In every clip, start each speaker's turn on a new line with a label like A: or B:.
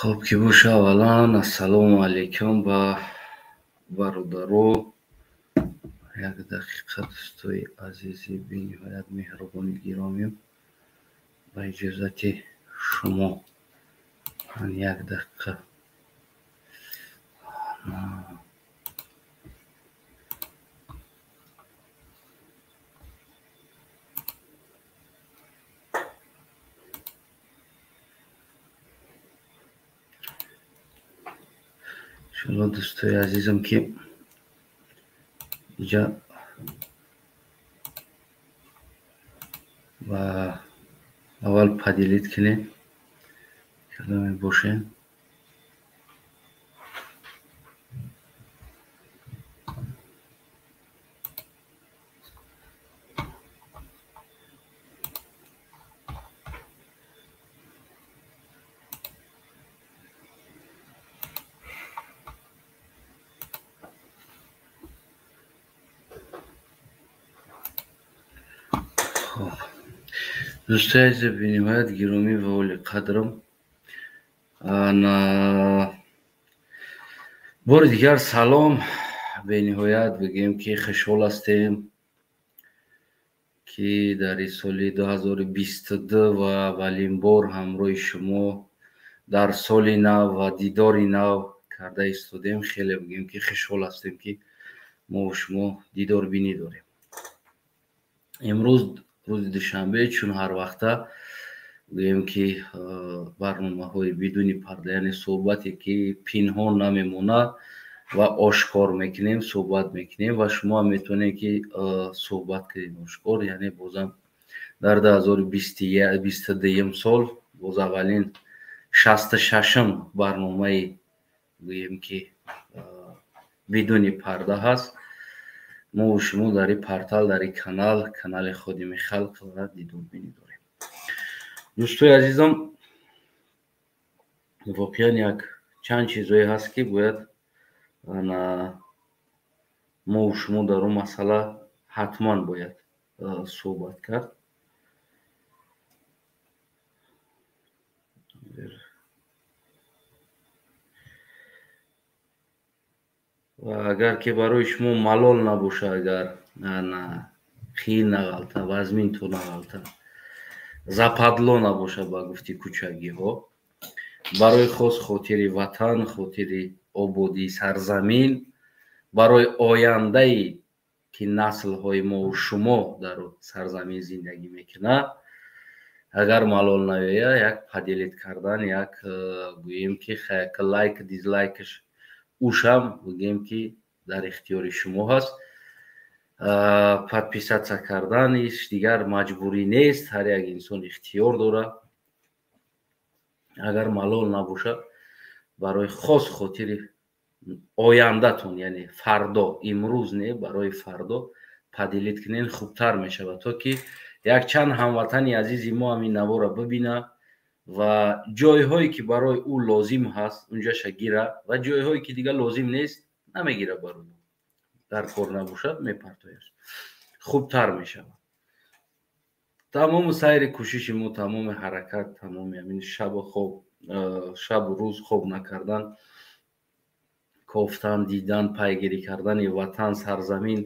A: Хоб ки боша, аввалан ассалому алайкум ба бародаро. Як дақиқа, дӯстои азизи бениҳоят меҳрубони гиромием, ба иҷозати шумо ман як дақиқа. Иншоалло, дӯстои азизам, ки иҷа ва аввал поделить кунед, карда мебошем. Дӯстои азизи бениҳоят гиромӣ ва олиқадрам, бори дигар салом. Бениҳоят бигӯем, ки хушҳол ҳастем, ки дар соли 2022 ва аввалин бор ҳамроҳи шумо дар соли нав ва дидори нав карда истодем. Хеле бигӯем, ки хушҳол ҳастем, ки мо шумо дидорбинӣ дорем. Имрӯз рӯзи душанбе, чун ҳар вақта гӯем, ки барномаҳои бидуни парда, яъне суҳбате, ки пинҳон намемонад ва ошкор мекунем, суҳбат мекунем ва шумо ҳам метавонед, ки суҳбат кунед ошкор. Яъне бозам дар 2022 сол боз аввалин 66-ум барномаи гӯем, ки бидуни парда ҳаст. Мо шумо дар ин портал, дар ин канал, канали Ходими халқ ва дидорбинӣ дорем. Дӯстои азизам, воқеан як чанд чизҳое ҳаст, ки бояд мо шумо дар он масъала ҳатман бояд суҳбат кард. Ва агар ки барои шумо малол набоша, агар қиин нағалта, вазмин ту нағалта, западло набоша, ба гуфти кӯчагиҳо, барои хос хотири ватан, хотири ободии сарзамин, барои ояндае, ки наслҳои мову шумо дар сарзамин зиндагӣ мекунад, агар малол наёя, як поделить кардан, як гӯем, ки лайк, дизлайкаш ушам бигӯем, ки дар ихтиёри шумо ҳаст. Подписаться кардан иш дигар маҷбурӣ нест, ҳар як инсон ихтиёр дорад. Агар малол набошад, барои хос хотири ояндатон, яъне фардо, имрӯз не, барои фардо поделить кунен, хубтар мешавад, то ки якчанд ҳамватани азизи мо ҳамин навора бибинад ва ҷойҳое, ки барои ӯ лозим ҳаст, унҷаша гира ва ҷойҳое, ки дигар лозим нест, намегира, барои ӯ дар кор набошад, мепартояд, хубтар мешавад. Тамоми сайри кӯшиши мо, тамоми ҳаракат, тамоми ҳамин шабу хоб, шабу рӯз хоб накардан, кофтан, дидан, пайгирӣ кардани ватан, сарзамин,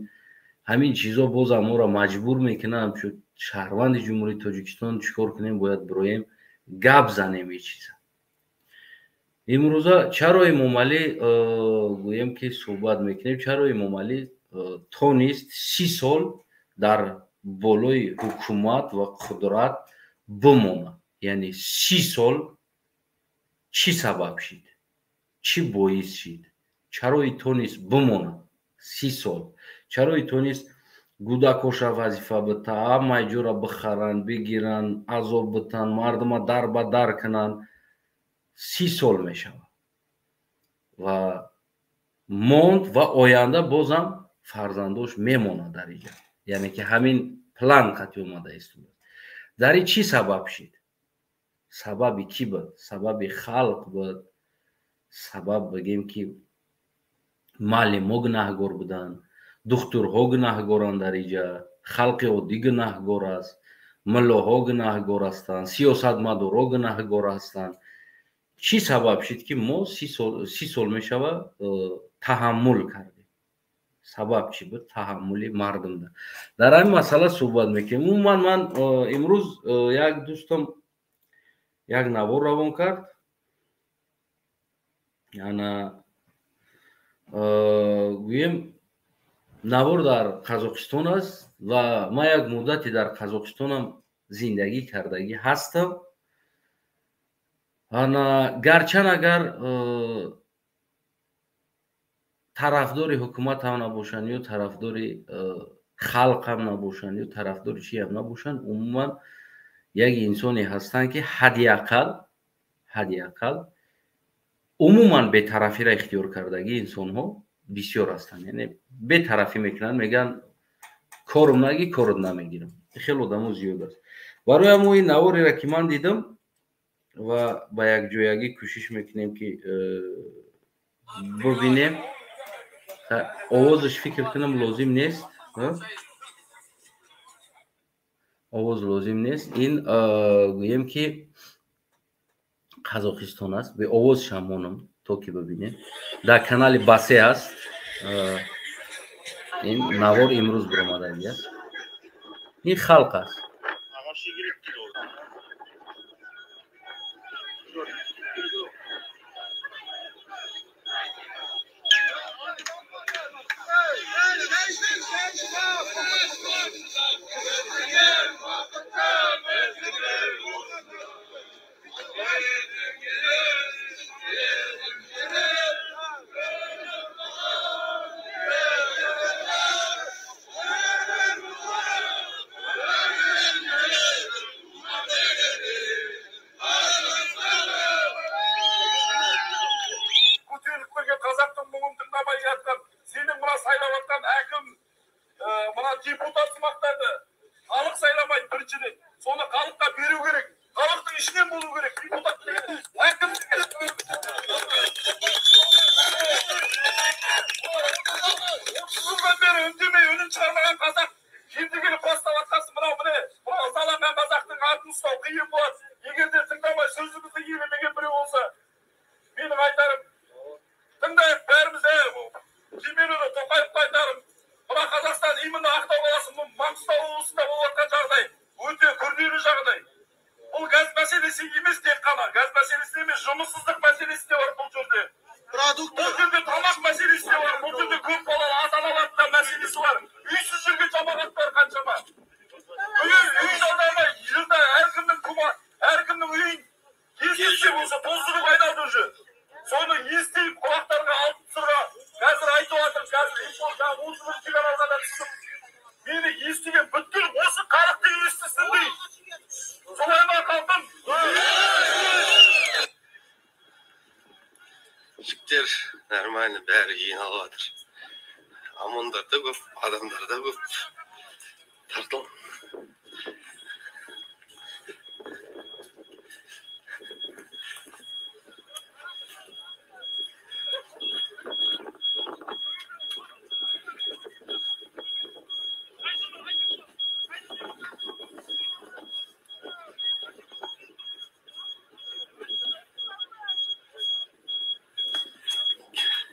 A: ҳамин чизо бозам моро маҷбур мекунад, ҳамчун шаҳрванди Ҷумҳурии Тоҷикистон, чӣ кор кунем? Бояд бироем, гап занем. Ин чиза имрӯза чаро Эмомалӣ, гӯем, ки суҳбат мекунем, чаро Эмомалӣ тонист 30 сол дар болои ҳукумат ва қудрат бимонад? Яъне 30 сол чӣ сабаб шид, чӣ боис шид, чаро тонист бимонад 30 сол, чаро тонист гӯдакоша вазифа бита, ҳамаи ҷора бихаранд, бигиранд, азоб битанд, мардума дар ба дар кунанд? 30 сол мешавад ва монд ва оянда бозам фарзандош мемонад дар иҷа. Яъне ки ҳамин план қатъи омада истодааст. Дар ин чӣ сабаб шид? Сабаби кӣ буд? Сабаби халқ буд? Сабаб бигем, ки муаллимҳо гунаҳгор буданд, духтурҳо гунаҳгоранд, дар иҷа халқи оддӣ гунаҳгор аст, муллоҳо гунаҳгор ҳастанд, сиёсатмадорҳо гунаҳгор ҳастанд? Чӣ сабаб шид, ки мо 30 сол мешава таҳаммул кардем? Сабаб чӣ буд таҳаммули мардумда? Дар ҳамин масъала суҳбат мекунем. Умуман, ман имрӯз як дӯстам як навор равон кард. Ана, гӯем, навор дар Қазоқистон аст ва ман як муддате дар Қазоқистонам зиндагӣ кардагӣ ҳастам. Ана, гарчанд агар тарафдори ҳукумат ҳам набошанд ё тарафдори халқ ҳам набошанд ё тарафдори чиам набошанд, умуман як инсоне ҳастанд, ки ҳадди ақал умуман бетарафиро ихтиёр кардагӣ инсонҳо бисёр ҳастанд. Яъне бетарафӣ мекунанд, мегӯянд: «Корум нагӣ, корот намегирам». Хеле одамо зиёд аст. Барои ҳамо ин навореро, ки ман дидам, ва ба якҷоягӣ кӯшиш мекунем, ки бубинем. Овозаш, фикр кунам, лозим нест, овоз лозим нест. Ин, гӯем, ки Қазоқистон аст. Беовозшам монам, то ки бибинем. Дар канали Басе аст ин навор, имрӯз биромадаги аст. Ин халқ аст.
B: Көтеріліп келген қазақтың мұңын тыңдамай жатқан сенің мына сайлап жатқан әкім, мына депутат сымақтарды халық сайламайды. Біріншіден, соны халыққа беру керек, халықтың ішінен болу керек депутат деген, әкім деген. 30 жылдан бері үндемей, үнін шығармаған қазақ енді келіп бастап жатқансың. Мынау, міне, мынау ызаланған қазақтың атын ұстау қиын болады, егер де тыңдамай, сөзімізді елемеген біреу болса. Менің айтарым, тыңдайық бәріміз. Кемелұлы Тоқаевқа айтарым: мына Қазақстан, именно Ақтау қаласы, Маңғыстау облысында болып жатқан жағдай өте күрделі жағдай. Бұл газ мәселесі емес, тек қана газ мәселесі емес, жұмыссыздық мәселесі де бар бұл жерде.
C: Продукт.
B: Бұл жерде тамақ мәселесі де бар, бұл жерде көп балалы ата аналардың да мәселесі бар, үйсіз жүрген жамағат бар қаншама. Үй жалдамай жылда әркімнің құма, әркімнің үйін ескертсе болса, тоздыруға айналды уже. Соны естиіп, құлақтарға алтын сырға қазір айтып жатыр. Қазір жаңағы 31 каналға да түстім. Мені естіген бүткіл осы халықты естісін дейді. Солай ма, халқым?
C: Жігіттер нормально, бәрі жиналып жатыр. ОМОНдар да көп, адамдар да көп. Тартыл.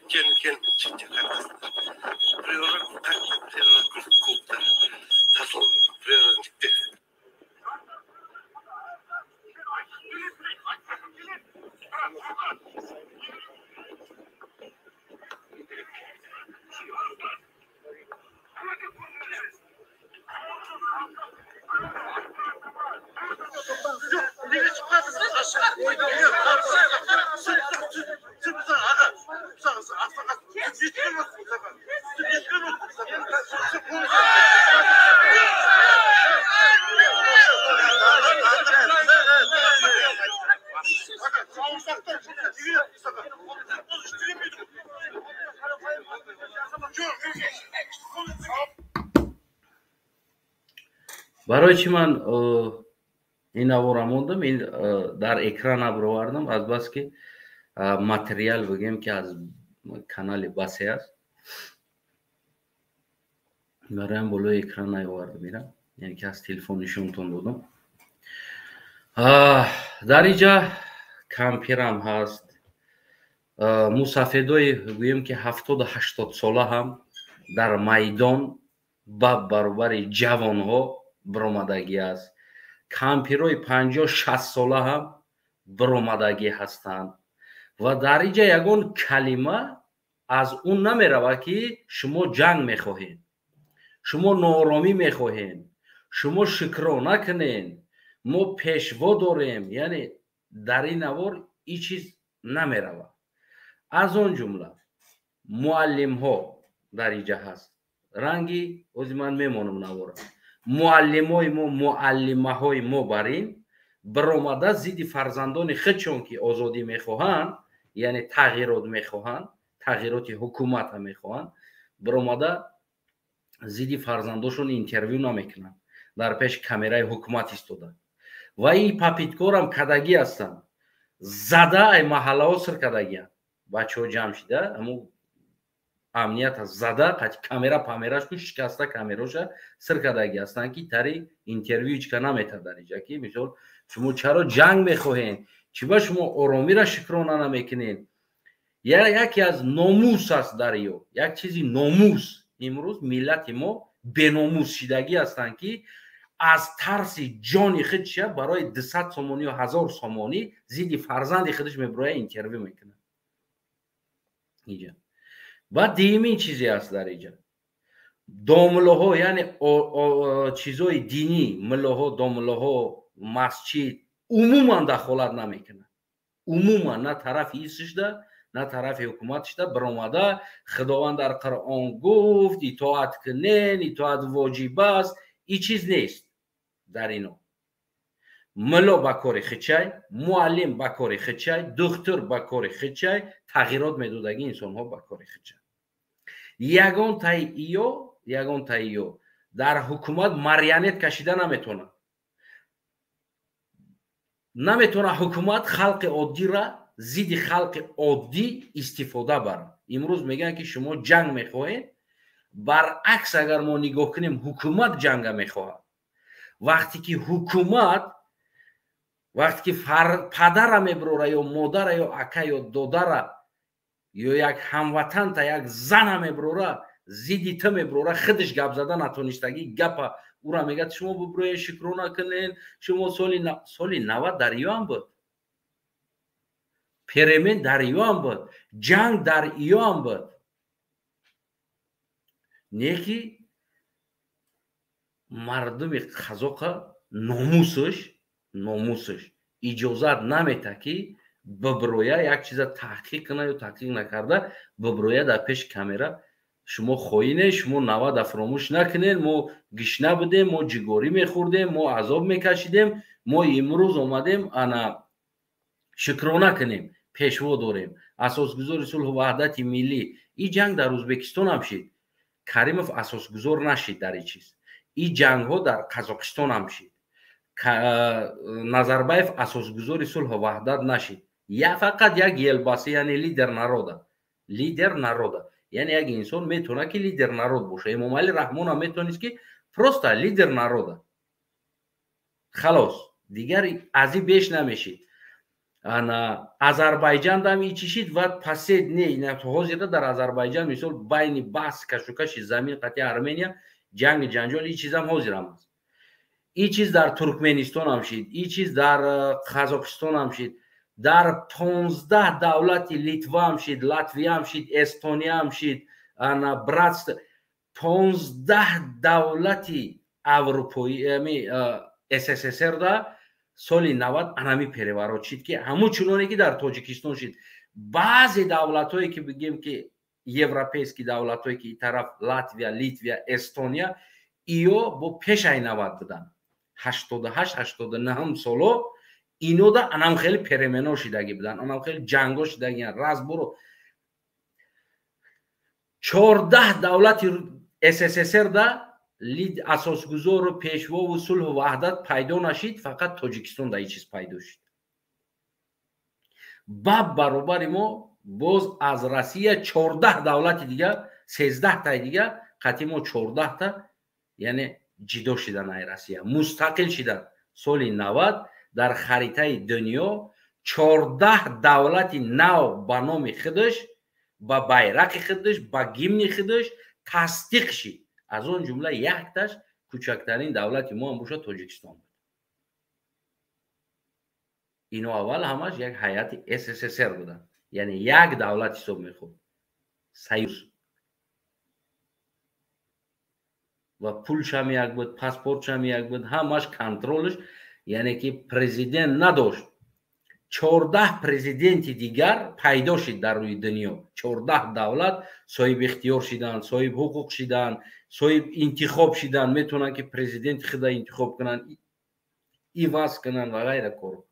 C: Келін, келін, жігіттер, қайтасыңдар. Приора, Приора клубтар. Тартыл, Приораның жігіттер.
B: Неге шықпадыңыз? Аға, естіген жоқпын. Естіген жоқпын.
A: Барои чӣ ман ин навора мондам, ин дар экран абровардам? Азбаски материал, бигем, ки аз канали Басе аст, бароям болои экран наёвардам ира, яъне ки аз телефон нишонтон додам. Дар инҷа Кампирам ҳаст, мусафедои гӯем ки 70-80 сола ҳам дар майдон ба баробари ҷавонҳо биромадагӣ аст. Кампирои 50-60 сола ҳам биромадагӣ ҳастанд ва дар инҷа ягон калима аз он намеравад, ки шумо ҷанг мехоҳед, шумо нооромӣ мехоҳед, шумо шукрона кунед, мо пешво дорем. Яъне дар ин навор ин чиз намеравад. Аз он ҷумла муаллимҳо дар инҷа ҳаст. Ранги ози ман мемонам навора. Муаллимои мо, муаллимаҳои мо бар ин биромада зидди фарзандони худшон, ки озодӣ мехоҳанд, яъне тағйирот мехоҳанд, тағйироти ҳукумата мехоҳанд, биромада зидди фарзандошон интервю намекунанд, дар пеши камераи ҳукумат истода. Ва ин попыткорам кадагӣ ҳастанд, зада ай маҳаллаҳо сир кадагианд. Бачаҳо ҷамъ шида, ҳамун амнията зада, қати камера памераш ку шикаста, камероша сир кадагӣ ҳастанд, ки тари интервю ҳичка наметад дар инҷа, ки мисол шумо чаро ҷанг мехоҳед, чӣ ба шумо оромиро шукрона намекунед. Яке аз номус аст дар ё як чизи номус. Имрӯз миллати мо беномус шидагӣ ҳастанд, ки аз тарси ҷони худша барои 200 сомонӣ ё 1000 сомонӣ зидди фарзанди худаш мебирояд, интервю мекунад инҷа. Баъд дуюмин чизе аст дар инҷа: домуллоҳо, яъне чизҳои динӣ, муллоҳо, домуллоҳо, масҷид умуман дахолат намекунад, умуман на тарафи исишда, на тарафи ҳукумат шида. Биромада Худованд дар Қуръон гуфт, итоат кунен, итоат воҷиб аст, ин чиз нест дар ино. Мулло ба кори хичай, муаллим ба кори хичай, духтур ба кори хичай, тағйирот медодагӣ инсонҳо ба кори хичай. Ягон таи иё, ягон таи иё дар ҳукумат марионет кашида наметавонад. Наметавонад ҳукумат халқи оддира зидди халқи оддӣ истифода барад. Имрӯз мегӯянд, ки шумо ҷанг мехоҳед. Баръакс, агар мо нигоҳ кунем, ҳукумат ҷанга мехоҳад. Вақте ки ҳукумат, вақте ки падара мебирора ё модара ё ака ё додара ё як ҳамватанта, як зана мебирора, зидди ту мебирора, худаш гап зада натонистагӣ гапа ура мегӯяд: шумо бибироед, шукрона кунед. Шумо соли 90 дар иёам буд, перемен дар иёам буд, ҷанг дар иёам буд. Не ки мардуми қазоқа номусаш иҷозат намета, ки бибироя як чиза таҳқиқ куна ё таҳқиқ накарда бибироя дар пеши камера: шумо хоине, шумо 90-а фуромӯш накунед, мо гишна будем, мо ҷигорӣ мехӯрдем, мо азоб мекашидем, мо имрӯз омадем, ана шукрона кунем, пешво дорем, асосгузори сулҳу ваҳдати миллӣ. Ин ҷанг дар Ӯзбекистонам шид, Каримов асосгузор нашид дар ин чиз. Ин ҷангҳо дар Қазоқистонам шид, Назарбаев асосгузори сулҳу ваҳдат нашид. Я фақат як Елбасы, яъне лидер народа, лидер народа. Яъне як инсон метавонад, ки лидер народ боша. Эмомалӣ Раҳмонам метавонист, ки просто лидер народа, халос, дигар аз ин беш намешид. Ана Азарбайҷандам и чӣ шид ва последний ҳозира дар Азарбайҷан, мисол, байни баҳс, кашукаши замин қатъи Армения, ҷанги ҷанҷол, ин чизам ҳозирам аст. Ин чиз дар Туркменистонам шид, ин чиз дар Қазоқистонам шид, дар 15 давлати Литваам шид, Латвияам шид, Эстониyaам шид, ана братство, 15 давлати аврупоӣ, СССР да соли 90 анами переворот шид, ки ҳамун чуноне ки дар Тоҷикистон шид. Баъзе давлатҳое ки бигем, ки европейский давлатҳое, ки тараф Латвия, Литвия, Эстония, иё бо пешаи 90 буданд, 88, 89-ҳам соло инода анам хеле перемено шидагӣ буданд, анам хеле ҷанго шидагиан, разборо. 14 давлати СССР да асосгузору пешвову сулҳу ваҳдат пайдо нашид, фақат Тоҷикистон да ин чиз пайдо шуд. Баб баробари мо боз аз Россия 14 давлати дига, 13таи дига қатъи мо 14та, яъне ҷидо шидан ай Россия, мустақил шидан. Соли 90 дар харитаи дунё 14 давлати нав ба номи худаш, ба байрақи худаш, ба гимни худаш тасдиқ шид. Аз он ҷумла якташ кӯчактарин давлати мо ҳам бошад, Тоҷикистон буд. Ино аввал ҳамаш як ҳайати СССР буданд, яъне як давлат ҳисоб мехӯрд, союз. Ва пулшам як буд, паспортшам як буд, ҳамаш контролш, яъне ки президент надошт. 14 президенти дигар пайдо шид дар рӯи дунё. 14 давлат соҳиб ихтиёр шиданд, соҳиб ҳуқуқ шиданд, соҳиб интихоб шиданд, метавонанд ки президенти худа интихоб кунанд, иваз кунанд ва ғайра кор.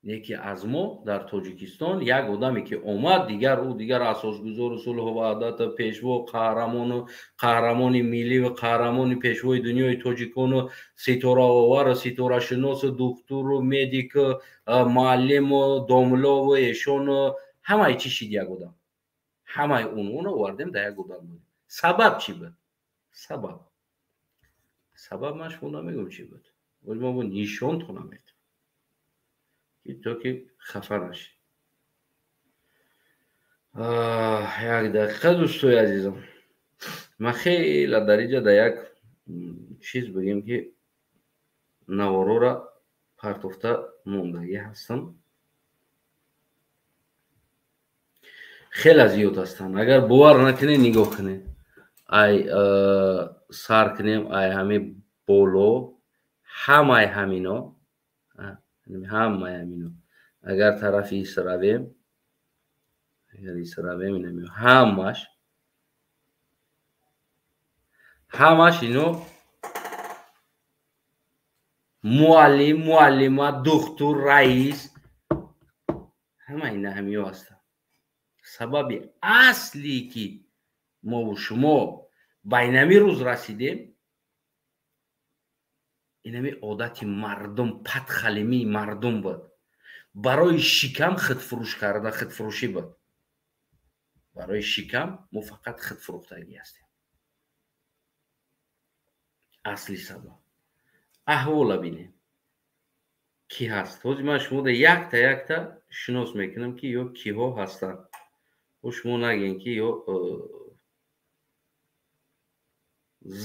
A: Неки аз мо дар Тоҷикистон як одаме ки омад, дигар ӯ дигар асосгузору сулҳу ваҳдату пешво, қаҳрамону қаҳрамони миллӣ ва қаҳрамони пешвои дунёи тоҷикону ситораовару ситорашиносу духтуру медику муаллиму домлову эшону ҳамаи чӣ шид як одам. Ҳамаи унвонро овардем дар як одам буд. Сабаб чӣ буд? Сабаб ман шумо намегӯм чӣ буд. Вале мо нишонтон намедиҳем то ки хафа нашед. Як дақиқа, дӯстои азизам, ман хеле дар инҷа дар як чиз бигем ки наворора партофта мондагӣ ҳастам. Хеле зиёд ҳастанд. Агар бовар накунед, нигоҳ кунед. Ай сар кунем, ай ҳами боло, ҳамаи ҳамино, ҳамаи ҳамино. Агар тарафи ис равем, агар ис равем, инамиё ҳамаш ино муаллим, муаллима, духтур, раис, ҳама ина ҳамиё ҳастанд. Сабаби аслие ки мову шумо ба инами рӯз расидем, инами одати мардум, падхалимии мардум буд. Барои шикам худфурӯш карда, худфурӯшӣ буд. Барои шикам мо фақат худфурӯхтагӣ ҳастем. Асли сабаб. Аҳвола бинем ки ҳаст. Ҳозир ман шумода якта якта шинос мекунам ки ё киҳо ҳастанд. Ӯ шумо нагӯен ки ё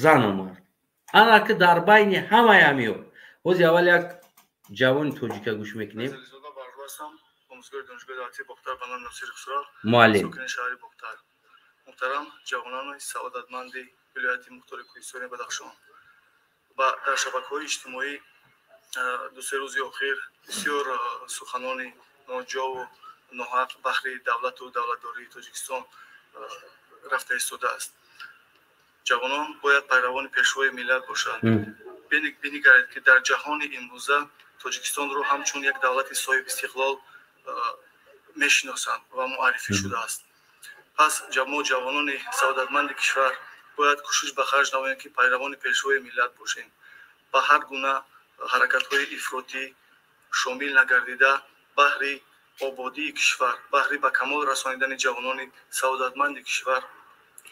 A: зану мард. Ана ки дар байни ҳамаи ҳамиё. Ҳозир аввал як ҷавони тоҷика гӯш мекунем.
D: Омӯзгори донишгоҳи давлатии Бохтар ба номи Носири Хусрав,
A: муаллим,
D: сокини шаҳри Бохтар. Муҳтарам ҷавонони саодатманди вилояти мухтори Кӯҳистони Бадахшон, дар шабакаҳои иҷтимоӣ ду-се рӯзи охир бисёр суханони ноҷову ноҳақ баҳри давлату давлатдории Тоҷикистон рафта истодааст. Ҷавонон бояд пайравони пешвои миллат бошанд. Бинигаред, ки дар ҷаҳони имрӯза Тоҷикистонро ҳамчун як давлати соҳибистиқлол мешиносанд ва муаррифӣ шудааст. Пас мо ҷавонони саодатманди кишвар бояд кӯшиш ба харҷ намоем, ки пайравони пешвои миллат бошем. Ба ҳар гуна ҳаракатҳои ифротӣ шомил нагардида, баҳри ободии кишвар, баҳри ба камол расонидани ҷавонони саодатманди кишвар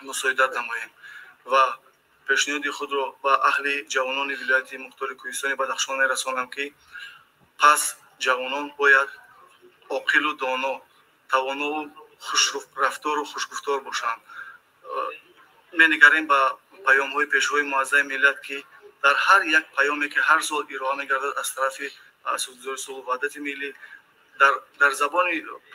D: мусоидат намоем ва пешниҳоди худро ба аҳли ҷавонони вилояти мухтори Кӯҳистони Бадахшон мерасонам, ки пас ҷавонон бояд оқилу доно, тавонову хушрафтору хушгуфтор бошанд. Менигарем ба паёмҳои пешвои муаззами миллат, ки дар ҳар як паёме ки ҳар сол ироа мегардад аз тарафи асосгузори сулҳу ваҳдати миллӣ, дар забони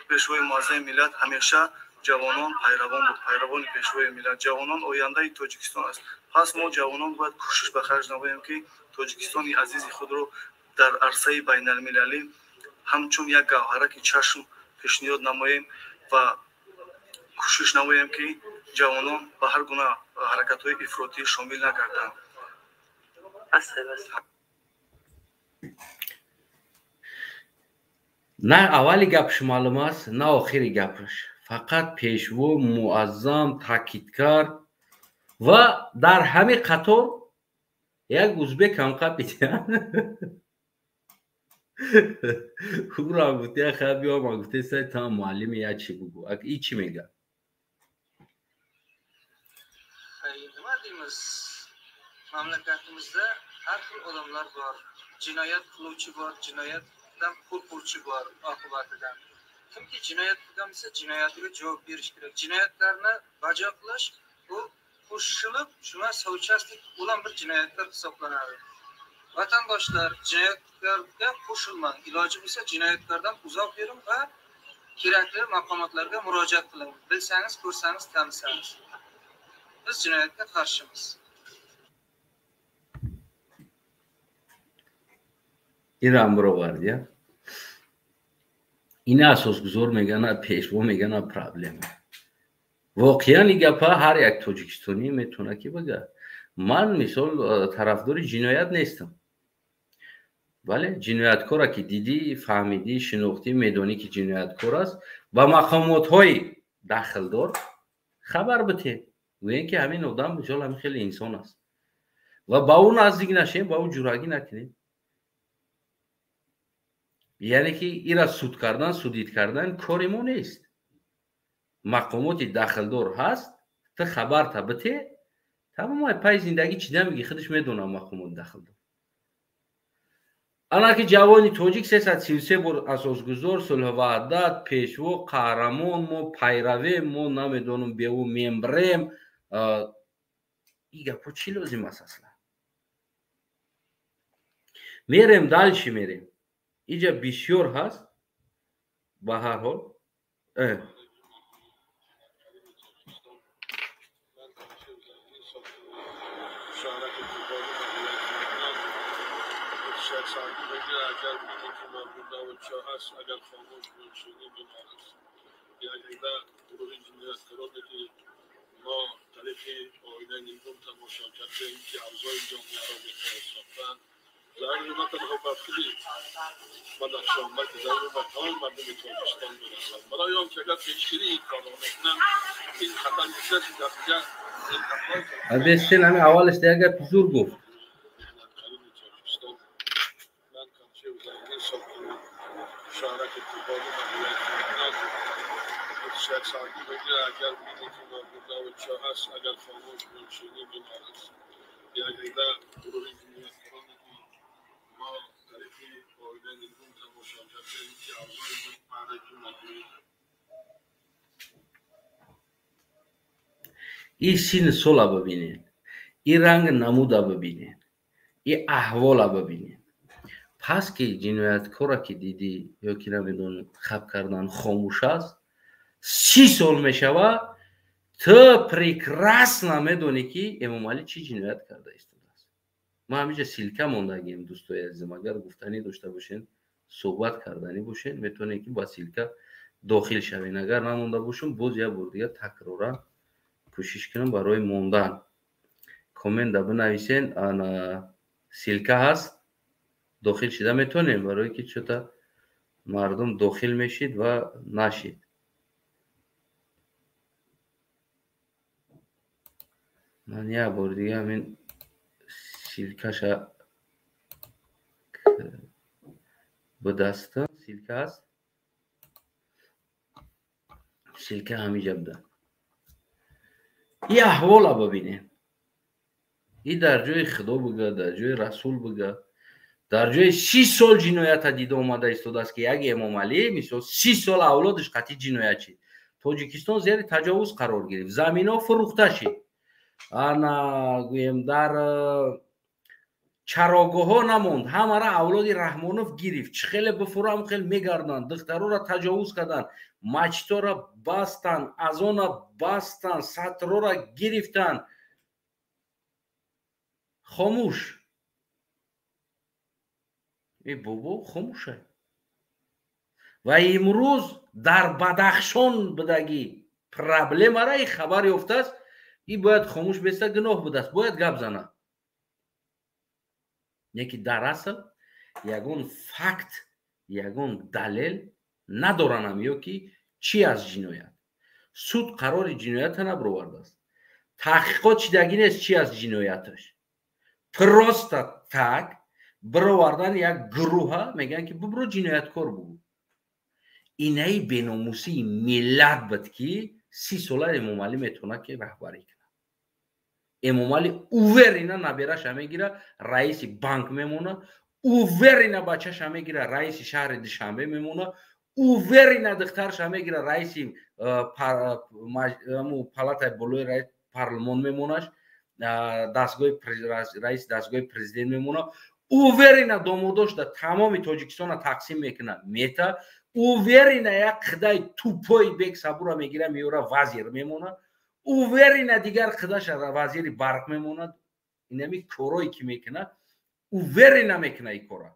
D: пешвои муаззами миллат ҳамеша ҷавонон пайравон буд, пайравони пешвои миллат. Ҷавонон ояндаи Тоҷикистон аст. Пас мо ҷавонон бояд кӯшиш ба харҷ намоем, ки Тоҷикистони азизи худро дар арсаи байналмилалӣ ҳамчун як гавҳараки чашм пешниҳод намоем ва кӯшиш намоем, ки ҷавонон ба ҳар гуна ҳаракатҳои ифротӣ шомил нагарданд.
A: На аввали гапш маълум аст, на охири гапш. Фақат пешво муаззам таъкид кард ва дар ҳамин қатор як узбек ҳам қапид. Ӯро гуфт, я хай биё, ман гуфте сай та муаллими я чӣ бугӯ. И чӣ мега?
E: Nima deymiz? Mamlakatimizda har xil odamlar bor. Jinoyat qiluvchi bor, jinoyatdan qo'rquvchi bor oqibatidan. Kimki jinoyat qilgan bo'lsa, jinoyatiga javob berish kerak. Jinoyatlarni bajo qilish bu qo'shilib, shunga soучастник bo'lgan bir jinoyatlar hisoblanadi. Vatandoshlar, jinoyatlarga qo'shilmang. Iloji bo'lsa jinoyatlardan uzoq yuring va kerakli maqomotlarga murojaat qiling. Bilsangiz, ko'rsangiz, tanisangiz. Biz jinoyatga qarshimiz.
A: Ирам бировард, я? Ина асосгузор мегана, пешво мегана, проблема. Воқеан ин гапа ҳар як тоҷикистонӣ метавонад ки бигӯяд. Ман мисол тарафдори ҷиноят нестам. Бале, ҷинояткора ки дидӣ, фаҳмидӣ, шинохтӣ, медонӣ ки ҷинояткор аст, ба мақомотҳои дахлдор хабар битем. Гӯем ки ҳамин одам мисол ҳамин хеле инсон аст. Ва ба ӯ наздик нашем, ба ӯ ҷуръагӣ накунем. Яъне ки ира суд кардан, судид кардан кори мо нест. Мақомоти дахлдор ҳаст, ту хабарта бите, тамом пай зиндагӣ чӣ намегӣ, худаш медонад мақомоти дахлдор. Ана ки ҷавони тоҷик 333 бор асосгузор, сулҳу ваҳдат, пешво, қаҳрамон, мо пайравем, мо намедонам беу мембрем. Ин гапҳо чӣ лозим аст аслан? Мерем дальше мерем. Иҷа бисёр ҳаст, ба ҳар ҳол. Бестен ҳами аввалаш як гапи зур гуфт. И сини сола бибинед, и ранг намуда бибинед, и аҳвола бибинед. Пас ки ҷинояткора ки дидӣ ё ки намедонам хаб кардан хомӯш аст, 30 сол мешавад, ту прекрасно медонӣ ки Эмомалӣ чӣ ҷиноят карда истодааст. Ман ҳаминҷа силка мондагием, дӯстои азизам, агар гуфтанӣ дошта бошед, суҳбат карданӣ бошед, метавонед ки ба силка дохил шавед. Агар намонда бошем, боз як бор дигар такроран кӯшиш кунам барои мондан. Коммента бинависен, ана силка ҳаст, дохил шида метавонем, барое ки чӯта мардум дохил мешид ва нашид. Ман як бор дига ҳамин силкаша бидастам. Силка ҳаст, силка ҳамиҷа буда. И аҳвола бибинем. И дар ҷои Худо бига, дар ҷои Расул бига, дар ҷои 30 сол ҷиноята дида омада истодааст ки як Эмомалӣ мисол 30 сол авлодаш қатъи ҷиноят шид. Тоҷикистон зери таҷовуз қарор гирифт, заминҳо фурӯхта шид. Ана гӯем дар чарогоҳҳо намонд, ҳамара авлоди Раҳмонов гирифт. Чӣ хеле бифурам хел мегарданд, духтарора таҷовуз карданд, мачтора бастанд, азона бастанд, сатрора гирифтанд. Хомӯш. Э бобо хомӯша. Ва имрӯз дар Бадахшон будагӣ проблемара и хабар ёфтааст, и бояд хомӯш беста, гуноҳ будааст, бояд гап занад. Яки дар асл ягон факт, ягон далел надоранам ё ки чӣ аз ҷиноят. Суд қарори ҷиноята набировардааст. Таҳқиқот шидагӣ нест чӣ аз ҷинояташ. Просто так бировардан як гурӯҳа мегӯянд ки бибро ҷинояткор бугӯ. Инаи беномусии миллат буд ки 30 сола Эмомалӣ метавонад ки раҳбарӣ кунад. Эмомалӣ уверена набераша мегирад, раиси банк мемонад, Уверена бачаша мегира раиси шаҳри Душанбе мемона, уверена духтарша мегира раиси палатаи болои раис парлумон мемонаш, дастгоҳи раиси дастгоҳи президент мемона. Уверена домодошда тамоми Тоҷикистона тақсим мекуна мета. Уверена як қидаи тупои бек сабура мегира меёра вазир мемона. Уверена дигар қидаша вазири барқ мемонад. Инами корое ки мекуна, уверена мекуна и кора.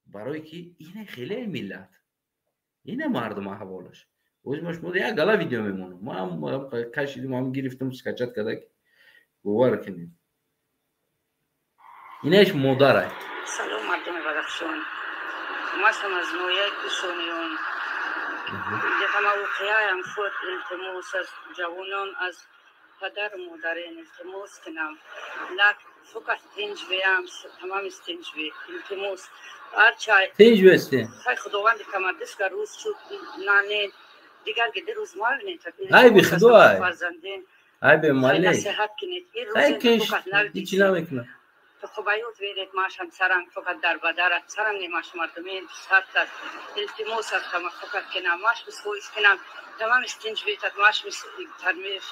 A: Барое ки ине хеле миллат, ине мардум аҳволаш. Озимаш мо як гала видео мемонам. Ман кашидим, ҳам гирифтам, скачать карда, бовар кунед. Инаш модарай.
F: Салом мардуми Бадахшон. Масам аз ноҳияи Кӯсониён. Ҳама воқеаам шуд, илтимос аз ҷавонон, аз падару модарен илтимос кунам. Лак фақат тинҷ веам, тамоми тинҷ ве, илтимос. Ҳарчай
A: тинҷ весте.
F: Хай Худованди камардишка рӯз шуд, нане дигар ки рӯз мавинед.
A: Ай би Худой.
F: Фарзанден.
A: Ай бе мале.
F: Насиҳат кунед. Ин
A: Ай
F: рӯз
A: киш
F: фақат навдид.
A: ҳеҷ намекунад.
F: Хубаёт веред, машам саранг фақат дар бадарат саранг немаш мардумин сартат илтимос аз тама фақат кунам, маш бис хоҳиш кунам, тамами тинҷ бетад, маш бис тармиш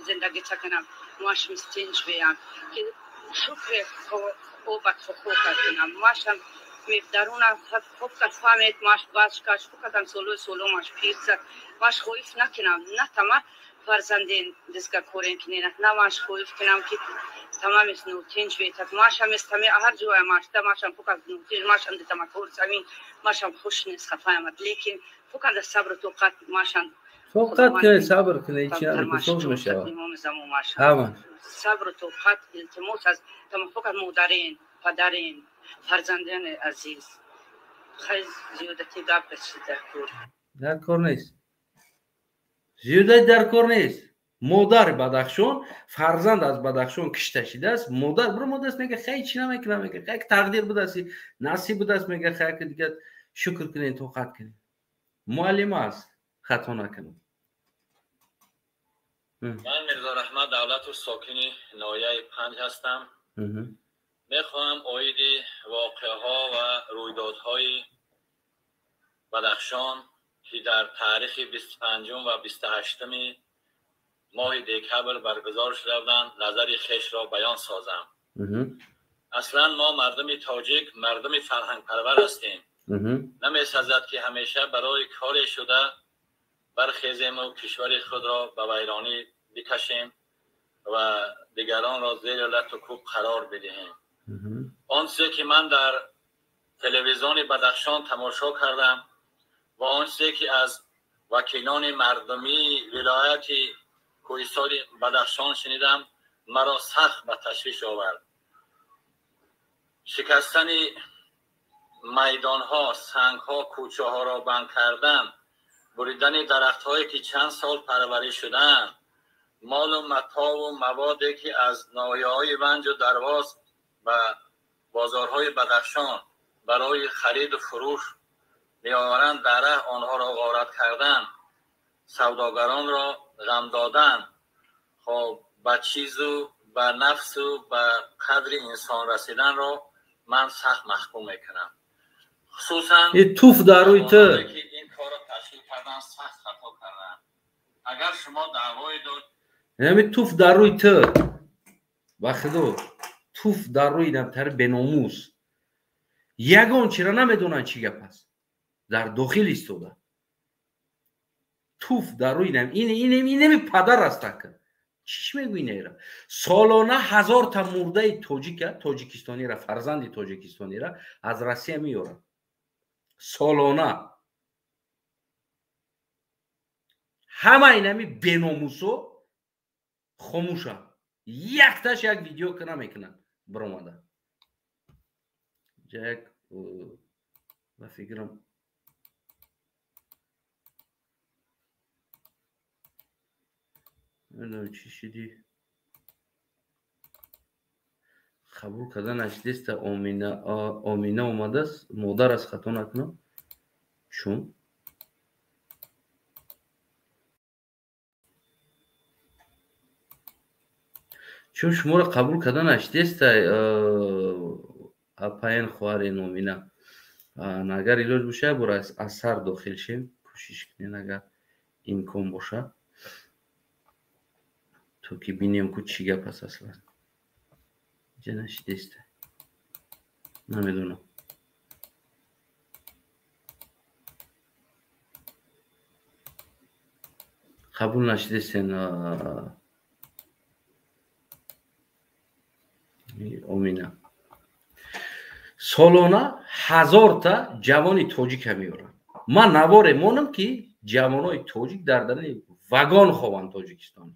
F: зиндагӣ чакунам, маш бис тинҷ беям ки шукре обат хокат кунам, машам дарунам хокат фаҳмед, маш бачкаш фақатам солои соло маш пирсат, маш хоҳиш накунам, на тама фарзанден дизга корен киненат, на маш хоҳиш кунам ки тамамис нутинҷ бетад, машам истами ҳар ҷоя машда, машам фақат нутинҷ, машам дитама кор замин, машам хуш нест хафаямад, лекин фақат сабру тоқат машам
A: тоқат кунед, сабр кунед, ҳеҷ намекунад, соз мешавад.
F: Имоми замон машам
A: Ҳама
F: сабру тоқат илтимос аз тама фақат модарен, падарен, фарзандони азиз. Хай зиёдати гап чӣ дар кор.
A: Дар кор нест. Зиёдати дар кор нест. Модари Бадахшон, фарзанд аз Бадахшон кишта шидааст. Модар биро модараш мега хай чӣ намекунам, мега хай тақдир будааст, насиб будааст, мега хай ки дигар шукр кунед, тоқат кунед. Муаллима аст, хато накунед.
G: Ман Мирзо Раҳмат Давлатов, сокини ноҳияи Панҷ ҳастам. Мехоҳам оиди воқеаҳо ва рӯйдодҳои Бадахшон, ки дар таърихи 25 ва 28 моҳи декабр баргузор шуда буданд, назари хешро баён созам. Аслан мо мардуми тоҷик мардуми фарҳангпарвар ҳастем. Намесазад ки ҳамеша барои коре шуда бархезему кишвари худро ба вайронӣ бикашем ва дигаронро зери лату кӯб қарор бидиҳем. Он чизе ки ман дар телевизиони Бадахшон тамошо кардам ва он чизе ки аз вакилони мардумии вилояти кӯҳистони Бадахшон шунидам, маро сахт ба ташвиш овард. Шикастани майдонҳо, сангҳо, кӯчаҳоро банд кардан, буридани дарахтҳое ки чанд сол парвариш шудаанд, молу матову маводе ки аз ноҳияҳои Ванҷу Дарвоз ба бозорҳои Бадахшон барои хариду фурӯш меоваранд, дар раҳ онҳоро ғорат кардан, савдогаронро ғам додан, хоб ба чизу ба нафсу ба қадри инсон расиданро ман сахт маҳкум мекунам. Хусусан
A: туф дар рӯи ту
G: ки ин корро ташкил кардан сахт хато карданд. Агар шумо даъвое дод,
A: ҳами туф дар рӯи ту, ба худо туф дар рӯи нафтари беномус. Ягон чиро намедонанд чӣ гап аст, дар дохил истода. Туф дар рӯи инеми падар аст ака. Чиш мегӯи инера? Солона 1000 та мурдаи тоҷика, тоҷикистонира, фарзанди тоҷикистонира аз Россия меёрад. Солона ҳама инами беномусо хомӯшанд, якташ як видео ка намекунанд биромада. Як ба фикрам намедонам чӣ шиди, қабул карданаш деста. Омина омадааст, модар аст, хато накунам. Чун шуморо қабул карданаш деста. Апаен хоҳари Номина, агар илоҷ боша, бор аз сар дохил шем, кӯшиш кунен, агар имкон боша, то ки бинем ку чӣ гап аст. Аслан ҷа нашидеста, намедонам. Қабул нашидестен, Омина. Солона 1000та ҷавони тоҷика меоранд. Ман наворе монам, ки ҷавонои тоҷик дар даруни вагон хованд тоҷикистонӣ.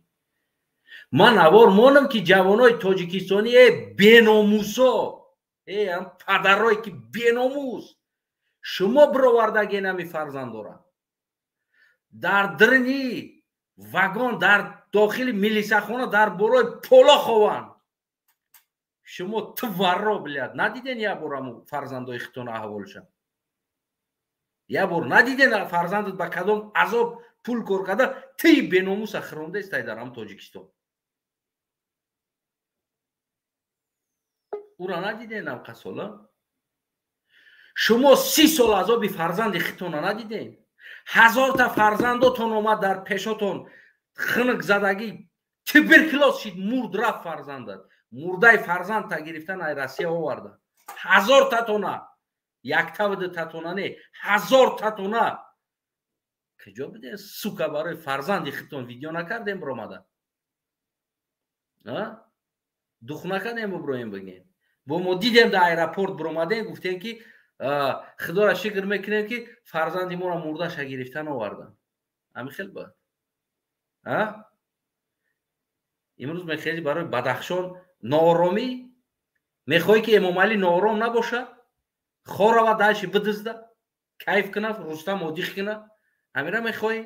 A: Ман навор монам, ки ҷавонои тоҷикистонӣ, э беномусо, э ам падарое ки беномус, шумо бировардаген ҳами фарзандора, дар даруни вагон, дар дохили милисахона, дар болои поло хованд. Шумо тварро, блядь, надиден як бор ҳаму фарзандои хитона аҳволша? Як бор надиден фарзандат ба кадом азоб пул кор карда, ти беномуса хирондаистай дар ҳам Тоҷикистон? Ура надиден амқа сола? Шумо 30 сол азоби фарзанди хитона надиден? 1000та фарзандотон омад, дар пешотон хинк задагӣ, туберкулоз шид, мурд, рафт фарзандат. Мурдаи фарзандта гирифтан ай Россия оварда. 1000татона, яктаву дутатона не, 1000татона. Куҷо будем, сука? Барои фарзанди хитон видео накардем, биромада дух накардем, биброем, бигем. Бо мо дидем, дар аэропорт биромадем, гуфтем, ки худоро шукр мекунем, ки фарзанди моро мурдаша гирифтан овардан. Ҳамин хел бояд. Имрӯз мехоҳӣ барои Бадахшон нооромӣ, мехоҳӣ, ки Эмомалӣ ноором набошад, хорава, дальше бидизда, кайф кунад, Рустам одих кунад. Ҳамира мехоҳӣ?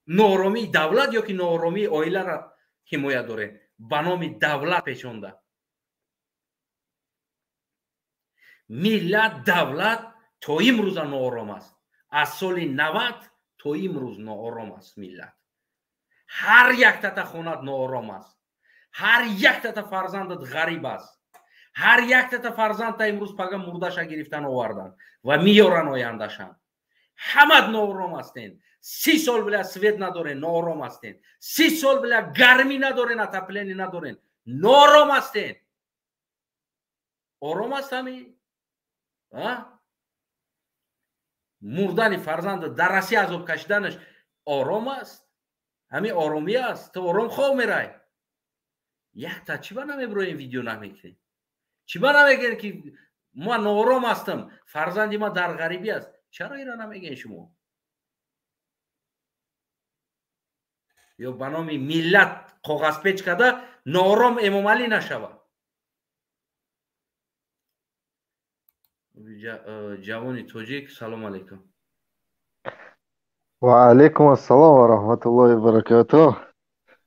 A: Нооромии давлат ё ки нооромии оиларо ҳимоя дорем ба номи давлат пешонда? Миллат, давлат то имрӯза ноором аст. Аз соли 90 то имрӯз ноором аст миллат. Ҳар яктата хонат ноором аст, ҳар яктата фарзандат ғариб аст, ҳар яктата фарзандта имрӯз пага мурдаша гирифтан овардан ва меёран ояндашам. Ҳамат ноором ҳастен. 30 сол, бля, свет надорен, ноором ҳастен. 30 сол, бля, гармӣ надорен, отопление надорен, ноором ҳастен. Ором аст ҳами мурдани фарзанда, дар Россия азоб кашиданаш ором аст? Ҳамин оромӣ аст? Ту ором хоб мерай? Якта чӣ ба намебироем, видео намекунем? Чӣ ба намегӯем, ки ман ноором ҳастам, фарзанди ман дар ғарибӣ аст? Чаро ира намегӯем шумо? Ё ба номи миллат коғазпеч карда ноором Эмомалӣ нашавад? Ҷавони тоҷик, салом алейкум.
H: Ва алейкум ассалом ва раҳматуллоҳи ва баракатуҳ.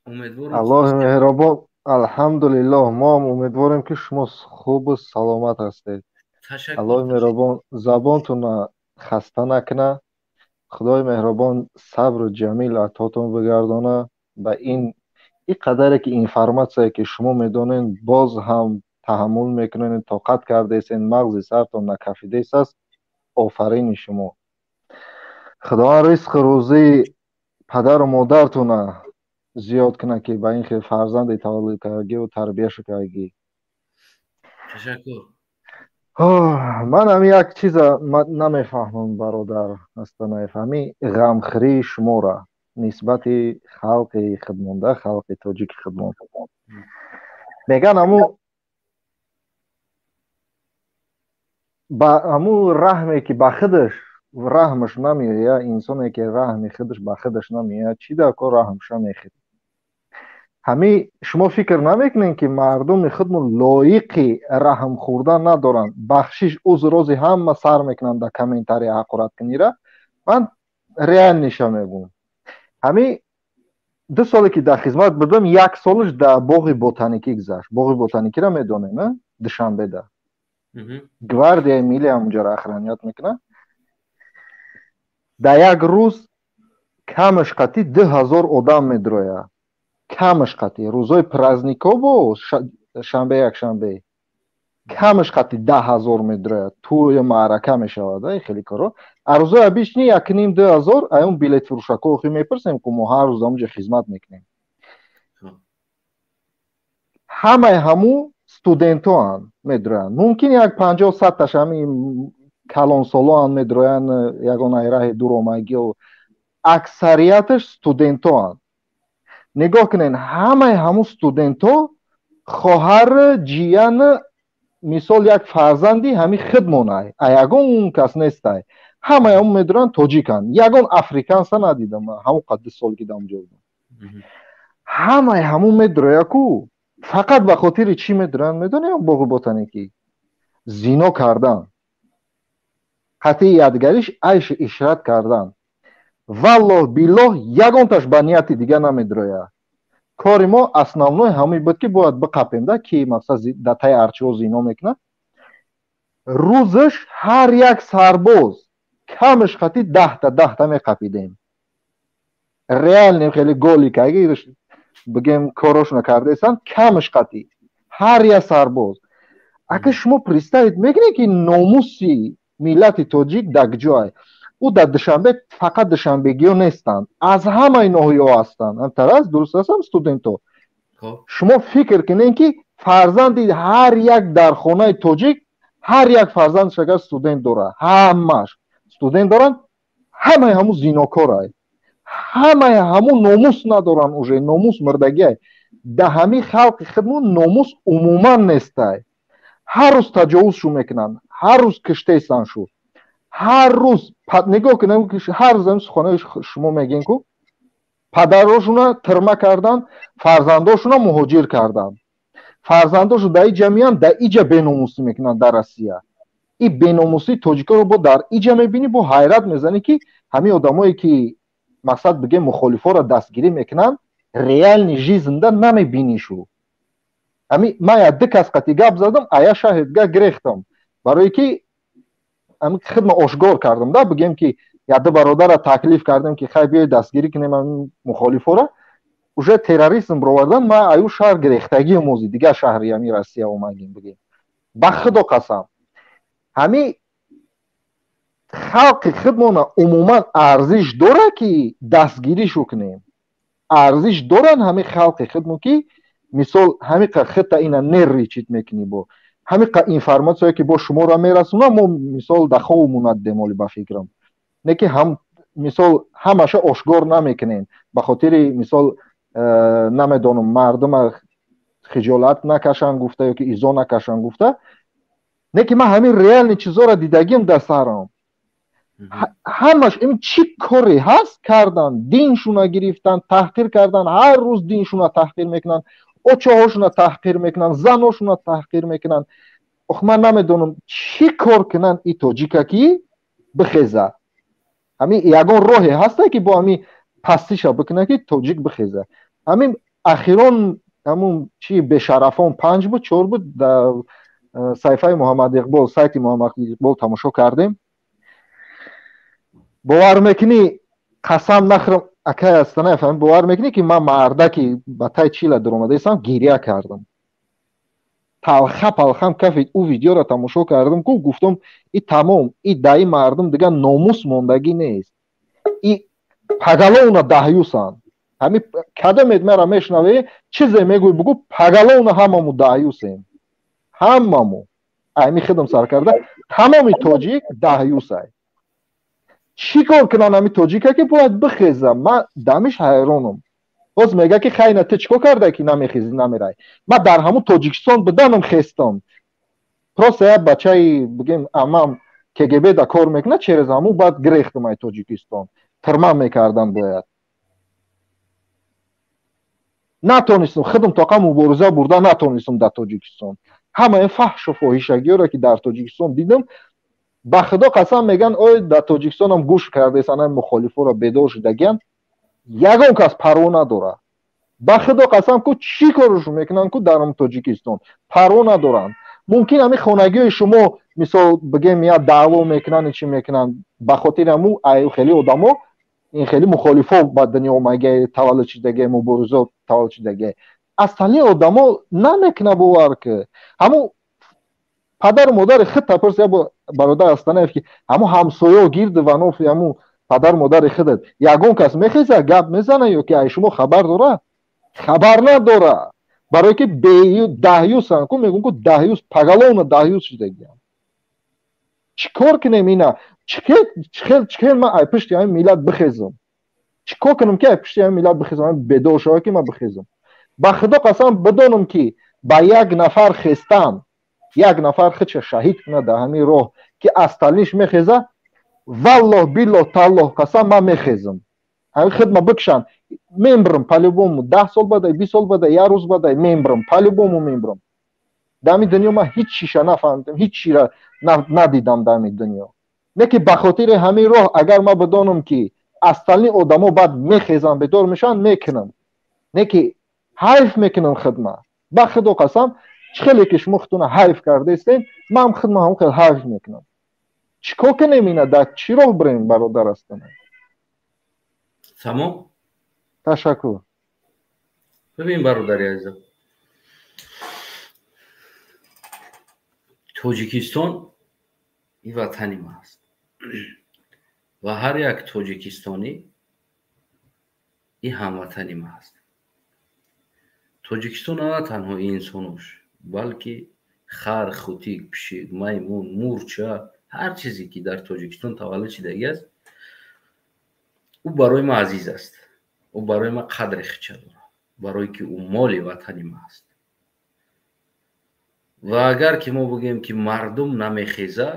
A: Умедворам.
H: Аллоҳи меҳрабон, алҳамдулиллоҳ, мо ҳам умедворем, ки шумо хубу саломат ҳастед.
A: Ташаккур.
H: Аллоҳи меҳрабон забонтонро хаста накунад, Худои меҳрабон сабру ҷамил атотон бигардона. Ба ин қадаре ки информатсияе ки шумо медонед, боз ҳам таҳаммул мекунед, тоқат кардаесен, мағзи сартон накафидааст, офарини шумо. Худованд ризқу рӯзии падару модартона зиёд кунад, ки ба ин хел фарзанде таваллуд кардагиву тарбияшо кардагӣ.
A: Ташаккур.
H: Ман ҳамин як чиза намефаҳмам, бародар Астанаев, ҳамин ғамхӯрии шуморо нисбати халқи худмонда, халқи тоҷики худмон. Меган, ҳамун ба ҳамун раҳме ки ба худаш раҳмаш намеояд, инсоне ки раҳми худаш ба худаш намеояд, чӣ дар кор раҳмша мехӯрад? Ҳамин шумо фикр намекунед, ки мардуми худмон лоиқи раҳм хӯрдан надоранд? Бахшиш, узр, рози ҳама сар мекунанд дар комментария ҳақораткунира. Ман реальныйша мегӯям. Ҳамин 2 соле ки дар хизмат будам, як солаш дар боғи ботаникӣ гузашт. Боғи ботаникиро медонем, Душанбеда гвардияи миллӣ ҳамунҷоро охранять мекунад. Дар як рӯз камаш қатӣ 2000 одам медрояд, камаш қатӣ, рӯзҳои праздникҳо, бо шанбе, якшанбе. Камаш қати 10 000 медрояд, тӯи маърака мешавад, хеле коро. А рӯзои обычный 1,5-2 ҳазор. Аюн билетфурӯшако охи мепурсем, ку мо ҳар рӯз амуҷа хизмат мекунем. Ҳамаи ҳаму студентоанд медроянд. Мумкин як 50-100 таш ҳами калонсолоанд медроянд, ягон айраҳи дуромагио. Аксарияташ студентоанд. Нигоҳ кунед, ҳамаи ҳамун студентҳо хоҳар, ҷиян, мисол, як фарзанди ҳами хидмонай, а ягон кас нестай. Ҳамаи ҳамун медуранд, тоҷиканд. Ягон африканса надидам ҳамун қад 2 сол ки дар будам. Ҳамаи ҳамун медуроя ку фақат ба хотири чӣ медуранд, медонем, боғи ботаникӣ зино кардан, қатъи ядгариш, айши ишрат кардан. Валлоҳ биллоҳ, ягонташ ба нияти дига намедроя. Кори мо основной ҳамин буд, ки бояд биқапем да, ки мақсад дар таи арчиҳо зино мекунад. Рӯзаш ҳар як сарбоз камаш қати 10 та 10 та меқапидем. Реально хеле голик бигем, корошона кардаестанд. Камаш қати ҳар як сарбоз. Ака, шумо представить мекунед, ки номуси миллати тоҷик дар куҷоай? Ӯ дар Душанбе фақат душанбегиҳо нестанд, аз ҳамаи ноҳияҳо ҳастанд. Ҳамтар аст, дуруст ҳастам, студентҳо? Шумо фикр кунед, ки фарзанди ҳар як дар хонаи тоҷик, ҳар як фарзандаш агар студент дорад, ҳамаш студент доранд. Ҳамаи ҳамун зинокорай, ҳамаи ҳамун номус надоранд, уже номус мурдагиай. Да ҳамин халқи худмон номус умуман нестай. Ҳар рӯз таҷовузшу мекунанд, ҳар рӯз киштесанд шу, ҳар рӯз. Нигоҳ кунем, ҳар рӯз ҳамин суханои шумо мегӯем ку: падарошуна тирма кардан, фарзандошуна муҳоҷир кардан, фарзандошу дар иҷа меянд, дар иҷа беномусӣ мекунанд дар Россия. И беномусии тоҷикоро бо дар иҷа мебинӣ, бо ҳайрат мезанӣ, ки ҳамин одамое ки, мақсад бигем, мухолифоро дастгирӣ мекунанд, реальный жизнь да намебинишу. Ҳами ман як ду кас қати гап задам, а я шаҳрдига гирехтам, барое ки ҳами хидма ошкор кардам да. Бигем, ки як ду бародара таклиф кардем, ки хай, биёй, дастгирӣ кунем ҳамин мухолифоро. Уже терроризм бировардан, ман аю шаҳр гирехтагиам, ози дигар шаҳри ҳами Россия омагим. Бигем, ба худо қасам, ҳами халқи худмона умуман арзиш дорад, ки дастгиришу кунем? Арзиш доранд ҳами халқи худмон, ки мисол ҳамиқа худта ина неричит мекунӣ, бо ҳамиқа информатсияе ки бо шуморо мерасонам, мо мисол да ховмон надидем оли, ба фикрам, не ки ҳам мисол ҳамаша ошкор намекунем, ба хотири мисол намедонам, мардума хиҷолат накашанд гуфта ё ки изо накашанд гуфта. Не ки ман ҳамин реальный чизоро дидагим дар сарам. Ҳамаш ин чӣ коре ҳаст, кардан: диншуна гирифтан, таҳқир кардан, ҳар рӯз диншуна таҳқир мекунанд, очаҳошуна таҳқир мекунанд, заношуна таҳқир мекунанд. Ох, ман намедонам, чӣ кор кунанд и тоҷика, ки бихеза. Ҳамин ягон роҳе ҳаста, ки бо ҳамин пастиша бикунад, ки тоҷик бихеза? Ҳамин ахирон ҳамун чи бешарафон панҷ буд, чор буд, дар саҳифаи Муҳаммад Иқбол, сайти Муҳаммад Иқбол тамошо кардем. Бовар мекунӣ, қасам нахӯрам, акай Астанаев, бовар мекунӣ, ки ман мардаки ба тай чила дуромадаистам, гиря кардам, талха палхам кафид. Ӯ видеоро тамошо кардам ку, гуфтам: и тамом, и даи мардум дигар номус мондагӣ нест, и поголовно даҳюсанд. Ҳами кадомет мара мешунавӣ, чизе мегӯй, бугӯ, поголовно ҳамаму даҳюсем, ҳамаму ами хидм сар карда тамоми тоҷик даҳюсай. Чӣ кор кунанд ҳами тоҷика, ки бояд бихеза? Ман дамиш ҳайронам. Боз мега, ки хайна, ту чӣ кор карда, ки намехези, намерай? Ман дар ҳамун Тоҷикистон буданам, хестам. Просто як бачаи, бигем, амам КГБ да кор мекунад, через ҳамун баъд гирехтам ай Тоҷикистон. Тирма мекардан бояд, натонистам худам тоқа мубориза бурда натонистам дар Тоҷикистон. Ҳамаи фаҳшу фоҳишагиёро, ки дар Тоҷикистон дидам, ба худо қасам, меган, ой, дар Тоҷикистонам гӯш кардаесана, мухолифоро бедор шудагиян, ягон кас парво надорад. Ба худо қасам ку, чӣ коршо мекунанд ку дар Тоҷикистон, парво надоранд. Мумкин ҳамин хонагиҳои шумо, мисол бигем, я даъво мекунанд, чӣ мекунанд, ба хотири ҳамун хеле одамо, ин хеле мухолифо ба дунё омагия, таваллуд шудагия, муборизо таваллуд шудагия, остальные одамо намекуна. Бовар ки ҳамун Падару модари худта пурс, я бародар Астанаев, ки ҳамун ҳамсоё гирду ванофи ҳамун падару модари худат ягон кас мехеза, гап мезана ё ки ай шумо хабар дора? Хабар надора. Барое ки даҳюсан ку, мегӯм ку даҳюс, поголовно даҳюс шудагиам. Чӣ кор кунем ина? Чӣ хел ман ай пушти ҳамин миллат бихезам? Чӣ кор кунам, ки ай пушти ҳамин миллат бихезам? Бедор шава, ки ман бихезам. Ба худо қасам, бидонам, ки ба як нафар хестан, як нафар худша шаҳид кунад дар ҳамин роҳ, ки остальный ш мехеза, валлоҳ, биллоҳ, таллоҳ қасам, ман мехезам. Ҳамин хидма бикшанд, мембрам по-любому. 10 сол бадай, 20 сол бадай, як рӯз бадай мембрам, по-любому мембрам. Дар ҳамин дунё ман ҳеҷ чиша нафаҳмидам, ҳеҷ чира надидам дар ҳамин дунё. Не ки ба хотири ҳамин роҳ, агар ман бидонам, ки остальные одамо баъд мехезанд, бедор мешаванд, мекунам. Не ки ҳайф мекунам хидма. Ба худо қасам, чӣ хеле ки шумо худтона ҳайф кардаистен, ман хидма ҳамон хел ҳайф мекунам. Чӣ кор кунем ина? Дар чӣ роҳ бирем, бародар Астана?
A: Тамом.
H: Ташаккур.
A: Бибин, бародари азизам, Тоҷикистон ин ватани ма аст ва ҳар як тоҷикистонӣ ин ҳамватани ма аст. Тоҷикистон на танҳо инсонош, балки хар, хутик, пишик, маймун, мурча, ҳар чизе ки дар Тоҷикистон таваллуд шидагӣ аст, ӯ барои ма азиз аст, ӯ барои ма қадри хича дорад, барое ки ӯ моли ватани ма аст. Ва агар ки мо бигӯем, ки мардум намехеза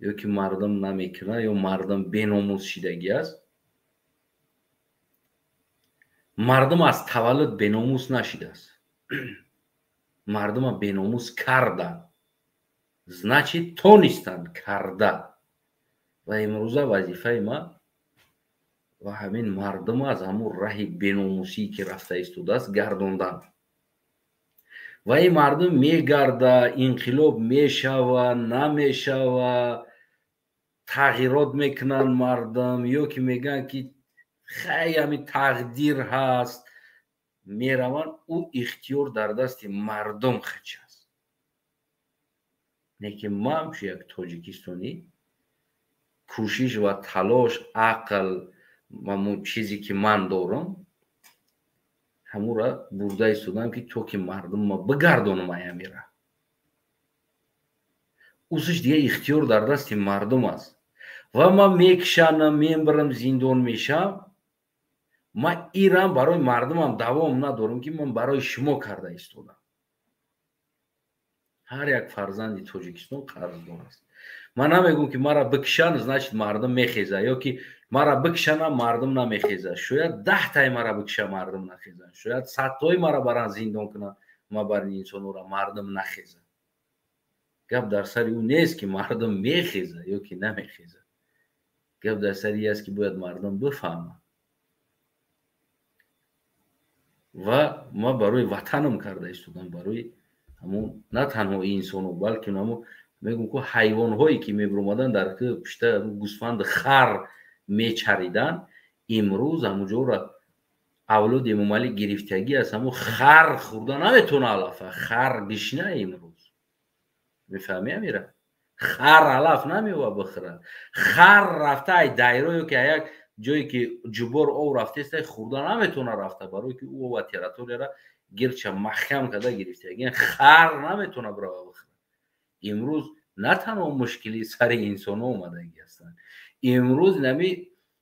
A: ё ки мардум намекунад ё мардум беномус шидагӣ аст, мардум аз таваллуд беномус нашидааст, мардума беномус карданд, значит, тонистанд карда. Ва имрӯза вазифаи ма ва ҳамин мардума аз ҳамун раҳи беномусие, ки рафта истодааст, гардондан. Ва ин мардум мегарда, инқилоб мешава, намешава, тағйирот мекунанд мардум ё ки мегӯянд, ки хай, ҳамин тақдир ҳаст, мераванд, ӯ ихтиёр дар дасти мардум хич аст. Лекин ман чу як тоҷикистонӣ кӯшиш ва талош, ақл, ҳамун чизе ки ман дорам, ҳамура бурда истодам, ки то ки мардумма бигардонам аямира. Усиш дига ихтиёр дар дасти мардум аст. Ва ман мекшанам, мебарам, зиндон мешам, ман ирам барои мардумам давом надорам, ки ман барои шумо карда истодам. Ҳар як фарзанди Тоҷикистон қарздор аст. Ман намегӯм, ки мара бикшан, значит, мардум мехеза, ё ки мара бикшанам, мардум намехеза. Шояд 10таи мара бикша, мардум нахезанд, шояд 100тои мара баран зиндон кунанд, ма бар ин инсонора мардум нахеза. Гап дар сари ӯ нест, ки мардум мехеза ё ки намехеза. Гап дар сари аст, ки бояд мардум бифаҳмад. Ва ма барои ватанам карда истодам, барои ҳамун на танҳо инсоно, балки ҳамун мегӯм ку ҳайвонҳое, ки мебиромаданд дар пушта гӯсфанди хар мечариданд, имрӯз ҳамунҷоро авлоди Эмомалӣ гирифтагӣ аст. Ҳамун хар хӯрда наметавона алафа, хар гишна имрӯз, мефаҳмӣ, Амира? Хар алаф намеова бихӯрад. Хар рафта ай дайро ё ки як ҷое ки ҷубор ов рафтеста, хӯрда наметавона рафта, барое ки ӯ ова территорияра гирча маҳкам карда гирифтагӣ, хар наметавона бирава бихӯрад. Имрӯз на танҳо мушкили сари инсонҳо омадагӣ ҳастанд, имрӯз нами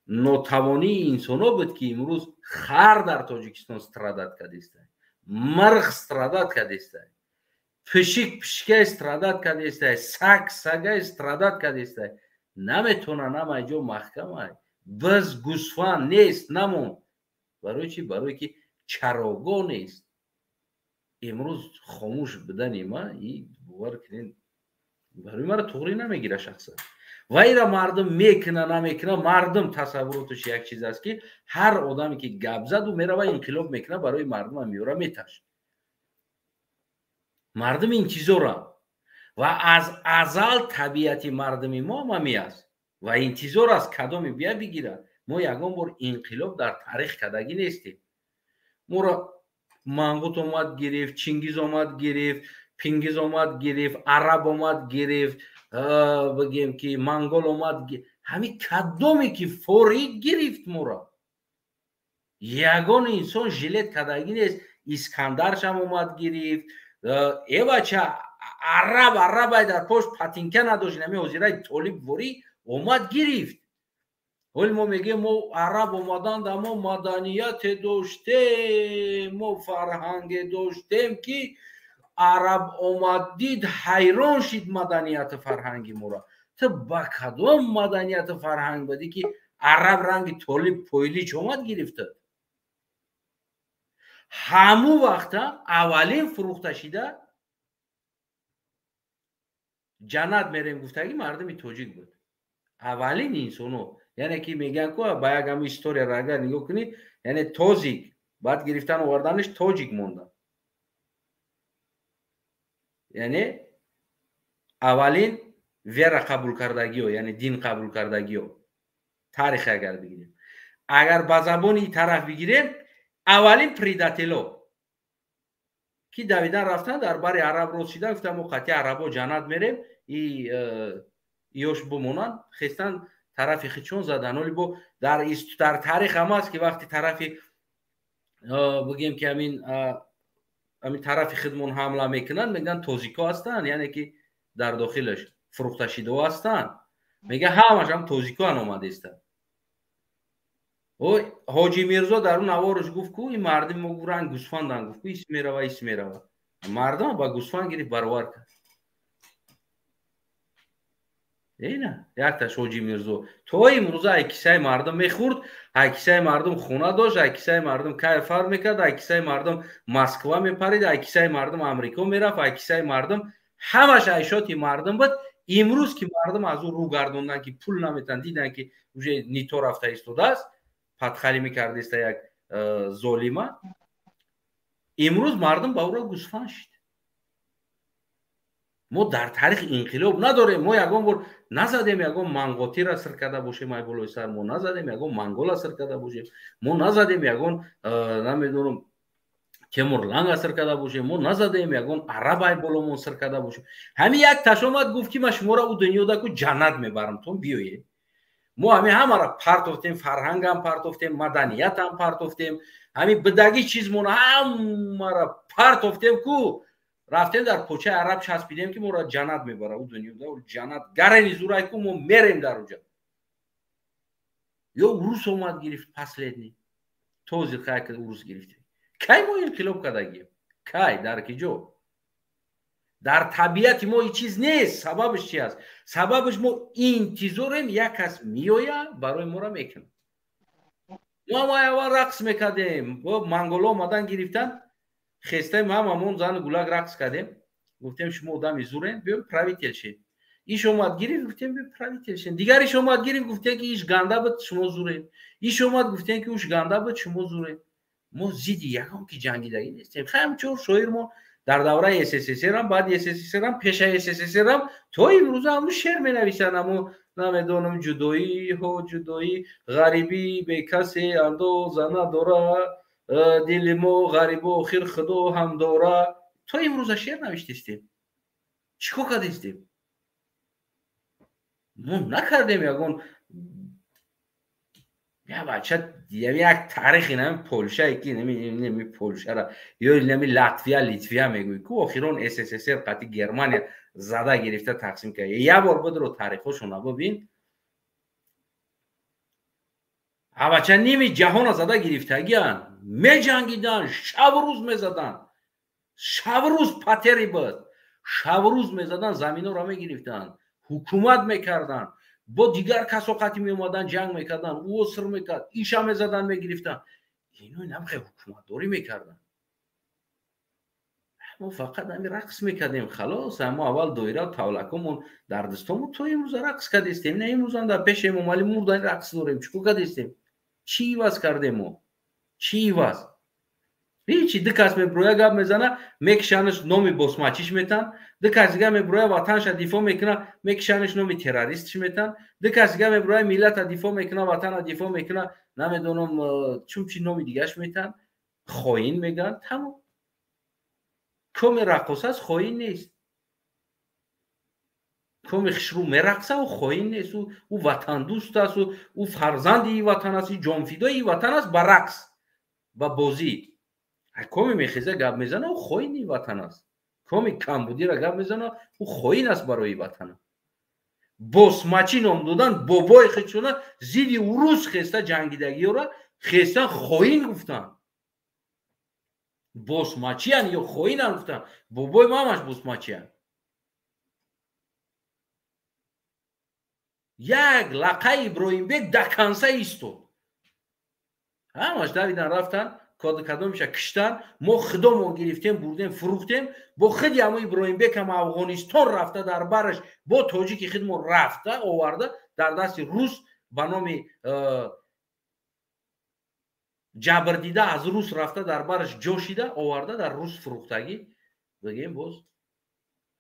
A: нотавонии инсонҳо буд, ки имрӯз хар дар Тоҷикистон страдать кардиста, мирғ страдать кардиста, пишик пишикай страдать кардиста, саг сагай страдать кардиста. Наметавона, намай ҷо маҳкамай, биз, гӯсфанд нест, намон. Барои чӣ? Барое ки чарогоҳ нест. Имрӯз хомӯш будани ма и бовар кунед, барои маро туғрӣ намегира шахсан. Ва ира мардум мекуна, намекуна, мардум тасаввуроташ як чиз аст, ки ҳар одаме ки гап зад, ӯ мерава, инқилоб мекуна, барои мардумам меёра, меташ. Мардум интизорам ва аз азал табиати мардуми мо ҳами аст ва интизор аст, кадоме бия бигирад. Мо ягон бор инқилоб дар таърих кардагӣ нестем. Моро Мангут омад гирифт, Чингиз омад гирифт, Пингиз омад гирифт, араб омад гирифт, бигем ки монгол омад, ҳамин кадоме ки форид гирифт моро. Ягон инсон жилет кардагӣ нест. Искандаршам омад гирифт. Э бача, араб арабай дар пош патинка надошт, ҳамин ҳозираи толиб ворӣ омад гирифт. Ҳоли мо мегӯем, мо араб омаданда мо маданияте доштем, мо фарҳанге доштем, ки араб омад дид, ҳайрон шид маданияти фарҳанги моро. Ту ба кадом маданияти фарҳанг будӣ, ки араб ранги толиб пойлич омад гирифта? Ҳамун вақта аввалин фурӯхта шида ҷаннат мерем гуфтагӣ мардуми тоҷик буд, аввалин инсоно. Яъне ки мегӯянд ку, ба як ҳами историяро агар нигоҳ кунӣ, яъне тозик баъд гирифтан оварданаш тоҷик монда, яъне аввалин вера қабул кардагиё, яъне дин қабул кардагиё. Таърихе агар бигирем, агар ба забони тараф бигирем, аввалин предатело ки давидан рафтан дар бари араб рост шидан, гуфтан мо қатъи арабо ҷаннат мерем, иёш бимонанд, хестан тарафи хичон задан. Оли бо дар таърих ҳам аст, ки вақти тарафи бигем ки ҳамин тарафи хидмон ҳамла мекунанд, мегӯянд тозико ҳастанд, яъне ки дар дохилаш фурӯхташидао ҳастанд, мега ҳамаш ҳам тозикоан омадестанд. Ҳоҷи Мирзо дар он навораш гуфт ку, ин мардуми мо ранг гӯсфандан, гуфт ку, ис мерава, ис мерава, мардум ба гӯсфанд гирифт, баровар кард. Ина якташ Ҳоҷи Мирзо то имрӯза ай кисаи мардум мехӯрд, ай кисаи мардум хона дошт, ай кисаи мардум кайфар мекард, ай кисаи мардум Москва мепарид, ай кисаи мардум Амрико мерафт, ай кисаи мардум ҳамаш айшоти мардум буд. Имрӯз ки мардум аз ӯ рӯ гардонданд, ки пул наметан, диданд ки уже нито рафта истодааст, падхалӣ мекардеста як золима, имрӯз мардум ба ӯро гӯсфанд шид. Мо дар таърих инқилоб надорем. Мо ягон бор назадем ягон манғотира сир карда бошем ай болои сар, мо назадем ягон монгола сир карда бошем, мо назадем ягон намедонам Темурланга сир карда бошем, мо назадем ягон араб ай боломон сир карда бошем. Ҳамин як таш омад гуфт, ки ман шуморо ӯ дунёда ку ҷаннат мебарам, тон биёед. Мо ҳамин ҳамаро партофтем, фарҳангам партофтем, маданиятам партофтем, ҳамин бидагӣ чизмона ҳамаро партофтем ку, рафтем дар почаи араб часпидем, ки моро ҷаннат мебара ӯ дунёда, ҷаннат гарени зурай ку, мо мерем дар уҷа. Ё урус омад гирифт последний, този хай ки урус гирифтем. Кай мо инқилоб кардагием? Кай, дар ки ҷо? Дар табиати мо ин чиз нест. Сабабаш чи аст? Сабабаш мо интизорем як кас меоя барои моро мекунад. Мо ҳама аввал рақс мекардем, монголо омадан гирифтан, хестаем ҳамамон зану гулак рақс кардем, гуфтем шумо одами зурем, биём правитель шед. Иш омад гирифт, гуфтем биём правитель шед. Дигар иш омад гирифт, гуфтем ки иш ганда буд, шумо зурем. Иш омад, гуфтем ки уш ганда буд, шумо зурем. Мо зидди ягон ки ҷангидагӣ нестем. Хаям чор шоир мо дар давраи СССР, баъди СССР, пешаи СССР то имрӯза ҳамун шеър менависанд, ҳамун намедонам ҷудоӣ ҳо ҷудоӣ, ғарибӣ бекасе андоза надора, дили мо ғарибо охир худо ҳам дора. То имрӯза шеър навиштистем. Чӣ кор кардистем? Мо накардем ягон я бача, як таърихи нами Полшае ки нами Полшара ё нами Латвия, Литвия мегӯй ку, охирон СССР қати Германия зада гирифта тақсим кард. Я бор будро таърихошона бибин. Авача ними ҷаҳона зада гирифтагиян, меҷангидан, шабу рӯз мезадан, шабу рӯз патери буд, шабу рӯз мезадан, заминҳоро мегирифтанд, ҳукумат мекарданд, бо дигар касо қати меомадан ҷанг мекарданд, ӯ сир мекард, иша мезадан, мегирифтанд. Ино намхе ҳукуматдорӣ мекарданд. Мо фақат ҳами рақс мекардем, халос. Мо аввал доира тавлакомон дар дастомон то имрӯза рақс кардистем. На имрӯзам дар пеши Эмомалӣ мурдани рақс дорем. Чӣ кор кардистем? Чӣ иваз кардем мо? Чӣ иваз? Ҳичи. Ду кас меброя гап мезана, мекишанаш номи босмачиш метан. Ду кас дига меброя ватанша дифоъ мекуна, мекишанаш номи террористш метан. Ду кас дига меброя миллата дифоъ мекуна, ватана дифоъ мекуна, намедонам чун чи номи дигаш метан, хоин мегӯянд. Тамом. Коми раққос аст, хоин нест. Коми хушрӯ мерақса, ӯ хоин нест, ӯ ватандӯст аст, ӯ фарзанди ин ватан аст, ҷонфидои ин ватан аст ба рақс, ба бозӣ. Коми мехеза гап мезана, ӯ хоини ватан аст. Коми камбудира гап мезана, ӯ хоин аст барои ватана. Босмачӣ ном додан бобои худшона зидди урус хеста ҷангидагиёра хестан хоин гуфтанд. Босмачиян ё хоинан гуфтанд. Бобои мамаш босмачиян. Як лақаи Иброҳимбек даканса истод. Ҳамаш давидан рафтан, кадомиша киштан, мо худомон гирифтем, бурдем, фурӯхтем. Бо худи ҳамо Иброҳимбек ҳам Афғонистон рафта, дар бараш бо тоҷики худмон рафта оварда дар дасти рус ба номи ҷабрдида аз рус рафта дар бараш ҷошида оварда дар рус фурӯхтагӣ. Бигем боз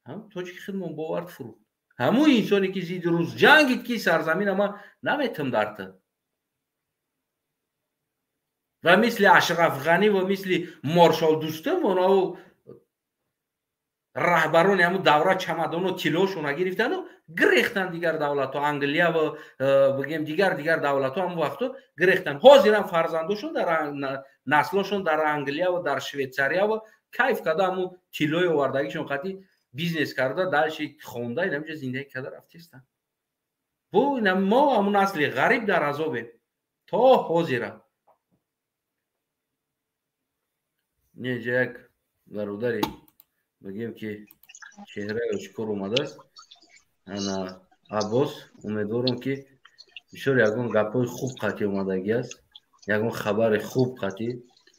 A: ҳам тоҷики худмон бовард фурӯхт. Ҳамун инсоне ки зидди рус ҷангид, ки сарзамина ман наметам дар ту. Ва мисли Ашраф Ғанӣ ва мисли Маршал Дустам онҳо раҳбарони ҳамун давра чамадоно тиллошона гирифтану гирехтан дигар давлатҳо, Англия ва бигем дигар давлатҳо ҳамун вақтҳо гирехтан. Ҳозирам фарзандошон дар наслошон дар Англия ва дар Швейтсария ва кайф карда ҳамун тиллои овардагишон қатӣ бизнес карда дальше хонда инамҷа зиндагӣ карда рафтестанд. Бо мо ҳамун насли ғариб дар азобем то ҳозира. Неҷа як бародари бигем ки чеҳраи ошкор омадааст, ана Аббос. Умедворам ки бисёр ягон гапҳои хуб қатъӣ омадагӣ аст, ягон хабари хуб қатъӣ,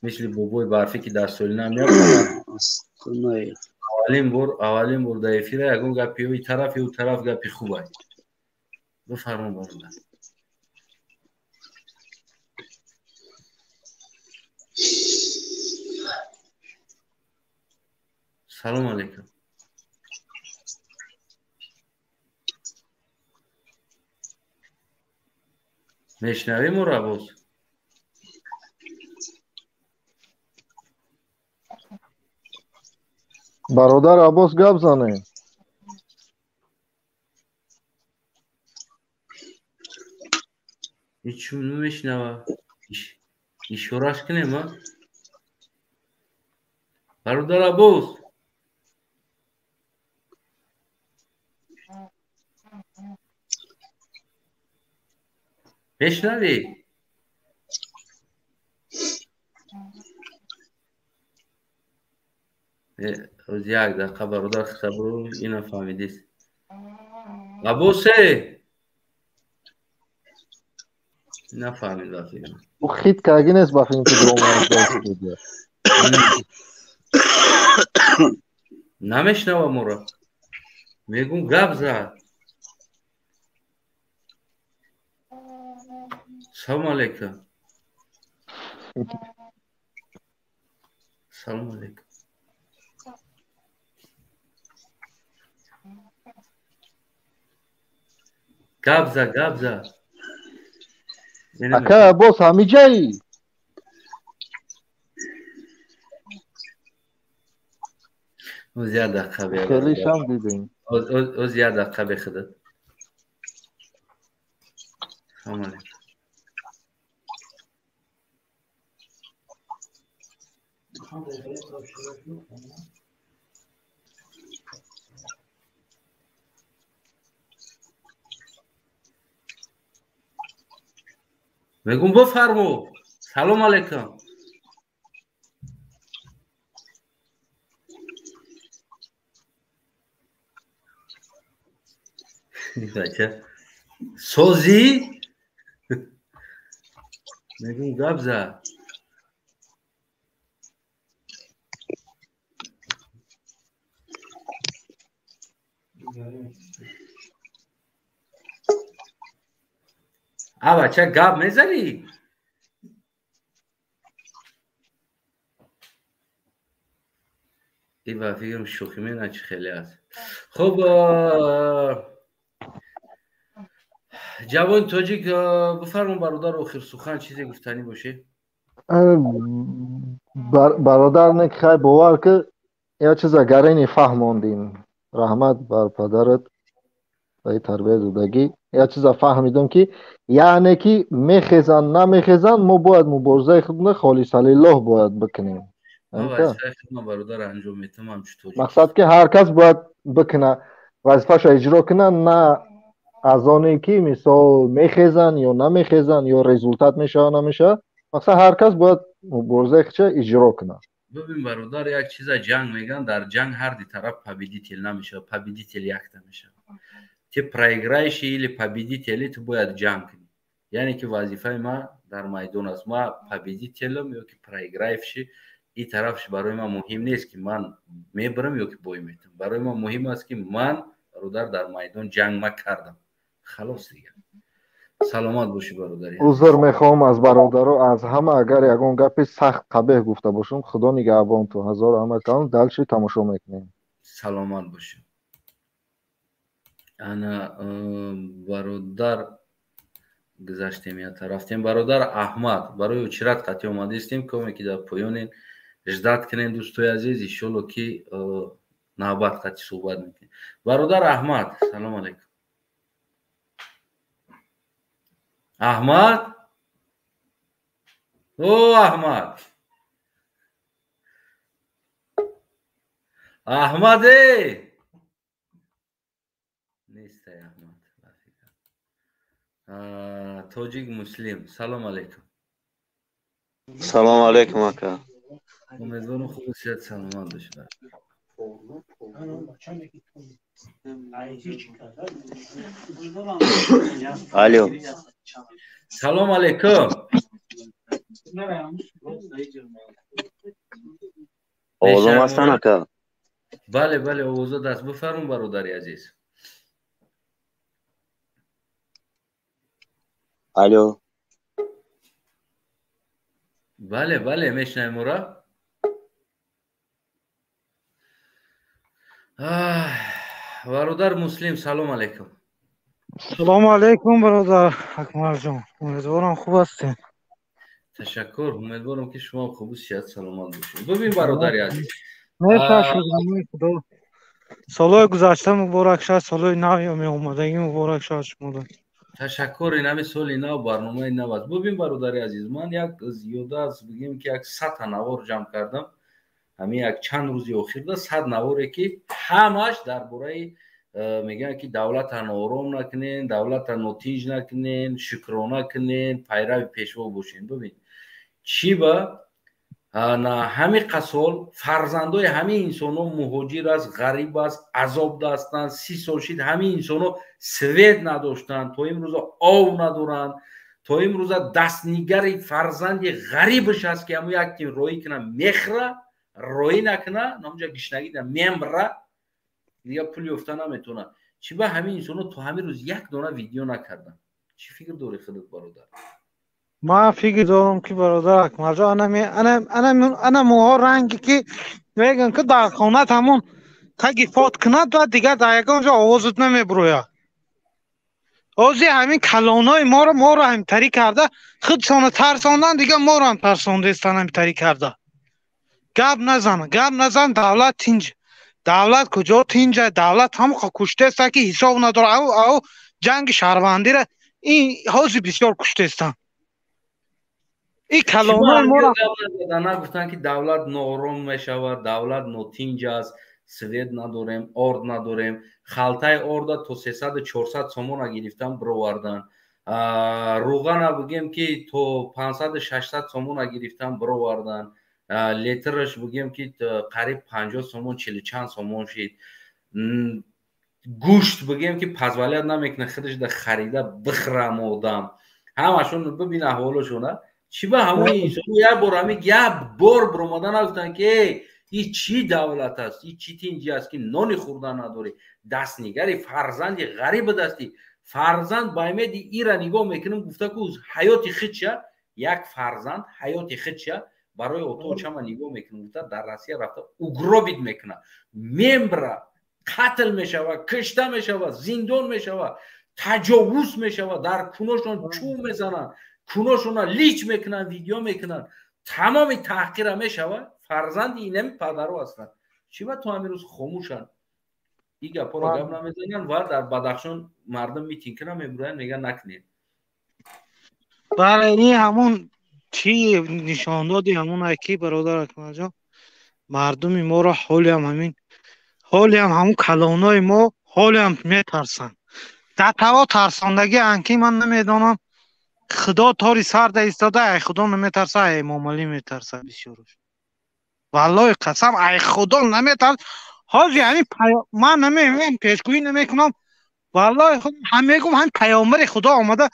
A: мисли бобои барфӣ ки дар соли нав меояд. Аввалин бор дар эфира ягон гапи ё тараф ё тараф гапи хуб аст. Бифармо бародар. Салом алейкум. Мешнавӣ моро, Аббос?
H: Бародар Аббос, гап занем.
A: Ҳеҷ намешнава. Ишораш кунем, а? Бародар Аббос. Мешнавӣ? Як дақиқа бародар хабру ина фаҳмидист. Аббосе нафаҳмид ба фикрам.
H: Ӯ хит карги нест ба фикр ки
A: намешнава моро. Мегум гап зад. Салом алейкум. Салом алейкум. Гап зад, гап зад.
H: Ака Аббос ҳамиҷаӣ?
A: Оз як дақиқа бе.
H: Хеле шам дидем.
A: Оз як дақиқа бе худат. Салом алейкум. Мегум бифармо. Салом алейкум. Бача созӣ? Мегум гап зад. А бача гап мезанӣ? И ба фикрам шӯхӣ мена чӣ хеле аст. Хуб, ҷавони тоҷик бифармо бародар, охир сухан чизе гуфтанӣ боше.
H: Бародар не, хай бовар ки Як чиза гарини фаҳмондин. Раҳмат бар падарат ба тарбия додагӣ. Як чиза фаҳмидам, ки яъне ки мехезанд, намехезанд, мо бояд муборизаи худро холисалиллоҳ бояд бикунем. Мақсад ки ҳар кас бояд бикуна, вазифаашро иҷро куна, на аз оне ки мисол мехезанд ё намехезанд ё результат мешава, намешава. Мақсад ҳар кас бояд муборизаи худша иҷро кунад.
A: Бибин, бародар, як чиза ҷанг мегӯянд: дар ҷанг ҳар ди тараф победитель намешавад, победитель якта мешавад. Ты проиграешь или победители, ту бояд ҷанг кунӣ. Яъне ки вазифаи ман дар майдон аст. Ман победителем ё ки проигравший, ин тарафш барои ман муҳим нест, ки ман мебарам ё ки бой метам. Барои ман муҳим аст, ки ман, бародар, дар майдон ҷанг ма кардам. Халос дигар. Саломат бошӣ, бародари.
H: Узр мехоҳам аз бародаро, аз ҳама, агар ягон гапи сахт қабеҳ гуфта бошам. Худо нигаҳбон ту, ҳазор ҳама калом, дальше тамошо мекунем.
A: Саломат бошӣ. Ана, бародар, гузаштем я тарафтем. Бародар Аҳмад, барои очередь қатъи омадистем. Коме ки дар поёнен, ждать кунен, дӯстои азиз, иншолло ки навбат қатъи суҳбат мекунем. Бародар Аҳмад, салом алайкум. Аҳмад, о Аҳмад, Аҳмаде нестай. Аҳмад тоҷик муслим, салом алайкум.
C: Салом алайкум, ака.
A: Умедворам, хуб, сиҳат, саломат бошед.
C: Алло.
A: Салом алейкум.
C: Овозам ҳастан, ака?
A: Бале, бале, овозат аст. Бифармун, бародари азиз.
C: Алло.
A: Бале, бале, мешунавем ора. Бародар Муслим, салом алейкум.
I: Салому алейкум, бародар Акмалҷон, умедворам, хуб ҳастем.
A: Ташаккур, умедворам, ки шумо хубу сиҳат, саломат бошед. Бибин, бародари азиз.
I: Худо, солҳои гузашта муборак шавад, солҳои нав меомадагӣ муборак шавад шуморо.
A: Ташаккур. Инами соли нав, барномаи нав аст. Бибин, бародари азиз, ман як зиёда аз, бигем ки, як 100-та навор ҷамъ кардам ҳамин як чанд рӯзи охирда, 100 наворе, ки ҳамаш дар бораи мегӯянд, ки давлата ноором накунен, давлата нотинҷ накунен, шукрона кунен, пайрави пешво бошен. Бибин, чӣ ба ҳамин қасол фарзандои ҳамин инсонҳо муҳоҷир аст, ғариб аст, азоб ҳастанд. 30 сол шид, ҳамин инсонҳо свет надоштанд, то имрӯза ов надоранд, то имрӯза дастнигари фарзанди ғарибаш аст, ки ҳамун як тим роӣ куна, мехӯра, роӣ накуна, намунҷа гишнагида мемра, дигар пул ёфта наметавонад. Чӣ ба ҳамин инсонҳо то ҳамин рӯз як дона видео накарданд? Чӣ фикр дорӣ худат, бародар?
I: Ман фикр дорам, ки, бародар Акмалҷон, ана мӯҳо ранге ки мегӯянд, ки дар хонат ҳамон таги фот кунад ва дигар дар ягон ҷо овозат намебурояд. Ози ҳамин калонҳои моро ҳамтарӣ карда, худшонро тарсондан, дигар моро ҳам тарсондестан ҳамтарӣ карда. Гап назан, гап назан, давлат тинҷ. Давлат куҷо тинҷа? Давлат ҳам куштеста, ки ҳисоб надорад. Ав ҷанги шаҳрвандиро ин ҳозир бисёр куштестанд. Ин калонҳои моро
A: нагуфтанд, ки давлат ноором мешавад, давлат нотинҷ аст, свет надорем, орд надорем. Халтаи орда то 300-400 сомона гирифтан, бировардан. Руғана, бигем ки, то 500-600 сомона гирифтан, бировардан. Литраш, бигем ки, қариб 50 сомон, чилу чанд сомон шид. Гӯшт, бигем ки, позволять намекунад худаш да харида бихӯрам одам. Ҳамашон бибин аҳволашона. Чӣ ба ҳамон инсон як бор, ҳамин як бор биромада нагуфтанд, ки ин чӣ давлат аст, ин чӣ тинҷӣ аст, ки нони хӯрдан надорӣ, дастнигари фарзанди ғариба дастӣ. Фарзанд ба имеди ира нигоҳ мекунам, гуфта ку, ҳаёти худша, як фарзанд ҳаёти худша барои оточама нигоҳ мекунам, гуфта, дар Россия рафта угробить мекунад, мембра, қатл мешавад, кишта мешавад, зиндон мешавад, таҷовуз мешавад, дар куношон чӯб мезананд, куношона лич мекунанд, видео мекунанд, тамоми таҳқира мешавад. Фарзанди инами падаро ҳастанд. Чӣ ба то ҳамин рӯз хомӯшанд, ин гапҳоро гап намезананд ва дар Бадахшон мардум митинг кунанд, мебуроянд, мегӯянд накунед.
I: Бале, ин ҳамун чӣ нишон доди, ҳамун ки бародар Акмалҷон, мардуми моро ҳолиам ҳамин, ҳолиам ҳамун калонои мо ҳолиам метарсанд. Дар таво тарсондагӣ анки ман намедонам, Худо тори сар да истода, ай Худо наметарса, ай Эмомалӣ метарса бисёраш. Валлоҳи қасам, ай Худо наметарс. Ҳозир ҳамин ман намемем, пешгӯӣ намекунам. Валлоҳи ҳам мегӯм, ҳамин паёмбари Худо омада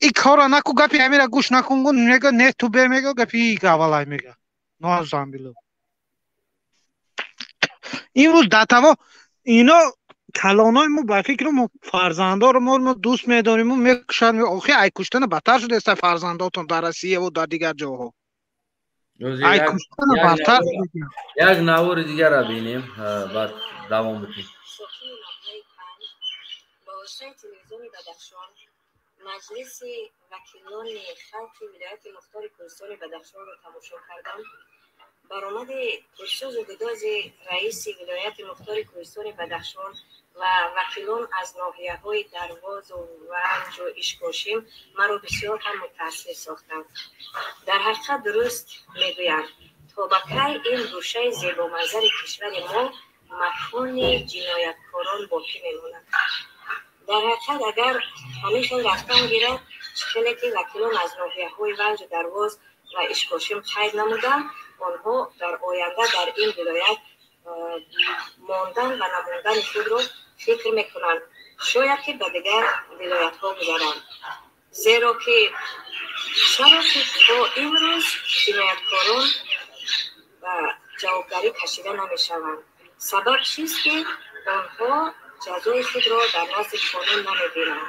I: ин корро наку, гапи ҳамира гӯш накун, гу мега, не ту бе мега, гапи гавалай мега. Нозамбило. Имрӯз дар таво ино калонои мо ба фикру мо фарзандоро мо дӯст медорим, мекушанд. Охи ай куштана бадтар шудааст фарзандотон дар Россия ва дар дигар ҷоҳо. Ай куштана бадтар.
A: Як навори дигарро бинем, баъд давом бикунем.
J: Ба воситаи телевизиони Бадахшон маҷлиси вакилони халқи вилояти мухтори Кӯҳистони Бадахшонро тамошо кардам. Баромади пурсӯзу гудози раиси вилояти мухтори Кӯҳистони Бадахшон ва вакилон аз ноҳияҳои Дарвозу Ванҷу Ишкошим маро бисёр ҳам мутаассир сохтанд. Дар ҳақиқат дуруст мегӯянд, то ба кай ин гӯшаи зебоманзари кишвари мо макони ҷинояткорон боқӣ мемонад? Дар ҳақиқат агар ҳамин хел рафтан гирад, чӣ хеле ки вакилон аз ноҳияҳои Ванҷу Дарвоз ва Ишкошим қайд намуданд, онҳо дар оянда дар ин вилоят мондан ва намондани худро фикр мекунанд, шояд ки ба дигар вилоятҳо гузаранд. Зеро ки чаро ки то имрӯз ҷинояткорон ба ҷавобгарӣ кашида намешаванд? Сабаб чист ки онҳо ҷазои худро дар назди қонун намебинанд?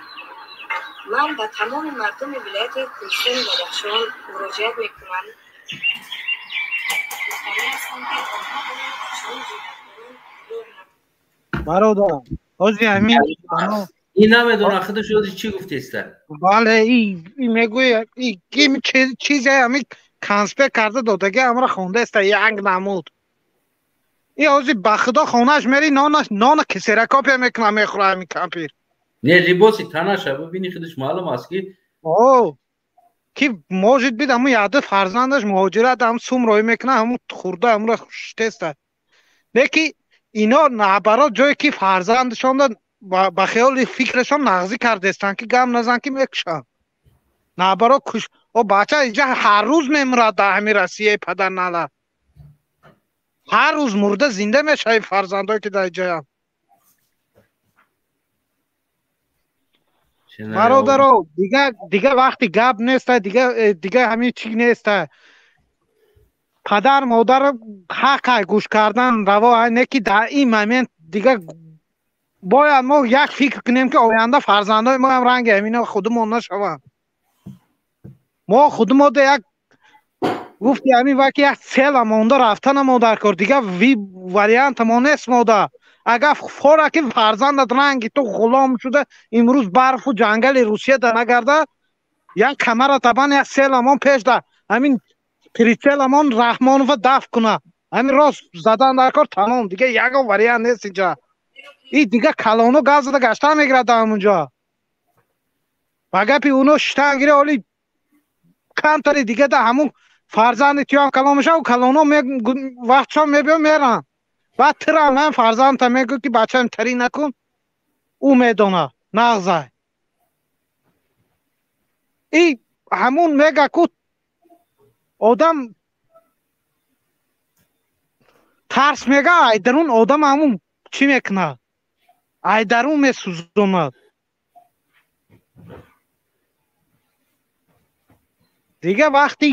J: Ман ба тамоми мардуми вилояти Кӯҳистони Бадахшон муроҷиат мекунам.
I: Бародар, ҳозир ҳамин
A: ин намедонам худаш ҳозир чӣ гуфтеста.
I: Бале, ин мегӯяд, ки чизе ҳамин конспект карда додаги ҳамро хондаеста, янг намуд. Ин ҳозир ба Худо хонааш мери, нона ксерокопия мекунад, мехӯрад ҳамин кампир.
A: Не, либоси танаша бибини, худаш маълум аст ки
I: ки может быть ҳамун яду фарзандаш муҳоҷират ҳам сум роҳӣ мекунад, ҳамун хурда ҳамура шутеста. Леки ино наоборот ҷое ки фарзандашонда ба хиёли фикрашон нағзӣ кардестанд ки гам назан ки мекушанд. Наоборот куш о бача инҷа ҳар рӯз мемурад дар ҳамин Россияи падарнала. Ҳар рӯз мурда зинда мешавӣ фарзандое ки дар инҷоянд. Бародаро, дига вақти гап неста, дига ҳамин чӣ неста. Падар модар ҳақ ай гӯш кардан раво ай, не ки дар ин момент дига бояд мо як фикр кунем ки оянда фарзандои мо ҳам ранги ҳамино худумон нашаванд. Мо худумода як гуфти ҳамин ваки як села монда рафтана мо дар кор, дига вариантамо нест мода. Агар фора ки фарзандат ранги ту ғулом шуда имрӯз барфу ҷангали Русия да нагарда, як камара табан як селамон пеш да ҳамин прицеламон Раҳмонова дафт куна, ҳамин рост задан дар кор тамом, дига ягон вариант нест инҷа. И дига калоно газ зада гаштан мегирад дар ҳамунҷо. Ба гапи уно шиштан гире, оли камтари дига да ҳамун фарзанди туям калон мешавад, калоно вақтшон мебиён меранд. Баъд тирам ман фарзандта мегӯ ки бачаам тарӣ накун, ӯ медона нағзай. И ҳамун мега ку одам тарс мега, ай дарун одам ҳамун чӣ мекунад? Ай дарун месӯзонад. Дига вақти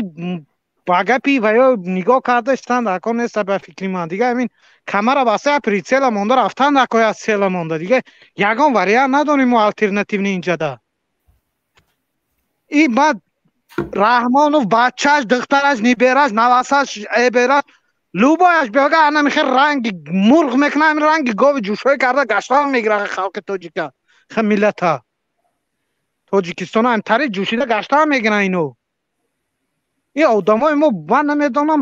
I: ба гапи ва ё нигоҳ карда шитан дар кор неста ба фикри ман. Дига ҳамин камара баста прицела монда рафтан дар кор аз села монда. Дига ягон вариант надорем мо алтернативни инҷада. И баъд Раҳмонов бачааш, духтараш, нибераш, навасаш, эбераш, любояш биёга ана михел ранги мурғ мекунад, ҳамин ранги гови ҷӯшҳое карда гаштан мегирад халқи тоҷика, миллата. Тоҷикистона ҳамтари ҷӯшида гаштан мегиранд ино. Ин одамои мо ман намедонам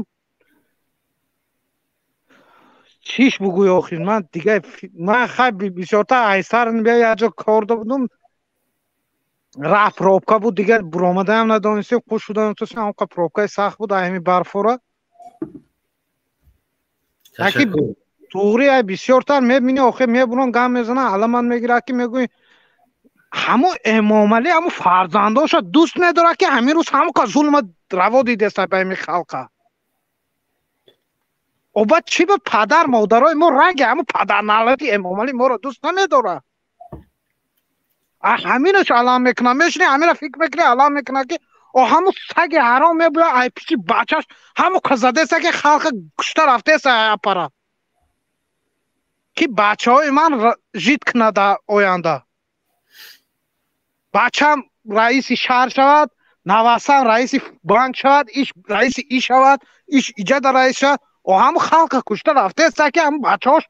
I: Чиш бугӯй охир, ман дига ман хай бисёртар айсар бия як ҷо кор будум, раҳ пробка буд, дигар буромадаам надонистем, қуш шуда натонистем, ҳамқа пробкаи сахт буд ҳами барфора. Яки туғри ай бисёртар мебини, охир мебурон гам мезанан, аламан мегирад ки мегӯи ҳамо Эмомалӣ ҳамо фарзандоша дӯст медорад, ки ҳамин рӯз ҳамоқа зулма раво дидеста ба ҳами халқа. Оба чӣ ба падар модарои мо ранги ҳамо падарналати Эмомалӣ моро дӯст намедорад. Ҳаминаш алам мекунад, мешини ҳамина фикр мекунӣ, алам мекунад ки о ҳамо саги ҳаром мебояд, ай пичи бачаш ҳамо казадеса ки халқа кушта рафтеса аппарат ки бачаҳои ман жид кунад дар оянда. Бачам раиси шаҳр шавад, навасам раиси банк шавад, иш раиси и шавад, иш иҷада раис шавад. О ҳамо халқа кушта рафтеса ки ҳамо бачаҳош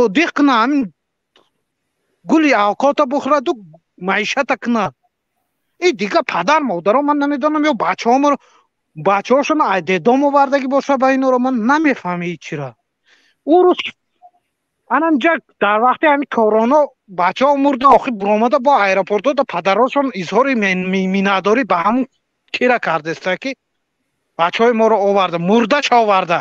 I: одиқ кунад, ҳамин гули авқота бухӯраду маишата кунад. И дига падар модаро ман намедонам, ё бачаҳоморо бачаҳошон ай дедом овардагӣ боша ба инора, ман намефаҳмам ҳечира. Ӯ рӯз анамҷа дар вақти ҳамин корона бачаҳо мурда, охир буромада бо аэропортҳо падарошон изҳори миннатдорӣ ба ҳамун кира кардеста ки бачаҳои моро оварда, мурдаша оварда,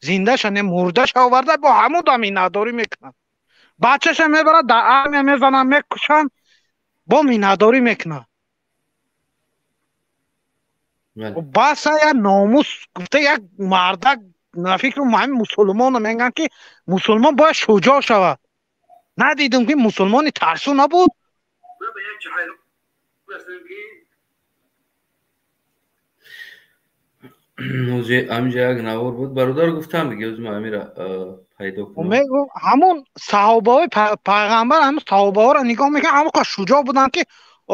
I: зиндаша не, мурдаша оварда, бо ҳамун да миннатдорӣ мекунад. Бачаша мебарад дар армия мезананд, мекушанд, бо миннатдорӣ мекунад. Баса як номус гуфта як мардак нафикру ҳамин мусулмона мегӯянд ки мусулмон бояд шуҷоъ шавад. Надидум ки мусулмони тарсу набуд.
A: Ҳаминҷа як навор буд, бародар, гуфтам дига ӯзи ман ҳамира пайдо кунам.
I: Ҳамон саҳобаҳои пайғамбар, ҳамон саҳобаҳоро нигоҳ мекунам, ҳамоқа шуҷоъ буданд ки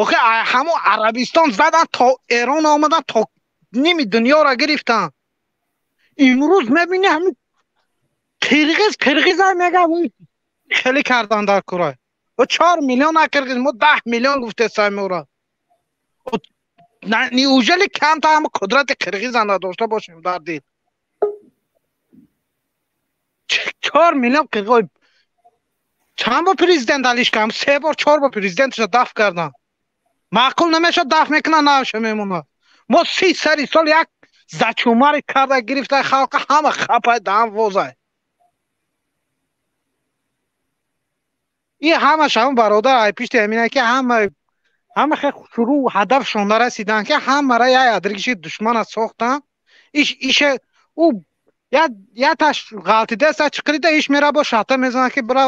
I: охи ҳамон Арабистон заданд, то Эрон омаданд, то ними дунёро гирифтанд. Имрӯз мебинӣ ҳамин қирғиз қирғиза мегӯяд, хеле кардан дар курай. 4 миллион қирғиз, мо 10 миллион гуфтесаем ӯро. Неужели камта ҳама қудрати қирғиза надошта бошем дар дил? 4 миллион қирғиз чанд бор президент алиш кардам? 3 бор, 4 бор президентша даф кардам. Маъқул намешад, даф мекунад, навша мемонад. Мо 30 сари сол як зачумари карда гирифта халқа, ҳама хапай даҳан возай. Ин ҳамаш ҳамон бародар ай пишти ҳамина ки ҳама хе шурӯъ ҳадафшон нарасиданд, ки ҳамара як адригиши душмана сохтанд. Иш ише ӯ яташ ғалтидеста чиқирида, иш мера бо шахта мезанад ки бира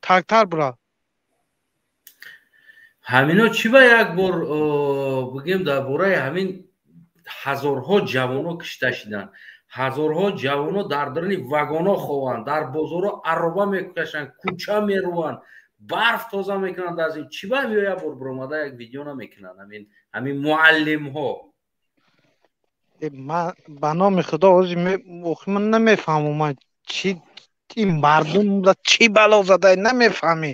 I: тагтар бура.
A: Ҳамино чӣ ба як бор бигем дар бораи ҳамин ҳазорҳо ҷавоно кишта шиданд, ҳазорҳо ҷавоно дар даруни вагонҳо хованд, дар бозорҳо ароба мекашанд, кӯча мерӯванд, барф тоза мекунанд. Аз ин чӣ ба ё як бор биромада як видео намекунанд ҳамин муаллимҳо?
I: Ман ба номи Худо охи ман намефаҳмам, ман чи ин мардум чӣ бало зада намефаҳмӣ.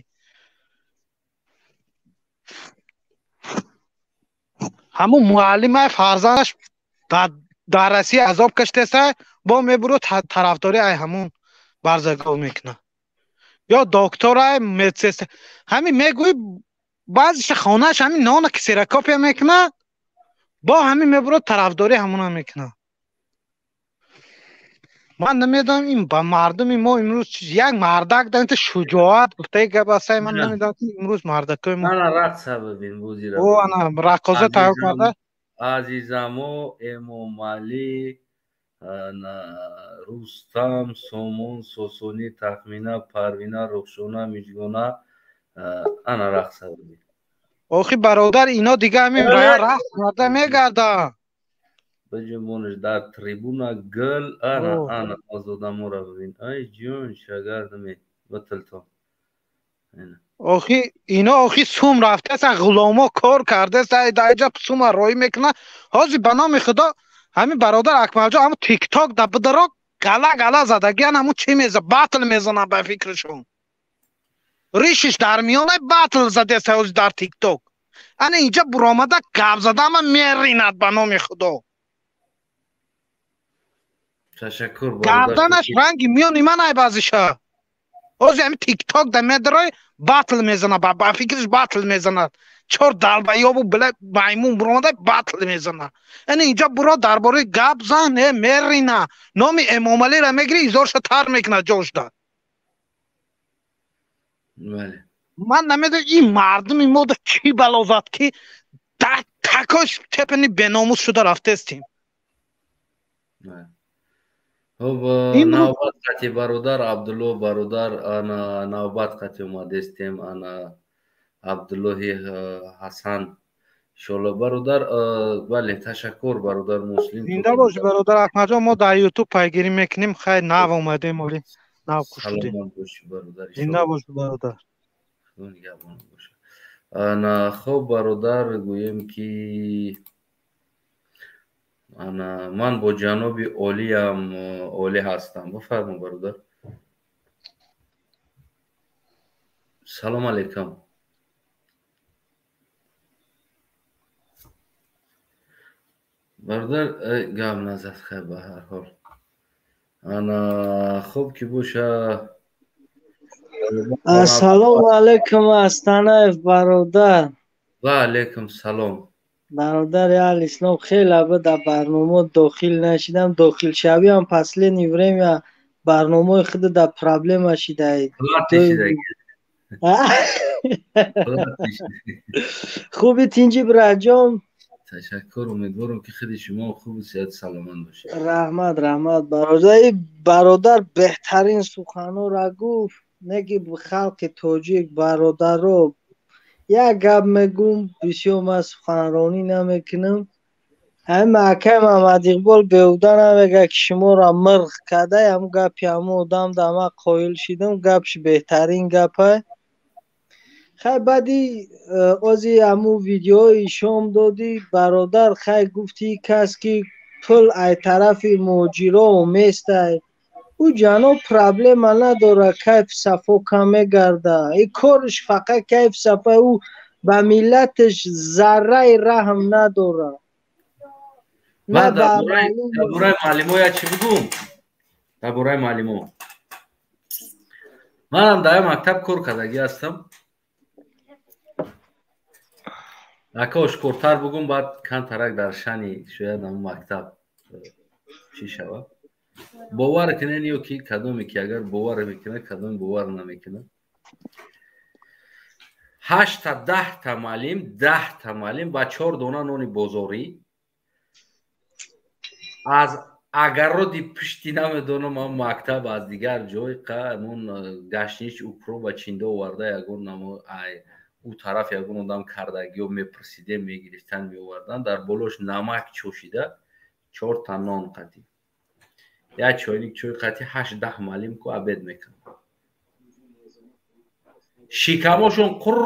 I: Ҳамун муаллимай фарзандаш дар Россия азоб кашидеста, бо мебурад тарафдорӣ ай ҳамун барзагов мекунад. Ё докторай, медсестра ҳамин мегӯӣ, баъзеша хонааш ҳамин нона ксерокопия мекунад, бо ҳамин мебурад тарафдорӣ ҳамуна мекунад. Ман намедонам ин ба мардуми мо имрӯз як мардак дар инта шуҷоат гуфтаи гап астай, ман намедонам ки имрӯз мардакои мо
A: ана рақса бибин бузира.
I: О ана раққоса тайёр карда.
A: Азизамо Эмомалӣ, Рустам, Сомон, Сосонӣ, Тахмина, Парвина, Рухшона, Миҷгона, ана рақса бибин.
I: Охи бародар, ино дига ҳамин рақс карда мегарданд.
A: Биҷунбонаш дар трибуна гул, ана ана озодаморо бибин. Ай ҷон, шагардаме батилто.
I: Охи ино охи сум рафтеса, ғуломо кор кардеса, даиҷа сума роӣ мекунад. Ҳозир ба номи Худо ҳамин бародар Акмалҷон ҳамун тикток да бидаро гала гала задагиан, ҳамун чӣ меза батл мезананд ба фикрашон. Ришиш дар миёна батл задеса ҳозир дар тикток. Ана инҷа буромада гап задама меринад ба номи Худо.
A: Ташаккур.
I: Гарданаш ранги миёни ман ай баъзиша. Ҳозир ҳами тикток да медарой, батл мезанад, ба фикраш батл мезанад. Чор долбоёбу била маймун буромада батл мезанад. Ана инҷа буро дар бораи гап зан, э мерина. Номи Эмомалиро мегири, изорша тар мекунад ҷошда.
A: Бале.
I: Ман намедонам ин мардуми мо да чӣ бало зад, ки дар такой степени беномус шуда рафтестем.
A: Хуб, навбат қати бародар Абдулло, бародар, ана навбат қати омадестем, ана Абдуллоҳи Ҳасан, иншоалло, бародар. Бале, ташаккур, бародар Муслим.
I: Зинда бошӣ, бародар Аҳмадҷон, мо дар ютуб пайгирӣ мекунем. Хайр, нав омадем, оли нав кушудем.
A: Саломат бошӣ, бародар.
I: Зинда бошӣ, бародар.
A: Худо нигаҳбон бошад. Ана хуб, бародар, гӯем ки ана ман бо ҷаноби олиям олӣ ҳастам. Бифармо, бародар. Салом алейкум, бародар. Гап назад. Хайр, ба ҳар ҳол, ана хуб ки боша.
K: Ассалому алайкум, Астанаев бародар.
A: Ва алайкум салом.
K: Бародари аҳли ислом, хеле ба дар барнома дохил нашидам. Дохилшавиам последнее время барномаи худ дар проблема шидаед. Хуби, тинҷи, бираҷон?
A: Ташаккур, умедворам ки худи шумо хубу сиҳат саломат бошед.
K: Раҳмат, раҳмат, бародар. Бародар беҳтарин суханҳоро гуфт. Неки халқи тоҷик, бародаро, як гап мегум, бисёр ман суханронӣ намекунам. Ҳамин акай Маҳмадиқбол беҳуда намега, ки шуморо мирғ кардай. Ҳамун гапи ҳамун одам да ман қоил шидам, гапш беҳтарин гапай. Хай, баъди ози ҳамун видеои шом додӣ, бародар, хай, гуфти кас ки пул ай тарафи муҳоҷиро оместай, ӯ ҷаноб проблема надора, кайф сафо кам мегарда. И корш фақат кайф сафа, ӯ ба миллаташ зарраи раҳм надора.
A: Ман дар бораи муаллимо як чӣ бигӯм, дар бораи муаллимо. Манам дар мактаб кор кардагӣ ҳастам, ака. Ошкортар бугум, баъд камтарак дар шани шояд ҳамун мактаб чӣ шавад. Бовар кунен ё ки кадоме ки агар бовар мекунад, кадоме бовар намекунад, ҳашта 10-та муаллим, 10-та муаллим ба чор дона нони бозорӣ аз агароди пишти, намедонам, ам мактаб, аз дигар ҷой ҳамун гаштнич укро ба чинда оварда, ягон намо ай ӯ тараф ягон одам кардагиё мепурсидем, мегирифтан, меовардан, дар болош намак чошида, чорта нон қатӣ, як чойник чой қатӣ, 8-10 муаллим ку обед мекунад. Шикамошон қур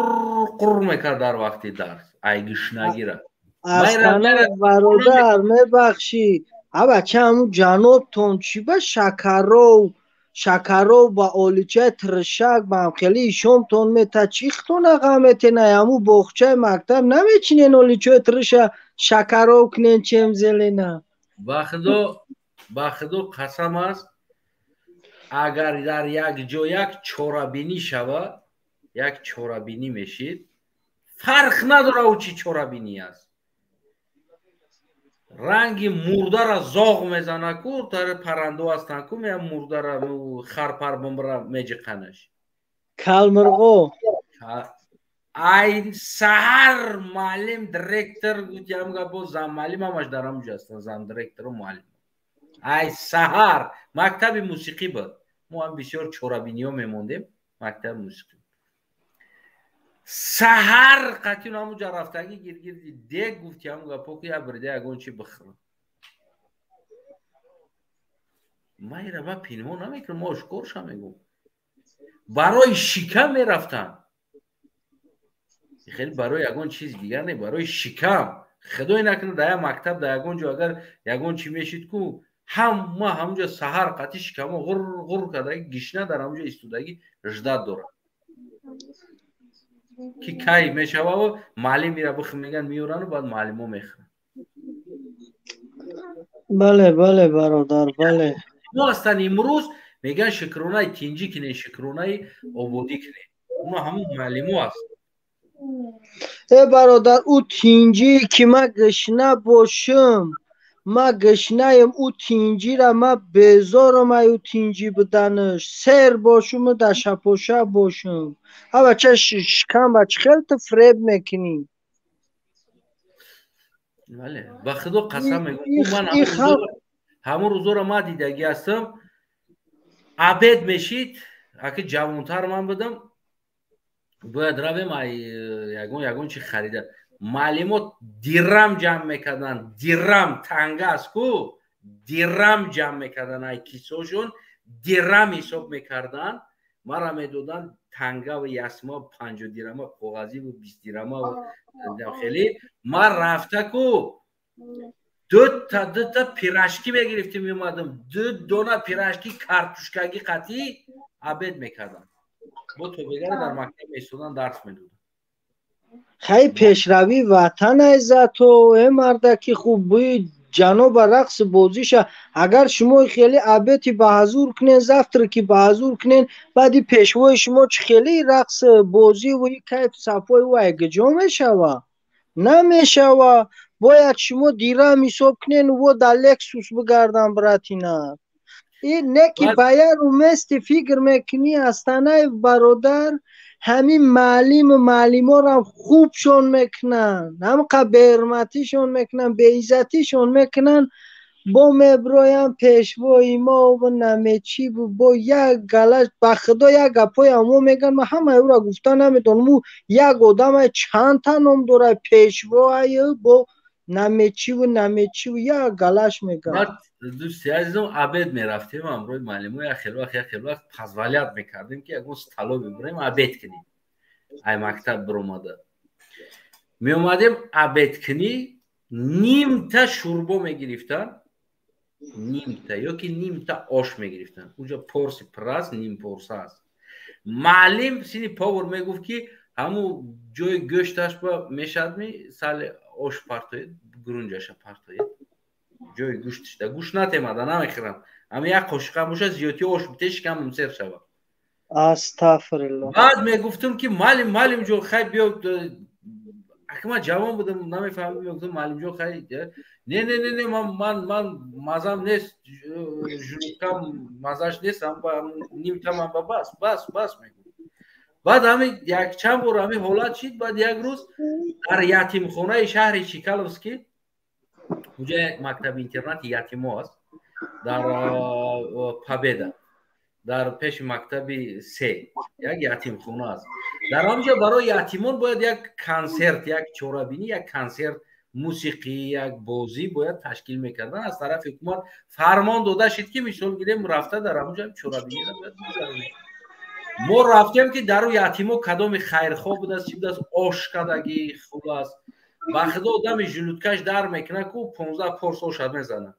A: қур мекард дар вақти дарс, ай гушнагира.
K: Астанаев бародар, мебахшӣ, абача, ҳамун ҷанобтон чӣ ба шакаров, шакаров ба оличаи тиршак ба ҳамхели ишомтон мета, чихтона ғам метенай? Ҳамун боғчаи мактаб намечинен, оличаи тирша шакаров кунен, чем зелена.
A: Ба худо, ба худо қасам аст, агар дар як ҷо як чорабинӣ шавад, як чорабинӣ мешид, фарқ надора ӯ чӣ чорабинӣ аст, ранги мурдара зоғ мезана ку, тари паррандо ҳастанд ку, меям мурдара харпар бумбра меҷиқанаш.
K: Калмирғо.
A: Ай саҳар муаллим, директор гуфтиам гапо, зам муаллим ҳамаш дар ҳамуҷо ҳастанд, зам директору муаллим. Ай саҳар мактаби мусиқӣ буд, мо ҳам бисёр чорабиниҳо мемондем, мактаби мусиқӣ. Саҳар қатъин ҳамуҷа рафтагӣ, гиргирди дег, гуфтиам гапо, ки я брида ягон чи бихӯрам. Ман ира ба пинҳон намекунам, мо ошкорша мегӯм, барои шикам мерафтам, хеле барои ягон чиз дигар не, барои шикам. Худое накунад, дар як мактаб, дар ягон ҷо агар ягон чи мешид ку, ҳама ҳамуҷа саҳар қатъи шикамо ғур ғур кардаги, гишна дар ҳамуҷа истодагӣ, ждать дорад, ки кай мешававу муаллим мира бих, меган, меёрану баъд муаллимо мехӯранд.
K: Бале, бале, бародар, бале.
A: Мо ҳастанд имрӯз мегӯянд шукронаи тинҷӣ кунед, шукронаи ободӣ кунед. Оно ҳамун муаллимо аст.
K: Э бародар, ӯ тинҷӣ ки ман гушна бошам, ман гушнаем, ӯ тинҷира ман безорам ай ӯ тинҷӣ буданаш. Сер бошуму дар шапоша бошам. А бача шикам ба чӣ хел ту фиреб мекунӣ?
A: Бале, ба худо қасам мегӯям, ман ҳамун рӯзоро ман дидагӣ ҳастам. Обед мешид, аки ҷавонтар ман будам, бояд равем ай ягон чи харида. Маълимот дирам ҷамъ мекарданд, дирам танга аст ку, дирам ҷамъ мекарданд ай кисошон, дирам ҳисоб мекарданд, мара медоданд тангаву ясма, 50 дирама коғазиву 20 дирамаву хеле. Ман рафта ку дута пирожки мегирифтем, меомадам, ду дона пирожки картушкагӣ қатъӣ обед мекардам. Бо тобегара дар мактаб меистодан, дарс медодам.
K: Хай пешравии ватан айзато, э мардаки хуб, бӯи ҷаноба рақси бозиша. Агар шумо хеле обеди ба ҳазур кунен, завтраки ба ҳазур кунен, баъди пешвои шумо чӣ хеле рақс бозиву кайф сафои ӯ айгиҷо мешава? Намешава. Бояд шумо дирам ҳисоб кунен, во дар Лексус бигардан, братина. И не ки ба як умести фикр мекунӣ, Астанаев бародар, ҳамин маълиму маълиморам хубшон мекунанд, ҳамқа беҳурматишон мекунанд, беиззатишон мекунанд, бо меброянд пешвои мо намечиву бо як гала, ба худо як гапҳои ҳамо мегӯянд, ман ҳамаи ӯро гуфта наметавонам. Ӯ як одамай чандта ном дорад, пешвоаю бо намечиву намечиву як галаш мегӯянд.
A: Дӯсти азизам, обед мерафтем ҳамроҳи муаллимо, як хел вақт, як хел вақт позволять мекардем, ки ягон столовый бирем обед кунем. Ай мактаб биромада меомадем обед кунӣ, нимта шӯрбо мегирифтанд, нимта ёки нимта ош мегирифтанд. Уҷа порси пур аст, ним порса аст. Маълим сини повар мегуфт, ки ҳамун ҷои гӯшташ ба мешавадми, сали ош партоед, гурунҷаша партоед, ҷои гӯштишда гӯшт натемада намехӯрам, ҳама як қошиқам бошад, зиёдти ош бите, шикамам сер шавад.
K: Астағфирулло.
A: Баъд мегуфтам, ки маълим, маълимҷон, хай биё. Аки ман ҷавон будам, намефаҳмидам, мегуфтам: «Маълимҷон, хай». «Не, не, не, не, ман мазам нест, желудкам мазаш нест, нимтамам ба бас, бас, бас», мегуфт. Баъд ҳами якчанд бор ҳами ҳолат шид. Баъд як рӯз дар ятимхонаи шаҳри Чкаловский, уҷа як мактаби интернати ятимо аст, дар Победа, дар пеши мактаби се як ятимхона аст. Дар ҳамҷа барои ятимон бояд як консерт, як чорабинӣ, як консерт мусиқӣ, як бозӣ бояд ташкил мекардан. Аз тарафи ҳукумат фармон дода шид, ки мисол гирем, рафта дар ҳамҷа чорабиниро бояд гузаронем. Мо рафтем, ки дару ятимо кадоми хайрхоҳ будааст, чӣ будааст, ош кардагӣ хуб аст. Ба худо, одами желудкаш дар мекунад ку, 15 порс ошад мезанад.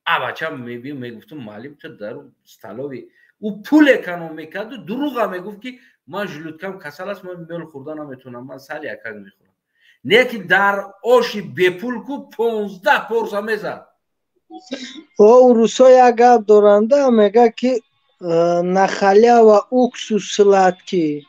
A: А бача мебиём, мегуфтум: «Маълим, ту дару столовый». Ӯ пул эконом мекарду дурӯға мегуфт, ки ман желудкам касал аст, ман мел хӯрда наметавонам, ман сали якак мехӯрам. Не ки дар оши бепул ку 15 порса мезад.
K: О, урусо як гап доранда, мега, ки на халява уксус сладкий.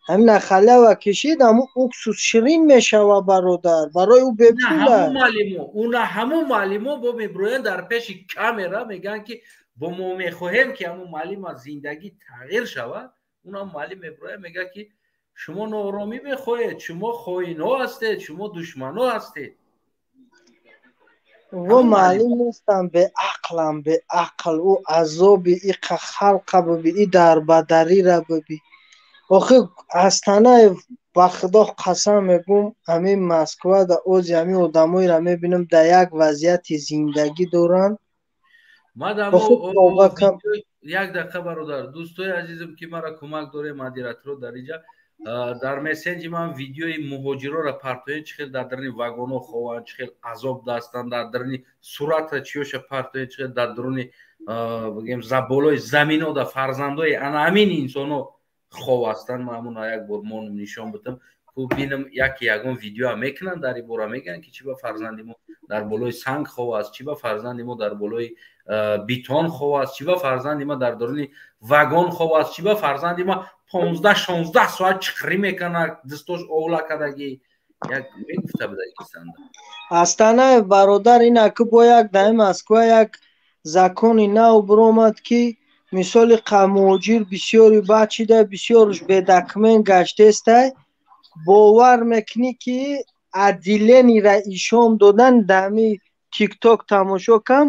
K: Ҳамин на халява кишид, ҳамун уксус ширин мешава, бародар, барои ӯ бепула.
A: Ҳамун маълимо, уна ҳамун маълимо бо мебироянд дар пеши камера, мегӯянд, ки бо мо мехоҳем, ки ҳамун маълим аз зиндагӣ тағйир шавад. Унам маълим мебирояд, мегӯяд, ки шумо нооромӣ мехоҳед, шумо хоинҳо ҳастед, шумо душманҳо ҳастед.
K: Во маълим нестам, беақлам, беақл. Ӯ азоби иқа халқа биби, и дарбадарира биби. Охи Астанаев, ба худо қасам мегӯм, ҳамин Москвада ози ҳамин одамоеро мебинам, дар як вазъияти зиндагӣ доранд.
A: Як дақиқа, бародар. Дӯстои азизам, ки мара кӯмак дорем, модераторо дар инҷа, дар мессенҷи ман видеои муҳоҷироро партоен, чӣ хел дар даруни вагонҳо хованд, чӣ хел азоб дастанд, дар даруни суратра чиёша партоен, чӣ хел дар даруни, бигем, заболои замино да фарзандои ана ҳамин инсонҳо хов ҳастанд. Ман ҳамуна як бор монум нишон бидам. Ку бинам, яке ягон видеоа мекунанд дар ин бора, мегӯянд, ки чӣ ба фарзанди мо дар болои санг хов аст, чӣ ба фарзанди мо дар болои битон хов аст, чӣ ба фарзанди мо дар даруни вагон хов аст, чӣ ба фарзанди мо 15-16 соат чиқрӣ мекунад, дастош овла кардагӣ. Як мегуфта будагистанда.
K: Астанаев бародар, ин аку бо як даи Москва як закони нав биромад, ки мисоли муҳоҷир бисёри бачида, бисёруш бедокумент гаштестай. Бовар мекунӣ, ки отделениера ишон додан, дами Тикток тамошо кам,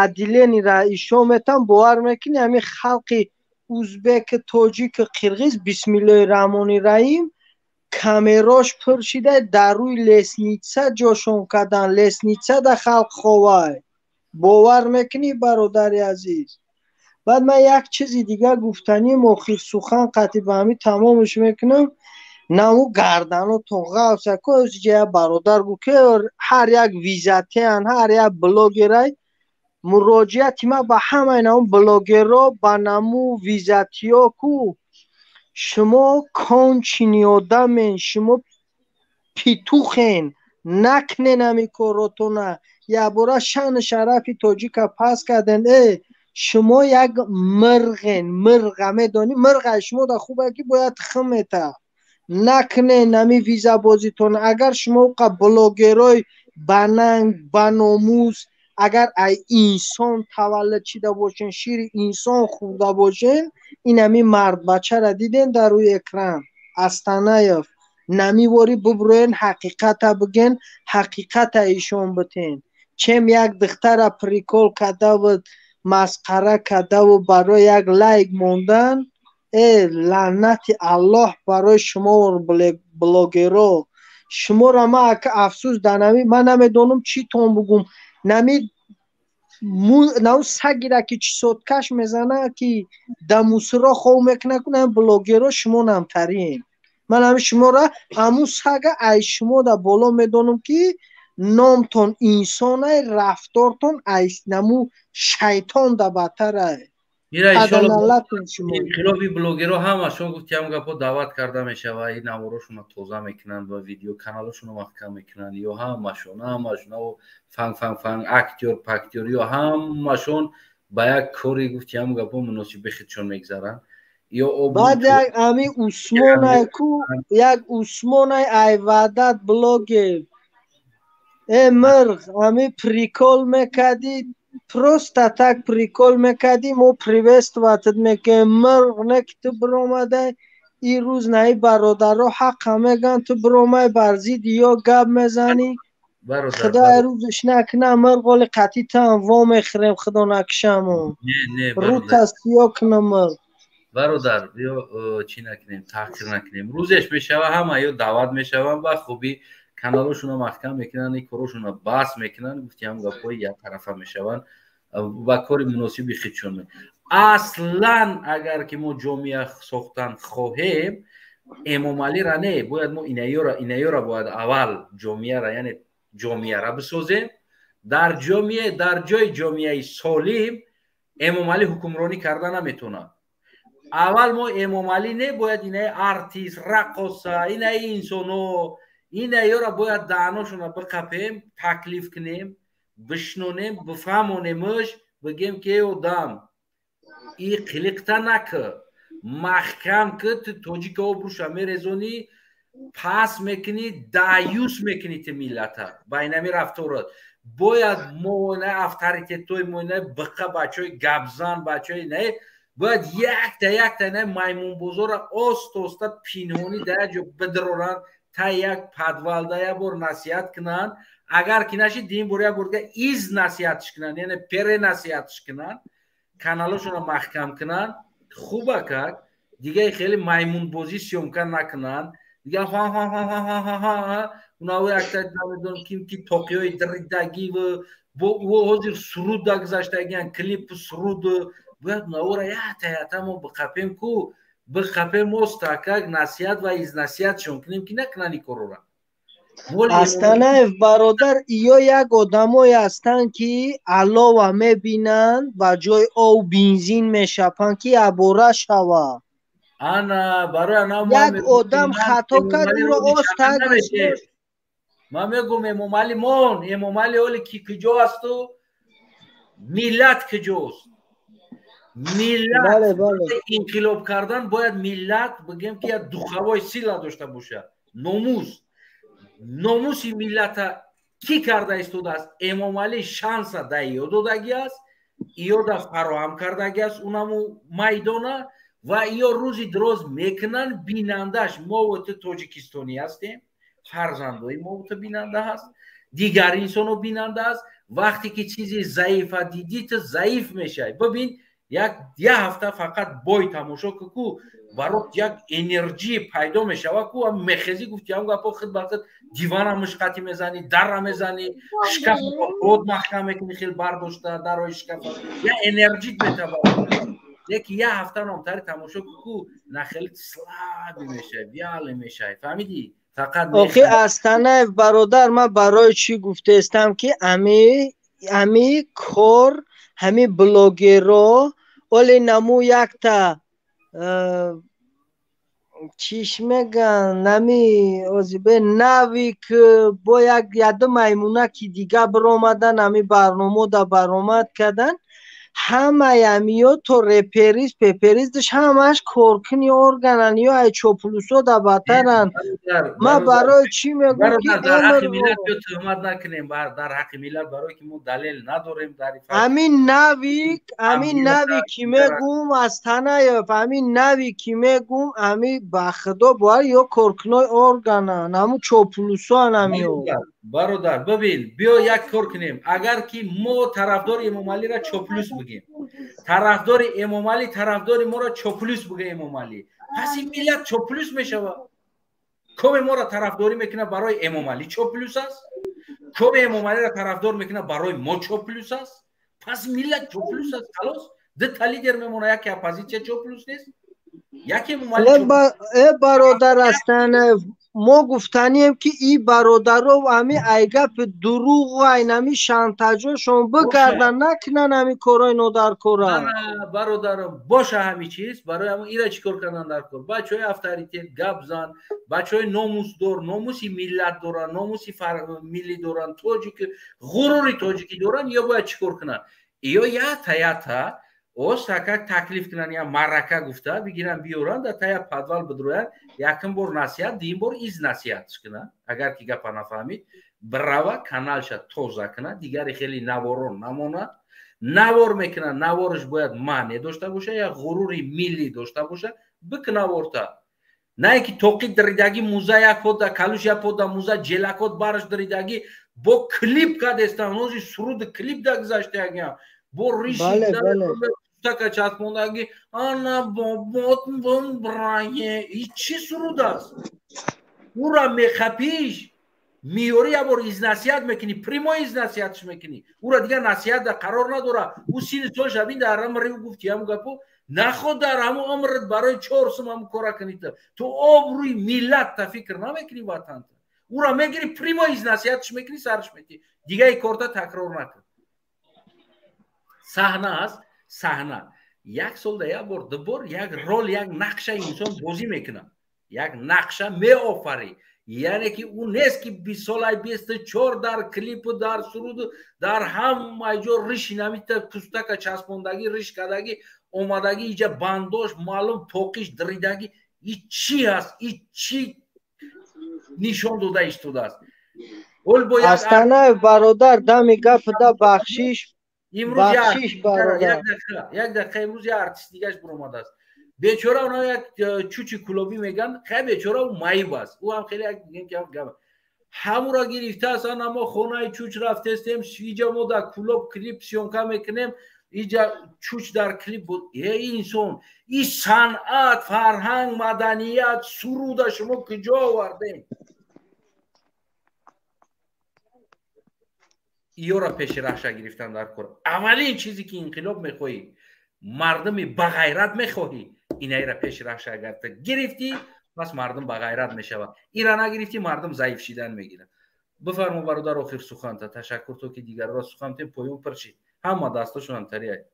K: отделениера ишон метам. Бовар мекунӣ, ҳами халқи узбек, тоҷик, қирғиз, бисмиллоҳи раҳмони раҳим, камерош пур шида, дар рӯи лестница ҷошон кардан, лестницада халқ ховай. Бовар мекунӣ, бародари азиз? Баъд ман як чизи дига гуфтаним, охир сухан қатъи ба ҳами тамомаш мекунам. Наву гарданотон ғафса ко я бародар гуфт, ки ҳар як визатеан, ҳар як блогерай. Муроҷиати ман ба ҳамаи наву блогерро, ба наму визатиё ку: шумо конченый одамен, шумо петухен, накунен ҳами коротона. Якбора шаъну шарафи тоҷика пас карден. Э, шумо як мирғен, мирға медонӣ, мирғаи шумо да хубе, ки бояд химета. Накунен ҳами визабозитон. Агар шумо қа блогерои бананг, баномус, агар ай инсон таваллуд шида бошен, шири инсон хӯрда бошен, ин ҳами мардбачара диден дар рӯи экран, Астанаев, намивори буброен, ҳақиқата биген, ҳақиқата ишон битен. Чем як духтара прикол кардаву масхара кардаву барои як лайк мондан. Э, лаънати Аллоҳ барои шумо, блогеро. Шуморо ман ака афсӯс дар нами, ман намедонам чӣ тон бугум. Нами нав сагира, ки чесоткаш мезана, ки да мусоро хов мекуна, кунам блогеро шумо намтарин. Ман ҳами шуморо ҳамун сага ай шумо да боло медонам, ки номтон инсонай, рафтортон ай наму шайтон да бадтарай.
A: Ира инқилоби блогеро ҳамашон гуфти, ҳам гапҳо даъват карда мешава, ин наворошонро тоза мекунанд ва видео каналошонро маҳкам мекунанд. Ё ҳамашон фанг фанг фанг, актёр пактёр, ё ҳамашон ба як кори, гуфти ҳам гапҳо, муносиби худшон мегзаранд. Ё
K: Баъд як ами Усмонай ку, як Усмонай айвадат блогер. Э, мирғ, ами прикол мекардӣ, просто так прикол мекардӣ, мо приветствовать мекунем, мирғ. Не ки ту биромадай ин рӯз, наи бародаро ҳаққа мегӯянд, ту биромай бар зидди ё гап мезанӣ. Худо рӯзш накуна, мирғ, оли қатъи туам во мехӯрем, худо накушамон, рӯта сиё кунам, мирғ.
A: Бародар, биё, чӣ накунем, таҳқир накунем. Рӯзеш мешава, ҳама ё даъват мешаванд, ба хубӣ каналошонро маҳкам мекунанд, ин корошонро бас мекунанд, гуфти ҳам гапҳои яктарафа мешаванд, ба кори муносиби худшон. Аслан агар ки мо ҷомеа сохтан хоҳем, Эмомалира не, бояд мо инаёра бояд аввал ҷомеара, яъне ҷомеара бисозем. Дар ҷомеа, дар ҷои ҷомеаи солим Эмомалӣ ҳукмронӣ карда наметавонад. Аввал мо Эмомалӣ не, бояд инаи артист, раққоса, инаи инсоно, инаёра бояд даҳношона биқапем, таклиф кунем, бишнонем, бифаҳмонемш, бигем, ки эй одам, и қилиқта накӣ, маҳкам ки ту тоҷика обрӯша мерезонӣ, пас мекунӣ, даюс мекунӣ ту миллата ба инами рафторат. Бояд мо на авторитетҳои мо, на биқа бачаҳои гапзан, бачаҳои не, бояд якта якта на маймунбозора оста оста пинҳонӣ дар як ҷо бидароранд, та як подвал да як бор насиҳат кунанд. Агар ки нашид, дин бор як бор дига из насиҳатш кунанд, яъне перенасиҳатш кунанд, каналошонро маҳкам кунанд. Хуба как дигаи хеле маймунбозӣ съёмка накунанд. Дига унаво якта намедонам ким ки тоқиҳои дридагиву бо ҳозир суруда гузаштагиан, клипу суруд. Бояд унавора якта якта мо биқапем ку, биқапем, остакак насиҳат ва изнасиҳатшон кунем, ки накунанд ин корора.
K: Астанаев бародар, иё як одамое ҳастанд, ки алова мебинанд, ба ҷои ов бензин мешапанд, ки абора шавад.
A: Ана барои ана
K: як одам хато кард, ӯро оста
A: ман мегӯм Эмомалӣ мон, Эмомалӣ оли ки куҷо асту миллат куҷост? Миллат инқилоб кардан бояд миллат бигем ки як духовой сила дошта бошад. Номус. Номуси миллата кӣ карда истодааст? Эмомалӣ шанса да иё додагӣ аст, иёда фароҳам кардагӣ аст унаму майдона ва иё рӯзи дроз мекунанд. Бинандааш мову ту тоҷикистонӣ ҳастем, фарзандои мову ту бинанда ҳаст, дигар инсоно бинанда аст. Вақте ки чизи заифа дидӣ, ту заиф мешавӣ. Бибин, як ҳафта фақат бой тамошо ку, барот як энерҷӣ пайдо мешава ку, мехезӣ гуфти ҳам гапо худ ба худ дивана мушқатӣ мезанӣ, дарра мезанӣ, шкафро род маҳкам мекунӣ, хел бардошта дарои шкафа, як энерҷит метабад. Леки як ҳафта номтари тамошо ку, нахели слабӣ мешавӣ, вяле мешавӣ. Фаҳмидӣ? Фақат
K: охи Астанаев бародар, ман барои чӣ гуфтаистам ки ами кор ҳами блогерро оле наму якта чиш меган нами озибе навик бо як яду маймунаки дига биромадан, ами барномо да баромад кардан, ҳамаи амиё то репериз пепериздаш ҳамааш коркуни органан ё ай чоплусо да баттаранд. Ман барои чӣ мегӯм ки
A: дар ҳаққи миллат ё туҳмат накунем, дар ҳаққи миллат барое ки мо далел надорем.
K: Ҳамин навик, ҳамин нави ки мегӯм Астанаев, ҳамин нави ки мегӯм, ҳами ба худо бояд ё коркунои органан, ҳамун чоплусоан ҳамиё.
A: Бародар, бибин, биё як кор кунем. Агар ки мо тарафдори Эмомалиро чоплюс бигем, тарафдори Эмомалӣ тарафдори моро чоплюс бига Эмомалӣ, пас ин миллат чоплюс мешавад. Коме моро тарафдорӣ мекунад барои Эмомалӣ чоплюс аст, коме Эмомалиро тарафдор мекунад барои мо чоплюс аст. Пас миллат чоплюс аст, халос. Дута лидер мемонад, яке оппозитсия чоплюс нест, яке Эмомалӣ.
K: Э бародар Астанаев, мо гуфтанием ки и бародаров ами ай гапи дурӯғу айнами шантажошон бикардан, накунан ами корҳои нодаркора.
A: Бародарам, боша ҳами чиз, барои ҳамн ира чӣ кор кардан дар кор? Бачаҳои авторитет гап зан, бачаҳои номусдор, номуси миллат доранд, номуси миллӣ доранд, тоҷик, ғурури тоҷикӣ доранд, ё бояд чӣ кор кунанд? Ё ята ята осака таклиф кунанд, я марака гуфта бигиранд, биёранд, да тая подвал бидроянд, якум бор насиҳат, дуюм бор из насиҳатш кунанд. Агар ки гапа нафаҳмид, брава каналша тоза кунад, дигари хеле наворон намонад. Навор мекунад, навораш бояд маъне дошта боша, як ғурури миллӣ дошта боша, бик наворта. На ин ки тоқи диридагӣ муза як пода, калуш як пода муза, ҷелакот бараш диридагӣ, бо клип кадестан, нози суруди клип да гузаштагиам, бо риши така часпондаги ана бобот бомбрае. И чӣ суруд аст? Ура мехапиш, миёрӣ як бор изнасиҳат мекунӣ, прямо изнасиҳатш мекунӣ. Ура дигар насиҳат да қарор надора. Ӯ сини сол шабин дар амри ӯ гуфти ҳамун гапо, наход дар ҳамун умрат барои 4 сум ҳамун кора кунӣ ту. Ту обрӯи миллат та фикр намекунӣ, ватанта. Ура мегирӣ, прямо изнасиҳатш мекунӣ, сарш метӣ. Дига и корта такрор накун. Саҳна аст, саҳна. Як сол да як бор, ду бор як рол, як нақша инсон бозӣ мекунад. Як нақша меофарӣ. Яъне ки ӯ нест ки 20 солаи 24 дар клипу, дар суруду, дар ҳама ҷо риши намита пустака часпондагӣ, риш кардагӣ, омадагӣ, иҷа бандош, маълум тоқиш диридагӣ. И чӣ ҳаст? И чӣ нишон дода истодааст?
K: Астанаев бародар, дами гапда бахшиш.
A: Имрӯз як дақиқа, имрӯз як артист дигаш биромадааст. Бечора оно як чучи кулобӣ меган, хай бечора ӯ маиб аст. Ӯ ҳам хеле як гап. Ҳамура гирифтааст, ана мо хонаи чуч рафтестем, иҷа мо дар кулоб клип съёмка мекунем, иҷа чуч дар клип буд. Э инсон, и санъат, фарҳанг, маданият, суруда шумо куҷо овардем? Иёра пеши раҳша гирифтан дар кор. Аввалин чизе ки инқилоб мехоҳӣ, мардуми бағайрат мехоҳӣ, инаира пеши раҳша агар ту гирифтӣ, пас мардум бағайрат мешавад. Ира нагирифтӣ, мардум заиф шидан мегирад. Бифармо бародар, охир суханта. Ташаккур то ки дигарро сухан тем, поён пиршид. Ҳама дастошон тария.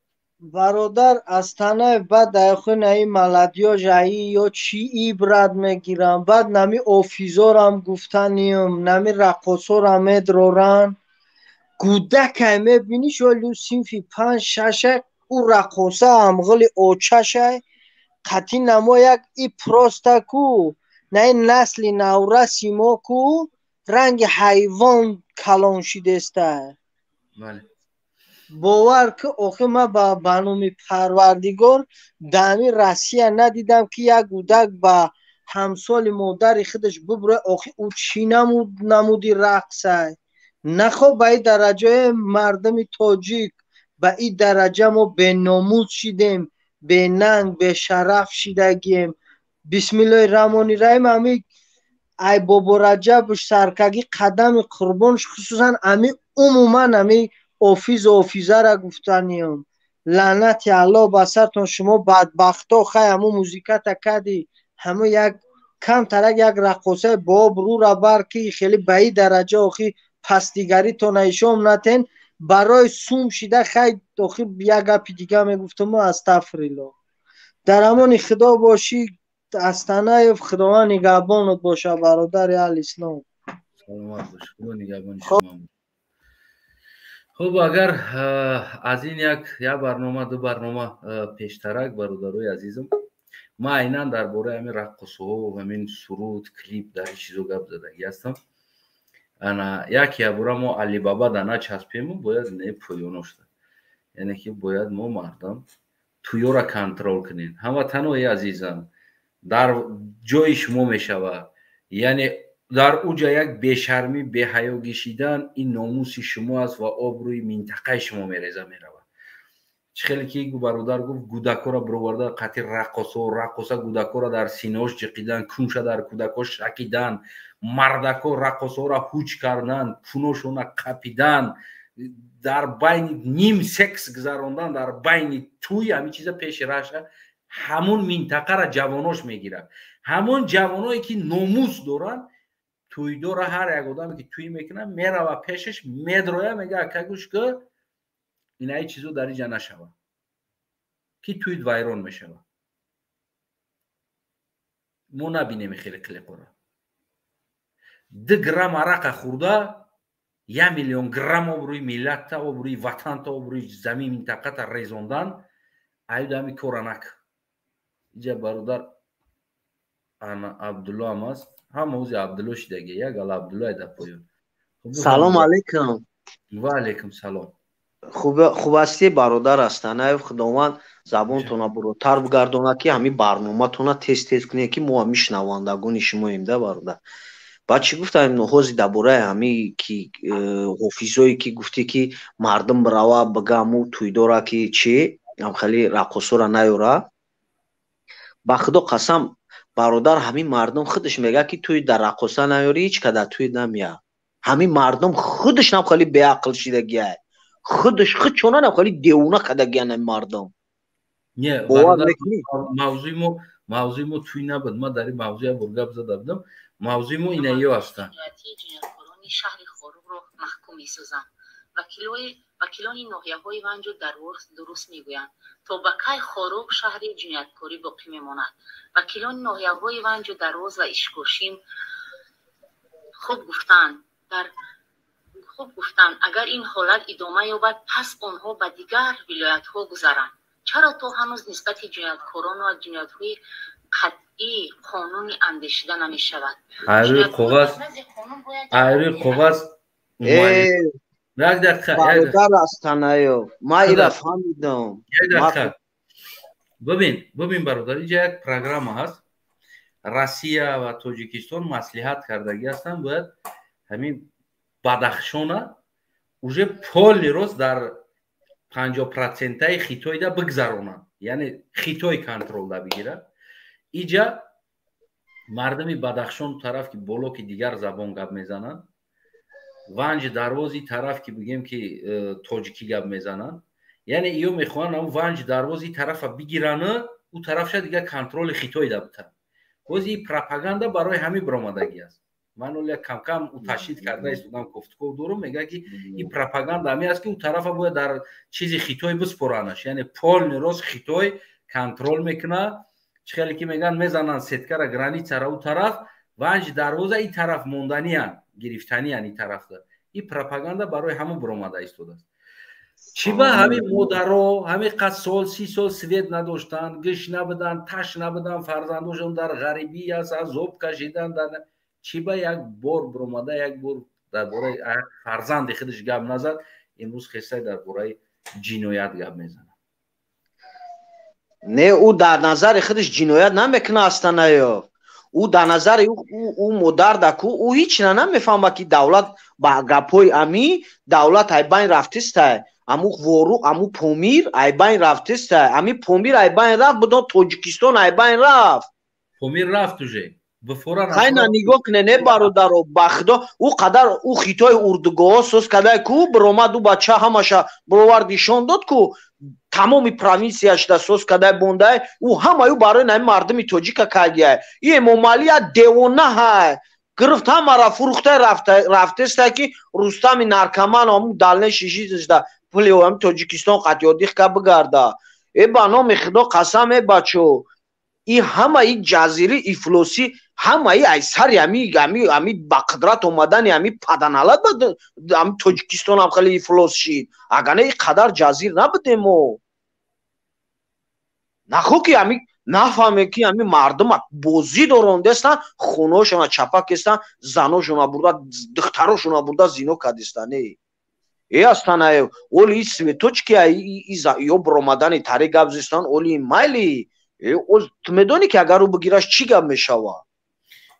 K: Бародар Астанаев, баъд дар наи молодёжаи ё чӣ ибрат мегирам? Баъд нами офизорам гуфтаниюм, нами раққосорам медроранд. Гудакай мебинӣ, шояд синфи панҷ шаша, ӯ раққоса ҳамғили очашай қатъи намо як и просто ку наи насли навраси мо ку ранги ҳайвон калон шидестай. Бовар ки, охир ман ба номи Парвардигор дар ҳамин Россия надидам, ки як гудак ба ҳамсоли модари худаш бубура. Охир ӯ чӣ намуди рақсай? Нахо ба ин дараҷаи мардуми тоҷик, ба ин дараҷа мо беномус шидем, бенанг, бешараф шидагием. Бисмиллоҳи раҳмони раҳим. Ами ай Бобораҷабуш саркагӣ қадами қурбонш, хусусан ами умуман ами офизу офизара гуфтаниём: лаънати Аллоҳ ба сартон, шумо бадбахто. Хай, ҳамун музиката кади, ҳамун як камтарак як раққосаи бообрӯра бар, ки хеле ба ин дараҷа охи пастигаритона ишом натен барои сум шида. Хай, охи як гапи дига мегуфтуму, астағфириллоҳ. Дар амони Худо бошӣ, Астанаев, Худованд нигаҳбонат боша, бародари аҳли ислом.
A: Саломат бош, Худо нигаҳбони шумо. Хуб, агар аз ин як барнома, ду барнома пештарак, бародарои азизам, ман айнан дар бораи ҳамин раққосҳо, ҳамин суруд, клип, дар ин чизо гап задагӣ ҳастам. Ана як ябора мо Алибаба да начаспему, бояд не поёно шуда, яъне ки бояд мо мардам туёра контроль кунем. Ҳамватанои азизам, дар ҷои шумо мешавад, яъне дар уҷа як бешармӣ, беҳаё гишидан, ин номуси шумо аст ва обрӯи минтақаи шумо мереза меравад. Чӣ хеле ки бародар гуфт, гудакҳоро бироварда қатъи раққосо, раққоса гудакҳоро дар синош ҷиқидан, кунша дар кӯдакҳо шакидан, мардако раққосҳоро ҳуҷ кардан, куношона қапидан, дар байни ним секс гузарондан дар байни тӯй, ҳамин чиза пеши раша ҳамун минтақара ҷавонош мегирад. Ҳамон ҷавоное ки номус доранд, тӯйдора, ҳар як одаме ки тӯй мекунад, мерава пешаш, медроя, мега: «Ака, гӯш ки, инаи чизо дар иҷа нашавад, ки тӯйт вайрон мешавад». Мо набинем хеле қилиқора 2 грамм арақа хӯрда, 1 миллион грамм обрӯи миллатта, обрӯи ватанта, обрӯи замин, минтақата резондан. Аюда ҳами кора нак. Иҷа бародар ана Абдулло ҳам аст, ҳама ози Абдулло шидаги, як ала Абдулло дар поён.
L: Салом алейкум.
A: Ва алейкум салом.
L: Хуб ҳастӣ, бародар Астанаев? Худованд забонтона буротар бигардонад, ки ҳамин барноматона тез тез кунед, ки мо ҳамин шунавандагони шумоем да, бародар. Баъд чӣ гуфтам, ҳози дар бораи ҳами ки ҳофизое ки гуфтӣ, ки мардум бирава бига аму тӯйдора, ки чи хеле раққосора наёра. Ба Худо қасам, бародар, ҳамин мардум худаш мегӯяд, ки тӯй дар раққоса наёрӣ, ҳеҷ ка дар тӯй намеяд. Ҳамин мардум худаш нам хеле беақл шидагиай, худаш худчона хеле девона кардагиян ҳамин мардум.
A: Не, мавзӯи мо тӯй набуд. Ман дар ин мавзӯъ як бор гап зада будам. Мавзӯи мо инаё ҳастанд.
M: Ҷинояткорони шаҳри Хоруғро маҳкум месозам. Вакилони ноҳияҳои Ванҷу Дарвоз дуруст мегӯянд. То ба кай Хоруғ шаҳри ҷинояткорӣ боқӣ мемонад? Вакилони ноҳияҳои Ванҷу Дарвоз ва Ишкошим хуб гуфтанд, дар хуб гуфтанд. Агар ин ҳолат идома ёбад, пас онҳо ба дигар вилоятҳо гузаранд. Чаро то ҳанӯз нисбати ҷинояткорон ва ҷиноятҳои қатъӣ қонунӣ андешида намешавад?
A: Айрӯи коғаз, айрӯи коғаз, як дақиқа.
L: Бародар Астанаев, ман ира фаҳмидам.
A: Як дақиқа, бибин, бибин, бародар, инҷа як программа ҳаст. Россия ва Тоҷикистон маслиҳат кардагӣ ҳастанд, бояд ҳамин Бадахшона уже поли рост дар 50 процентаи Хитойда бигзаронанд, яъне Хитой контролда бигирад. Иҷа мардуми Бадахшон тараф ки боло ки дигар забон гап мезананд, Ванҷ Дарвози тараф ки бигем ки тоҷикӣ гап мезананд, яъне иё мехоҳанд ам Ванҷ Дарвози тарафа бигирану ӯ тарафша дигар контроли Хитойда бутанд. Боз ин пропаганда барои ҳамин биромадагӣ аст. Ман оля кам-кам уточнить карда истодам, кофтуков дорум, мега ки ин пропаганда ҳамин аст, ки ӯ тарафа бояд дар чизи Хитой биспоранаш, яъне полный рост Хитой контроль мекунад. Чӣ хеле ки мегӯянд, мезананд сеткара, границара, ӯ тараф Ванҷ Дарвоза, ин тараф монданиян, гирифтаниян ин тарафда. Ин пропаганда барои ҳамон биромада истодааст. Чӣ ба ҳамин модаро ҳамин қад сол, 30 сол свет надоштанд, гӯш набуданд, таш набуданд, фарзандошон дар ғарибӣ аст, азоб кашиданд? Чӣ ба як бор биромада, як бор дар бораи фарзанди худаш гап назад, имрӯз хесай дар бораи ҷиноят гап мезанад?
L: Не, ӯ дар назари худаш ҷиноят намекунад, Астанаё. Ӯ дар назари ӯ модар даку, ӯ ҳеҷ на намефаҳмад, ки давлат ба гапҳои ами давлат айбайн рафтистай, аму Ворух, аму Помир айбайн рафтистай. Ами Помир айбайн рафт, будон Тоҷикистон айбайн рафт.
A: Помир рафт уже.
L: Хайна нигоҳ куне, не, бародаро, ба худо, ӯ қадар ӯ Хитой урдугоҳо соз кадай ку, биромад ӯ бача ҳамаша бировард, нишон дод ку, тамоми провинсияшда соз кадай бондай, ӯ ҳамаю барои нами мардуми тоҷика кардияй. И Эмомалӣ я девона ҳай, гирифт ҳамара фурӯхтай рафтестай, ки Рустами наркоман ҳаму дальнейший жизньда пули ҳами Тоҷикистон қатёдиқ ка бигарда. Э, ба номи худо қасам, э бачо, и ҳамаи ҷазири ифлосӣ, ҳамаи ай сари ами ба қудрат омадани ами паданалат ба ами Тоҷикистон ҳам хеле ифлос шид. Агар не, и қадар ҷазир набудем мо. Нахо ки ами нафаҳме, ки ами мардума бозӣ дорондестан, хонаҳошона чапа кестан, заношона бурда, духтарошона бурда зино кардистан. Не, э Астанаев, оли и цветочки ё биромадани тари гап зистан, оли майли. Ту медонӣ, ки агар ӯ бигираш, чӣ гап мешавад?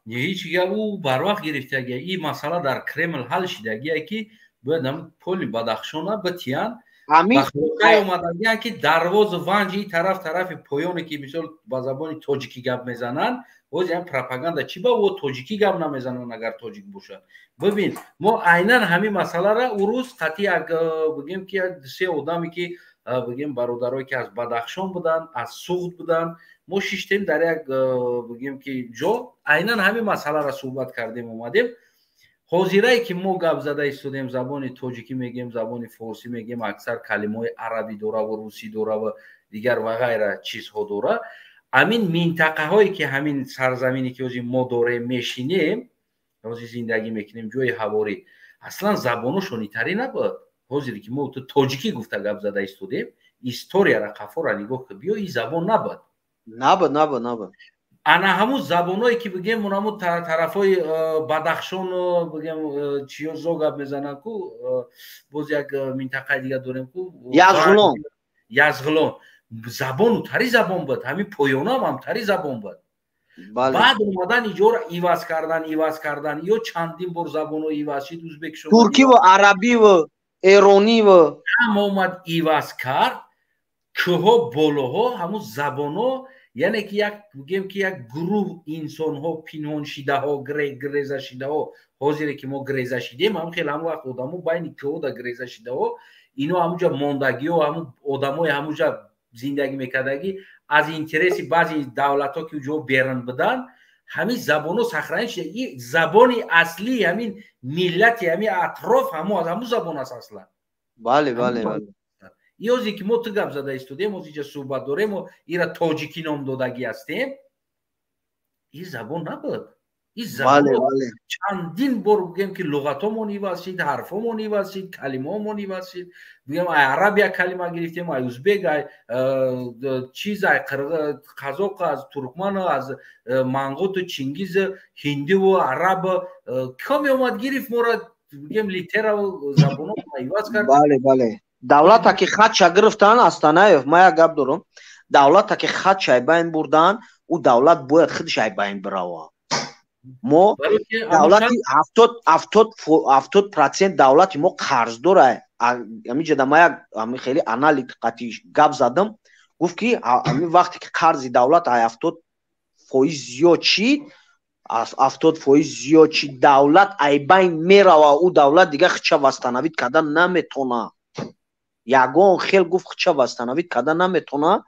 A: Не, ҳеҷ гап. Ӯ барвақт гирифтагия. Ин масъала дар Кремл ҳал шидагия, ки бояд ҳам поли Бадахшона битиян. Омадагиян, ки Дарвозу Ванҷ ин тараф, тарафи поёне, ки мисол ба забони тоҷикӣ гап мезананд. Боз ям пропаганда, чӣ ба о тоҷикӣ гап намезананд, агар тоҷик бошад? Бибин, мо айнан ҳамин масъалара ӯ рӯз қатъи як, бигем ки, як се одаме, ки бигем, бародарое, ки аз Бадахшон буданд, аз Суғд буданд, мо шиштем дар як, бигем ки, ҷо, айнан ҳамин масъаларо суҳбат кардем, омадем. Ҳозирае ки мо гап зада истодем, забони тоҷикӣ мегем, забони форсӣ мегем, аксар калимаҳои арабӣ дораву русӣ дораву дигар ва ғайра чизҳо дора. Ҳамин минтақаҳое, ки ҳамин сарзамине, ки ҳозир мо дорем, мешинем, ҳозир зиндагӣ мекунем, ҷои ҳаворӣ, аслан забоношон итарӣ набуд. Ҳозире ки мо тоҷикӣ гуфта гап зада истодем, историяра қафора нигоҳ ки биё, ин забон набуд.
L: Набуд, набуд, набуд.
A: Ана ҳамун забоное, ки бигем, ҳамун тарафҳои Бадахшону, бигем, чиёзо гап мезананд ку, боз як минтақаи дига дорем ку.
L: Язғулон.
A: Язғулон, забону тари забон буд, ҳамин поёнам ҳам тари забон буд. Баъд омадан иҷора иваз кардан, иваз кардан, ё чандин бор забоно иваз шид, узбекшо.
L: Туркиву арабиву эрониву.
A: Ҳам омад, иваз кард, кӯҳо, болоҳо, ҳамун забоно, яъне ки як, бигем ки, як гурӯҳ инсонҳо пинҳоншидаҳо, грезашидаҳо. Ҳозире ки мо греза шидем, ҳам хеле ҳамон вақт одамо байни кӯҳода греза шидаҳо, ино ҳамунҷа мондагиҳо, ҳамун одамои ҳамунҷа зиндагӣ мекардагӣ, аз интереси баъзе давлатҳо, ки ҷо берун буданд, ҳамин забонҳо сохранить шуда. И забони аслии ҳамин миллати ҳамин атроф ҳамо аз ҳамун забон аст аслан.
L: Бале, бале, бале.
A: Ёзе ки мо ту гап зада истодем, оз инҷа суҳбат дорему ира тоҷикӣ ном додагӣ ҳастем, ин забон набуд. Ин забон чандин бор, бигем ки, луғатҳомон иваз шид, ҳарфҳомон иваз шид, калимаҳомон иваз шид. Бигем, ай араб як калима гирифтем, ай узбек, ай чиз, ай қазоқ, аз туркман, аз мангуту, чингиз, ҳиндиву араб каме омад, гирифт мора, бигем, литераву забонҳо иваз кард.
L: Бале, давлата ки хатша гирифтан, Астанаев, ма як гап дорам: давлата ки хатша айбайн бурдан, ӯ давлат бояд худаш айбайн бирава. Мо давлати 70% давлати мо қарздора. Амиҷада ма як ами хеле анализ қати гап задам, гуфт, ки ами вақте ки қарзи давлат ай 70% зиёд шид, аз 70% зиёд шид, давлат айбайн мерава. Ӯ давлат дига худша восстановить кардан наметона, ягон хел, гуфт, худша восстановить кардан наметона.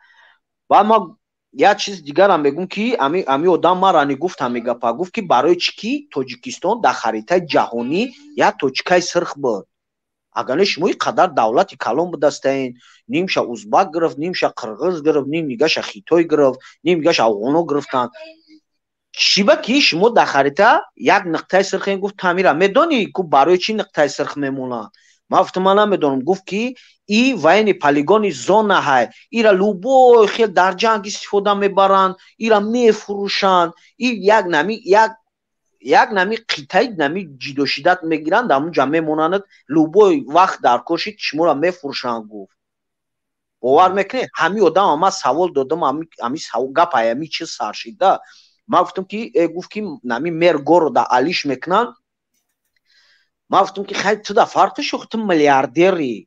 L: Ва ма Як чиз дигарам мегӯм, ки ами одам мара гуфт ҳами гапа, гуфт, ки барои чӣ ки Тоҷикистон дар харитаи ҷаҳонӣ як точкаи сирх буд. Агар не, шумо ин қадар давлати калон будастаен, нимша узбак гирифт, нимша қирғиз гирифт, ним дигаша Хитой гирифт, ним дигаша афғоно гирифтанд. Чӣ ба ки шумо дар харита як нуқтаи сирхен? Гуфт: «Тамира медонӣ ку, барои чӣ нуқтаи сирх мемонад?» Ман гуфтам: «Ман намедонам». Гуфт, ки и военный полигони зона ҳай, ира любой хел дар ҷанг истифода мебаранд, ира мефурӯшанд, и як нами як нами қитъаи нами ҷидошидат мегиранд, дар ҳамунҷа мемонанд, любой вақт дар кор шид, шуморо мефурӯшанд, гуфт. Бовар мекунед, ҳамин одам ман савол додам, ҳами гап ҳами чиз сар шида. Ман гуфтам, ки гуфт, ки нами мэр города алиш мекунанд. Ман гуфтам, ки хай, ту да фарқи шух, ту миллиардери,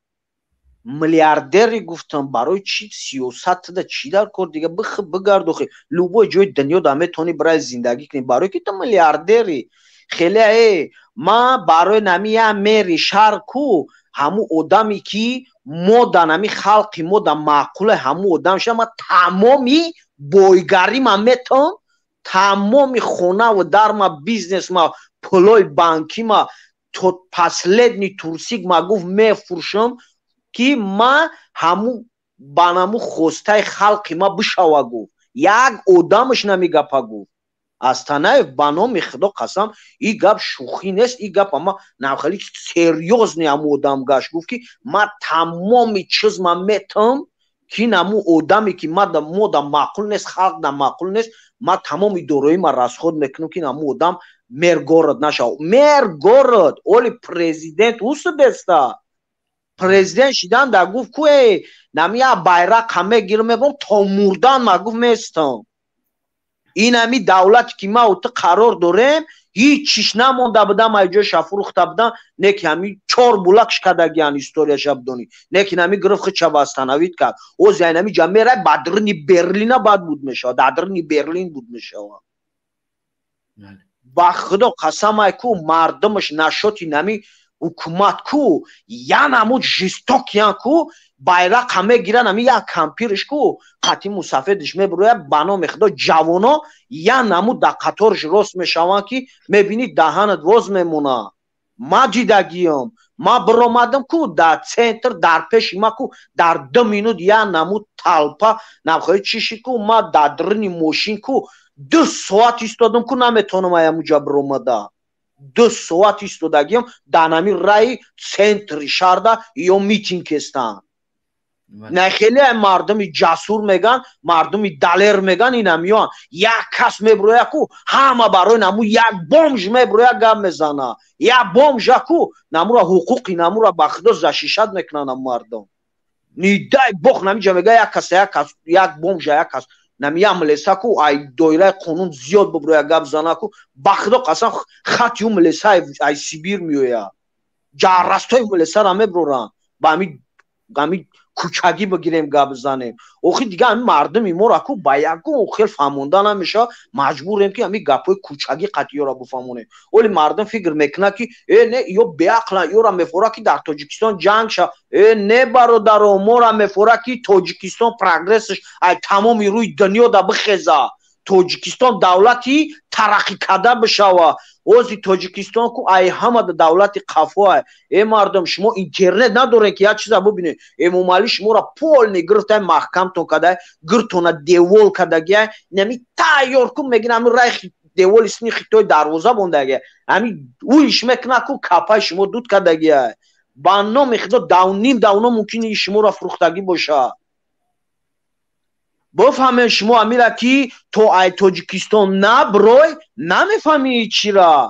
L: миллиардери. Гуфтам, барои чӣ сиёсат туда чӣ дар кор? Дига бих бигардохи, любой ҷои дунё да метавонӣ барои зиндагӣ кунӣ, барои ки ту миллиардери. Хеле ман барои нами я мэри шаҳр ку, ҳамун одаме ки мо да нами халқи мо да маъқуле, ҳамун одам ша, ман тамоми бойгарима метавон, тамоми хонаву дарма, бизнесма, пулои банкима то последний трусик ма, гуфт, мефурӯшам, ки ма ҳаму ба наму хостаи халқи ма бишава. Гуфт, як одамаш намегапа, гуфт Астанаев. Ба номи Худо қасам, и гап шӯхӣ нест, и гап ама навхали серьёзный. Ҳаму одам гашт, гуфт, ки ма тамоми чизма метам, ки наму одаме ки мо да маъқул нест, халқ да маъқул нест, ма тамоми дороима расход мекунам, ки наму одам мэр город нашав. Мэр город оли президент усубеста президент шидан да гуфт ку нами я байрақа мегирам, мегӯм, то мурдан ма, гуфт, местам. Ин ҳами давлате ки ма ту қарор дорем, ҳеҷ чиш намонда будам, ай ҷоша фурӯхта будам, не ки ҳами чор булакш кардагиан, историяша бидонӣ, не ки нами гирифт, хича восстановить кард. Ози ай нами ҷа мерай, ба даруни Берлина бад буд мешавад, дар даруни Берлин буд мешавад. Ба Худо қасам, ай ку мардумаш нашоти нами ҳукумат ку янамуд жестокиян ку, байрақа мегиран, ами як кампирш ку қати мусафедиш мебурояд. Ба номи Худо, ҷавоно янамуд дар қаторш рост мешаванд, ки мебинӣ, даҳанат воз мемонад. Ма дидагиём, ма биромадам ку дар центр, дар пеши ма ку дар 2 минут як намуд толпа намхоҳи чӣ шид ку, ма дар даруни мошин ку 2 соат истодам ку, наметавонам аямуҷа биромада. 2 соат истодагиам дар нами раи центри шаҳрда, ё митинг кестанд. На хеле мардуми ҷасур меган, мардуми далер меган, ина миён як кас мебуроя ку, ҳама барои наму як бомж мебуроя, гап мезана, як бомжа ку намура ҳуқуқи намура ба Худо защищать мекунанд мардум. Не дай бог, намиҷа мега, як кас, як кас, як бомжа, як кас нами як милиса ку ай доираи қонун зиёд бубуроя, гап зана ку, ба Худо қасам, хати ӯ милиса ай Сибир меояд, ҷаррастои милисара мебуроранд. Ба ҳами кӯчагӣ бигирем, гап занем. Охи дига ҳами мардуми моро ку ба ягон хел фаҳмонда намешавад, маҷбурем, ки ҳами гапҳои кӯчагӣ қатъиёро бифаҳмонем. Оли мардум фикр мекунад, ки э не, ё беақлан, ёра мефора, ки дар Тоҷикистон ҷанг шав. Э не, бародаро, мора мефора, ки Тоҷикистон прогрессш ай тамоми рӯи дунё да бихеза, Тоҷикистон давлати тараққӣ карда бишава. Ози Тоҷикистон ку ай ҳама давлати қафоа. Э мардум, шумо интернет надорем, ки як чиза бубинед. Эмомалӣ шуморо полный гирифтай, маҳкамтон кардай, гиртона девол кардагия, нами тайёр ку мегин, ҳами рай деволи сини Хитой дарвоза бондагия, ҳами уиш мекуна ку, капаи шумо дуд кардагия. Ба номи Худо, давним давно мумкин шуморо фурӯхтагӣ бошад. Бифаҳмед шумо амира, ки то ай Тоҷикистон наброй, намефаҳмӣ чира.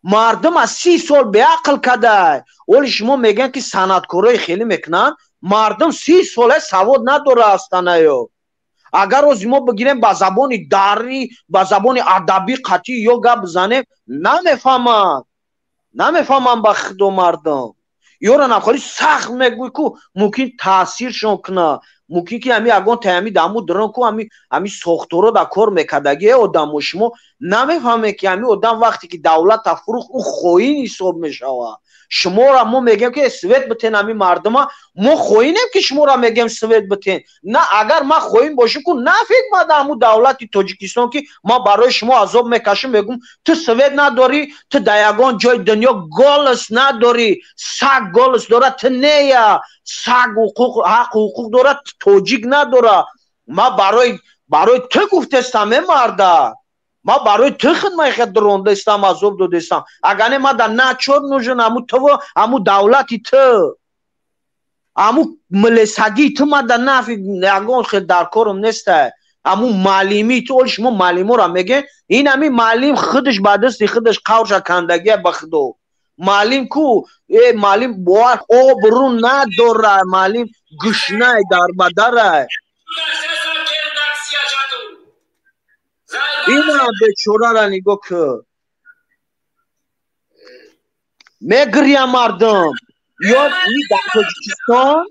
L: Мардум аз 30 сол беақл кадай. Оли шумо мегӯянд, ки санъаткорои хеле мекунанд, мардум 30 сола савод надора астанаё. Агар ози мо бигирем, ба забони дарӣ, ба забони адабӣ қатъӣ ё гап бизанем, намефаҳманд, намефаҳманд. Ба Худо, мардум ёра нахоли сахт мегӯй ку, мумкин таъсиршон кунад, мумкин ки ҳами ягон таами даму дрон ку, ҳами сохторо да кор мекардаги одамо шумо. Намефаҳмед ки ҳамин одам вақте ки давлата фурӯхт, ӯ хоин ҳисоб мешавад. Шуморо мо мегӯем ки свет битен ҳамин мардума, мо хоинем ки шуморо мегӯем свет битен. На, агар ман хоин бошам ку нафиг мада ҳамун давлати Тоҷикистон ки ман барои шумо азоб мекашам, мегӯм ту свет надорӣ, ту дар ягон ҷои дунё голос надорӣ, саг голос дорад, ту нея, саг ҳуқуқ ҳаққу ҳуқуқ дорад, тоҷик надорад. Ман барои ту гуфтестам, э марда. Ман барои ту хидмат хед рондастам, азоб додастам. Агар не, ман дар начор нужен ҳаму ту, ҳаму давлати ту, ҳаму милисагии ту, ман дар нафи ягон хел дар корам неста. Ҳаму маълимии ту, оли шумо маълиморо мегӯед, ин ҳамин маълим худаш ба дасти худаш қавша кандагия ба худо. Маълим ку, э маълим бовар обрӯ надорад, маълим гушнай дарбадарай. Ина бечорара нигоҳ кун. Мегиря мардум. Ё ни дар Тоҷикистон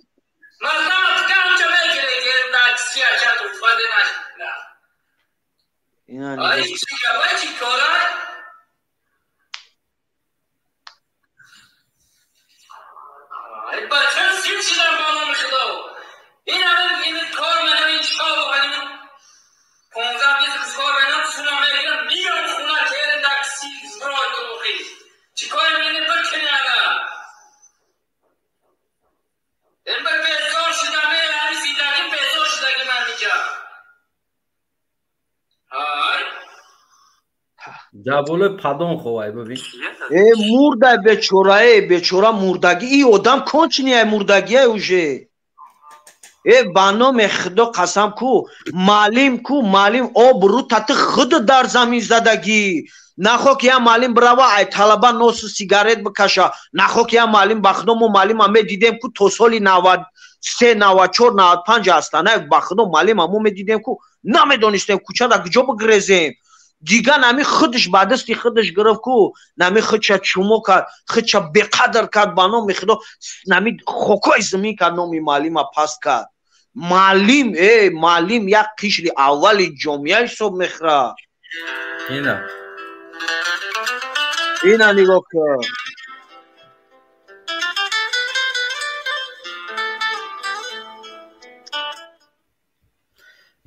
L: ина нигоҳ кун.
A: Дар болои падон ховай, бибин.
L: Э мурдай бечора, э бечора мурдагӣ, и одам конченый мурдагия уже. Э ба номи Худо қасам ку, маълим ку, маълим обрӯ тати худ дар замин задагӣ. Нахо ки я маълим бирава ай талаба носу сигарет бикаша. Нахо ки я маълим, ба Худо мо маълима медидем ку то соли 93, 94, 95 ҳастана, ба Худо маълима мо медидем ку, намедонистем кӯчада куҷо бигрезем. Дигар нами худаш ба дасти худаш гирифт ку, нами худша чумо кард, худша беқадр кард, ба номи Худо нами хокои замин кард, номи маълима паст кард. Маълим, э маълим як қишри аввали ҷомеа ҳисоб мехӯрад.
A: Ина.
L: Ина нигоҳ кун.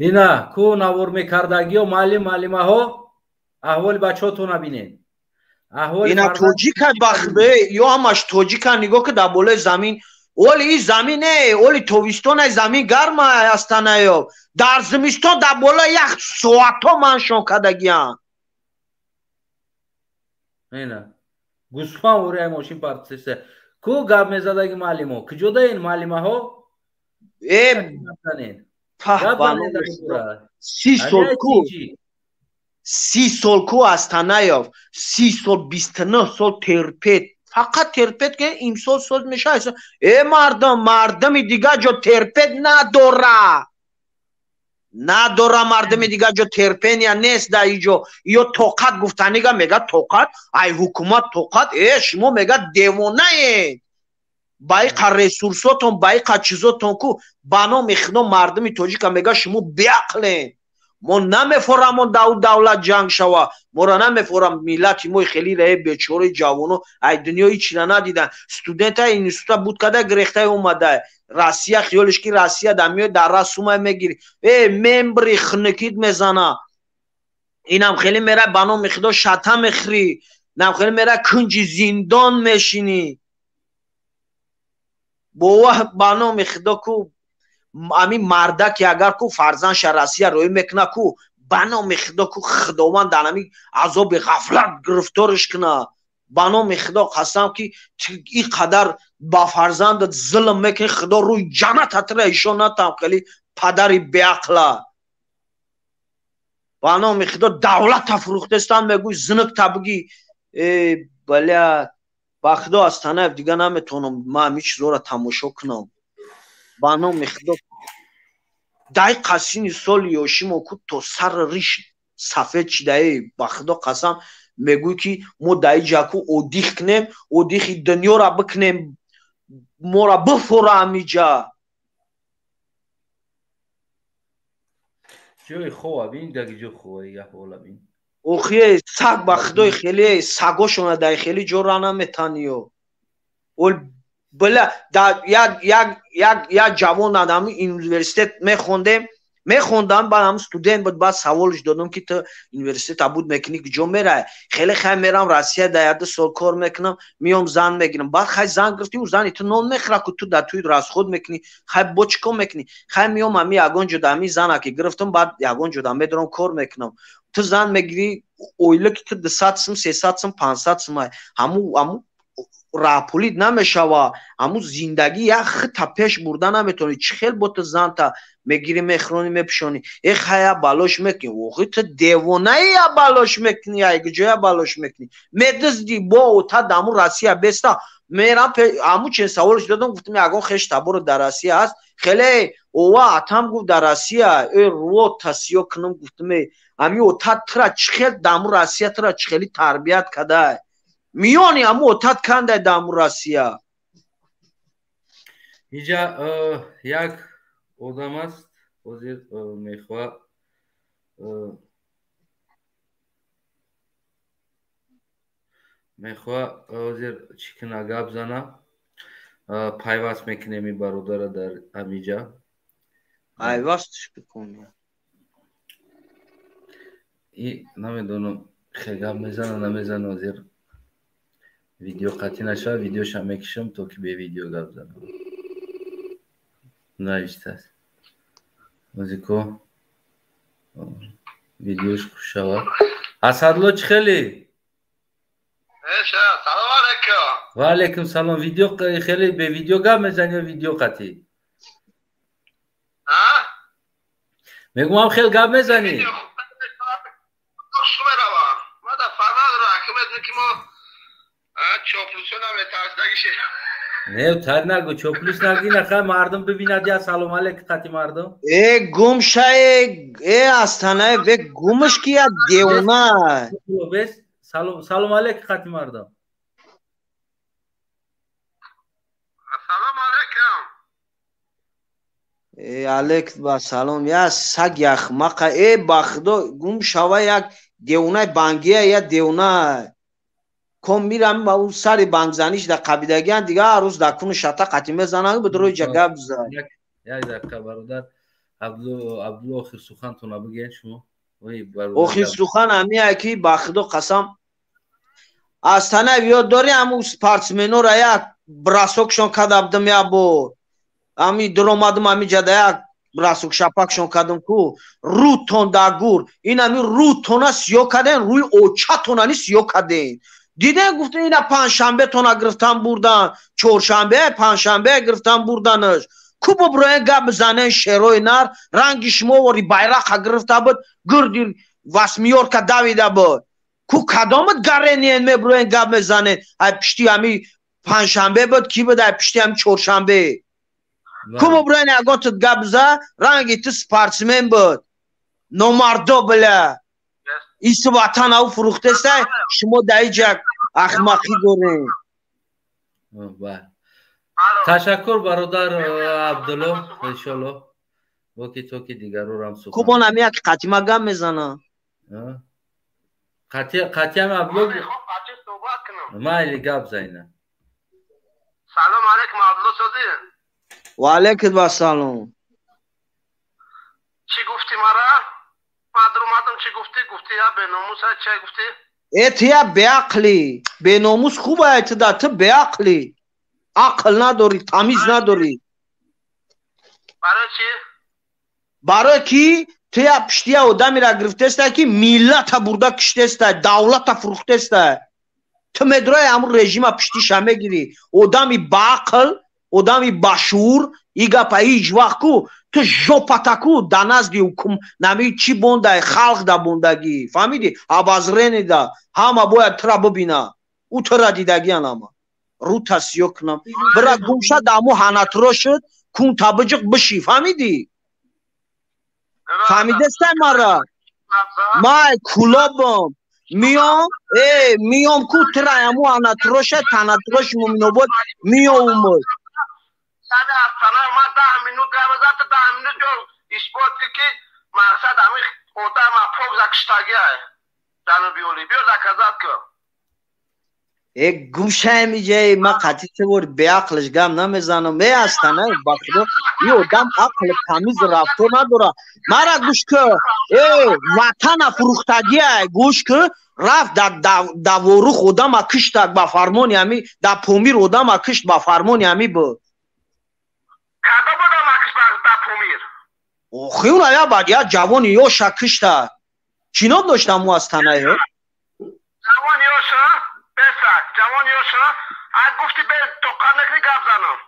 A: Ина ку навор мекардагиё маълим, маълимаҳо, аҳволи бачаҳотона бинед.
L: Ина тоҷика бахбе, ё ҳамаш тоҷика нигоҳ ки дар болои замин. Оли и замин не, оли тобистон ай замин гарма астанаё. Дар зимистон дар болои ях соатҳо маншон кардагиянд.
A: Ина гӯсфанд вори ай мошин партиса. Ку гап мезадаги маълимо? Куҷодаен маълимаҳо?
L: Э 30 сол ку, 30 сол ку Астанаев, 30 сол, 29 сол терпет, фақат терпет ки имсол соз мешавад. Э мардум, мардуми дигар ҷо терпет надора, надора, мардуми дигар ҷо терпения нест. Дар иҷо ё тоқат гуфтанига мега тоқат, ай ҳукумат тоқат. Э шумо мега девонаед ба иқа ресурсотон, ба иқа чизотон ку, ба номи Худо мардуми тоҷика мега шумо беақлен. Мо намефорамон дар давлат ҷанг шава, моро намефорам миллати мо хеле раe бечораи ҷавоно ай дунё ҳичира надидан. Студента института буд када гирехтаи омада Россия, хиёлиш ки Россия дар меояд дар ра сумай мегири, э мембри хунукид мезана, инам хеле мера ба номи Худо шата мехӯрӣ, инам хеле мера кунҷи зиндон мешинӣ. Бова ба номи Худо ку ҳамин мардаке агар ку фарзандша Россия роӣ мекуна ку, ба номи Худо ку Худованд дар ҳамин азоби ғафлат гирифториш куна. Ба номи Худо қасам ки ин қадар ба фарзандат зулм мекунӣ, Худо рӯи ҷаннат атра ишон натам хеле падари беақла. Ба номи Худо давлата фурӯхтестан мегӯй зинукта бигӣ. Э бля, ба Худо Астанаев дигар наметавонам ман ҳамин чизҳоро тамошо кунам. Ба номи Худо дай қасини соли ёшимо ку то сар риш сафед шидаe, ба Худо қасам мегӯй ки мо дар иҷа ку одих кунем, одихи дунёра бикунем, мора бифора ҳамиҷа.
A: Ҷои хова бин, даги ҷо хова, як ҳола бин.
L: Охи саг ба худои хеле сагошона дар хеле ҷо ра наметаниё. Ол била да як як як як ҷавон дар ҳамин университет мехондем, мехондам, баъд ҳамн студент буд, баъд саволш додам ки ту университет абуд мекунӣ, куҷо мерай? Хеле хай мерам Россия, дар як ду сол кор мекунам, миём зан мегирам. Баъд хай зан гирифтӣ, ӯ зани ту нон мехӯра ку, ту дар туи расход мекунӣ, хай бо чӣ кор мекунӣ? Хай миём ҳами ягон ҷо дар ҳами зана ки гирифтам, баъд ягон ҷо дар медорам кор мекунам. Ту зан мегирӣ, ойлики ту 200 сум, 300 сум, 500 сум, ҳаму раҳпулит намешава, ҳаму зиндагӣ як хита пеш бурда наметавонӣ. Чӣ хел бо ту занта мегирӣ, мехӯронӣ, мепӯшонӣ? Э хай я балош мекунӣ. Охи ту девонаи, я балош мекунӣ, ай куҷо я балош мекунӣ? Медизди бо ота даму Россия беста. Мерам ҳаму чен саволш додам, гуфтам ягон хеш таборо дар Россия ҳаст? Хеле ова атам гуфт дар Россия. Э ро тасиё кунам, гуфтам э ҳами ота тура чӣ хел даму Россия тура чӣ хели тарбият кадай? Миёни ҳаму отат кандай даму Россия?
A: Иҷа як одам аст, ҳозир мехоҳад ҳозир чӣ кина гап зана. Пайваст мекунем ин бародара дар ҳамиҷа.
L: Пайвастш бикунем.
A: И намедонам хел гап мезана намезана, ҳозир видео қатъӣ нашавад, видеошам мекишам то ки бе видео гап занам. Навиштааст. Ҳозир ко видеош хуш шавад. Асадло чӣ хеле?
B: Салом алейкум.
A: Ва алейкум салом. Видео хеле бе видео гап мезанӣ ё видео қатъӣ? Мегӯям хел гап мезанӣ? Не, тар нагӯ, чоплус нагӯ, ина мардум бибинад, я салом алейк қати мардум.
L: Э гум шае, э астанае, ве гумш ки я девона.
A: Бес салом, салом алейк қати мардум.
B: Салом алейкум.
L: Э алейк ба салом, я саг яхмақа, э ба худо гум шава як девонаи бангия, я девона. Ком мирам ба ӯ сари бангзаниш дар қабидагиан, дигар ҳар рӯз дар куну шата қатӣ мезананд, бидрои ҷа гап зад.
A: Як дақиқа бародар Абдулло, охир сухантона бигӯед шумо.
L: Охир сухан ҳамия ки ба худо қасам аз танаи ёд дорӣ ҳаму спортсменора як брасокшон када будам як бор. Ҳами дуромадам ҳами ҷада як брасок шапакшон кардам ку, рӯтон дар гур. Ин ҳами рӯтона сиё карден, рӯи очатонани сиё карден. Диден гуфтен ина панҷшанбе тона гирифтан бурдан, чоршанбе, панҷшанбе гирифтан бурданаш. Ку буброен гап бизанен шерои нар, ранги шумо вори байрақа гирифта буд, гирди восьмиёрка давида буд. Ку кадомат гарениен меброен гап мезанен? Ай пишти ҳами панҷшанбе буд, ки буд ай пишти ҳами чоршанбе? Ку буброен ягон тут гап биза, ранги ту спортсмен буд. Номардо бля. Ису ватан ав фурӯхтестай, шумо дар иҷа ахмақӣ дорем.
A: Ташаккур бародар Абдулло, иншолло боки то ки дигарорам сухан.
L: Кубон ҳами як қатима гап мезана.
A: Қатиам Абдулло майли гап зайна.
B: Салом алейкум Абдулло созӣ.
L: Ва алейкум ассалом.
B: Чӣ гуфтӣ мара? Мадр чӣ гуфтӣ? Гуфтӣ я беномус, чӣ гуфтӣ?
L: Э ту я беақлӣ. Беномус хуб ай ту да, ту беақлӣ. Ақл надорӣ, тамиз надорӣ.
B: Барои чӣ?
L: Барои ки ту я пишти я одамеро гирифтестай ки миллата бурда киштестай, давлата фурӯхтестай. Ту медрои ҳамун режима пиштиша мегирӣ. Одами баақл, одами башуур, и гапа ҳеҷ вақт ку ту жопата ку дар назди ҳукум нами чӣ бондай, халқ да бондагӣ. Фаҳмидӣ? Обозрение да ҳама бояд тура бибина. Ӯ тура дидагиан ҳама. Рӯта сиё кунам. Бира гумша даму ҳанатро шуд, кунта биҷиқ бишӣ. Фаҳмидӣ? Фаҳмидестай мара? Май кулобам. Миём, миём ку тура ҳаму ҳанатроша, танатрош Муминобод миёумуд.
B: Сари Астана ма 10 минут гап зад, 10 минут ё исбот ки мақсад ҳамин одам пок закиштагиай. Ҷануби Олӣ. Биё доказать кун.
L: Э гумшаем иҷае ма қатъи се бор беақлш гап намезанам. Э астана ба худо и одам ақли тамиз рафтор надора. Мара гӯш ку, э ватана фурӯхтагиай, гӯш ку, рафт дар Даворух одама киштак ба фармони ҳами, дар Помир одама кишт ба фармони ҳами буд.
B: Кадом одама кишт дар Помир?
L: Охи уна я бад я ҷавони ёша кишта. Чӣ ном дошт аму Астанаё?
B: Ҷавони ёша? Бесак, ҷавон ёша? Ай гуфти бе тоқат накунӣ гап занам.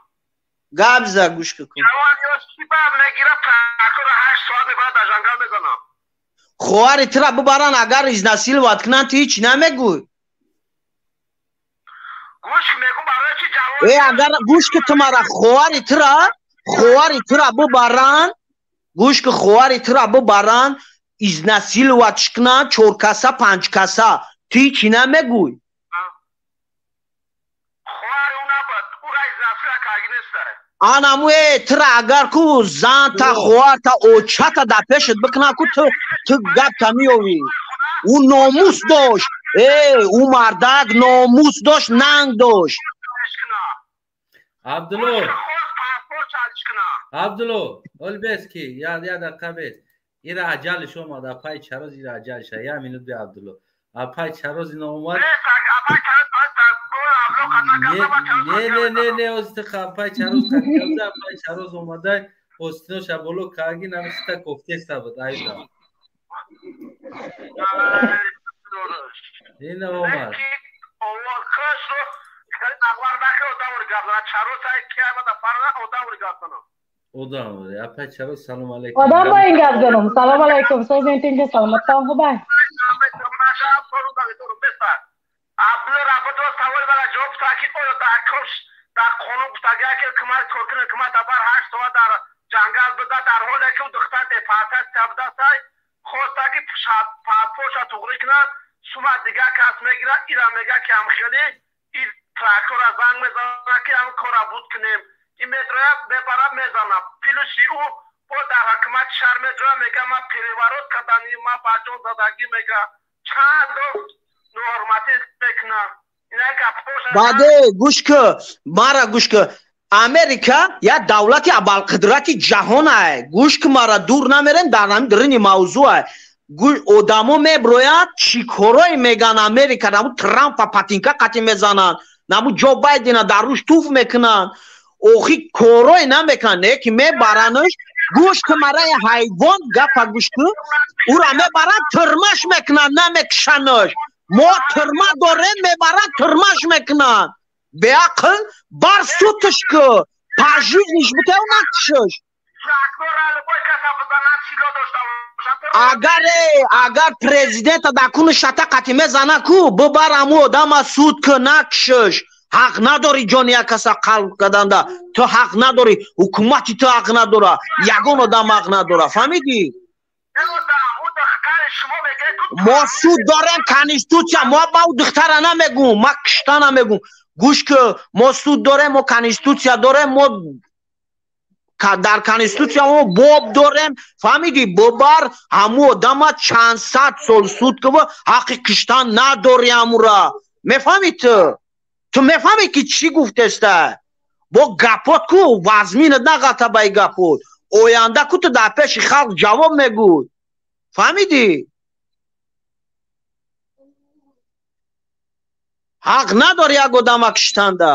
L: Гап за, гӯш кун.
B: Ҷавон ёш ки ба мегира прокурор 8 соат мебарад дар ҷангал мезанам.
L: Хоҳари тура бибаранд, агар изнасиловать кунанд, ту ҳеҷ намегӯй.
B: Гӯш мегӯм барои чи ҷавон.
L: Э агар гӯш ки ту мара хоҳари тура бибаранд, гӯш ки хоҳари тура бибаранд, изнасиловать кунанд, 4 каса, 5 каса, ту ҳеҷ намегӯй. Анаму э тура агар ку занта, хоҳарта, очата дар пешат бикунанд ку ту гапта меёвӣ. Ӯ номус дошт. Э ӯ мардак номус дошт, нанг дошт.
A: Абдулло. Абдулло, ҳол бес ки я дақиқа бес. Ира аҷалиш омад, апай чароз ира аҷалиша. Я минут бе Абдулло. Апай чароз ина омад. Не, не, не, не, озти апай чароз қадиёза, апай чароз омада, остиноша боло карги намиста кофтеста буд, айда. Ина омад. Одам, апай чароз салом алейкум.
N: Одам бо ин гап занам. Салом алейкум. Созен тинҷа саломаттон хубай.
B: Абдулло савол бара ҷавоб та ки оё дар кош дар қонун гуфтагия ки ҳукумат кор кунад, ҳукумат бар 8 соат дар ҷангал буда, дар ҳоле ки духтар депортатсия будасай, хоста ки паспортша туғрӣ кунад, сума дигар кас мегирад, ира мега ки ҳамхелӣ ин прокурора занг мезанад ки ҳам кора буд кунем. Ин медрояд, мебарад, мезанад. Плюси ӯ бо дар ҳукумати шаҳр медрояд, мега ман переворот кардани, ман ба ҷон задагӣ, мега чанд норматив мекунад.
L: Баъде гӯш ку, мара гӯш ку, Америка як давлати абарқудрати ҷаҳонае. Гӯш ку, мара дур намерем, дар ҳамин дарини мавзӯъ. Одамо меброяд, чӣ корое меган Америка, наму Трампа патинка қатӣ мезананд, наму Ҷо Байдена дар рӯш туф мекунанд. Охи корое намекунанд, не ки мебаранаш. Гӯш ку, мара ҳайвон гапа гӯш ку, ӯра мебаранд, тирмаш мекунанд, намекушанаш. Мо тирма дорем, мебаранд, тирмаш мекунанд. Беақл бар сутш ку, пожизниш бутев накушаш. Агар президента дар куни шата қатӣ мезана ку, бибар аму одама суд ку, накушаш. Ҳақ надорӣ ҷони як каса қалб карданда. Ту ҳақ надорӣ, ҳукумати ту ҳақ надора, ягон одам ҳақ надора. Фаҳмидӣ? Мо суд дорем, конститутсия. Мо ба ӯ духтара намегӯм, ма кишта намегӯм. Гӯш ку, мо суд дорем, мо конститутсия дорем, мо дар конститутсия мо боб дорем. Фаҳмидӣ? Бибар ҳаму одама чанд сад сол суд ку, ҳаққи киштан надорӣ ҳамура. Мефаҳмӣ ту? Ту мефаҳмӣ ки чӣ гуфтеста? Бо гапот ку, вазминат нағалта ба и гапот. Оянда ку ту дар пеши халқ ҷавоб мегӯй. Фаҳмидӣ? Ҳақ надорӣ як одама киштанда.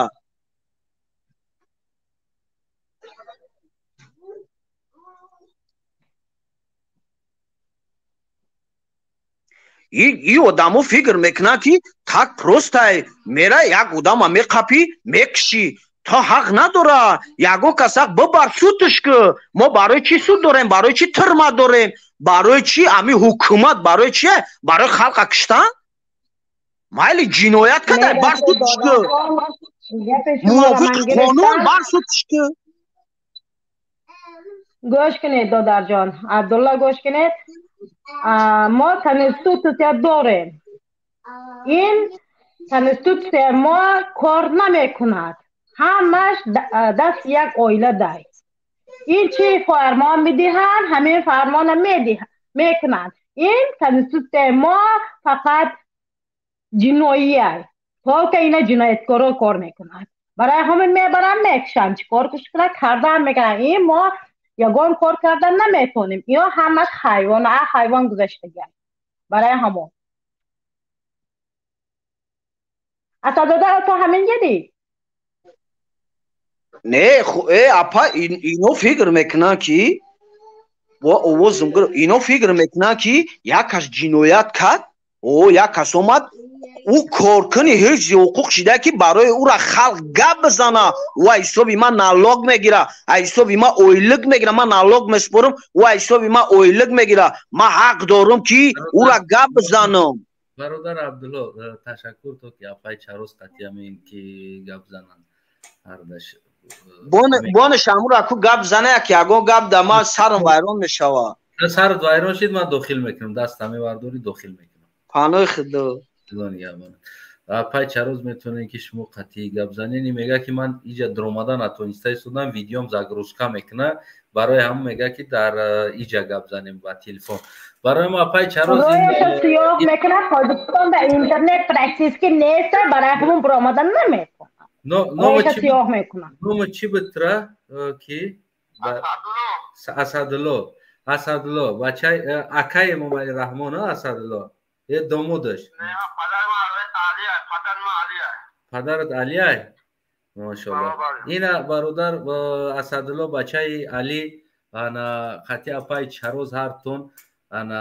L: И одамо фикр мекунанд ки так просто мера як одама меқапӣ, мекушӣ. То ҳақ надора. Ягон кас ҳақ бибар судш ку. Мо барои чӣ суд дорем? Барои чӣ тирма дорем? Барои чӣ ами ҳукумат барои чӣ? Барои халқа киштан? Майли ҷиноят кадай, бар судш ку. Мувофиқи қонун бар судш ку.
N: Гӯш кунед, додарҷон. Абдулло, гӯш кунед. Мо конститутсия дорем. Ин конститутсия мо кор намекунад. Ҳамаш даст як оила дай. Ин чӣ фармон медиҳанд, ҳамин фармона мекунанд. Ин конститутсияи мо фақат ҷиноӣ, только ина ҷинояткоро кор мекунад. Барои ҳамин мебаранд, мекушанд, чӣ кор кушкунад кардан мекунанд. Ин мо ягон кор кардан наметонем. Ино ҳамаш ҳайвон, ҳайвон гузаштагиа. Барои ҳамон. Асадода то ҳамин ҷадӣ?
L: Не, апа, ино фикр мекунанд ки овозм ино фикр мекунанд ки як кас ҷиноят кард, о як кас омад, ӯ коркуни ҳифзи ҳуқуқ шида ки барои ӯра халқ гап бизана, ӯ аз ҳисоби ман налог мегира, аз ҳисоби ман ойлик мегира, ман налог месупорам, ӯ аз ҳисоби ман ойлик мегира, ман ҳақ дорам ки ӯра гап бизанам.
A: Бародар Абдулло, ташаккур то ки апай Чароз қатиямин ки гап зананд. Ҳардаш
L: боне шамура ку гап зана, як ягон гап да ман сарам вайрон мешавад.
A: Сарат вайрон шид, ман дохил мекунам, даста мевардорӣ дохил мекунам.
L: Панои худо.
A: Апай Чароз метавонед ки шумо қатъӣ гап занед. Мега ки ман иҷа даромада натониста истодам, видеом загрузка мекуна, барои ҳамон мега ки дар иҷа гап занем ба телефон. Барои мо апай Чароз
N: сиёҳ мекунад, Тоҷикистон дар интернет практически нест, барои ҳамон баромада наметавонад. Сиёҳ мекунад.
A: Номи чӣ битра ки? Асадулло. Асадулло, бачаи акаи Эмомалӣ Раҳмон, Асадулло. Е домодаш. Падарат Алиай? Машалло. Ина бародар Асадулло бачаи Али, ана қати апай Чароз ҳартон ана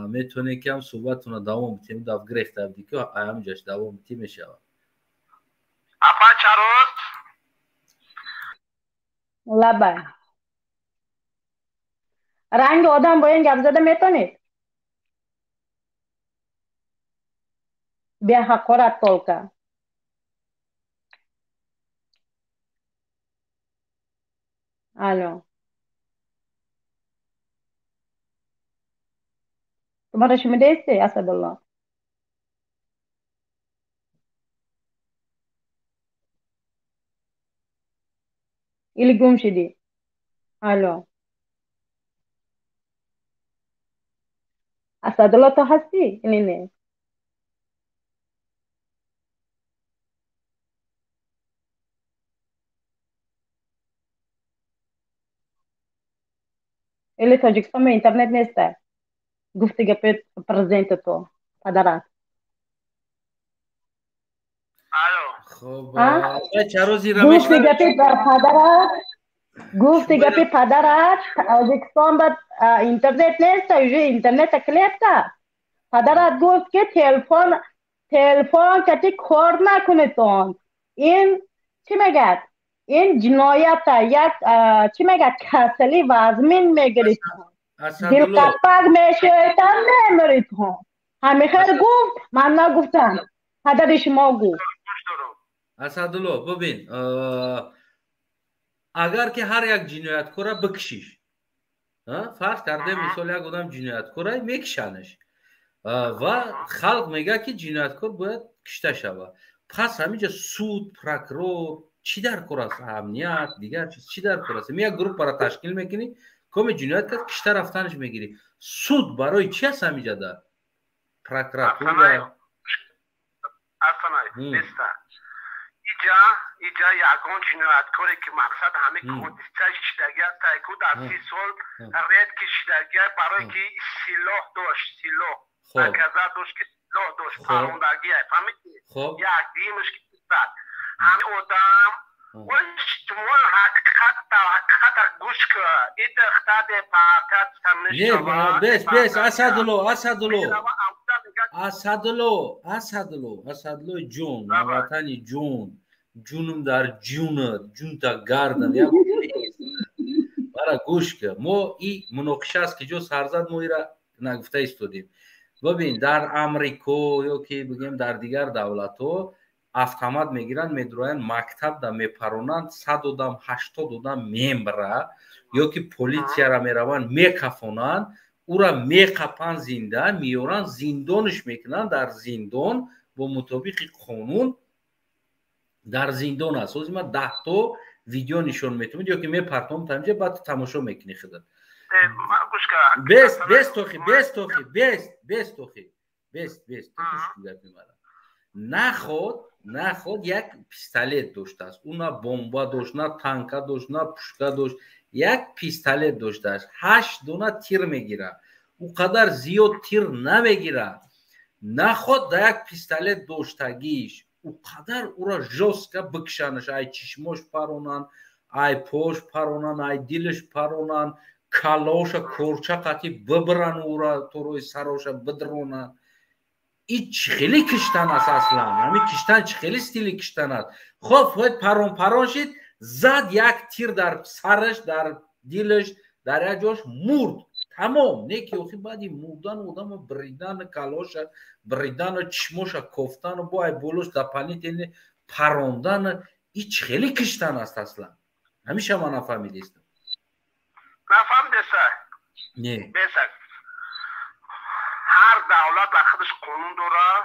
A: метавонед ки ҳам суҳбатона давом битем, дав гирехта абди ки ҳамҷаш давом битӣ мешавад.
B: Апай Чароз?
N: Лабай. Ранги одам бо ин гап зада метавонед? Беҳақорат только. Алло. Тумара шунидаисти, Асадулло? Или гум шудӣ? Алло. Асадулло ту ҳастӣ или не? Или Тоҷикистон бе интернет неста? Гуфти гапи президенти ту, падарат.
A: Хоб, Чарози
N: гуфти гапи падарат, гуфти гапи падарат, Тоҷикистон ба интернет неста, уже интернета клепта. Падарат гуфт ки телефон кати кор накунедон. Ин чӣ мегӯяд? Ин ҷиноята, як чӣ мегӯяд, касалӣ вазмин мегирид. Дилқапак мешоитан мемиридҳо. Ҳамин хел гуфт, ман нагуфтам. Падари шумо гуфт.
A: Асадулло, бибин, агар ки ҳар як ҷинояткора бикшиш, фарз кардем, мисол як одам ҷинояткора мекишанаш ва халқ мегӯяд ки ҷинояткор бояд кишта шавад. Пас ҳаминҷа суд, прокурор чӣ дар кор аст? Амният, дигар чиз чӣ дар кор аст? Як группаро ташкил мекунӣ, коми ҷиноят кард, кишта рафтанаш мегирӣ. Суд барои чӣ аст ҳаминҷа дар? Прокуратура.
B: Иҷа ягон ҷинояткоре ки мақсад ҳамин ҳодиса шидаги аст, ку дар 30 сол ред ки шидаги, барое ки силоҳ дошт, силоҳ наказа дошт ки силоҳ дошт, парондагӣ, фаҳмидӣ? Як димаш ки зад. Ҳамин одам шумо ҳақиқат гӯш кун. И духтаре партат
A: Не, бес, бес, Асадулло, Асадулло. Асадулло, Асадулло, Асадулло ҷон, ватани ҷон. Ҷунум дар ҷунат, ҷунта гардан. Як бара гӯш кун. Мо и муноқиша аст ки ҷо сарзад, мо ира нагуфта истодем. Бибин, дар Амрико ё ки бигем дар дигар давлатҳо автомат мегиранд, медуроянд, мактабда мепаронанд, 100 одам, 80 одам мембра, ё ки полисияра мераванд, мекафонанд, ура меқапанд зинда, меёранд, зиндонш мекунанд, дар зиндон бо мутобиқи қонун дар зиндон аст. Ҳозир ман 10 то видео нишон метавонам, ё ки мепартом тамҷа, баъд ту тамошо мекунӣ худат. Бест, бест, тохи, бест, тохи, бест, бест, тохи, бест, бест. Наход як пистолет доштааст. Ӯ на бомба дошт, на танка дошт, на пушка дошт. Як пистолет доштааст. 8 дона тир мегирад. Ӯ қадар зиёд тир намегирад. Наход да як пистолет доштагиш. Ӯ қадар ӯра жёстко бикшанаш, ай чишмош паронанд, ай пош паронанд, ай дилаш паронанд, каллаоша корча қатӣ бибиранд, ӯра торои сароша бидронанд. И чӣ хеле киштан аст аслан? Ҳамин киштан чӣ хеле стили киштан аст? Хоб, хоҳед парон парон шид, зад як тир дар сараш, дар дилаш, дар як ҷош мурд. Тамом. Не ки охи баъди мурдан одама бридану калоша бридану чишмоша кофтану бо ай болош дополнительно парондану, и чӣ хеле киштан аст аслан? Ҳамиша ман нафаҳмидистам.
B: Нафаҳмидеса?
A: Не.
B: Бесак. Ҳар давлат ба худаш қонун дорад.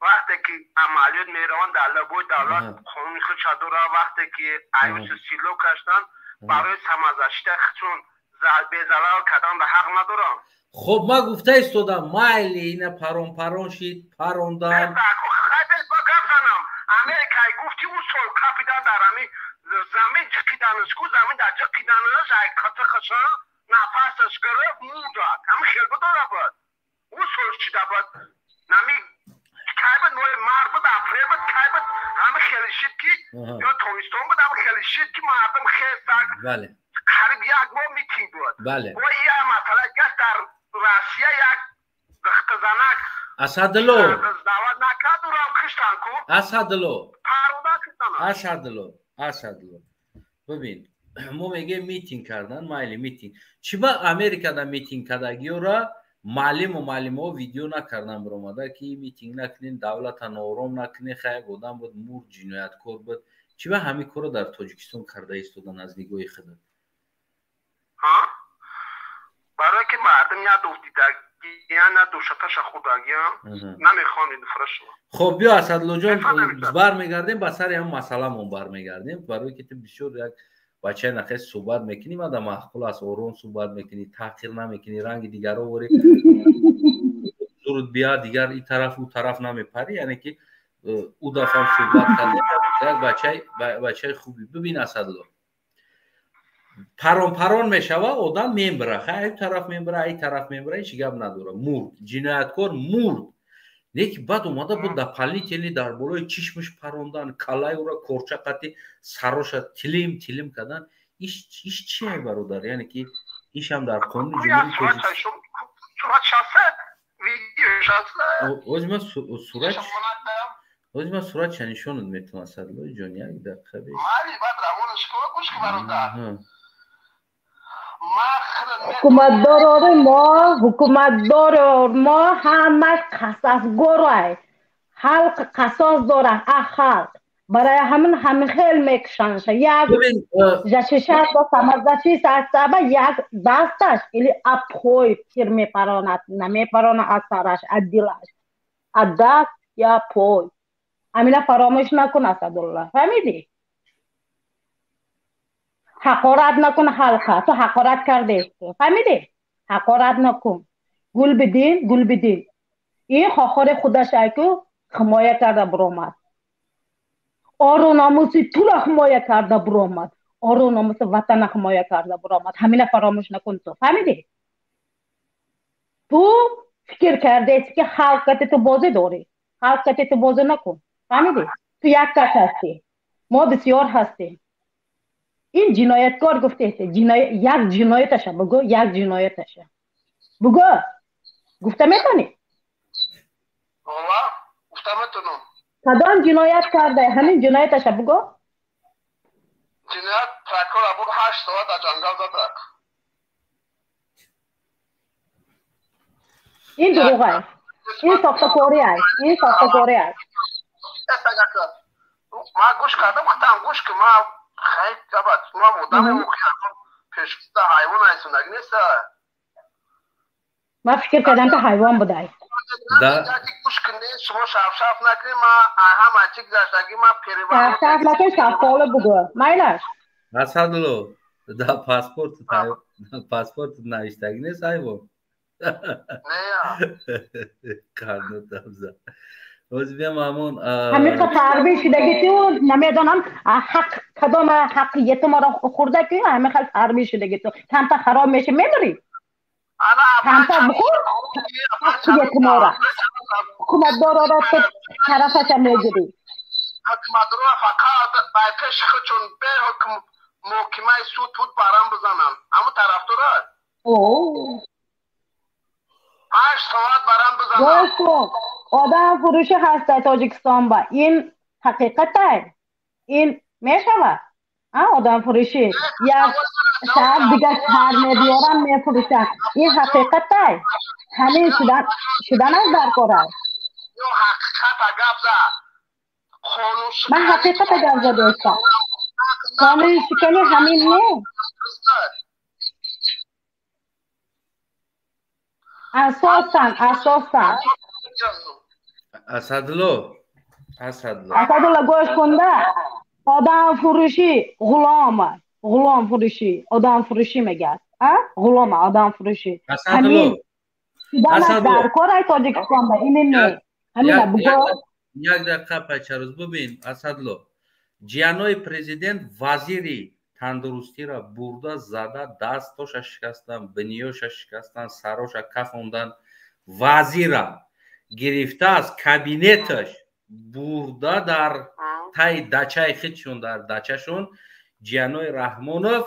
B: Вақте ки амалиёт мераванд, дар лабои давлат қонуни худша дорад. Вақте ки аюси сило каштанд, барои самозащита худшон безалал кардан ба ҳақ надоранд.
A: Хоб, ман гуфта истодам, майли ина парон парон шид, парондан.
B: Гап занам. Америкай гуфти ӯ сол капидан дар ҳамин замин ҷиқиданаш ку, замин дар ҷиқиданаш ай қатиқаша нафасаш гирифт, мурдад. Ҳамин хел бидора буд. Ӯ сол шида буд. Нами кай буд, моҳи март буд, апрел буд, кай буд, ҳамин хеле шид ки ё тобистон буд, ҳамин хеле шид ки мардум хестак. Қариб як моҳ митинг буд. Бо як масъала гашт дар Россия як духтазанак
A: Асадулло
B: даъват накард, ӯрам киштанд ку.
A: Асадулло.
B: Парода киштанд.
A: Асадулло, Асадулло. Бибин, мо мегӯем митинг кардан, майли митинг. Чӣ ба Америкада митинг кардагиёра маълиму маълимаҳо видео накардан биромада ки митинг накунен, давлата ноором накунен, хай як одам буд, мурд, ҷинояткор буд. Чӣ ба ҳамин корро дар Тоҷикистон карда истодан аз нигоҳи худат?
B: Барое ки мардум надуфтидагиян, надушаташа худагиян, намехоҳанд ин шумо.
A: Хоб, биё Асадлоҷон, бармегардем ба сари ҳамин масъаламон бармегардем, барое ки ту бисёр як бачаи нахес суҳбат мекунӣ, мада маъқул аст, ором суҳбат мекунӣ, таҳқир намекунӣ, ранги дигарро ворӣ зуруд бия дигар ин тараф ӯ тараф намепарӣ, яъне ки ӯ дафъам суҳбат кардем, як бачаи хуби. Бибин Асадло, парон парон мешава, одам мембира, хай ин тараф мембира, ин тараф мембира, ҳеҷ гап надора. Мурд, ҷинояткор мурд. Не ки баъд омада буд дополнительно дар болои чишмаш парондан, каллаи ӯра корча қатӣ сароша тилим тилим кардан. Иш чие бародар? Яъне ки ишам дар қонуни ҷумҳурии Тоҷикистон. Ози ман суратша нишонат метавонам, Асадлои ҷон, як дақиқа беш.
N: Ҳукуматдорони мо, ҳукуматдорон мо ҳамаш қасасгорай. Халқ қасос дорад, а халқ. Барои ҳамин ҳамин хел мекушанша. Як жашиша бо самаздаши сасаба як дасташ или апой тир мепаронад, намепаронад аз сараш, аз дилаш. Аз даст я пой. Ҳамина фаромӯш накун, Асадулло. Фаҳмидӣ? Ҳақорат накун халқа. Ту ҳақорат кардӣ. Фаҳмидӣ? Ҳақорат накун. Гул бидин, гул бидин. Ин хохори худаш айку ҳимоя карда биромад. Ору номуси туро ҳимоя карда биромад. Ору номуси ватана ҳимоя карда биромад. Ҳамина фаромӯш накун ту. Фаҳмидӣ? Ту фикр кардеси ки халқ кати ту бозӣ дорӣ. Халқ кати ту бозӣ накун. Фаҳмидӣ? Ту як кас ҳастӣ. Мо бисёр ҳастем. Ин ҷинояткор гуфтест, як ҷинояташа бугӯ, як ҷинояташа бугӯ. Гуфта метавонӣ?
B: Ова, гуфта метавонам.
N: Кадом ҷиноят карда? Ҳамин ҷинояташа бугӯ.
B: Ҷиноят прокурор буд, 8 соат дар ҷангал зада.
N: Ин дурӯғ аст. Ин сохтакорӣ аст. Ин сохтакорӣ аст.
B: Ман гӯш кардам, худам гӯш ки ман хай гапат, ман одаме пешта ҳайвон ҳайсондаг неста.
N: Ман фикр кардам ки ҳайвон будай.
B: Гӯш кунед, шумо шафшаф накунед, ман ҳама чи гузаштагӣ ман переворот.
N: Шафшаф накун, шаффола бугӯ. Майлаш.
A: Асадулло, Да паспорт паспорт навиштагӣ нест ҳайвон. Қанотабза. Ҳозир биям ҳамон
N: ҳамиқа фарбӣ шудаги ту намедонам ҳақ кадом ҳақи ятимаро хӯрда ки ҳамин хел фарбӣ шудаги ту камта хароб меши мемирӣ. Камта бихӯр ҳаққи ятимора. Ҳукуматдорора ту тарафаша мегирӣ.
B: Ҳукуматдорора фақат ба пеши худшон бе ҳукм муҳокимаи суд тут барам бизананд. Ҳамун тарафдора? 8 соат барам бизананд.
N: Гӯш кун. Одам фурӯшӣ ҳаст дар Тоҷикистон ба. Ин ҳақиқатай. Ин мешавад. Одам фурӯшӣ. Як шаҳр дигар шаҳр мебиёранд, мефурӯшанд. Ин ҳақиқатай. Ҳамин шуданаш дар кор аст.
B: Ё ҳақиқата гап зад.
N: Ман ҳақиқата гап задастам. Қонуншиканӣ ҳамин не. Асосан, асосан.
A: Асадулло, Асадулло.
N: Асадулло гӯш кунда. Одам фурӯшӣ ғулом, ғулом фурӯшӣ, одам фурӯшӣ мегӯяд. А? Ғулом, одам фурӯшӣ.
A: Асадулло.
N: Ҳамин дар кор ай Тоҷикистон ба ин не. Ҳамина бугӯ.
A: Як дақиқа пайчароз бибин, Асадулло. Ҷиянои президент вазири тандурустиро бурда зада, дастоша шикастан, биниёша шикастан, сароша кафондан. Вазира гирифта аз кабинеташ бурда дар таи дачаи худшон, дар дачашон Ҷиянои Раҳмонов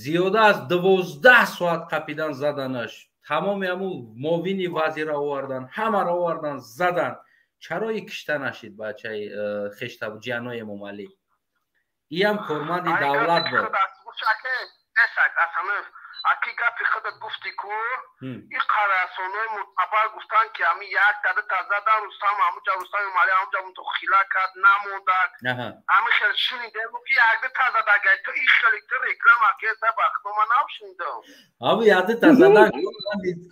A: зиёда аз 12 соат қапидан заданаш. Тамоми ҳамун муовини вазира овардан, ҳамаро овардан, задан. Чаро и кишта нашид бачаи хештаб Ҷиянои Эмомалӣ? Иам корманди давлат буд.
B: Аки гапи худат гуфти ку, и қарасонои мутабар гуфтанд ки ҳами як дада та задан, Рустам ҳамуҷа, Рустам Эмомалӣ ҳамуҷа мутохила кард, намондак. Ҳами хел шунидем ки якда та задагай, ту и хеле ту реклама кеса ба худо ман нашунидам.
A: Ҳами якда та задан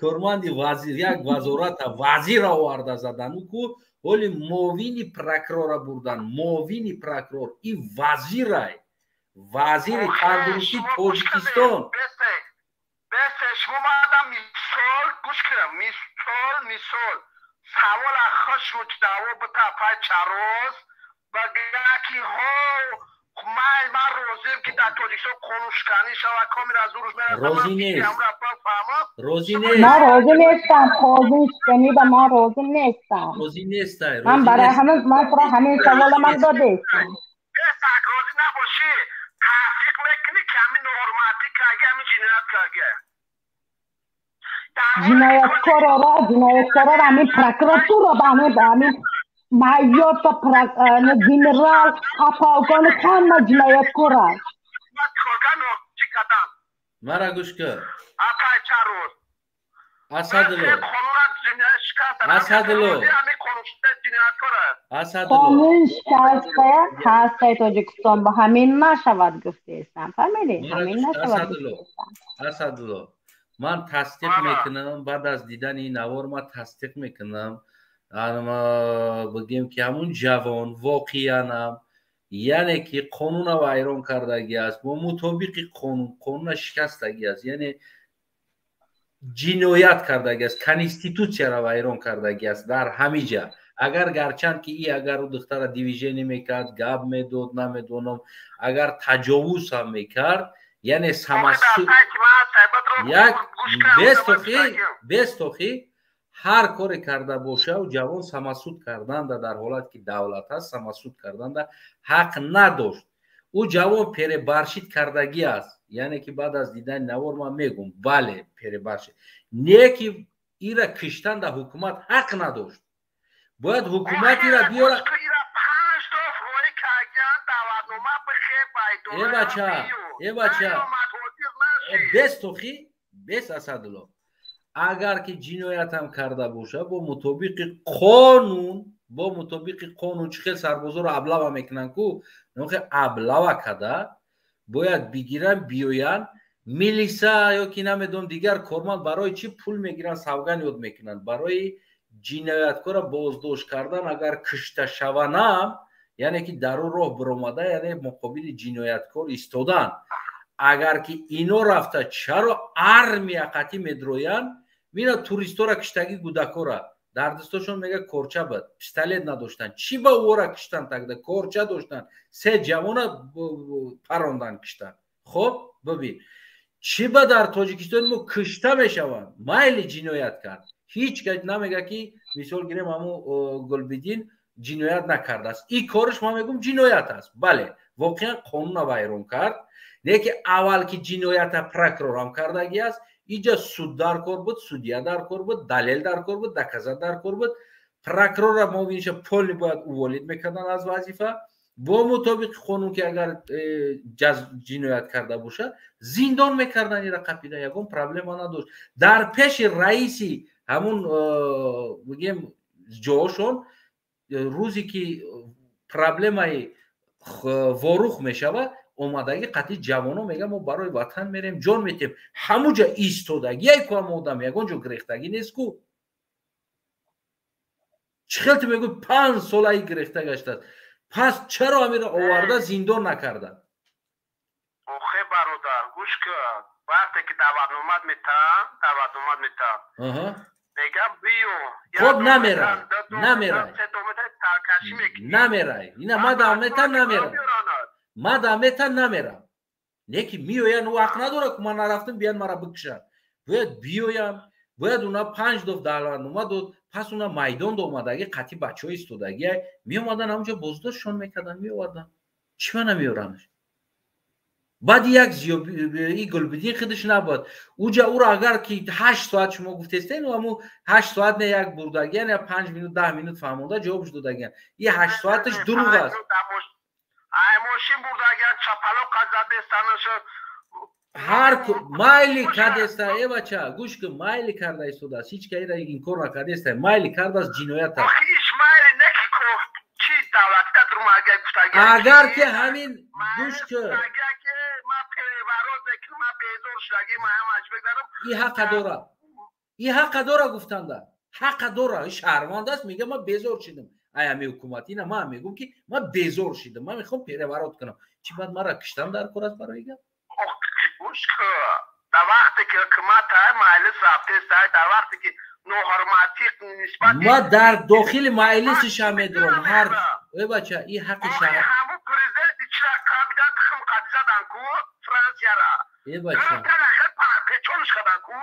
A: корманди вазир, як вазората вазира оварда задан. Ӯ ку ҳоли муовини прокурора бурдан, муовини прокурор и вазирай, вазири тандурустии Тоҷикистон.
B: Бесе, шумо мадам мисол гӯш кунам, мисол, мисол. Савола хушру даво бита пай чароз, ба гаки ҳо, ман розием ки дар Тоҷикистон қонуншиканӣ шавад, камера зуруш мерасад.
A: Розӣ нест. Розӣ нест.
N: Ман розӣ нестам, қонуншиканӣ ба ман розӣ нестам.
A: Розӣ нестай.
N: Ман барои ҳамин, ман туро ҳамин савола ман додаистам.
B: Бесе, розӣ набошӣ, таҳқиқ мекунӣ ки ҳамин ноҳурматӣ карга, ҳамин ҷиноят карга.
N: Ҷинояткорора, ҷинояткорора ҳамин прокуратура ба ҳамин майор та генерал, полковник ҳама ҷинояткор аст.
A: Мара гӯш кун. Асадулло. Асадулло. Асадулло.
N: Қонун шикаста ҳастаи Тоҷикистон ба ҳамин нашавад гуфтаистам. Фаҳмидӣ? Ҳамин нашавад гуфтаистам.
A: Асадулло. Ман тасдиқ мекунам, баъд аз дидани ин навор ман тасдиқ мекунам. Бигем ки ҳамун ҷавон воқеанам, яъне ки қонуна вайрон кардагӣ аст, бо мутобиқи қонун, қонуна шикастагӣ аст, яъне ҷиноят кардагӣ аст, конститутсияро вайрон кардагӣ аст дар ҳамин ҷа. Агар гарчанд ки и агар ӯ духтара движение мекард, гап медод, намедонам, агар таҷовуз ҳам мекард, яъне самасуд як бестохи ҳар коре карда боша, ӯ ҷавон самасуд карданда дар ҳолат ки давлат аст, самасуд карданда ҳақ надошт. Ӯ ҷавон перебаршид кардагӣ аст, яъне ки баъд аз дидани навор ман мегӯм, бале перебаршид. Не ки ира киштанда ҳукумат ҳақ надошт. Бояд ҳукумат ира биёра. Э бача, э бача, бестохи, бес Асадулло. Агар ки ҷиноятам карда боша, бо мутобиқи қонун, бо мутобиқи қонун чӣ хел сарбозоро аблава мекунанд ку, нохе аблава када, бояд бигиранд, биёянд, милиса ё ки намедонам дигар корманд барои чӣ пул мегиранд, савган ёд мекунанд, барои ҷинояткора боздошт кардан, агар кишта шаванам, яъне ки дар ӯ роҳ биромада, яъне муқобили ҷинояткор истодан. Агар ки ино рафта, чаро армия қатӣ медроянд? Мина туристора киштагӣ, гудакора дар дастошон мега корча буд, пистолет надоштанд. Чӣ ба ӯра киштанд? Тогда корча доштанд, се ҷавона парондан, киштанд. Хоб, бибин, чӣ ба дар Тоҷикистони мо кишта мешаванд? Майли, ҷиноят кард, ҳеҷ кас намега, ки мисол гирем, ҳаму Гулбиддин ҷиноят накардааст. И кориш, ман мегӯм, ҷиноят аст. Бале, воқеан қонуна вайрон кард. Леки аввал ки ҷиноята прокурорам кардагӣ аст, иҷа суд дар кор буд, судья дар кор буд, далел дар кор буд, доказать дар кор буд. Прокурора муовиниша полный бояд уволить мекардан аз вазифа бо мутобиқи қонун, ки агар ҷиноят карда бошад, зиндон мекардан. Ира қапида ягон проблема надошт. Дар пеши раиси ҳамун бигем ҷоошон, рӯзе ки проблемаи Ворух мешавад, омадагӣ қатъи ҷавоно мега: «Мо барои ватан мерем, ҷон метем». Ҳамуҷа истодагие ку, ҳама одам ягон ҷо гирехтагӣ нест ку. Чӣ хел ту мегӯй, 5 солаи гирехта гаштааст? Пас чаро ҳамиро оварда зиндон накарда?
O: Охе, бародар, гӯш кун. Вақте ки даъватномат метаҳам, даъватномат метаҳам, мегам биё.
A: Хоб, намерай, намерай, намерай. Ина ма даъват намерам, ма даъвата намерам. Леки меоян, ӯ ҳақ надорад ку ман нарафтам, биян мара бикушанд. Бояд биёям, бояд уна панҷ доф даъватнома дод, пас уна майдон омадаги, қатъи бачаҳо истодагия, меомадан, ҳамунҷо боздоштшон мекардан, меовардан. Чӣ ма намеоранаш? Баъди як и Гулбиддин худаш набуд уҷа. Ӯро агар ки 8 соат шумо гуфтестен, ҳаму 8 соат не, як бурдагиян, я 5 минут, 10 минут фаҳмонда, ҷавобш додагиян. И 8 соаташ дурӯғ аст.
O: Ай мошин бурдагиян, чапалоқ задестанаш.
A: Ҳар майли кардеста, э бача, гӯш кун, майли карда истодааст, ҳеҷ ка ира инкор накардеста, майли кардааст, ҷиноят аст. Агар ки ҳамин, гӯш кун, и ҳақа дора, и ҳақа дора гуфтанда, ҳақа дора, шаҳрванд аст, мега: «Ман безор шидам ай ҳами ҳукумат». Ина ман мегӯм, ки ман безор шидам, ман мехоҳам переворот кунам. Чӣ баъд мара киштан дар кор аст барои гап?
O: Гӯш кун, дар вақте ки ҳукумат маҷлис рафтест, дар вақте ки ноҳурматӣ нисбат
A: Ма дар дохили маҷлисиша медурам ҳар, э бача, и ҳаққи шаҳр.
O: Ҳаму президенти чира қабидан тухм қад задан ку Франсияра.
A: Э бача,
O: печонш кадан ку.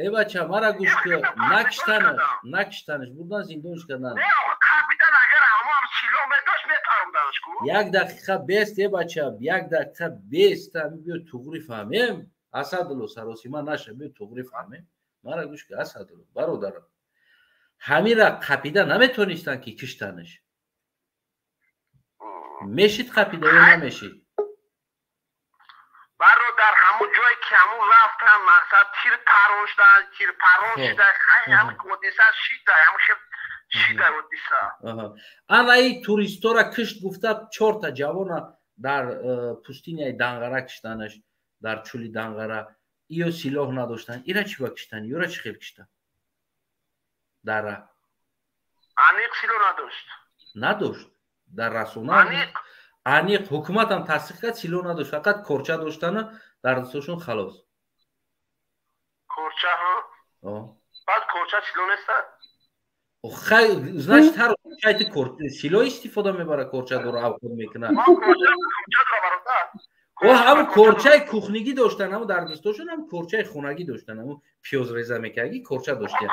A: Э бача, мара гӯш кун, накиштанаш, накиштанаш, бурдан зиндонш кардан.
O: Не, қабидан агар ҳаму ҳам сило медошт, метаромданаш ку.
A: Як дақиқа бест, э бача, як дақиқа бест, биё туғри фаҳмем. Асадулло, саросима наша, биё туғри фаҳмем. Мара гӯш кун, Асадулло бародарам, ҳамира қапида наметонистанд ки киштанаш. Мешид қапида ё намешид?
O: Бародар, ҳамун ҷое ки ҳамун рафтан, мақсад тир парон шудан, тир парон шуда, ҳам ҳодиса шида, ҳам шида ҳодиса.
A: Ана и туристора кишт гуфта, чорта ҷавона дар пустыня и Данғара киштанаш, дар чӯли Данғара. Иё силоҳ надоштанд, ира чӣ ба киштан? Ёра чӣ хел киштан дара?
O: Аниқ силоҳ надошт.
A: Надошт, дар расона аниқ ҳукуматам тасдиқ кард, силоҳ надошт, фақат корча доштану дар дастошон, халос.
O: Корча? Баъд корча силоҳ неста?
A: Значит, ҳар чайти силоҳ истифода мебара, корча дора, авқот мекунад. О, ҳамн корчаи кухнигӣ доштан, ҳамн дар дастошон, ҳам корчаи хонагӣ доштан, ҳамн пиёз реза мекарди, корча доштан.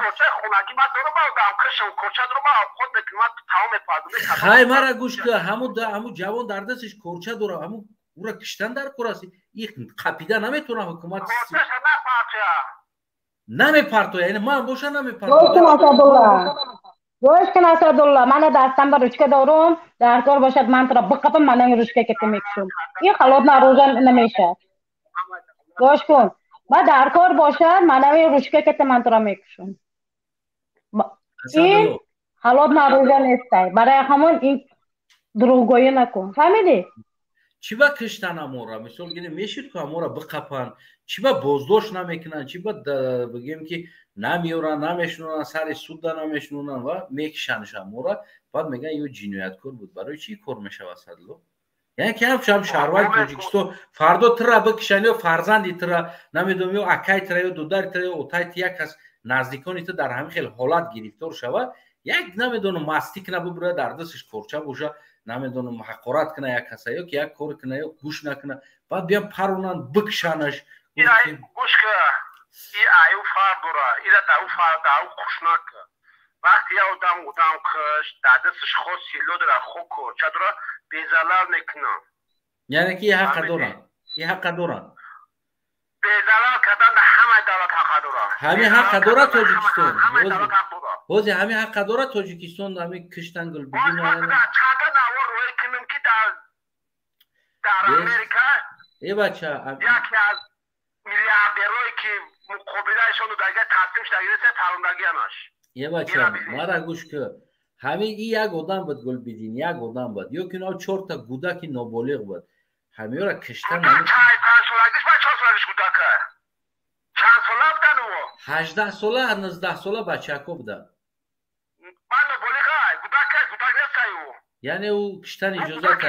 A: Хай, мара гӯш ка, ҳамун ҷавон дар дасташ корча дора, ҳамун ура киштан дар кор аст. И қапида наметавона ҳукумат, намепартоя. Яъне ман боша, намепартоя.
N: Гӯш кун, Асадулло, мана дастам ба ручка дорум, дар кор бошад, ман туро биқапам, мана ин ручка кета мекушум. Ин холодное оружие намешад. Гӯш кун, ма дар кор бошад, мана ин ручка кета ман туро мекушум. Ин холодное оружие нестай. Барои ҳамон ин дурӯғгӯӣ накун. Фаҳмидӣ?
A: Чӣ ба киштан амора? Мисол гирем, мешид ку амора биқапанд. Чӣ ба боздошт намекунанд? Чӣ ба бигем ки намеёранд, намешунонанд, сари суда намешунонанд ва мекишандш амора, баъд мегӯянд ё ҷинояткор буд. Барои чӣ кор мешавад, Садло? Яъне ки ҳамчун шаҳрванди Тоҷикистон фардо тира бикишанд ё фарзанди тира, намедонам, ё акаи тира, ё додари тира, ё отаи ти, як кас наздикони ту дар ҳамин хел ҳолат гирифтор шавад, як намедонам мастӣ кина бибурад, дар дасташ корча боша, намедонам ҳақорат кина як каса, ё ки як кор кина, ё гӯш накина, баъд биям паронанд бикшанаш.
O: Гӯш ка, и аю фарқ дора, ира дар ӯ фарқ, дар ӯ хуш нака. Вақте як одам одам кушт, дар дасташ хо силло дора, хо корча дора, безалал мекунанд.
A: Яъне ки ҳаққа доранд, и ҳаққа доранд.
O: Безалал кардан дар ҳамаи давлат ҳаққа дорад.
A: Ҳамин ҳаққа дорад Тоҷикистон. Ҳозир ҳамин ҳаққа дорад Тоҷикистон, ҳамин киштан Гулбидин.
O: Чанда навор рӯй кунем ки дар Америка
A: э бача
O: яке аз миллиардерое ки муқобилаашон дага таслим шуда парондагианаш.
A: Е бача, мара гӯш ки, ҳамин и як одам буд Гулбидин, як одам буд, ё ки инҳо чорта гудаки ноболиғ буд, ҳамиёра киштан. 18 сола, 19 сола бачако буданд. Яъне ӯ киштан иҷозат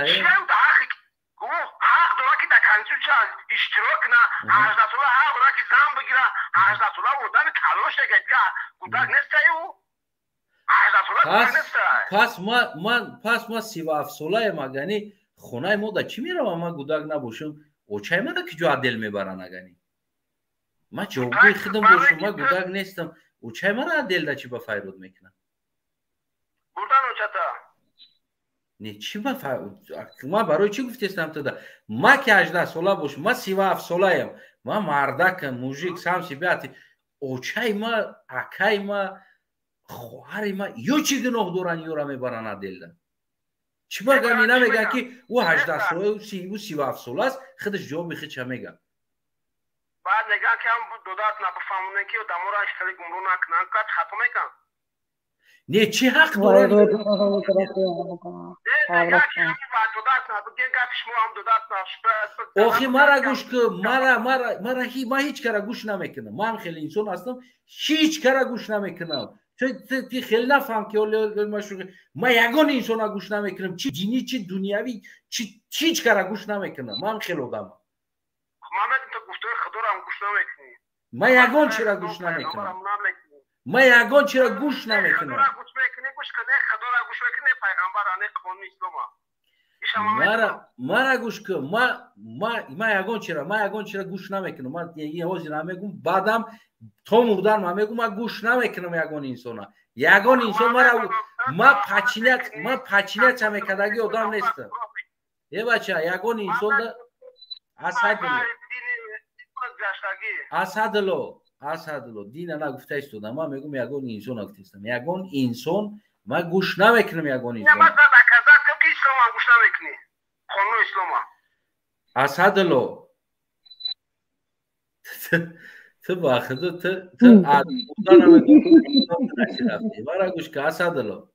O: ҳақ дора ки дар конститутсия иштирок кина, 18 сола ҳақ дора ки зан бигира, 18 сола одами калон шуда, гудак нестай ӯ.
A: Пас ма 37 солаем, агани хонаи мо да чӣ меравам, ман гудак набошам, очаи мада ки ҷо адел мебаранд, агани ман ҷавобгӯи худам бошам, ман гудак нестам, очаи мара адел да чӣ ба файрод мекунам?
O: Бурдан очата.
A: Не, чӣ ба ман барои чӣ гуфтестам туда? Ма ки 18 сола бошам, ман 37 солаем, ман мардакам, мужик, сам себя, очаи ма, акаи ма, хоҳари ма ё чӣ гуноҳ доранд, ёра мебаранд аделда? Чӣ багами намегӯянд ки ӯ 18 сола, ӯ 37 сола аст, худаш ҷавоби худша мегӯяд.
O: Баъд мегӯянд ки ҳам додат набифаҳмонем ки одаморо хеле гумроҳ накунанд, кат хато мекунанд.
A: Не, чӣ ҳақ доранд? Охи мара гӯш ки, мара ман ҳеҷ кара гӯш намекунам. Ман хеле инсон ҳастам, ҳеҷ кара гӯш намекунам. Ти хеле нафаҳм ки ман ягон инсона гӯш намекунам, чи динӣ, чи дунявӣ, ҳеҷ кара гӯш намекунам. Ман хеле одамам. Ман ягон чира гӯш намекунам. Ман ягон чира гӯш намекунам. Мара гӯш ки, ман ягон чира, ман ягон чира гӯш намекунам. Ман ҳозир намегум, баъдам то мурдан ман мегум, ман гӯш намекунам ягон инсона. Ягон инсон мара ман пачинят мекардаги одам нестам. Е бача, ягон инсон да асадило. Асадило, асадило, дина нагуфта истодам. Ман мегум ягон инсон нагуфта истодам. Ягон инсон ман гӯш намекунам ягон инсон. Асадило, ту ба худу ту мара гӯш ки, Асадило,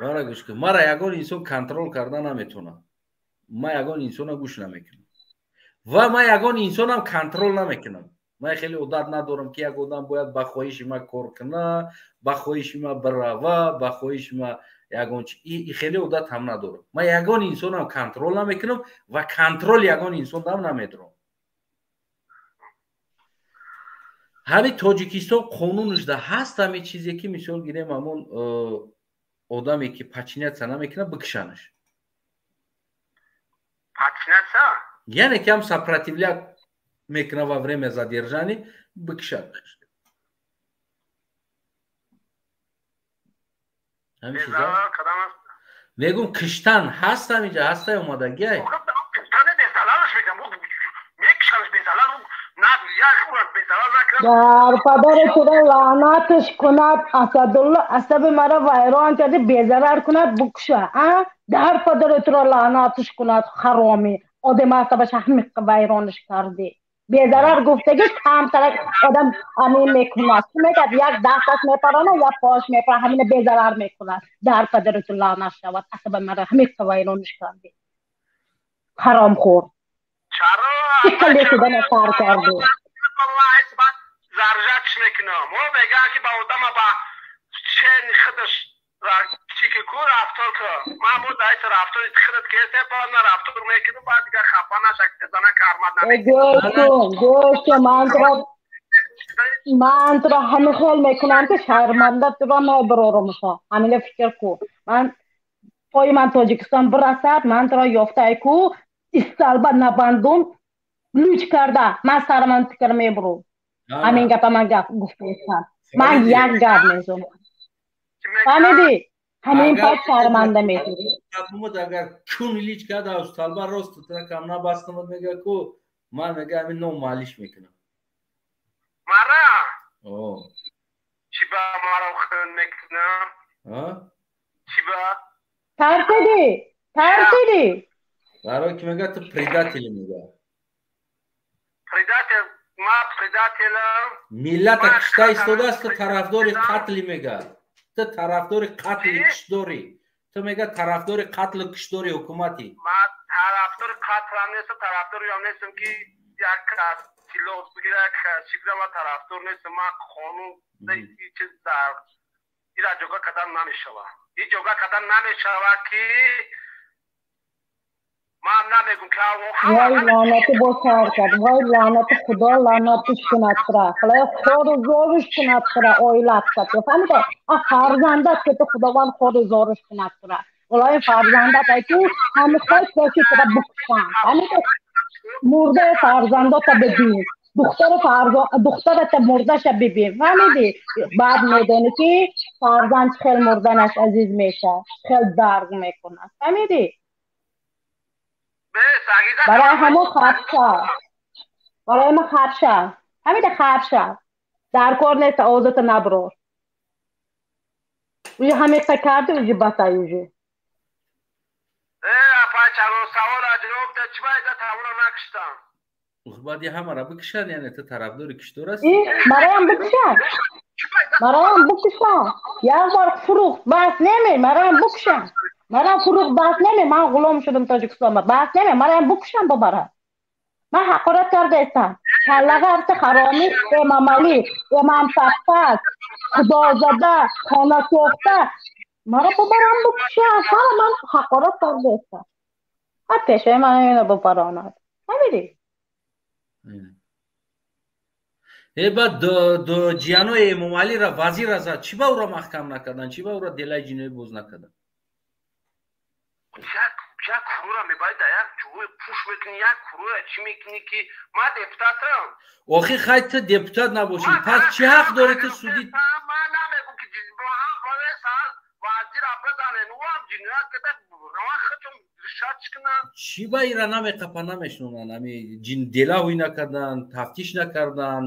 A: мара гӯш ки, мара ягон инсон контрол карда наметавонад. Ман ягон инсона гӯш намекунам ва ман ягон инсонам контрол намекунам. Ман хеле одат надорам ки як одам бояд ба хоҳиши ман кор куна, ба хоҳиши ман бирава, ба хоҳиши ман ягон чи. И хеле одат ҳам надорам. Ман ягон инсонам контрол намекунам ва контрол ягон инсонам намедорам. Ҳамин Тоҷикистон қонунаш да ҳаст ҳамин чизе ки мисол гирем ҳамон одаме ки подчиняться намекунад, бикшанаш.
O: Подчиняться?
A: Яъне ки ҳам сопротивлять мекунад во время задержания, бикшад. Ҳамин чиза? Мегум киштан ҳаст ҳаминҷа, ҳастай омадагиай.
N: Дар падари худо лаънатш кунад, Асадулло асаби маро вайрон карди, безарар кунад, букша. Дар падари туро лаънатш кунад, хароми. Одам асабаш ҳамиқ вайронш карди. Безарар гуфтагиш камтарак одам ҳамин мекунад. Чӣ мегӯяд? Як дасташ мепарона, як пош мепарона, ҳамина безарар мекунад. Дар падари ту лаънат шавад, асаби маро ҳамиқ вайронш карди. Харомхӯр. Чӣ хеле шудана сар карди.
O: Заржатш мекунам. Мо мегӯянд ки ба одама ба чени худаш чӣ ки ку рафтор рафтор кун. Ман бо даиса рафтори худат кесте, баъд на рафтор мекунам, баъд дигар хафа наша, зана кармат намекунам.
N: Гӯш кун, ман туро ҳамин хел мекунам, ки шарманда туро мебарорам. Ҳамина фикр кун. Ман пои ман Тоҷикистон бирасад, ман туро ёфтай ку исталба набандум луч карда, ман сараман фикр мебурам. Ҳамин гапа ман гуфтаистам. Ман як гап мезанам. Фаҳмидӣ? Ҳамин пай шарманда мешавӣ.
A: Агар кун лич карда, талба рост кам набастам, мега ку ман мега ҳамин ном маълиш мекунам.
O: Мара? Чӣ ба маро хун мекунам? Чӣ ба?
N: Тарсидӣ? Тарсидӣ?
A: Барои ки мега ту предатели мега.
O: Предатель, ма предателам.
A: Миллата кишта истодааст, ту тарафдори қатли мега. Ту тарафдори қатли кишдорӣ. Ту мега тарафдори қатлу кишдори ҳукуматӣ.
O: Ма тарафдори қатлам нестам, тарафдориам нестам ки як кас силоҳ бигира, як кас чӣ бигира, ман тарафдор нестам. Ман қонун чиз дар ира ҷога кардан намешавад. Ин ҷога кардан намешавад ки ман намегум ки
N: вой лаънати бо сар кард, вой лаънати Худо лаънатиш кунад тура, худоё хору зориш кунад тура, оилат кат, фаҳмида? А фарзандат ки ту Худованд хору зориш кунад тура, олои фарзандат ай ку ҳамихой коши тура букушанд, фаҳмида? Мурдаи фарзандота бибин, духтари духтарата мурдаша бибин, фаҳмидӣ? Баъд медонӣ ки фарзанд чӣ хел мурданаш азиз мешавад, чӣ хел дард мекунад, фаҳмидӣ? Барои ҳамон хабша, барои ма хабша, ҳамида хабша дар кор нест, овозата наброр. Уже ҳамиқа карди, уже басай уже.
A: Баъди ҳамаро бикушанд, яъне ту тарафдори киштор ҳастӣ?
N: Мароям бикушанд, мароям бикушанд. Як бор фурӯхт бас неме, мароям бикушанд. Марам фурӯхт бас неме, ман ғулом шудам Тоҷикистонба, бас неме, мароям бикушанд бобарад. Ман ҳақорат кардаистам. Каллағарти харомӣ Эмомалӣ, Эмомпаппак, Худозода, хонасохта, маро бобарам бикушанд. Ҳама ман ҳақорат кардаистам. Ҳа пешаи ман ино бобаронад. Фаҳмидӣ?
A: Э баъд ҷиянои Эмомалиро вазира зад, чӣ ба ӯро маҳкам накардан, чӣ ба ӯро делаи ҷиноӣ боз накардан?
O: Як курура мебарӣ дар як ҷой пуш мекунӣ, як курура чӣ мекунӣ ки ман депутатам.
A: Охи хай ту депутат набошӣ, пас чӣ ҳақ дорӣ ту судӣ?
O: Ман намегум ки вазира бизанен, ӯам ҷиноят карда, ман худам ришват чӣ кунам?
A: Чӣ ба ира намеқапа намешнонанд? Ами дела ҳуй накардан, тафтиш накардан,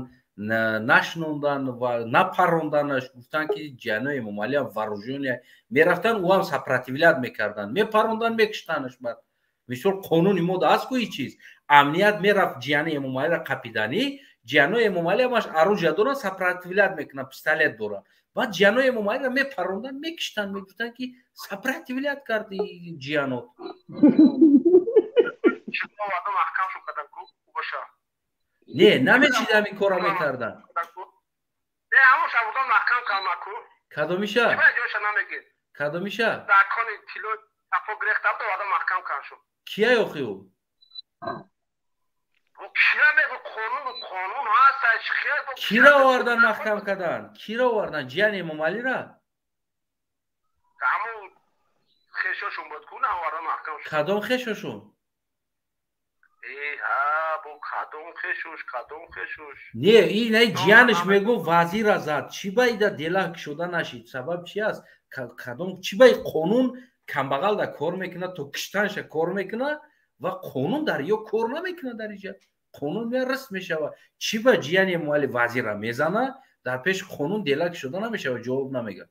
A: нашнондан ва напаронданаш. Гуфтанд ки ҷиҳанои Эмомалиам вооружённые мерафтанд, ӯ ҳам сопротивлять мекарданд, мепаронданд, мекуштанаш. Баъд мисол қонуни мо аст ку ин чиз, амният мерафт ҷиҳани Эмомалиро қапиданӣ, ҷиҳанои Эмомалӣ ҳамаш оружие доранд, сопротивлять мекунанд, пистолет доранд. Баъд ҷиҳанои Эмомалиро мепаронданд, мекуштанд, мегуфтанд ки сопротивлять карди ҷиҳанот. Не, намечида ҳамин корро мекарданд. Кадомиша? Кадомиша? Кия охи ӯ? Киро овардан маҳкам кардан? Киро овардан? Ҷияни Эмомалиро? Кадом хешошун? Не, ин ҷиянаш мегӯ вазира зад. Чӣ ба ида дела кушода нашид? Сабаб чи аст? Кадом чӣ ба қонун камбағал да кор мекунад, то киштанша кор мекунад ва қонун дар ё кор намекунад дар иҷа? Қонун мея рисм мешавад. Чӣ ба ҷияни Эмомалӣ вазира мезана, дар пеши қонун дела кушода намешавад, ҷавоб намегӯяд.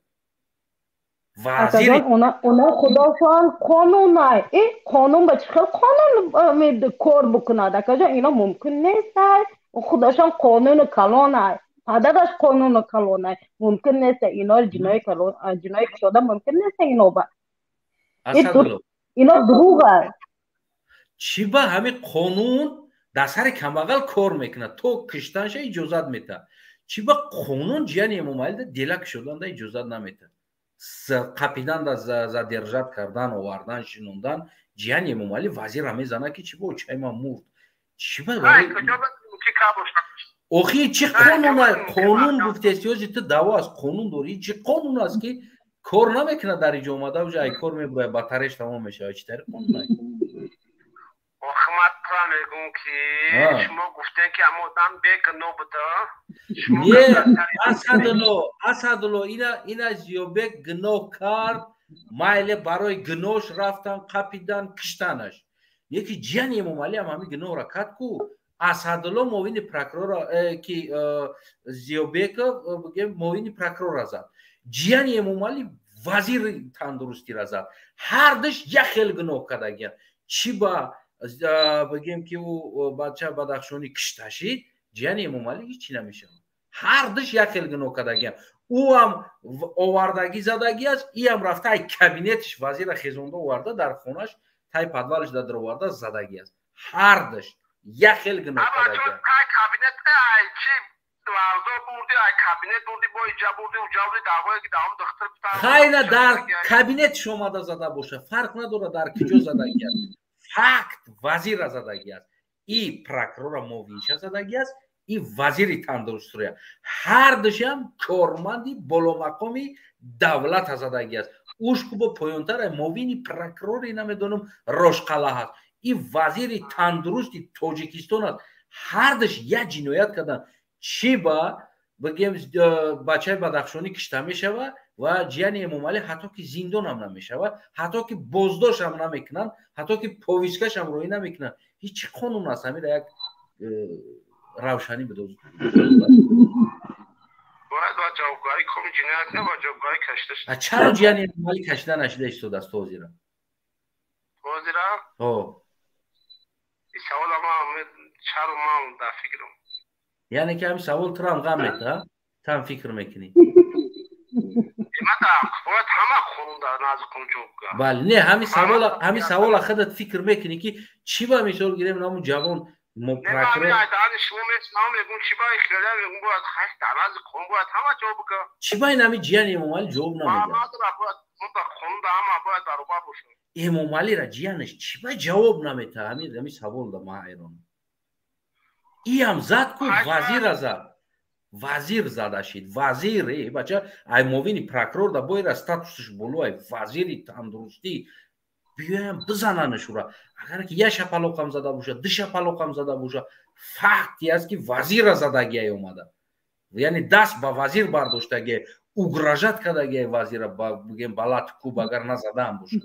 N: Вазири оно худошон қонунай. И қонун ба чӣ хел қонун кор бикунад? Акаҷон, ино мумкин нест. Худошон қонуни калонай, падараш қонуни калонай. Мумкин нест ино ҷинои калон, ҷинои кушода мумкин нест ино ба. Ино дурӯғ.
A: Чӣ ба ҳамин қонун дар сари камбағал кор мекунад, то киштанша иҷозат метаҳад? Чӣ ба қонун ҷияни Эмомалида дела кушоданда иҷозат наметаҳад? Қапидан да задержать кардан, овардан, шинондан ҷияни Эмомалӣ вазирра мезана, ки чӣ бо чайма мурд. Чӣ ба охи, чӣ қонун? Қонун гуфтест, ёзи ту даъво аст, қонун дорӣ. Чӣ қонун аст, ки кор намекунад? Дар иҷо омада уже ай кор мебурояд, батареяш тамом мешавад. Чӣ тариқ қонун?
O: Охи, ман тура мегӯм, ки шумо гуфтем, ки ҳама одам бегуноҳ буда.
A: Не, Асадулло, Асадулло, ина Зиёбек гуноҳ кард, майле, барои гуноҳш рафтан, қапидан, киштанаш. Яки ҷияни Эмомалӣ ҳам ҳамин гуноҳро кард ку. Асадулло муовини прокурора, ки Зиёбеков, бигем, муовини прокурора зад, ҷияни Эмомалӣ вазири тандурустиро зад. Ҳардуш як хел гуноҳ кардагиянд. Чӣ ба, бигем, ки ӯ бача бадахшонӣ кишта шид, ҷияни Эмомалӣ ҳеҷ чӣ намешавад? Ҳардуш як хел гуноҳ кардагиянд. Ӯ ҳам овардагӣ задагӣ аст, иам рафта ай кабинетиш вазира хезонда оварда, дар хонаш тай подвалаш да дароварда задагӣ аст. Ҳардуш як хел гуноҳ кардагиянд.
O: Кабинет ай чи варзо бурди, ай кабинет бурди, бо иҷа бурди, уҷа бурди, даъвое ки давом духтур.
A: Хайна, дар кабинетиш омада зада боша, фарқ надорад дар куҷо задагӣ аст. Факт, вазира задагӣ аст, и прокурора муовинша задагӣ аст, и вазири тандурустия. Ҳардушам корманди боломақоми давлата задагӣ аст. Уш кубо поёнтар муовини прокурори, намедонам, Рошқала ҳаст, и вазири тандурусти Тоҷикистон аст. Ҳардуш як ҷиноят карданд. Чӣ ба, бигем, бачаи бадахшонӣ кишта мешавад ва ҷияни Эмомалӣ ҳатто ки зиндонам намешавад, ҳатто ки боздоштам намекунанд, ҳатто ки повесткашам роҳӣ намекунанд? Ҳеҷ чӣ қонун аст? Ҳамира як равшанӣ бидоз.
O: Бояд ба ҷавобгарӣ коми ҷиноят не, ба ҷавобгарӣ кашида шуда.
A: Чаро ҷияни Эмомалӣ кашида нашида истодааст ҳозира?
O: Ҳозира?
A: Ҳо.
O: Ин савола ман чаро ман дар фикрам.
A: Яъне ки ҳамин савол турам ғам мета, там фикр мекунӣ?
O: Бояд ҳама қонун дар назди қонун ҷавобгар.
A: Бале, не, ҳамин савола худат фикр мекунӣ, ки чӣ ба, мисол гирем, намун ҷавон
O: шумо мегӯм, чӣ ба хеле мегӯм, бояд дар назди қонун бояд ҳама ҷавоб бикунад.
A: Чӣ ба ин ҳамин ҷияни Эмомалӣ ҷавоб намедиҳад?
O: Қонун да ҳама бояд баробар бошад.
A: Эмомалира ҷиянаш чӣ ба ҷавоб наметаҳад? Ҳамин савол да ман ҳайронам. Иам зад ку, вазира зад, вазир зада шид, вазир. Бача ай муовини прокурор да боира статусаш боло, ай вазири тандурустӣ биёям бизананаш ура. Агар ки як шапалоқам зада боша, ду шапалоқам зада боша, факте аст, ки вазира задагиай омада, яъне даст ба вазир бардоштагиай, угрожать кардагиай вазира, бигем, балат куб, агар назадаам боша.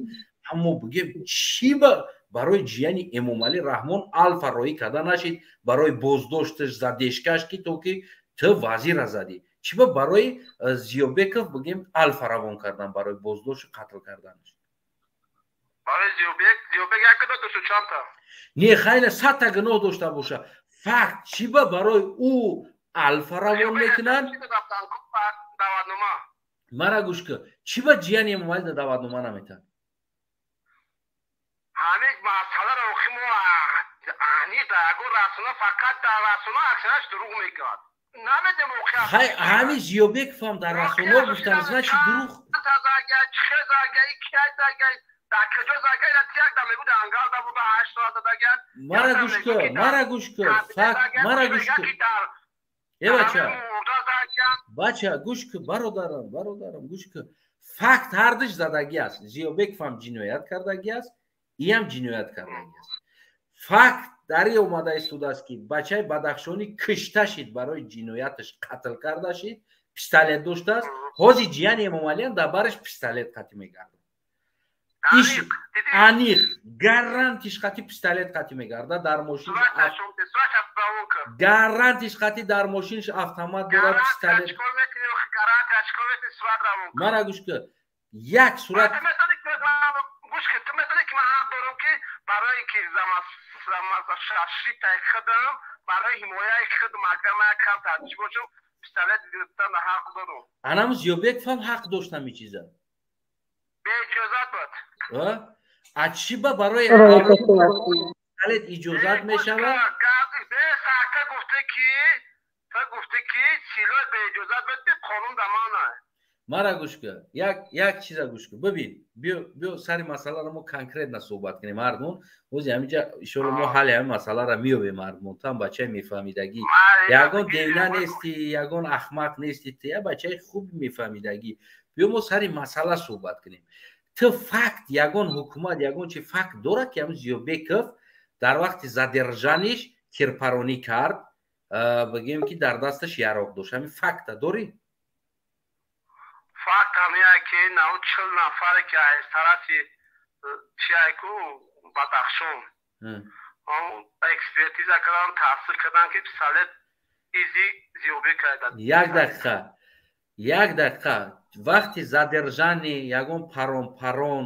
A: Аммо, бигем, чӣ ба барои ҷияни Эмомалӣ Раҳмон алфа роҳӣ карда нашид барои боздошташ, задержкаш, ки то ки ту вазира задӣ? Чӣ ба барои Зиёбеков, бигем, алфа равон кардан барои боздошту қатл карданаш?
O: Барои Зиёбек? Зиёбек як гуноҳ дошта, чандта?
A: Не, хайла, садта гуноҳ дошта боша, факт, чӣ ба барои ӯ алфа равон мекунанд? Мара гӯш кун, чӣ ба ҷияни Эмомалӣ да даъватнома наметаҳад?
O: Ҳамин масъаларо охи мо ани дар ягон расона, фақат дар расона аксараш дурӯғ мегӯяд. Намедем.
A: Ҳамин Зиёбековам дар расонаҳо гуфтан, значит, дурӯғ.
O: Дар куҷо загай, як да мегӯ, ангал да буда, 8 соат даган.
A: Мара гӯш кун, мара гӯш кун, факт, мара гӯш кун. Э, бача, бача, гӯш кун, бародарам, бародарам, гӯш кун. Факт, ҳардуш задагӣ аст. Зиёбековам ҷиноят кардагӣ аст, иам ҷиноят кардагӣ аст. Факт дар ин омада истодааст, ки бачаи бадахшонӣ кишта шид, барои ҷинояташ қатл карда шид, пистолет доштааст. Ҳозир ҷияни Эмомалиам дар бараш пистолет қатӣ мегардад. Иш аниқ, гарантиш қатӣ пистолет қатӣ мегардад дар мошин, гарантиш қатӣ дар мошинаш автомат дорад, пистолет. Мара гӯш кун, як сурат.
O: Гӯш кун, ту медонӣ, ки ман ҳақ дорам, ки барои ки шашитай худам, барои ҳимояи худам, агар ман кам таҷриб бошам, пистолет гирифтан ҳақ дорам.
A: Анам Зиёбеков ҳақ дошт ҳамин чиза.
O: Беиҷозат буд.
A: А чӣ ба барои пистолет иҷозат мешавад?
O: Гуфте, ки ту гуфте, ки силоҳ беиҷозат буд, қонун да ман.
A: Мара гӯш кун, як чиза гӯш кун, бибин, биё сари масъаларо мо конкретно суҳбат кунем. Ҳардмон ози ҳаминҷа иншоалло мо ҳалли ҳамин масъаларо меёбем. Ҳардмон ту ҳам бачаи мефаҳмидагӣ, ягон девна нестӣ, ягон ахмақ нестӣ, ту як бачаи хуби мефаҳмидагӣ. Биё мо сари масъала суҳбат кунем. Ту факт, ягон ҳукумат, ягон чи факт дорад, ки ҳамин Зиёбеков дар вақти задержаниш тирпаронӣ кард, бигем ки дар дасташ яроқ дошт? Ҳамин факта дорӣ?
O: Факт ҳамия ки нав 40 нафаре ки аз тарафи чиайку Бадахшон экспертиза кардан, тасдиқ кардан, ки пистолет изи Зиёбек карда.
A: Як дақиқа, як дақиқа. Вақти задержание ягон парон парон,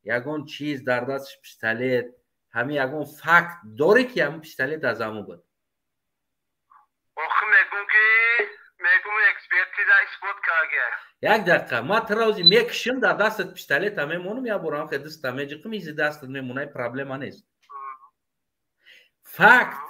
A: ягон чиз дар дасташ, пистолет, ҳамин ягон факт дорӣ, ки ҳамин пистолет аз ҳамон буд?
O: Охи мегум, ки мегум, экспертиза исбот карга.
A: Як дақиқа, ман тура ози мекушим, дар дастат пистолета мемонам, як борам хе дастта меҷиқим, изи дастат мемонай, проблема нест. Факт,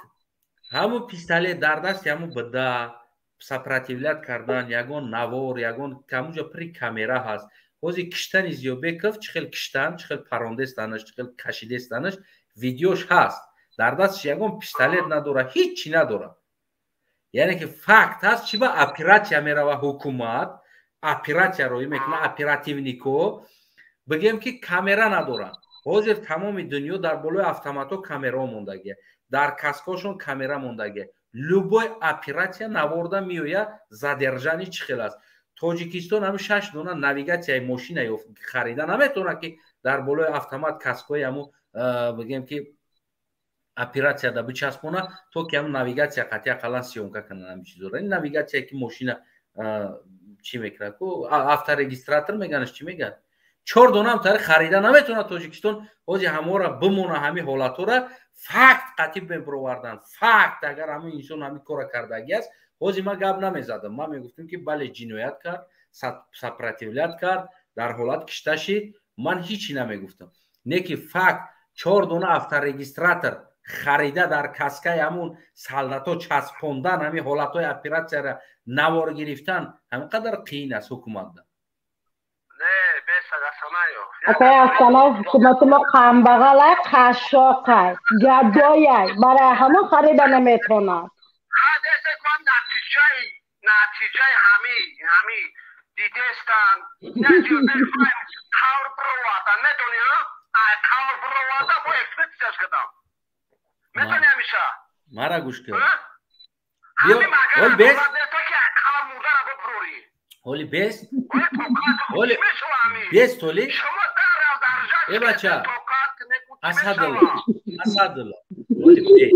A: ҳамун пистолет дар дасти ҳамун буда, сопротивлять кардан, ягон навор, ягон ҳамунҷо при камера ҳаст. Ҳози киштани Зиёбеков, чӣ хел киштан, чӣ хел парондастанаш, чӣ хел кашидастанаш, видеош ҳаст. Дар дасташ ягон пистолет надора, ҳеҷ чӣ надора. Яъне ки факт ҳаст. Чӣ ба оператсия мерава ҳукумат, оператсия роӣ мекунад, оперативнико, бигем ки камера надоранд. Ҳозир тамоми дунё дар болои автоматҳо камераҳо мондагия, дар каскошон камера мондагия. Любой оператсия наворда меояд, задержание чӣ хел аст. Тоҷикистон ҳамин шаш дона навигатсияи мошина харида наметавонад, ки дар болои автомат, каскои ҳамун, бигем ки оператсияда бичаспона, то ки ҳамун навигатсия қатъи ақаллан съёмка кунад ҳамин чизоро. Ин навигатсия ки мошина чӣ мекунад ку, авторегистратор меганаш, чӣ меган, чор донаам тари харида наметавонад Тоҷикистон. Ҳози ҳамора бимона, ҳамин ҳолатҳоро факт қатъи бебировардан. Факт, агар ҳамин инсон ҳамин кора кардагӣ аст, ҳози ман гап намезадам, ман мегуфтам, ки бале, ҷиноят кард, сопротивлять кард, дар ҳолат кишта шид, ман ҳичи намегуфтам. Не ки факт, чор дона авторегистратор харида, дар каскаи ҳамун солдатҳо часпондан, ҳамин ҳолатҳои оператсияро навор гирифтан ҳамин қадар қиин аст ҳукуматда?
N: Акай Астанаев, ҳукумати мо камбағалай, қашшоқай, гадояй, барои ҳамон харида наметавонад.
O: Натиҷаи ҳами дидестан, қавр бироварда, медони, қавр бироварда, бо экспертизаш кардам, медони ҳамиша.
A: Мара гӯш кун.
O: Ҳоли бес қавр мурдара бибурорӣ.
A: Ҳоли бес, ҳоли бес, толи э бача Асадулло, Асадулло, ҳоли бес.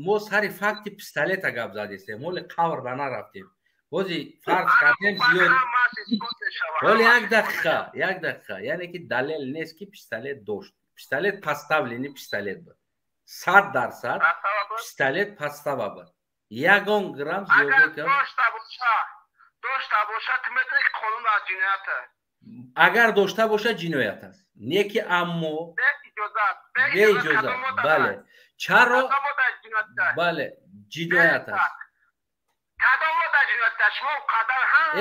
A: Мо сари факти пистолета гап задистем, ҳоли қаврда нарафтем. Ҳози фарз кардем зиёд. Ҳоли як дақиқа, як дақиқа. Яъне ки далел нест, ки пистолет дошт. Пистолет подставленный пистолет буд, 100% пистолет подстава буд, ягон грамм зиёд.
O: Дошта бошад, ту метавонӣ, ки қонун аз ҷиноят.
A: Агар дошта бошад, ҷиноят аст, не ки аммо беиҷозат. Бале, чаро? Бале, ҷиноят аст.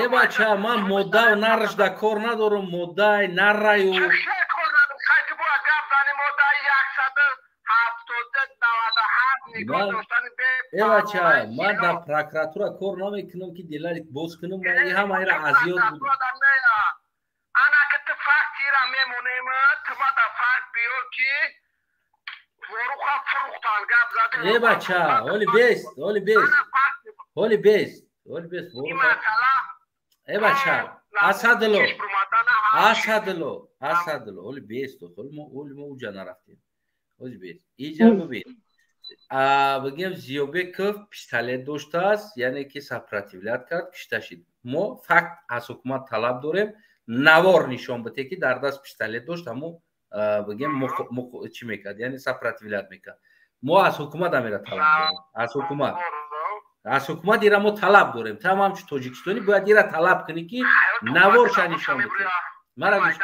A: Э бача, ман моддау нарашда кор надорам, моддаи нараю. Э бача, ман дар прокуратура кор намекунам, ки дила боз кунам, ҳамаира азёд буд.
O: Ана ки ту фактира мемонем, ту мада факт биёр, ки воруха фурӯхтан гап зади.
A: Э бача, ҳоли бест, ҳоли бест, ҳоли бест, ҳоли бест. Э бача Асадулло, Асадулло, Асадулло, ҳоли бест, ҳоли мо уҷа нарафтем, ҳоли бест. Иҷа бибин, бигем, Зиёбеков пистолет доштааст, яъне ки сопротивлять кард, кишта шид. Мо факт аз ҳукумат талаб дорем, навор нишон бите, ки дар даст пистолет дошт, ҳамо, бигем, чӣ мекард, яъне сопротивлять мекард. Мо аз ҳукумат амира талаб дорем, аз ҳукумат ира мо талаб дорем. Там ҳамчун тоҷикистони бояд ира талаб кунӣ, ки наворша нишон бите. Мара гӯш,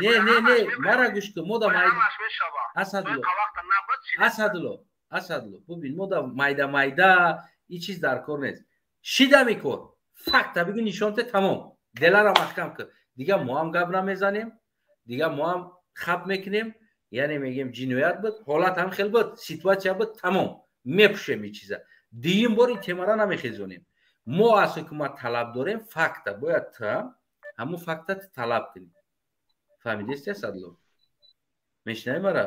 A: не, не, не, мара гӯш кун. Мо да, Асадулло, Асадулло, Асадулло, бубин, мо да майда майда и чиз дар кор нест. Шидами кор. Факта бигӯ, нишонте, тамом, делара маҳкам кун. Дига мо ҳам гап намезанем, дига мо ҳам хаб мекунем, яъне мегӯем ҷиноят буд, ҳолат ҳам хел буд, ситуатсия буд, тамом, мепӯшем ин чиза. Дуюм бор ин темара намехезонем. Мо аз ҳукумат талаб дорем факта, бояд ту ҳамун факта талаб кунӣ. Фаҳмидести, Асадло? Мешунавӣ мара?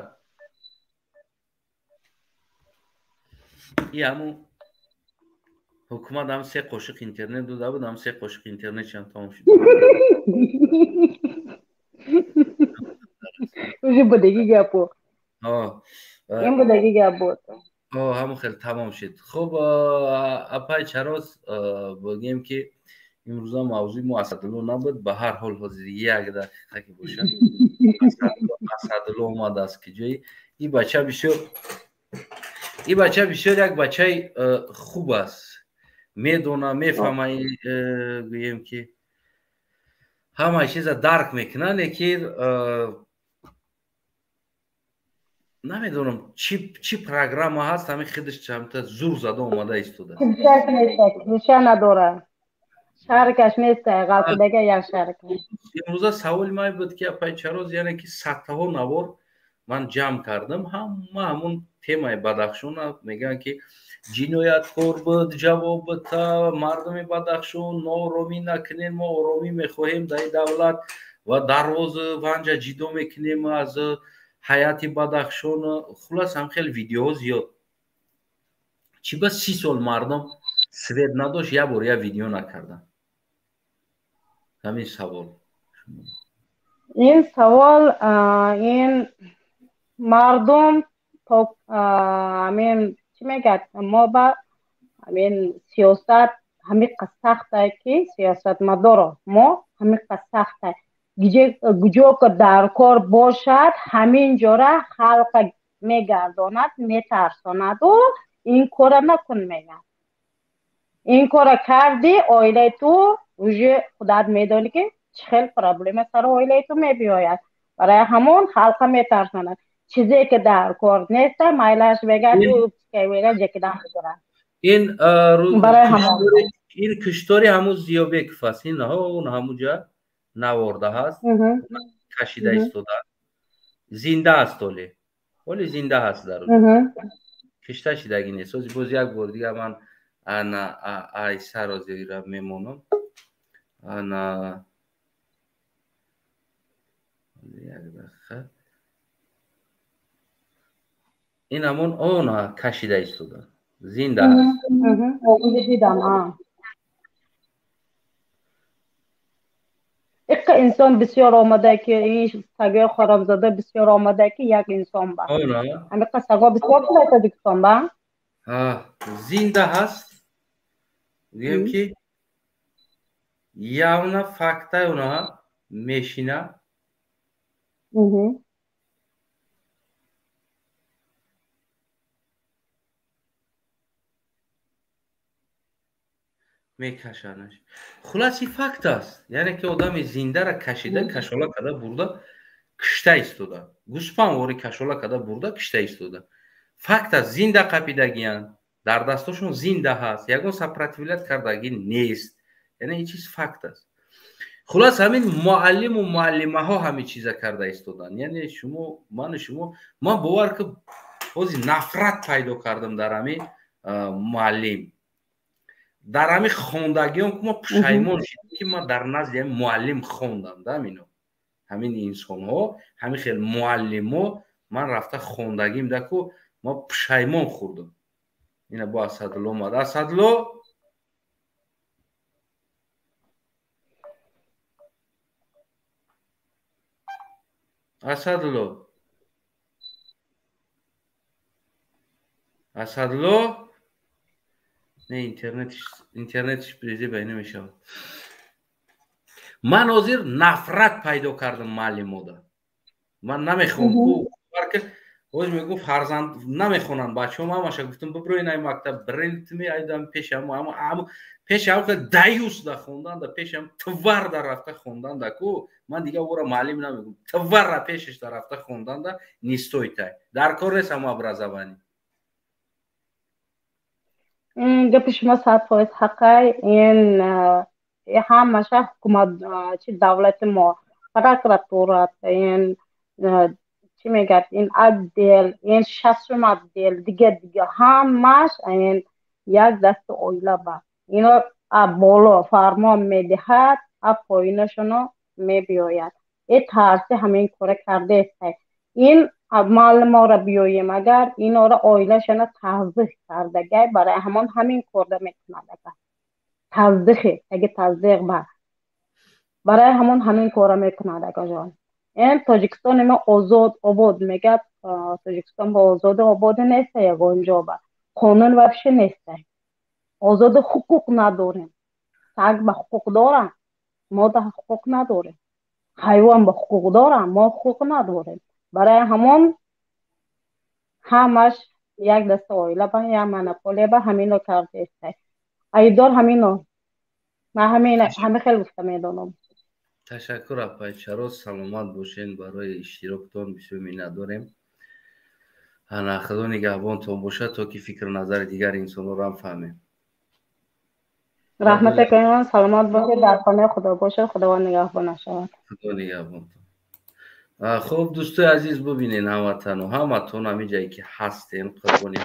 A: И ҳамун ҳукумат ҳам се қошиқ интернет дода буд, ҳам се қошиқ интернетшам тамом шуд.
N: Уже будаги гап буд. Ин будаги гап буд.
A: Ҳамон хел тамом шуд. Хуб, апай Чароз, бигем ки имрӯза мавзӯи мо Асадулло набуд. Ба ҳар ҳол ҳозир як дақиқа ки бошад, Асадулло омадааст ки ҷои ин бача бисёр, ин бача бисёр як бачаи хуб аст, медона, мефаҳма, гӯем ки ҳамаи чиза дарк мекунад, лекин намедонам чӣ программа ҳаст, ҳамин худаш чамта зур зада омада истодааст.
N: Клиша надорад, шаркаш нест, ғалтидага як шарк.
A: Имрӯза саволи ман буд ки апай Чароз, яъне ки садтаҳо навор ман ҷамъ кардам, ҳама ҳамун темаи Бадахшона мегӯянд ки ҷинояткор буд, ҷавоб бита, мардуми Бадахшон нооромӣ накунем, мо оромӣ мехоҳем дар ин давлат ва дарвозу ванҷа ҷидо мекунем аз ҳайати Бадахшон. Хулас, ҳам хеле видеоҳо зиёд. Чӣ ба 30 сол мардум свет надошт, як бор як видео накарданд? Ҳамин савол.
N: Ин савол, ин мардум то ҳамин чӣ мегӯяд, мо ба ҳамин сиёсат ҳамиқа сахтае ки сиёсатмадоро мо ҳамиқа сахтае, куҷо ки дар кор бошад, ҳамин ҷора халқа мегардонад, метарсонаду ин кора накун мегӯяд. Ин кора кардӣ, оилаи ту уже худат медонӣ ки чӣ хел проблема сари оилаи ту мебиёяд. Барои ҳамон халқа метарсонад. Чизе ки дар кор неста, майлаш мегӯяд, ҷекидан мегирад.
A: Ин
N: барои ҳамон
A: ин киштори ҳамун Зиёбеков аст. Ин он ҳамунҷа наворда ҳаст, кашида истода, зинда аст, ҳоле зинда ҳаст, дар кишта шидагӣ нест. Ҳозир боз як бор дига ман ана айсаро зира мемонам. Ана як дақиқа, ин ҳамон она кашида истода, зинда аст.
N: Дидам. Иққа инсон бисёр омада ки ин сагои хорамзода бисёр омада ки як инсон ба. Ҳамиқа саго бисёр шуда Тоҷикистон ба?
A: Зинда ҳаст. Гӯем ки явна фактаи она мешина. Мекашанаш. Хуласи факт аст, яъне ки одами зиндара кашида, кашола карда бурда кишта истода, гӯспанвори кашола карда бурда кишта истода. Факт аст, зинда қапидагиянд, дар дастошон зинда ҳаст, ягон сопротивлять кардагӣ нест. Яъне ин чиз факт аст. Хулас, ҳамин муаллиму муаллимаҳо ҳамин чиза карда истоданд. Яъне шумо, ману шумо, ман бовар ки ҳозир нафрат пайдо кардам дар ҳамин муаллим, дар ҳамин хондагиён, ки мо пушаймон шудем ки ман дар назди ҳамин муаллим хондам, да ҳамино ҳамин инсонҳо, ҳамин хел муаллимо ман рафта хондагим даку ма пушаймон хӯрдам. Ина бо Асадулло омад. Асадло, Асадло, Асадло, не, интернетиш призи ба намешавад. Ман ҳозир нафрат пайдо кардам муаллимода. Ман намехоҳам ку, ҳозир мегӯ фарзанд намехонанд бачаҳо, ҳамаша гуфтам биброин ай мактаб, брентми айдам пешам, ҳам пешам даюс да хондан да пешам твар да рафта хондан да ку, ман дига ӯра муаллим намегӯм, тварра пешаш да рафта хондан да не стоит, ай дар кор нест ҳамо образование.
N: Гапи шумо 100% ҳақай. Ин ҳамаша ҳукумат, чи давлати мо, прокуратура, ин чӣ мегӯяд, ин отдел, ин шашум отдел, дига дига, ҳамаш ин як дасти оила ба ино боло фармон медиҳад, а поинашоно мебиёяд. Э тарси ҳамин кора кардаестай. Ин маълумора биёем, агар инора оилашона таздиқ кардагай, барои ҳамон ҳамин корда мекунад. Агар таздиқе аги таздиқ ба барои ҳамон ҳамин кора мекунад. Акаҷон, ин Тоҷикистони мо озод обод мегӯяд, Тоҷикистон ба озоду ободе неста, ягон ҷо ба қонун вообще неста, озоду ҳуқуқ надорем. Саг ба ҳуқуқ дорам, мо да ҳуқуқ надорем, ҳайвон ба ҳуқуқ дорам, мо ҳуқуқ надорем. Барои ҳамон ҳамаш як даста оила ба як монополия ба ҳамино кардаестай. Айбдор ҳамино. Ман ҳамин хел гуфта медонам.
A: Ташаккур, апай Чароз, саломат бошен, барои иштироктон бисёр миннатдорем. Ана, Худо нигаҳбонтон бошад, то ки фикру назари дигар инсонҳоро ҳам фаҳмем.
N: Раҳмат акаҷон, саломат бошед, дар хонаи Худо бошед, Худованд нигаҳбона шавад.
A: Худо нигаҳбонтон. Хуб, дӯстои азиз, бубинен, ҳамватану ҳаматон ҳамин ҷае ки ҳастем, қурбони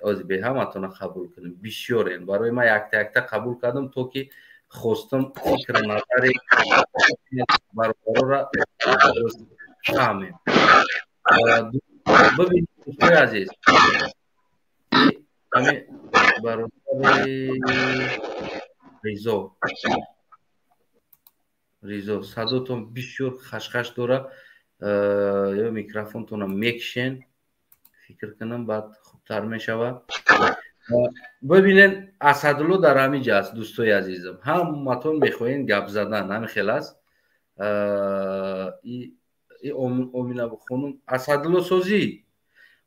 A: ози бе ҳаматона қабул кунем, бисёрен. Барои ман якта якта қабул кардам, то ки хостам фикру назари бародарора фаҳмем. Бубинед, дӯстои азиз, ҳамин бародари Ризо, садотон бисёр хашхаш дора, ё микрофонтонро мекшен, фикр кунам, баъд хубтар мешавад. Бибинед, Асадулло дар ҳамин ҷа аст. Дӯстои азизам, ҳаматон мехоҳем гап задан, ҳамин хел аст. Омина хонум, Асадулло созӣ,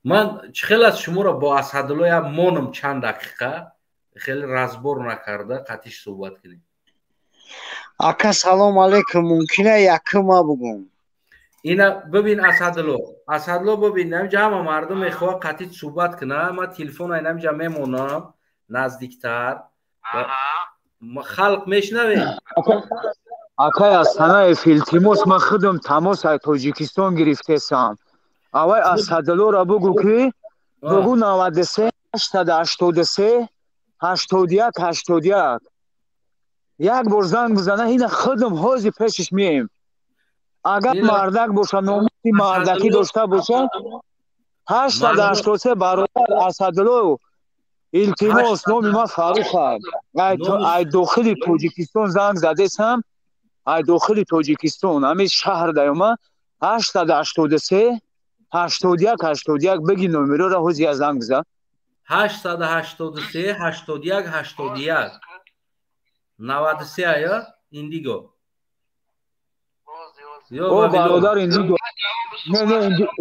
A: ман чӣ хел аст, шуморо бо Асадулло як монам чанд дақиқа, хеле разбор накарда қатиш суҳбат кунем.
P: Ака, салом алейкум, мумкина якума бугум?
A: Ина бибин, Асадулло, Асадулло, бибин, намиҷа ҳама мардум мехоҳад қатит суҳбат кунад. Ман телефона намиҷа мемонам наздиктар, халқ мешнавем.
Q: Акай Асанаев, илтимос, ман худам тамос аз Тоҷикистон гирифтесам. Аввай Асадуллоро бугӯ, ки бугӯ 93 883 81 81 як бор занг бизана, ина худам ҳозир пешиш меем. Агар мардак боша, номуси мардакӣ дошта боша, 883. Бародар Асадулло, илтимос, номи ман Фаррух, ай дохили Тоҷикистон занг задесам, ай дохили Тоҷикистон, ҳамин шаҳр даёма, 883 81 81 бигӣ номероро, ҳозир я занг бизан.
A: 883 81 81 93 ая Индиго.
Q: О, бародар, Индиго не, не, Индиго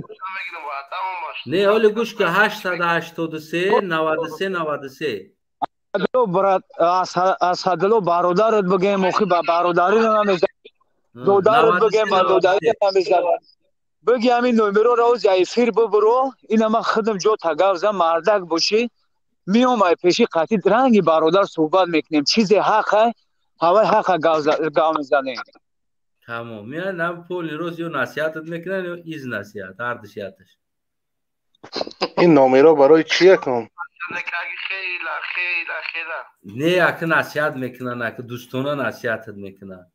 A: не, ҳоли гӯш ка, 883 93 93.
Q: Брат Асадулло, бародарат бигем, охи ба бародарӣ намезанад, додарат бигем, ба додарӣ намезанад. Биги ҳамин номероро оз я эфир бибуро, ина ман худам ҷо тагавзам, мардак бошӣ, миём ай пеши қатӣ, ранги бародар суҳбат мекунем, чизе ҳақай, ҳавай ҳақа гав мезанем.
A: Тамом, меяд нам поли рост, ё насиҳатат мекунад, ё из насиҳат, ҳар душияташ.
R: Ин номеро барои чи якум?
A: Не, ака, насиҳат мекунанд, ака, дӯстона насиҳатат мекунанд,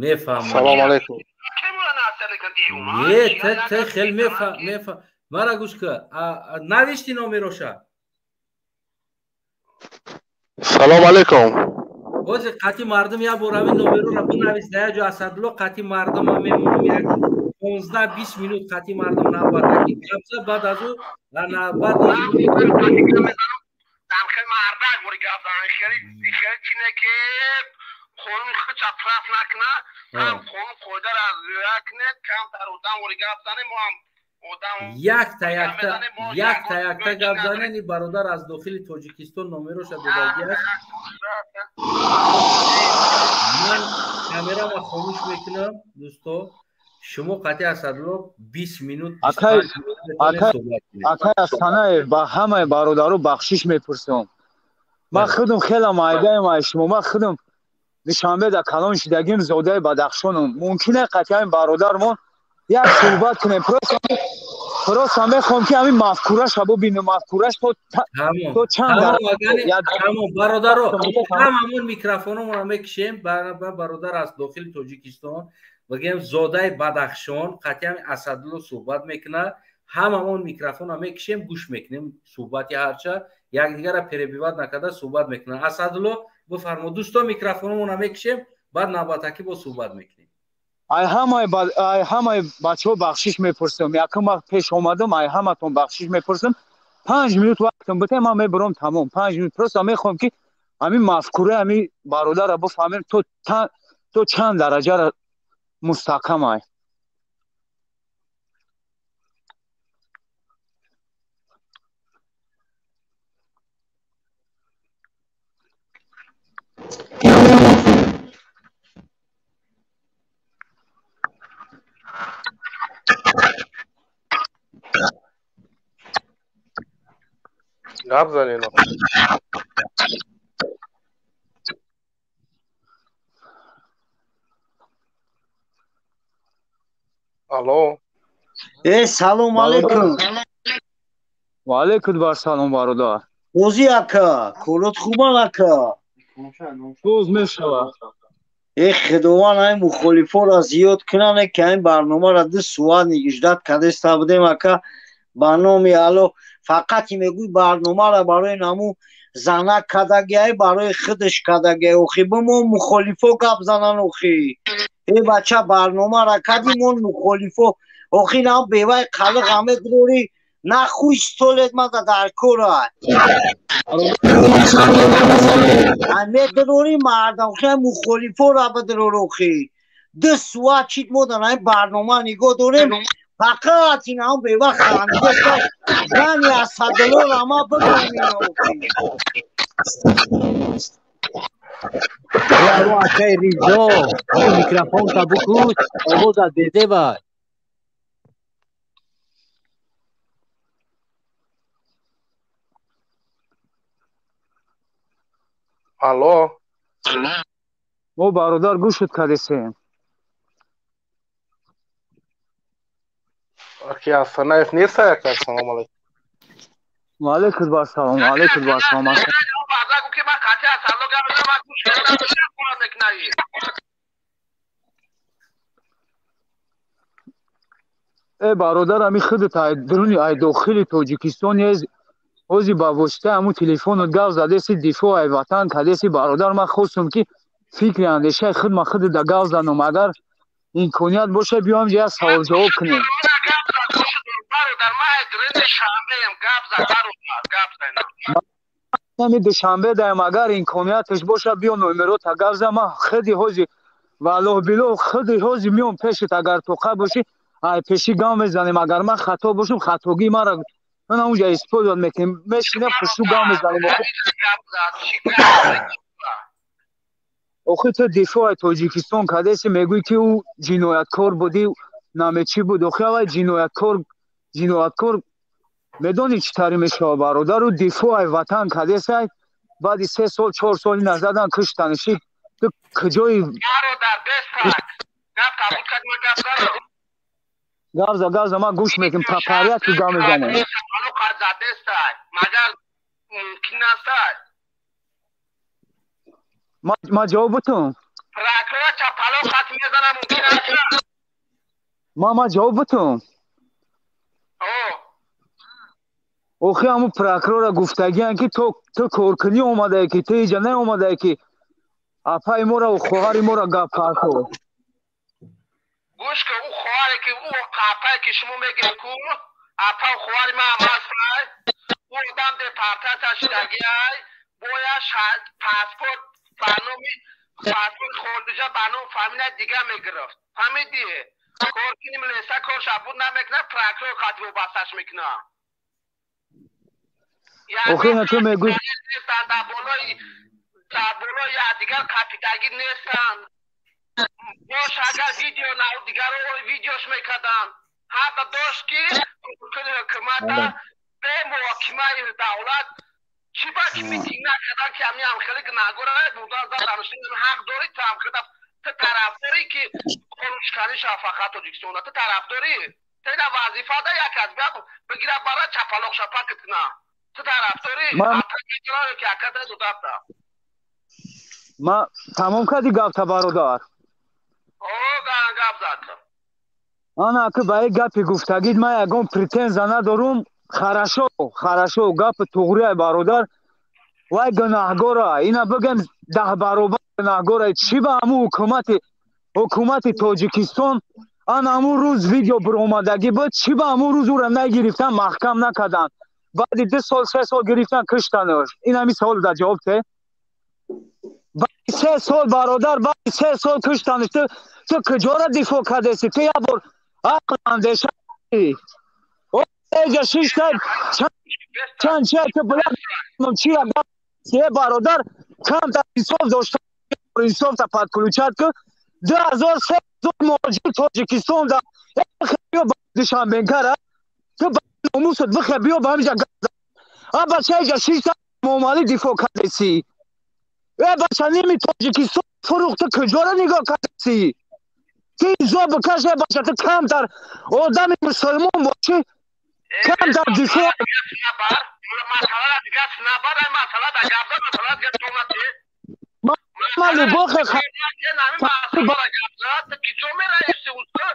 A: мефаҳмам.
R: Салом алейкум.
A: Не, те хел мефаҳм, мара гӯш ка, навишти номероша.
R: Салом алейкум.
A: Бози қати мардум як бор ҳамин номероро бинавис дар як ҷо, Асадулло, қати мардума мемонам як 15-20 минут, қати мардум навбатаки гап зад, баъд аз ӯ баъд
O: Мардак бори гап зан, хеле хеле чине ки қонун худша тараф накуна, ҳам қонун қоидаро риоя кунед, камтар одам бори гап занем, мо ҳам
A: якта якта якта якта гап занен. И бародар аз дохили Тоҷикистон номероша додагӣ аст. Ман камерама хомӯш мекунам, дӯсто. Шумо қатъи Асадулло 20 минут.
Q: Акай Асанаев, ба ҳамаи бародаро бахшиш мепурсам. Ман худам хеле майдаем аз шумо. Ман худам Душанбе дар калон шидагим, зодаи Бадахшонам. Мумкин е қатъи бародармон як суҳбат кунем. Просто мехоҳам ки ҳамин мафкураша бубинем, мафкураш то чанд.
A: Тамом, бародаро, ҳамамон микрофономонро мекишем. Бародар аз дохили Тоҷикистон, бигем, зодаи Бадахшон, қатъи ҳамин Асадулло суҳбат мекунад. Ҳамамон микрофонро мекишем, гӯш мекунем суҳбати ҳарча, якдигарро перебивать накарда суҳбат мекунад. Асадулло, бифармо. Дӯсто, микрофономонро мекишем, баъд навбатакӣ бо суҳбат мекунем.
Q: Ай ҳамаи бачаҳо бахшиш мепурсам. Якум вақт пеш омадам, ай ҳаматон бахшиш мепурсам. 5 минут вақтам бите, ман мебурам, тамом. 5 минут просто мехоҳам ки ҳамин мафкураи ҳамин бародарро бифаҳмем, то чанд дараҷаро мустаҳкам ай.
R: Гап занед. Алло.
P: Э, салом алейкум.
Q: Ва алейкум ассалом, бародар.
P: Ози ака, корот хубан ака.
Q: Боз мешавад.
P: Э, худованд ай мухолифоро зиёд кунане, ки ин барномаро 2 соат иждат кардеста будем ака. Ба номи Алло, фақат мегӯй барномаро барои наму занак кардагиай, барои худаш кардагиай. Охи бо мо мухолифо гап занан охи. Э бача, барномаро кардӣ, мо мухолифо. Охи нам бевай қалиқ ҳаме дорӣ, на хуй столет мада дар кора. Ҳаме дорӣ мардам, охи мухолифоро бидорор охи. 2 соат чит модан ай барнома нигоҳ дорем. Фақат ин ҳам бева хандида зани Асадуллоро ма бигӯем охи.
S: Яро акай Ризо, микрофонта букуш, овозат безебай.
R: Алло.
Q: Мо бародар гӯшат кардесем.
R: Аки Асанаев нест ака? Салом алейкум.
Q: Ва алейкум ассалом, ва алейкум ассалом. Э бародар, ами худат ай дуруни ай дохили Тоҷикистон ез ҳози ба воситаи ҳамун телефонот гап задеси, дифоъ ай ватан кардеси. Бародар, ман хостум ки фикри андешаи худ ман худат да гап занам. Агар имконият боша, биём як савол ҷавоб кунем. Ами Душанбе даем, агар имконияташ боша, биё номерота гап зан. Ман худи ҳози валлоҳ билоҳ худи ҳози миём пешат, агар тоқа бошӣ, ай пеши гап мезанем. Агар ман хато бошам, хатогии маро ман онҷа использовать мекунем, мешинем хушу гап мезанем. Охи ту дифоъи Тоҷикистон кардеси, мегӯӣ ки ӯ ҷинояткор будӣ, намечӣ буд. Охи аввал ҷинояткор медонӣ чӣ тари мешавад, бародар? Ӯ дифоъи ватан кардесай, баъди 3 сол 4 сол ина задан куштаниши. Ту куҷои гап за, гап за, ман гӯш мекунам, по порядку гап мезанем. Ман ҷавоб бутум? Ман ҷавоб бутум? Охи ҳамун прокурора гуфтагиян ки ту коркунӣ омадае, ки ту иҷа наомадае, ки апаи моро хоҳари моро гап кард.
O: Гӯш кун, ӯ хоҳаре ки ӯ апае ки шумо мегӯед ку, апа хоҳари ман ҳам ҳастай, ӯ одам депортатсия шудагиай, бояд паспорт ба номи паспорт хориҷа ба номи фамилияи дигар мегирифт. Фаҳмидӣ? Коркунӣ милиса корша буд намекунад, прокурор қатъи вобасташ мекунад.
Q: Охи на ту мегӯӣ
O: дар болои якдигар қапидагӣ нестанд. Бош, агар видео нав дигаро видеош мекарданд, ҳақ дошт ки кори ҳукумата бе муҳокимаи давлат чӣ ба ки митинг накардан, ки ҳамин ҳамхели гунаҳгора бурдан заданушин. Ҳақ дорӣ ту ҳамхела, ту тарафдорӣ ки қонуншиканӣ шава фақат Тоҷикистонда, ту тарафдорӣ, ту ина вазифа да як аз бия бигира бара чапалоқ шапак кина, ту тарафдорӣ ки акада додабда.
Q: Ма тамом кардӣ гапта, бародар?
O: О, гап зад.
Q: Ана ки ба ин гапи гуфтагид ман ягон претензия надорум. Хорошо, хорошо, гапи туғрия, бародар. Вай гунаҳгора, ина бигем, 10 баробар гунаҳгора. Чӣ ба ҳамун ҳукумати Тоҷикистон ан ҳамун рӯз видео биромадагӣ буд, чӣ ба ҳамун рӯз ӯра нагирифтан, маҳкам накарданд? Баъди 2 сол, 3 сол гирифтан, киштанаш. Ин ҳамин савол дар ҷавоб те. Баъди 3 сол, бародар, баъди 3 сол киштанаш. Ту куҷора дифоъ кардеси? Ту як бор ақл андеша эҷа шишта чанд чи ту блад чи е, бародар, камтар инсоф дошта, инсофта подключать ку. 2000, 3000 муҳоҷир Тоҷикистон да Душанбенкара, ту номусат бихе биё ба ҳамиҷа. А бача эҷа шишта Эмомалӣ дифоъ кардеси. Э бача, ними Тоҷикистон фурӯхт, ту куҷора нигоҳ кардеси? Ту изо бикаш, э бача, ту камтар одами мусулмон бошӣ, камтар дифоъ.
O: Масъалара дигар набар, масъала да гап зад, масъала дигар тонати.
Q: Мали бохе.
O: Масъалара гап зад, ту киҷо мераиси уста?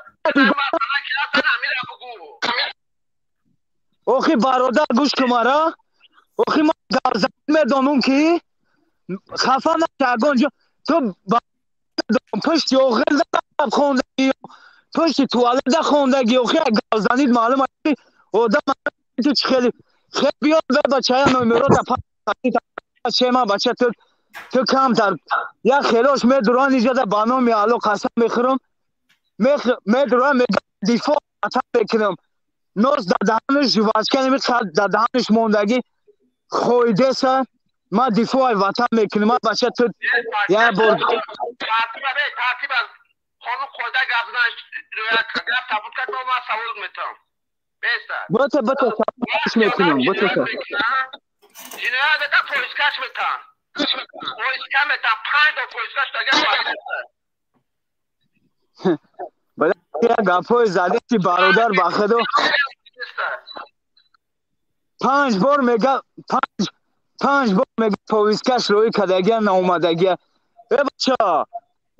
O: Масъала ки ҳастан, ҳамира бугӯ.
Q: Охи бародар, гӯш кун мара. Охи ман гапзанӣ медонам, ки хафа наша. Ягон ҷо ту пушти оғил хондагӣ, пушти туалета хондагӣ. Охи гапзанид маълум аст, ки одам ту чӣ хеле хел. Биё бе бачая номерота чема. Бача, ту камтар як хелош медуран иҷода, ба номи Алло қасам мехӯрам, медуран, мега дифоъ ватан мекунам. Нос дар даҳанаш жвачка неми, дар даҳанаш мондагӣ хоидеса. Ман дифои ватан мекунам. Бача, ту як бор
O: тартиб аз қонун қоида гап зан, гап табут кард, ман савол метавам.
Q: Бата, бата, мекунам, бата.
O: Ҷиноят бета поискаш метан, поиска метан, панҷ до поискаш дага.
Q: Гапҳои задети, бародар, ба худо, панҷ бор мега, панҷ бор мега повискаш роӣ кардагия, наомадагия. Э бача,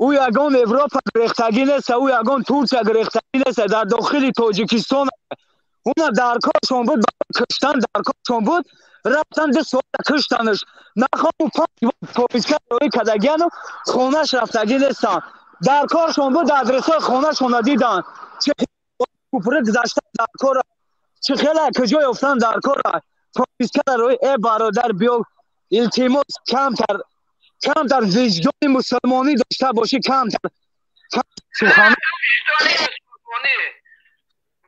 Q: ӯ ягон Европа гирехтагӣ неста, ӯ ягон Турсия гирехтагӣ неста, дар дохили Тоҷикистон. Уна дар коршон буд, киштан дар коршон буд, рафтан 2 соата киштанаш. Нахом панҷ бор повиска роӣ кардагияну хонаш рафтагӣ нестанд. Дар коршон буд, адресҳои хонашонро дидан, чӣ купри гузаштан дар кора, чӣ хела куҷо ёфтан дар кора повискара роӣ. Э бародар, биё, илтимос, камтар, камтар виҷдони мусулмонӣ дошта бошӣ, камтар сухан.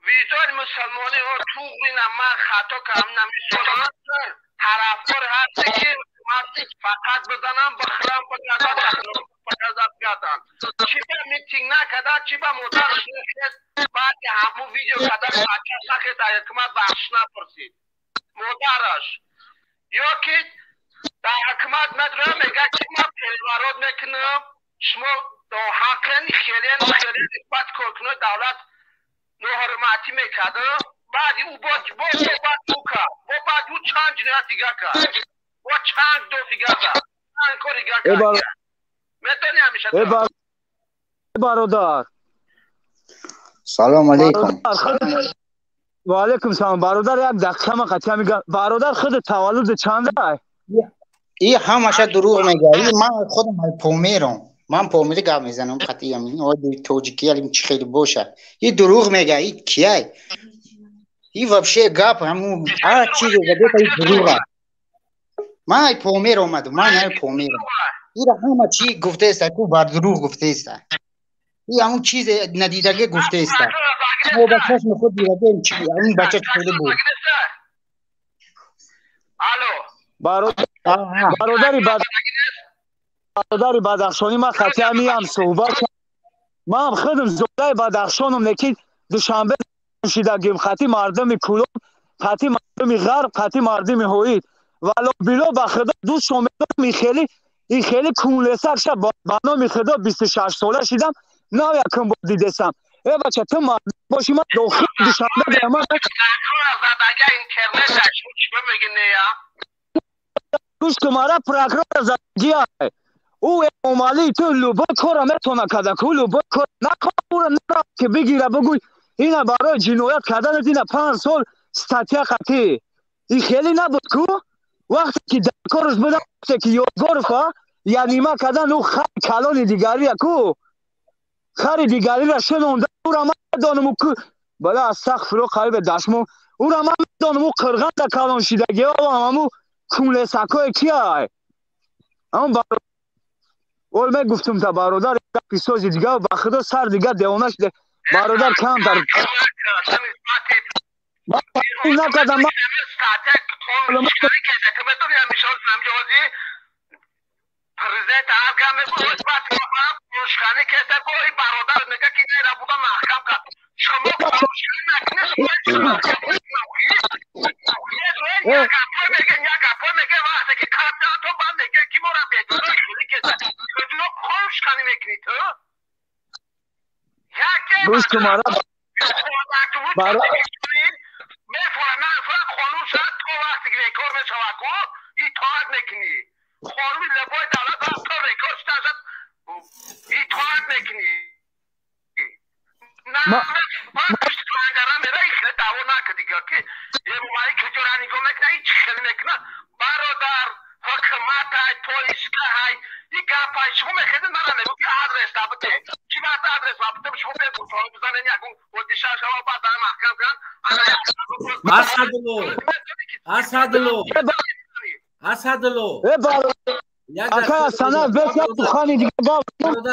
O: Виҷдони мусулмонӣ туғрина. Ман хато кардам, намисолам тарафдор ҳасте ки фақат бизанам, бихӯрам, бигардам, гардам. Чӣ ба митинг накардан? Чӣ ба модараш нахест? Баъди ҳамун видео кардан бачаш нахест, дар ҳукумат бахшиш напурсид модараш? Ё ки дар ҳукумат медроя, мега ки ман переворот мекунам, шумо ҳақен хелен хеле нисбати коркунои давлат ноҳурматӣ мекард. Баъди ӯ бо баъд ӯ кард, бо баъд ӯ чанд ҷиноят дига кард, бо чанд доф дига зад, чанд кор дига кард, медонӣ ҳамеша.
Q: Бародар.
T: Салом алейкум.
Q: Ва алейкум салом, бародар. Як дақиқа ма қатъия мегам. Бародар, худ таваллуд чанда?
T: И ҳамаша дурӯғ мега. И ман худам Помером, ман помири гап мезанам қатъиям. Оди тоҷикӣ алим чӣ хеле боша. И дурӯғ мега. И кияй? И вообще гап ҳамун ҳар чизе задета, и дурӯға. Ман ай Помер омадам, ман ай Померам. Ира ҳама чӣ гуфтеста, ку бар дурӯғ гуфтеста. И ҳамун чизе надидаге гуфтеста. Мо ба чашми худ дидагем, чи ҳамун бача чӣ хеле буд.
O: Алло.
Q: Бародари Бадахшонӣ, ман қатъиан миям суҳбат. Ман худам зодаи Бадахшонам, лекин Душанбе шидагим, хати мардуми Кулоб, хати мардуми Ғарб, хати мардуми Ҳоид. Вало било ба худо дӯстшон медорам, ин хеле кунлесак ша ба номи худо 26 сола шидам, нав якум бор дидесам. Э бача, ту мардум боши, ман дохил Душанбе дорам. Гӯш кун, мара прокурор задагия. Ӯ Эмомалӣ ту любой кора метавона карда, ку любой кор накун, ӯро нара ки бигира бигӯй ина барои ҷиноят карданат ина 5 сол статья қатӣ. Ин хеле набуд ку? Вақте ки дар кораш буда, вақте ки Ёдгорова янима кардан, ӯ хари калони дигария ку? Хари дигариро шинонда, ӯро ман медонам, ӯ ку бала астағфируллоҳ қарибе дашмон, ӯро ман медонам, ӯ қирғанда калон шидагиҳо ҳамун кунлесакҳое кияй. Ҳамун ол мегуфтум та бародар гапи сози дига, ба худо сар дига девона шуда. Бародар камтар накардам. Гӯш кун, мара
A: Асадло, Асадло,
Q: ака Асана, бес як сухани дига гап.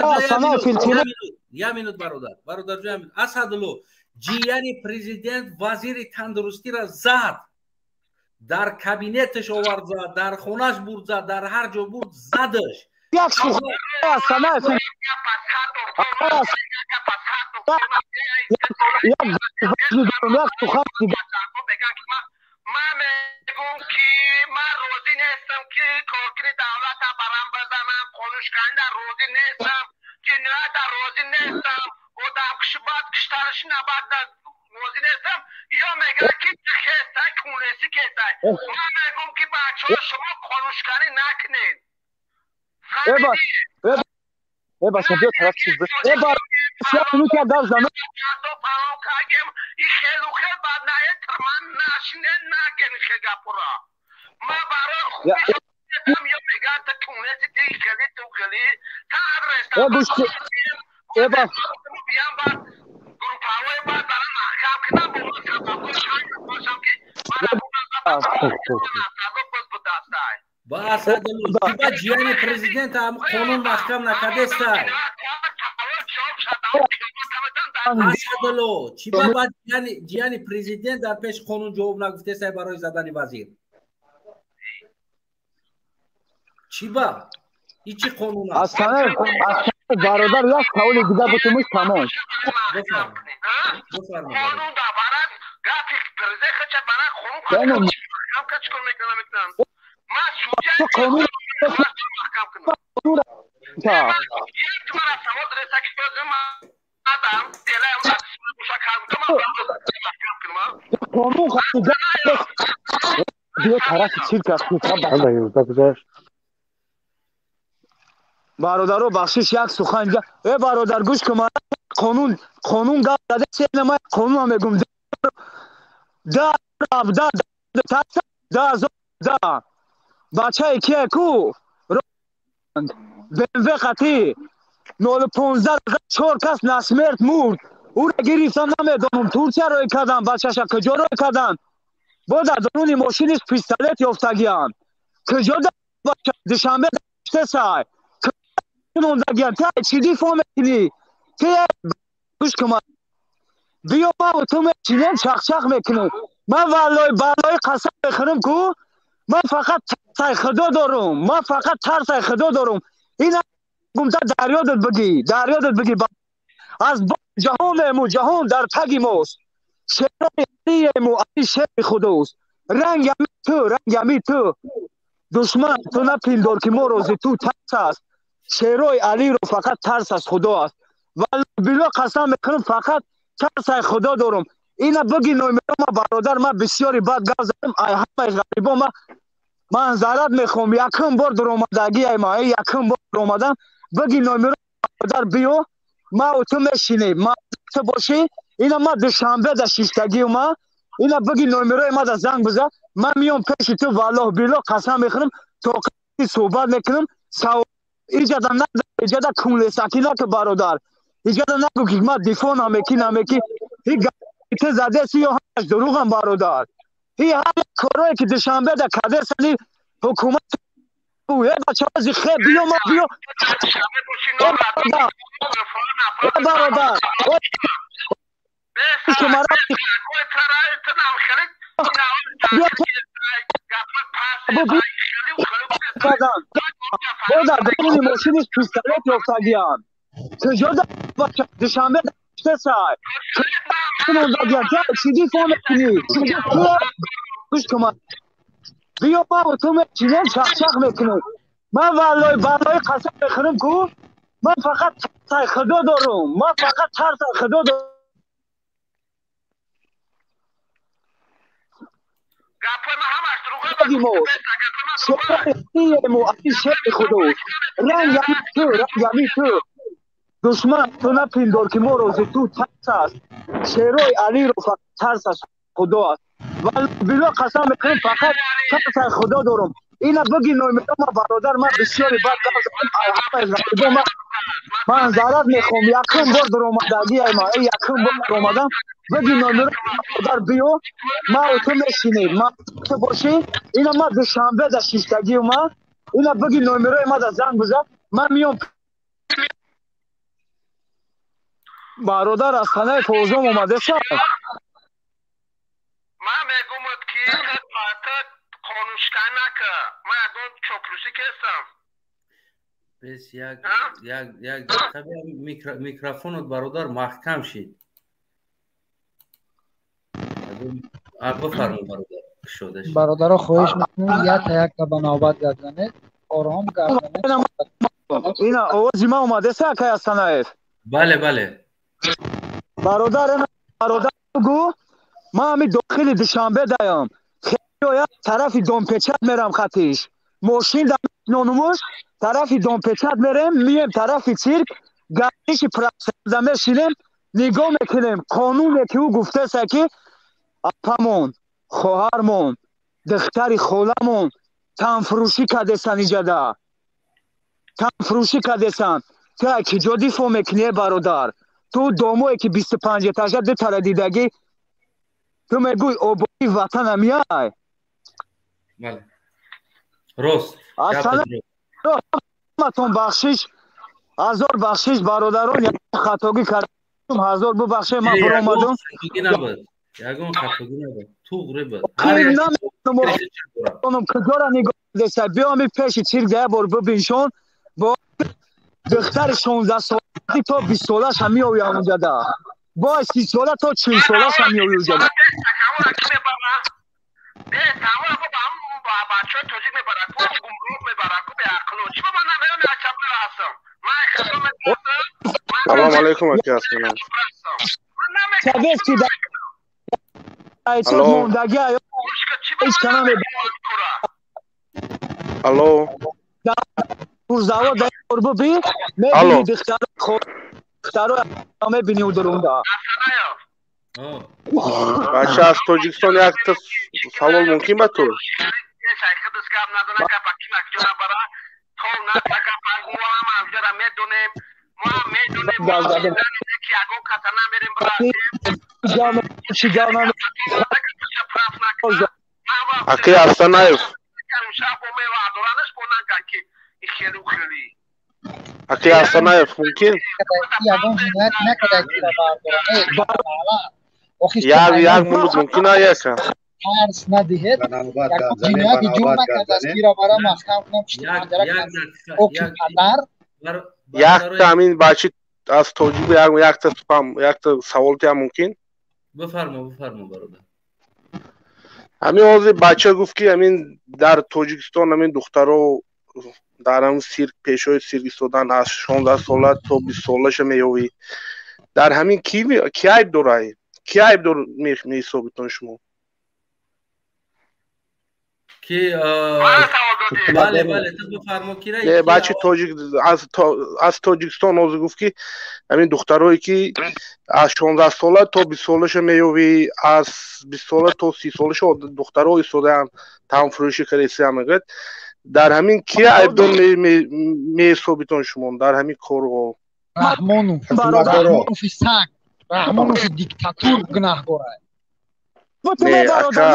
Q: Асана филтима.
A: Я минут, бародар, бародар ҷон, Асадло, ҷияни президент вазири тандурустиро зад, дар кабинеташ овард зад, дар хонаш бурд зад, дар ҳар ҷо бурд задаш.
Q: Як сухан Асана, як сухан дига.
O: Ман мегӯм ки ман розӣ нестам ки коркуни давлата барам бизанам, қонуншиканӣ розӣ нестам, ҷиноята розӣ нестам, одамкуши бад куштанаши набад розӣ нестам. Ё мегӯяд ки хестай, кунлесӣ кестай. Ман мегӯм ки бачаҳо шумо қонуншиканӣ накунед.
Q: Э бача, биё тараф чиз. Э бар гап занам.
A: Ба Асадло, ба ҷияни президент ҳам қонун маҳкам накардестай. Асадло, чӣ ба ҷияни президент дар пеши қонун ҷавоб нагуфтестай барои задани вазир? Чӣ ба? Ин чӣ қонун аст?
Q: Асана, бародар, як саволи дига бутумуш тамом. Бародаро, бахшиш, як сухан дига. Э бародар, гӯш кун, қонун қонун гап зада, ман қонун мегӯм. Да да да да да бачае кие ку БМВ қатӣ 015 4 кас насмерт мурд. Ӯро гирифтам, намедонам Турсия рой кардам, бачаша куҷо рой кардам. Бо дар даруни мошиниш пистолет ёфтагиям. Куҷо бача Душанбе даштесай. Мондагиям. Та чӣ дифоъ мекунӣ? Ти гӯш кун, биё ман ту мечинем, чақчақ мекунем. Ман валлои баллои қасам мехӯрам ку ман фақат тарсай худо дорум. Ман фақат тарсай худо дорум. Ина гумта дарёдат бигӣ, дарёдат бигӣ. Аз ҷаҳонему ҷаҳон дар таги мост. Шерои Алиему Али шери худост. Рангами ту, рангами ту. Душман ту напиндор ки мо рози ту тарс аст. Шерои Алиро фақат тарс аз Худо аст. Валлоҳи биллоҳ қасам мекунам, фақат тарс аз Худо дорам. Ина биги номерома бародар, ман бисёри бад гап задам, ай ҳамаи ғарибо ман зарат мехоҳам. Якум бор дуромадагӣ ай ма, якум бор дуромадам. Биги номеро бародар биё, ма у ту мешинем, ма ту бошӣ. Ина ма душанбе да шиштагиу ма, ина биги номерои ма да занг биза, ман миём пеши ту, валлоҳ биллоҳ қасам мехӯрам, тоқати суҳбат мекунам. Иҷада нада, иҷада кунлесакӣ наку бародар, иҷада нагу ки ма дифоъ намекӣ намекӣ. И ту задеси ё ҳамаш дурӯғам бародар. И ҳар корое ки душанбе да кадесани ҳукумат э бачаҳози хе биё ма биё э бародар дар даруни мошиниш пистолет ёфтагиянд. Куҷо душанбе сай чӣ дифоъ мекунӣ? Гӯш кун, биё ма ту мечинем, чақчақ мекунем. Ман валлоҳи баллоҳи қасам мехӯрам ку, ман фақат тарсаи Худо дорам, ман фақат тарсаи Худо дорам. Шери худост. Рангами ту, рангами ту. Душман ту напиндор ки мо рози ту тарс аст. Шерои Алиро фақат тарс аз Худо аст. Валлоҳи биллоҳ қасам мекунам, фақат тарс аз Худо дорам. Ина биги номерома бародар, ман бисёри бад гап задам, ай ҳамаи ғарибо ман зарат мехоҳам. Якум бор дуромадагӣ ай ма, якум бор дуромадам. Биги номеро бародар биё, ма у ту мешинем, ма ту бошӣ. Ина ма душанбе да шиштагиу ма, ина биги номерои ма да занг биза, ман миём. Бародар аз танаи фовзом омадеса.
O: Ман мегумад ки қонуншикан нака. Ман ягон чоплусӣ кестам.
A: Бес як як дақиқа микрофонот бародар маҳкам шид. Бифармо бародар, кушода шид.
E: Бародаро хоҳиш мекунем якта якта ба навбат гап занед, ором гап занед.
Q: Ина овози ман омадеса акай Асанаев?
A: Бале, бале.
Q: Бародар, бародар гу, ман ҳами дохили Душанбе даям. Хеле тарафи Домпечат мерам хатиш. Мошин да нонумуш тарафи Домпечат мерем, мием тарафи цирк, гардиши прасда мешинем, нигоҳ мекунем. Қонуне ки ӯ гуфтеса ки апамон, хоҳармон, духтари холамон танфурӯшӣ кардесан иҷада. Танфурӯшӣ кардесан. Ту ки ҷо дифоъ мекунӣ бародар? Ту домое ки 25 этажа ду тара дидагӣ, ту мегӯй ободи ватанам яй.
A: Бале. Рост.
Q: Ҳаматон бахшиш, ҳазор бахшиш бародарон, як хатогӣ кардам, ҳазор бубахшед, ман баромадам.
A: Ягон хатогӣ набуд. Туғри буд.
Q: Намедонам куҷоро нигоҳ кардеса. Биё ами пеши цирк як бор бибиншон, бо духтари 16 сола то 20 солаша меояд онҷада. Бо 30 сола то 40 солаша меояд онҷада.
R: Салом алейкум ака Асманов.
Q: Советский да.
R: Алло. Алло.
Q: Курзаво да буби, мебини духтаро мебини удурунда.
R: Бача аз Тоҷикистон якта савол мумкин ба ту? Аки Астанаев. Аки Астанаев мумкин? Як як минут мумкин аяка?
E: Тарс надиҳед, ҷинояти ҷурм накардааст, кира бара маҳкам кунам, пишти панҷара кунам. Оки падар
R: Якта ҳамин бачи Аз тоҷик якта сухан, якта савол тиям мумкин?
A: Бифармо, бифармо, бародар.
R: Ҳамин ҳозир бача гуфт, ки ҳамин дар Тоҷикистон ҳамин духтаро дар ҳамин сирк, пешои сирк истодан, аз 16 сола то 20 солаша меёвӣ. Дар ҳамин ки айб дорай? Ки айб дор меҳисобитон шумо?
A: Ки, бале, бале, ту бифармо, кира.
R: Не, бачи тоҷик аз Тоҷикистон ҳозир гуфт, ки ҳамин духтарое, ки аз 16 сола то 20 солаша меёвӣ, аз 20 сола то 30 солаша духтаро истодаанд, таомфурӯшӣ карда мегӯяд. Дар ҳамин ки айбдор меҳисобитон шумо дар ҳамин корҳо?
U: Раҳмонов, Раҳмонови саг, Раҳмонови диктатур гунаҳгорай.
R: Не, ака,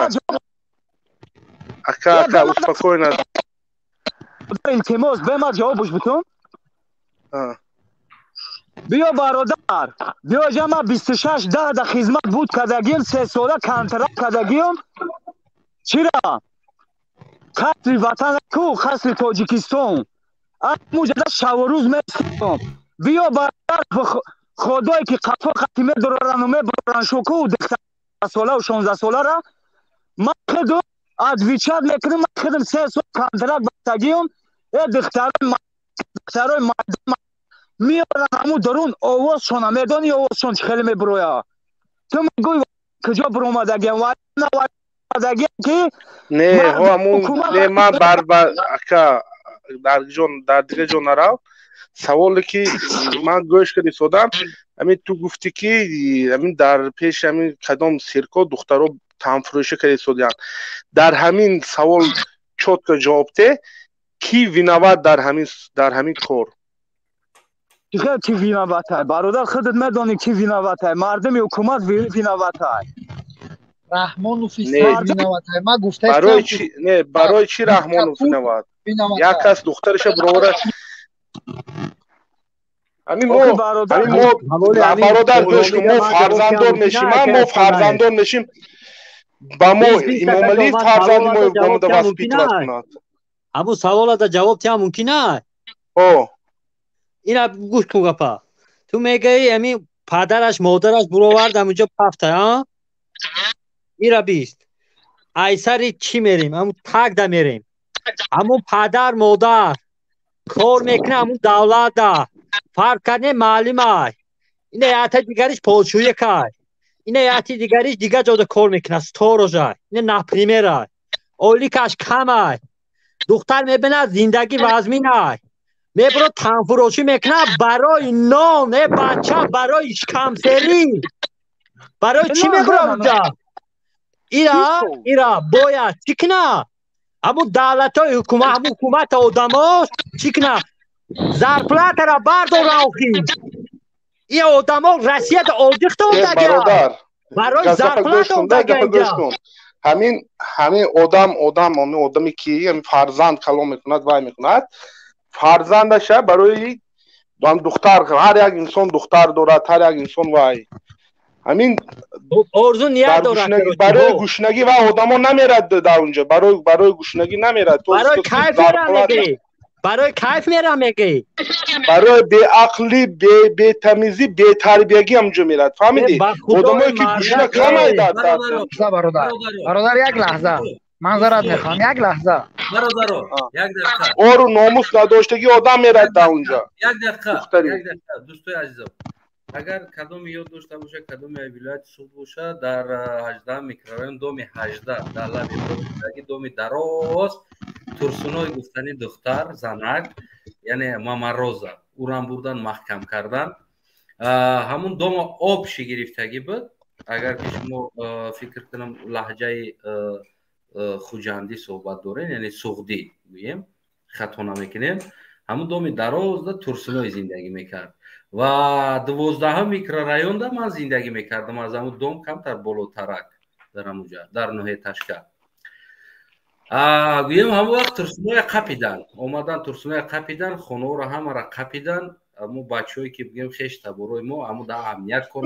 R: ака, ака, успокойно.
Q: Илтимос, бе ма ҷавобуш бутун. Биё, бародар, биё ҷама. 26.10 да хизмат буд кардагием, 3 сола контракт кардагием. Чира? Қасри ватан ку, қасри Тоҷикистон муҷада шаву рӯз местом. Биё, бародар, худое ки қафо қати медорорану мебароран шуку духтарсолаву 16 солара. Ман худум отвечать мекунам, ман худум 3 сол контракт бастагием. Э, духтарои меоран ҳамун дарун, овозшона медонӣ, овозшон чӣ хеле мебуроя. Ту мегӯй, куҷо буромадагиам ки.
R: Не, ҳамун не, ман бар ака, дар ҷон, дар дигар ҷо нарав. Саволе ки ман гӯш карда истодам, ҳамин ту гуфтӣ, ки ҳамин дар пеши ҳамин кадом сирко духтаро таомфурӯшӣ карда истодаанд. Дар ҳамин савол чётко ҷавоб те: ки виноват дар ҳамин кор?
Q: Ки виноватай, бародар? Худат медонӣ, ки виноватай. Мардуми ҳукумат виноватай.
U: Раҳмонов виноватай, ман гуфтаистам.
R: Барои чи? Не, барои чи Раҳмонов виноват? Як кас духтараша бировара, ҳамин мо, ҳамин мо, бародар, гӯш кун, мо фарзанддор мешим, мо фарзанддор мешим, ба мо Имомалӣ фарзанди мо омада воспитывать кунад?
S: Ҳамун савола да ҷавоб тиҳам мумкин аст?
R: О.
S: Ина гӯш кун гапа. Ту мегӯӣ, ҳамин падараш, модараш буровард, ҳамунҷо пафта, а ира бист айсари чӣ мерем, ҳамун тагда мерем. Ҳамун падар модар кор мекунад ҳамун давлатда, фарқ кардне, маълимай, ина ята дигариш полшӯякай, ина яти дигариш дигар ҷода кор мекунад, сторожай, ина, напримерай, ойликаш камай. Духтар мебинад, зиндагӣ вазминай, мебро танфурӯшӣ мекунад барои нон. Э, бача, барои шикамсерӣ, барои чӣ мебро уҷа? Ира бояд чӣ кунад? Ҳамун давлатҳои ҳукумат, ҳамун ҳукумата одамош чӣ кунад? Зарплатара бардоран охи. И одамо Россияда одихта омдага, барои зарплата омдага.
R: Ҳамин одам, ҳамин одаме, ки фарзанд калон мекунад, вай мекунад фарзандаша барои духтар. Ҳар як инсон духтар дорад, ҳар як инсон вай ҳамин
S: орзу ният дорад.
R: Барои гушнагӣ ва одамо намерад дар унҷо, барои гушнагӣ намерад.
S: Барои кайф мерам мегӯӣ, барои кайф мерам мегӯӣ.
R: Барои беақлӣ, бетамизӣ, бетарбиягӣ ҳамҷо мерад, фаҳмидӣ? Одамое ки гушна камай.
U: Бародар, бародар, як лаҳза манзарат мехоҳам, як лаҳза.
A: Бародаро, як дақиқа.
R: Ору номус надоштагӣ одам мерад дар унҷо.
A: Як дақиқа, як дақиқа, дӯстои азизам. Агар кадоме ёд дошта бошад, кадоме вилояти Суғд бошад, дар 18 микрорайон, доми 18, дар лаби боги доми дароз, Турсуной гуфтани духтар занак, яъне Мамароза, урам бурдан, маҳкам кардан. Ҳамун дома об шигирифтагӣ буд. Агар ки шумо, фикр кунам, лаҳҷаи хуҷандӣ суҳбат дорем, яъне суғдӣ гӯем, хато намекунем, ҳамун доми дарозда Турсуной зиндагӣ мекард ва 12-ҳум микрорайонда ман зиндагӣ мекардам, аз ҳамун дом камтар болотарак, дар ҳамуҷа, дар ноҳияи Ташка гӯем. Ҳамон вақт Турсуноя қапидан, омадан, Турсуноя қапидан, хонаҳоро ҳамаро қапидан. Мо бачаҳое ки бигем хеш таборои мо ҳамун дар амният кор.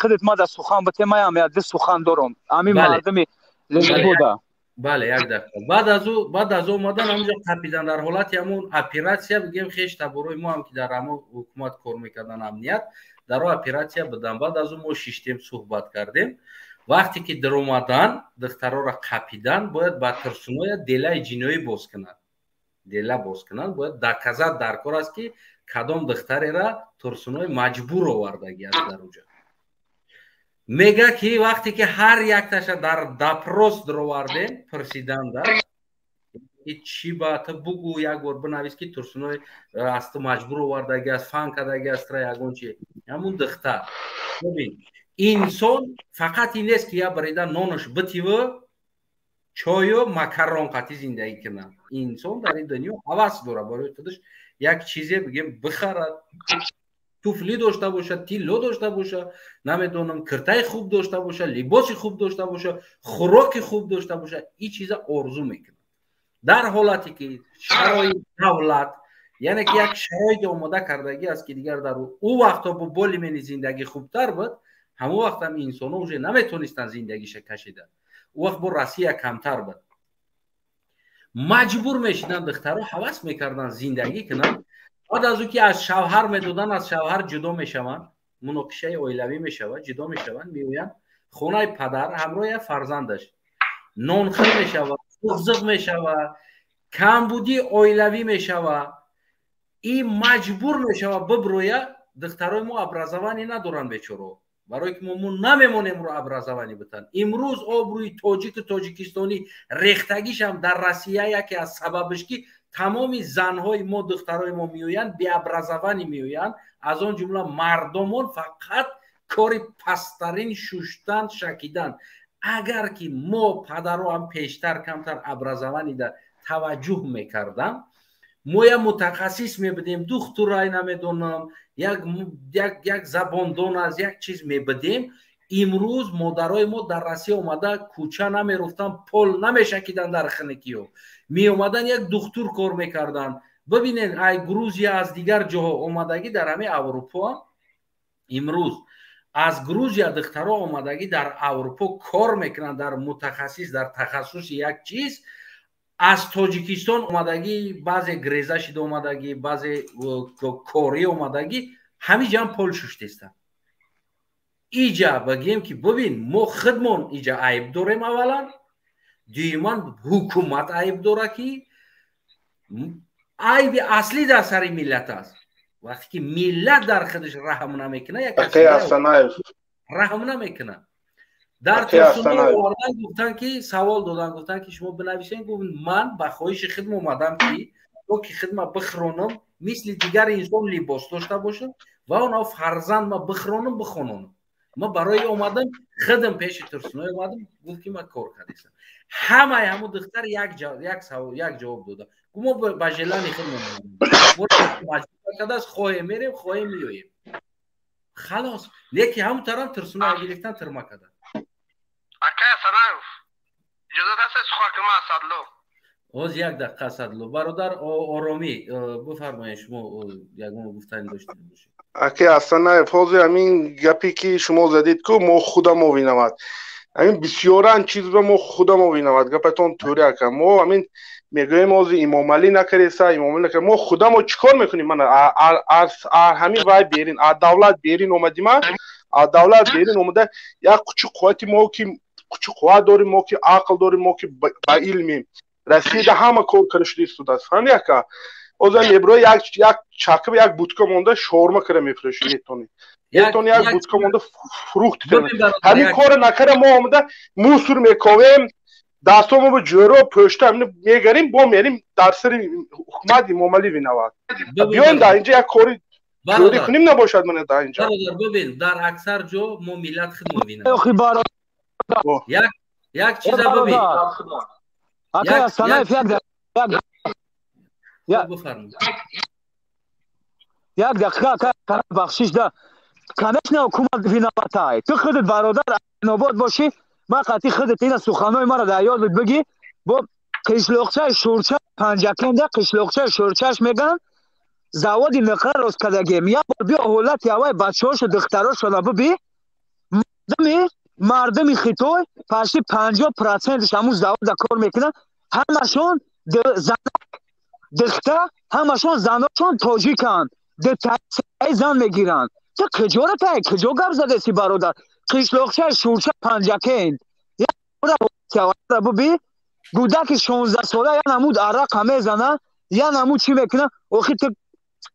Q: Худет ма да сухан бите, маям як ду сухан дорам, ҳамин мардуми Лебода.
A: Бале, як дақиқа. Баъд аз ӯ омадан ҳамонҷо қапидан дар ҳолати ҳамон оператсия, бигем, хеш таборои мо ҳам ки дар ҳамон ҳукумат кор мекардан, амният, дар о оператсия будан. Баъд аз ӯ мо шиштем, суҳбат кардем. Вақте ки даромадан, духтарора қапидан, бояд ба Турсуноя делаи ҷиноӣ боз кунанд. Дела боз кунанд, бояд доказать дар кор аст, ки кадом духтарера Турсуной маҷбур овардагӣ аст дар уҷа. Мега ки вақте ки ҳар якташа дар допрос даровардем, пурсиданда чӣ ба ту бугӯ, як бор бинавис, ки Турсуной аз ту маҷбур овардагӣ аст, фан кардагӣ аст тра ягон чи. Ҳамун духтар, бибин, инсон фақат ин нест, ки я барида нонаш битиву чою макарон қатӣ зиндагӣ кунад. Инсон дар ин дунё ҳавас дорад барои худаш як чизе, бигем, бихарад, туфли дошта бошад, тилло дошта бошад, намедонам, киртаи хуб дошта бошад, либоси хуб дошта бошад, хӯроки хуб дошта бошад. Ин чиза орзу мекунад. Дар ҳолате ки шароит давлат, яъне ки як шароите омода кардагӣ аст, ки дигар дар ӯ вақтҳо бо болимени зиндагӣ хубтар буд, ҳамон вақтам инсонҳо уже наметонистанд зиндагиша кашида. Ӯ вақт бо Россия камтар буд, маҷбур мешиданд, духтаро ҳавас мекарданд зиндагӣ кунанд. Баъд аз ӯ ки аз шавҳар медоданд, аз шавҳар ҷудо мешаванд, муноқишаи оилавӣ мешавад, ҷудо мешаванд, меоянд хонаи падар ҳамроҳи фарзандаш, нонхӯр мешавад, зуғзуғ мешавад, камбудии оилавӣ мешавад, и маҷбур мешавад биброя. Духтарои мо образование надоранд, бечоро, барое ки мо намемонем ро образование битан. Имрӯз обрӯи тоҷику тоҷикистонӣ рехтагишам дар Россия яке аз сабабаш, ки тамоми занҳои мо, духтарои мо меоянд беобразование меоянд, аз он ҷумла мардомон фақат кори пасттарин шуштан, шакидан. Агар ки мо падаро ҳам пештар камтар образованида таваҷҷӯҳ мекардам, мо як мутахассис мебудем, духтурай, намедонам, як забондон аз як чиз мебудем. Имрӯз модарои мо дар Россия омада кӯча намеруфтанд, пол намешакиданд, дар хиникиҳо меомаданд, як духтур кор мекарданд. Бибинед, ай Грузия, аз дигар ҷоҳо омадагӣ дар ҳамин Аврупо, имрӯз аз Грузия духтаро омадагӣ дар Аврупо кор мекунанд, дар мутахассис, дар тахассуси як чиз. Аз Тоҷикистон омадагӣ баъзе греза шида омадагӣ, баъзе корӣ омадагӣ, ҳамин ҷам пол шуштестанд. Иҷа бигем, ки бибин, мо худмон иҷа айб дорем аввалан, дуюман ҳукумат айб дора, ки айби аслӣ дар сари миллат аст. Вақте ки миллат дар худаш раҳм намекунад, як раҳм намекунад. Дар овардан, гуфтан ки савол додан, гуфтан ки шумо бинависен. Гуфт, ман ба хоҳиши худм омадам, ки то ки худма бихронам, мисли дигар инсон либос дошта бошам ва онҳо фарзанд ма бихронам, бихононам. Ма барои омадам, худам пеши Турсуной омадам. Гуфт, ки ман кор кардастам. Ҳамаи ҳамун духтар як савол, як ҷавоб дода. Гуфт, мо ба желани худ маҷбур кардааст, хоҳем мерем, хоҳем меоем, халос. Леки ҳамун тарам Турсуной гирифтан, тирма кардан.
O: Акай Асанаев, иҷозат ҳаст сухан кунам, Асадло?
A: Оз як дақиқа, Асадло бародар, оромӣ бифармоед, шумо ягон гуфтани дошта бошед.
R: Акай Асанаев, ҳозир ҳамин гапе ки шумо задед ку, мо худамо виноват. Ҳамин бисёран чизро мо худамо виноват. Гапатон тӯри, ака. Мо ҳамин мегӯем, ҳозир Имомалӣ накареса, Имомалӣ накаре. Мо худамо чӣ кор мекунем? Мана ҳамин вай берин, аз давлат берин омадима, аз давлат берин омада, як кучи қуввати мо ки кучи қувват дорем, мо ки ақл дорем, мо ки ба илмем. Россияда ҳама кор карда шуда истодааст. Фаҳмидӣ, ака? Ҳозир меброи, як чакиб, як будка монда шаурма кара мефурӯшӣ, метонӣ. Метонӣ як будка монда фурӯхт кунӣ. Ҳамин корро накара, мо омада мусор мековем, дастҳомо ба ҷӯро пӯшта ҳамин мегарим, бо мерим дар сари ҳукумат Имомалӣ виноват. Биёем дар инҷа як кори ҷӯрӣ кунем, набошад, мана дар инҷа.
A: Бародар, бибин, дар аксар ҷо мо миллат худмо виноват. Як чиза бибин.
Q: Акай Асанаев, як дақиқа, акай, бахшиш да. Конечно, ҳукумат виноватай. Ту худат, бародар, нобод бошӣ, ман қатъи худат ина суханои маро дар ёд бигӣ. Бо қишлоқчаи Шӯрча, Панҷакенда, қишлоқчаи Шӯрчаш мегӯянд, заводи ниқра рост кардагем. Як бор биё, ҳолати аввай бачаҳошу духтарошона бибӣ. Мардуми Мардуми Хитой почти 50%-ш ҳамун завода кор мекунад, ҳамашон занак духта, ҳамашон заношон тоҷиканд, дутаи зан мегиранд. Ту куҷоро тай, куҷо гап задаси бародар? Қишлоқчаи Шурча Панҷакент. Як буби гудаки 16 сола я намуд арақа мезана, я намуд чӣ мекуна? Охи ту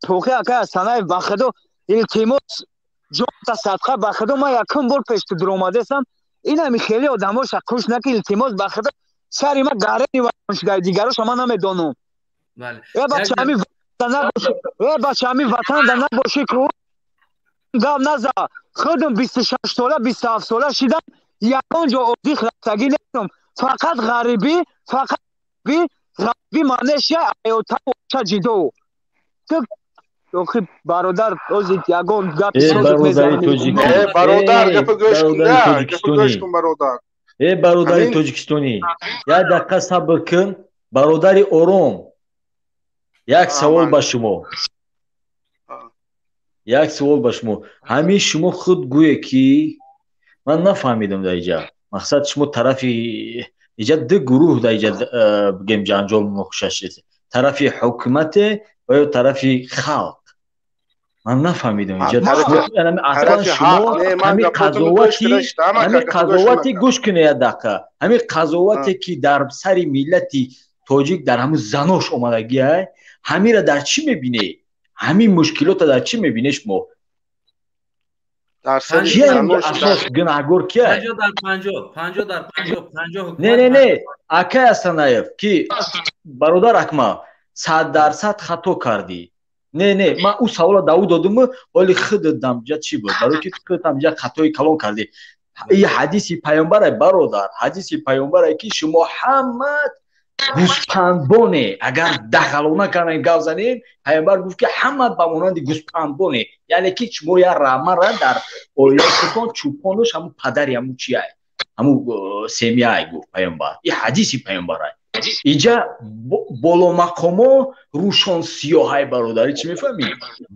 Q: тохи акай Асанаев, ба худо илтимос, ҷонта садқа, ба худо ман якум бор пеш ту дуромадесам, инами хеле одамоша куш наки, илтимос, ба худо сари ма гарени вайрон, дигароша ман намедонам. Э бача, ҳами ҳами ватанда набошӣ ку гап наза. Худам 26 сола, 27 сола шидам, ягон ҷо оддих рафтагӣ нестам, фақат ғарибӣ, фақат ғарибӣ манеша аёта ша ҷидо. Ту охи бародар, ози ягон гапи
D: бародари тоҷик,
R: бародар, гапа гӯш кун, гапа гӯш кун бародар.
D: Э бародари тоҷикистонӣ, як дақиқа сабр кун, бародари ором, як савол ба шумо, як савол ба шумо. Ҳамин шумо худ гӯе ки ман нафаҳмидам дар иҷа мақсад шумо тарафи иҷа ду гурӯҳ дар иҷа бигем ҷанҷол мунохиша шид, тарафи ҳукумате ва ё тарафи халқ. Ман нафаҳмидам иҷа аслан шумо ҳамин қазовати, ҳамин қазовати, гӯш кунед як дақиқа, ҳамин қазовате ки дар сари миллати тоҷик дар ҳамун занош омадагиай, ҳамира дар чӣ мебинед? Ҳамин мушкилота дар чӣ мебинед шумо? Асос гунаҳгор кия? Не, не, не, акай Асанаев, ки бародар Акмал, 100% хато кардӣ. Не, не, ман ӯ савола да ӯ додум, вале худат дамҷа чӣ буд? Барои ки худат ҳамҷа хатои калон кардӣ. И ҳадиси паёмбарай бародар, ҳадиси паёмбарай ки шумо ҳамат гӯспандбоне, агар дағалона кардан гап занем, паёмбар гуфт ки ҳамат ба монанди гӯспандбоне, яъне ки шумо як рамара дар оилаи худтон чӯпонуш ҳамун падари ҳамун чиай, ҳамун семьяй, гуфт паёмбар. И ҳадиси паёмбарай. Иҷа боломақомо рӯшон сиёҳай бародари, чӣ мефаҳмӣ?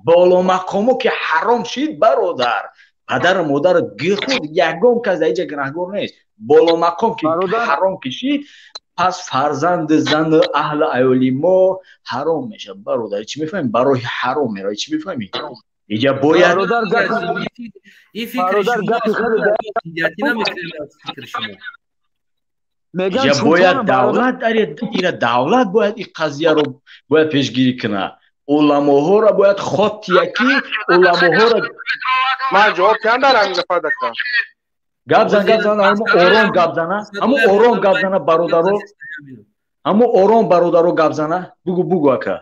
D: Боломақомо ки ҳаром шид бародар, падару модар гихуд, ягон кас дар иҷа гунаҳгор нест. Боломақом ки ҳаром кишид, пас фарзанди зану аҳли аёли мо ҳаром мешавад бародар, чӣ мефаҳмӣ? Барои ҳаром меравад, чӣ мефаҳмӣ? Иҷа бояд иҷа бояд давлат ира давлат бояд ин қазияро бояд пешгирӣ кунад. Уламоҳоро бояд хотия ки уламоҳоро
R: ман ҷавоб кардам дар ҳамин гафа дака.
D: Гап зан, гап зан, ҳамун ором гап зана, ҳамун ором гап зана бародаро, ҳамун ором бародаро гап зана, бугу, бугу ака.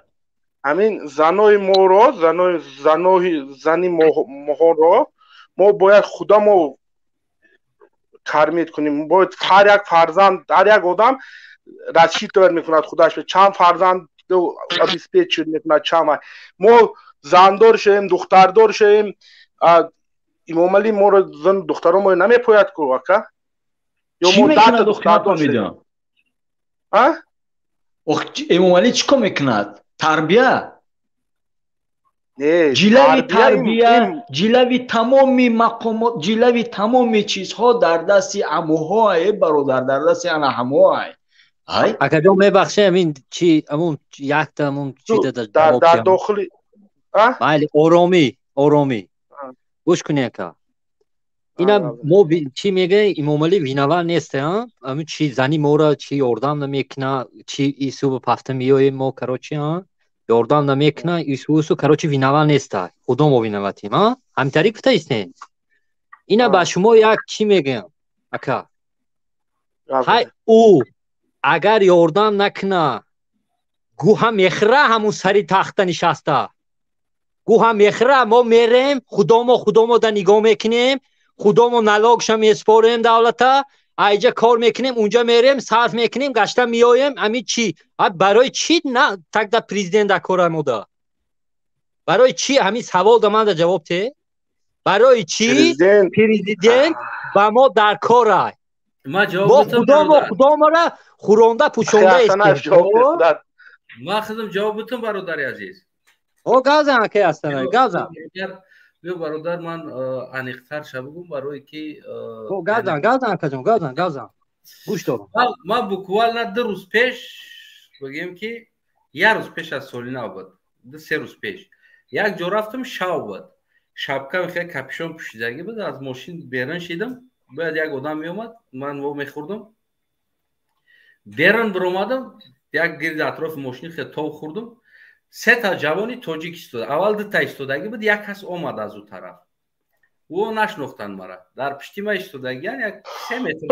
R: Ҳамин занои моро, занои занои зани моҳоро мо бояд худамо кормить кунем. Бояд ҳар як фарзанд, ҳар як одам рассчитывать мекунад худаш чанд фарзанд обеспечить мекунад, чанд. Мо зандор шавем, духтардор шавем, Имомалӣ моро зан духтаро мо намепояд ку ака? Ё мо дата духтардор шавем? А?
D: Ох, Эмомалӣ чӣ кор мекунад? Тарбия? Ҷилави тарбия, ҷилави тамоми мақомот, ҷилави тамоми чизҳо дар дасти амуҳое бародар, дар дасти ана ҳамоай. Ай?
S: Акаҷон мебахшед, ҳамин чи ҳамун якта ҳамун чи
R: дар дохили
S: майли, оромӣ, оромӣ. Гӯш кунед ака. Ина мо чӣ мегӯем, Имомалӣ виноват нест, а? Ҳамин чи зани моро чи ёрдам намекуна, чи ису пафта меоем мо, короче, а? Ёрдам намекуна, ису короче виноват нест, худо мо виноватим, а? Ҳамин тариқ гуфтаистем. Ина ба шумо як чӣ мегӯям, ака. Ҳай ӯ агар ёрдам накуна, гӯ ҳам мехӯра ҳамун сари тахта нишаста. Гӯ ҳам мехӯра, мо мерем, худомо худомо да нигоҳ мекунем, худомо налогша меспорем давлата, айҷа кор мекунем, унҷа мерем, сарф мекунем, гашта меоем, ҳамин чӣ? Барои чӣ на тогда президент да кора мода? Барои чӣ ҳамин савол да ман да ҷавоб те? Барои чӣ президент ба мо дар корай? Мо худомо худомора хӯронда пӯшонда истем.
A: Ман худам ҷавоб бутум, бародари азиз.
S: О, гап зан, акай Астанай, гап зан.
A: Биё, бародар, ман аниқтар ша бигӯм, барое ки
S: Газан, газан, акаҷон, газан, газан, гӯш дорам.
A: Ман буквально 2 рӯз пеш, бигем ки як рӯз пеш аз соли нав буд, 2-3 рӯз пеш як ҷо рафтам, шав буд, шапка, хеле капюшон пӯшидагӣ буд. Аз мошин берун шидам, бояд як одам меомад, ман во мехӯрдам, берун биромадам, як гирди атрофи мошини хеле тов хӯрдам. Сета ҷавони тоҷик истода, аввал дута истодагӣ буд, як кас омад аз ӯ тараф, ӯ нашнохтанд мара, дар пишти ма истодагиян, як 3 метр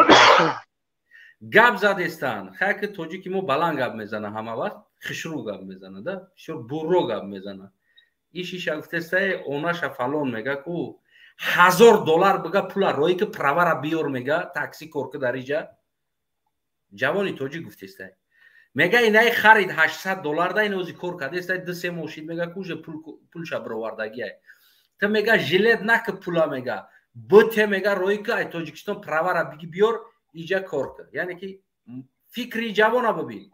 A: гап задестанд. Хайки тоҷики мо баланд гап мезана, ҳама вақт хишрӯ гап мезана да, бисёр бурро гап мезана. Ишиша гуфтестае, онаша фалон мега ку 1000 доллар бига, пула роӣ ки правара биёр, мега, такси кор ки дар иҷа. Ҷавони тоҷик гуфтестай, мега, инаи харид 800 доллар да, ин ози кор кардестай, 2-3 мошин, мега, куже пулша бировардагиай. Та мега, жалеть наки, пула, мега, бте, мега, роӣ ки ай Тоҷикистон правара биги, биёр, иҷа кор ки. Яъне ки фикри ҷавона бибин.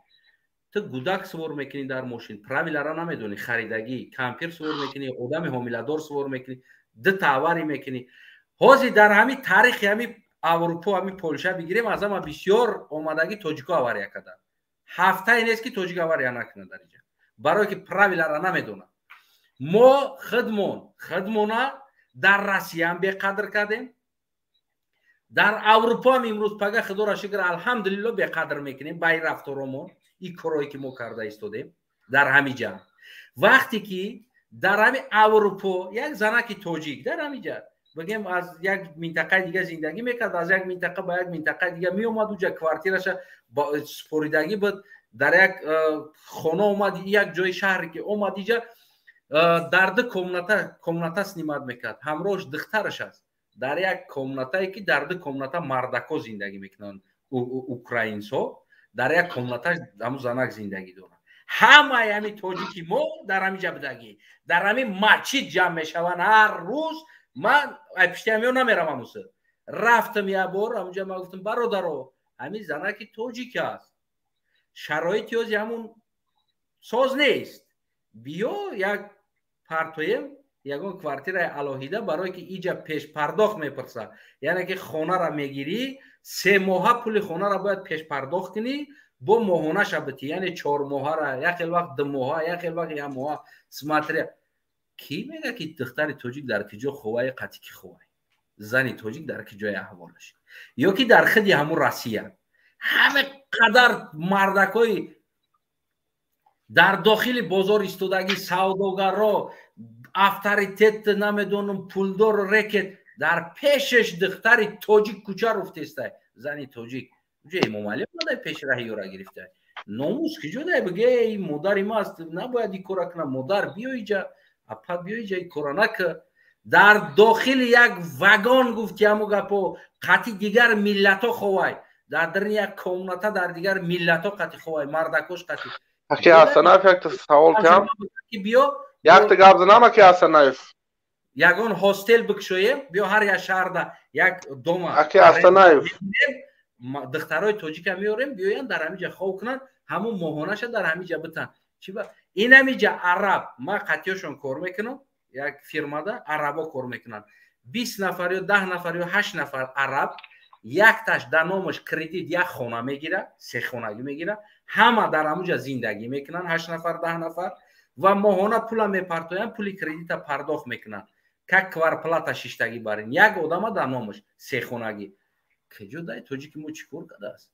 A: Ту гудак сувор мекунӣ дар мошин, правилара намедонӣ, харидагӣ, кампир сувор мекунӣ, одами ҳомиладор сувор мекунӣ, дута авария мекунӣ. Ҳозир дар ҳами таърихи ҳами Аврупо, ҳами Полша бигирем, аз ҳама бисёр омадагӣ тоҷико авария карданд. Ҳафтае нест, ки тоҷик авария накунад дар иҷа, барое ки правилара намедонад. Мо худмон худмона дар Россияам беқадр кардем, дар Аврупоам имрӯз пага, худоро шукр, алҳамдулилло, беқадр мекунем ба ин рафторомон, ин корое ки мо карда истодем дар ҳами ҷа. Вақте ки дар ҳами Аврупо як занаки тоҷик дар ҳами ҷа, бигем, аз як минтақаи дига зиндагӣ мекард, аз як минтақа ба як минтақаи дига меомад, уҷа квартираша супоридагӣ буд, дар як хона омад, як ҷои шаҳре ки омад, иҷа дар ду комната снимать мекард, ҳамроҳш духтараш аст, дар як комнатае ки дар ду комната мардако зиндагӣ мекунанд, украинсҳо, дар як комната ҳамун занак зиндагӣ дорад. Ҳамаи ҳами тоҷики мо дар ҳами ҷа будагӣ, дар ҳами масҷид ҷамъ мешаванд ҳар рӯз. Ман ай пишти ҳамиё намерам, ҳамуса рафтам як бор ҳамунҷа, ман гуфтам: «Бародаро, ҳамин занаки тоҷик аст, шароити ози ҳамун соз нест, биё як партоем ягон квартираи алоҳида», барое ки иҷа пешпардохт мепурсад. Яъне ки хонара мегирӣ, 3 моҳа пули хонара бояд пешпардохт кунӣ, бо моҳонаша битӣ, яъне 4 моҳара, як хел вақт 2 моҳа, як хел вақт як моҳа, смотря кӣ. Мега ки духтари тоҷик дар ки ҷо ховае, қатӣ ки ховае, зани тоҷик дар ки ҷои аҳволаш, ё ки дар хиди ҳамун Россия ҳама қадар мардакҳои дар дохили бозор истодагӣ, савдогаро, авторитет, намедонам, пулдору рекет, дар пешаш духтари тоҷик кӯча руфтестай, зани тоҷик. Ҷо Эмомалӣ омада, пеши раҳи ёра гирифта. Номус ки ҷо дай, биге, эй модари ма аст, набояд ин кора кунам, модар, биё иҷа, апа, биё иҷа, ин кора нака. Дар дохили як вагон, гуфти ҳаму гапо, қатъи дигар миллатҳо ховай, дар дарни як комната дар дигар миллатҳо қатъи ховай, мардакош қатъи.
R: Аки Ҳасанаев, якта савол кам.
A: Биё.
R: Якта гап занам, аки Ҳасанаев.
A: Ягон хостел бикушоем, биё, ҳар як шаҳрда як дома.
R: Аки Ҳасанаев.
A: Духтарои тоҷика меорем, биёянд, дар ҳамиҷа хов кунанд, ҳамун моҳонаша дар ҳамиҷа битан. Чиба ин ҳамиҷа араб, ман қатъиёшон кор мекунам, як фирмада арабо кор мекунанд, 20 нафар ё 10 нафар ё ҳашт нафар араб, якташ дар номаш кредит як хона мегира, сехонагӣ мегира, ҳама дар ҳамуҷа зиндагӣ мекунанд, ҳашт нафар, 10 нафар, ва моҳона пула мепартоянд, пули кредита пардохт мекунанд, как кварплата шиштагӣ барин, як одама дар номаш сехонагӣ. Куҷо дай тоҷики мо чӣ кор кардааст?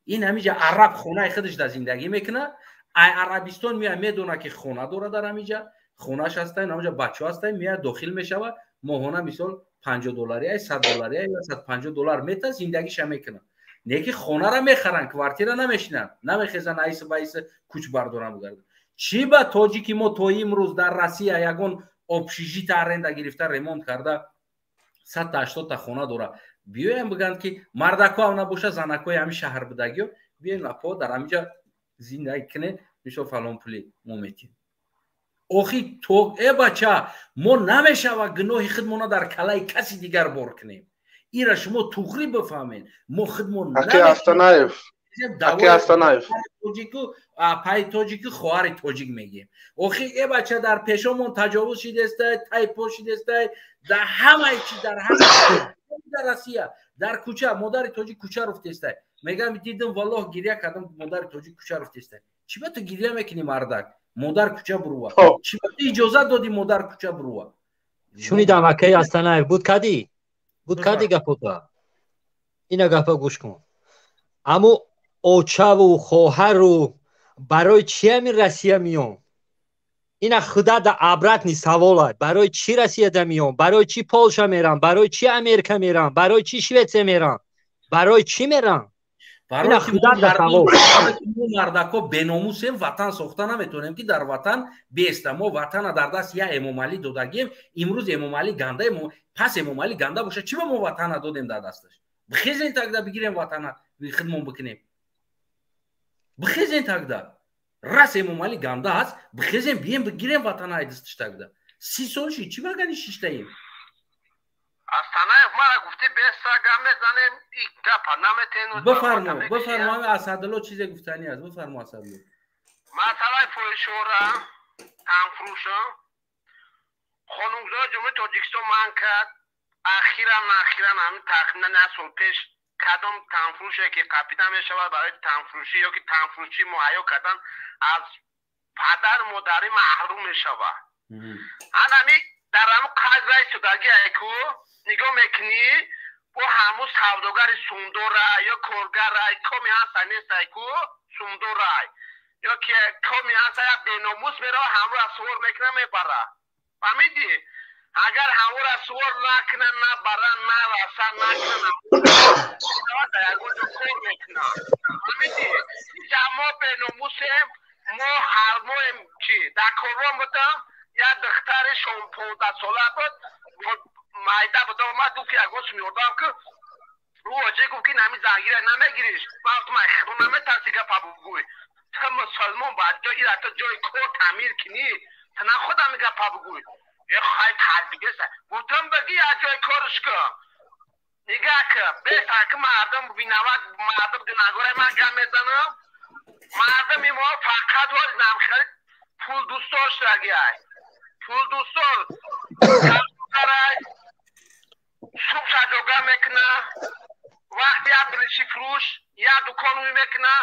A: Ин ҳамиҷа араб хонаи худаш дар зиндагӣ мекунад, ай Арабистон меяд, медона ки хона дорад, дар ҳамиҷа хонаш ҳастай, ҳамаҷа бачаҳо ҳастай, меяд, дохил мешавад, моҳона мисол 50 доллари, 100 доллари ё 150 доллар мета, зиндагиша мекунад. Не ки хонара мехаранд, квартира намешинанд, намехезанд, айси байси кӯч бардоранд, бугарданд. Чӣ ба тоҷики мо то имрӯз дар Россия ягон общежитие аренда гирифта, ремонт карда, садта ҳаштодта хона дорад? Биёям, бигӯянд ки мардако ҳам набоша, занакҳои ҳамин шаҳр будагиё, биёен, апо, дар ҳаминҷа зиндагӣ кунед, мисол фалон пули мо метиҳем. Охи то э бача, мо намешава гуноҳи худмона дар калаи каси дигар бор кунем. Ира шумо туғрӣ бифаҳмед, мо худмон
R: Аки Ҳасанаев. Астанаев.
A: Тоҷику апаи тоҷику хоҳари тоҷик мегӯем. Охи э бача дар пешомон таҷовуз шидестай, тайпо шидестай, дар ҳамаи чи, дар ҳама, дар Россия, дар кӯча модари тоҷик кӯча руфтестай. Мегам, дидам, валлоҳ, гиря кардам, модари тоҷик кӯча руфтестай. Чӣ ба ту гиря мекунӣ, мардак? Модар кӯча бурува. Чӣ ба ту иҷозат додӣ модар кӯча бурува?
S: Шунидам, акаи Астанаев, буд кадӣ? Буд кадӣ гапота? Ина гапа гӯш кун. Аммо очаву хоҳару барои чи ҳамин Россия миён? Ина худа да обратный савола. Барои чи Россияда миён? Барои чи Полша мерам? Барои чи Америка мерам? Барои чи Швеция мерам? Барои чӣ мерам?
A: Барои ки мо мардако беномусем, ватан сохта наметавонем, ки дар ватан беста. Мо ватана дар даст я Эмомалӣ додагем. Имрӯз Эмомалӣ ганда, пас Эмомалӣ ганда боша, чӣ ба мо ватана додем дар дасташ? Бихезен тогда, бигирем ватана, хидмон бикунем. Бихезен тогда, рас Эмомалӣ ганда аст, бихезем, бием, бигирем ватана ай дасташ тогда. 30 сол ши, чӣ багани шиштаем?
O: Астанаев, мара гуфтӣ беса гап мезанем, и гапа наметену.
A: Бифармо, бифармо, Асадулло чизе гуфтанӣ аст. Бифармо, Асадулло.
O: Масъалаи фоҳишора, танфурӯша қонунгузори Ҷумҳурии Тоҷикистон манъ кард. Ахиран, ахиран, ҳамин тахминан як сол пеш кадом танфурӯше ки қапида мешавад барои танфурӯшӣ ё ки танфурӯшӣ муҳайё кардан, аз падару модарӣ маҳрум мешавад. Анами дар ҳамун қайд раисудагӣ айку нигоҳ мекунӣ, бо ҳамун савдогари сумдора ё коргара коми ҳаста нестайку, сумдорай ё ки коми ҳаста, як беномус мерава, ҳамура сувор мекуна, мебара. Фаҳмидӣ? Агар ҳамура сувор накуна, набара, нараса, накуна, дар ягон ҷо кор мекуна. Фаҳмидӣ? Иҷа мо беномусем, мо ҳармоем. Чи дар корвон будам, як духтари 15 сола буд, майда буд, омад, гуфт, ки ягон сум ёрдам ки. Ӯ оҷе гуфт, ки нами зангира намегириш. Ман гуфтам, ай худо наметарси, гапа бугӯй, ту мусулмон ба ҷои ира ту ҷои кор таъмир кунӣ, ту на худам гапа бугӯй. Е хай тарбиеса, гуфтам, баги як ҷои корш кун, нигаҳ кун, беҳтар ки мардум виноват, мардум гунаҳгора. Ман гап мезанам, мардуми мо фақат ҳоли намхели пулдӯстор шудагиай, пулдӯстор савдогарай, субҳ саҷога мекуна, вақти як билиши фурӯш, як дукон уй мекуна,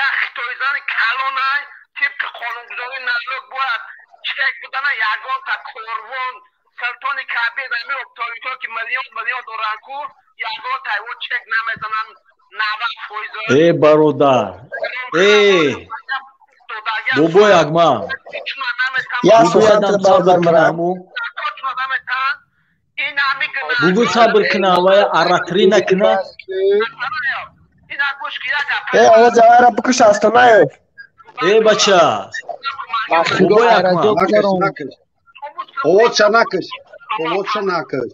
O: як хитоизани калонай. Тибқи қонунгузории налог бояд чек будана. Ягонта корвон, Султони Кабир, ами оптовикҳо, ки миллион миллион доранд ку, ягонта о чек намезананд, 90%.
D: Э, бародар, э бобои Акмал.
F: Я сухан бародар мараму.
D: Бугӯ, сабр кина, вая аратри накина.
F: Э, овози авайра бикуш, Астанаев.
D: Э, бача, бобои Акмал.
V: Овозша накаш, овозша накаш.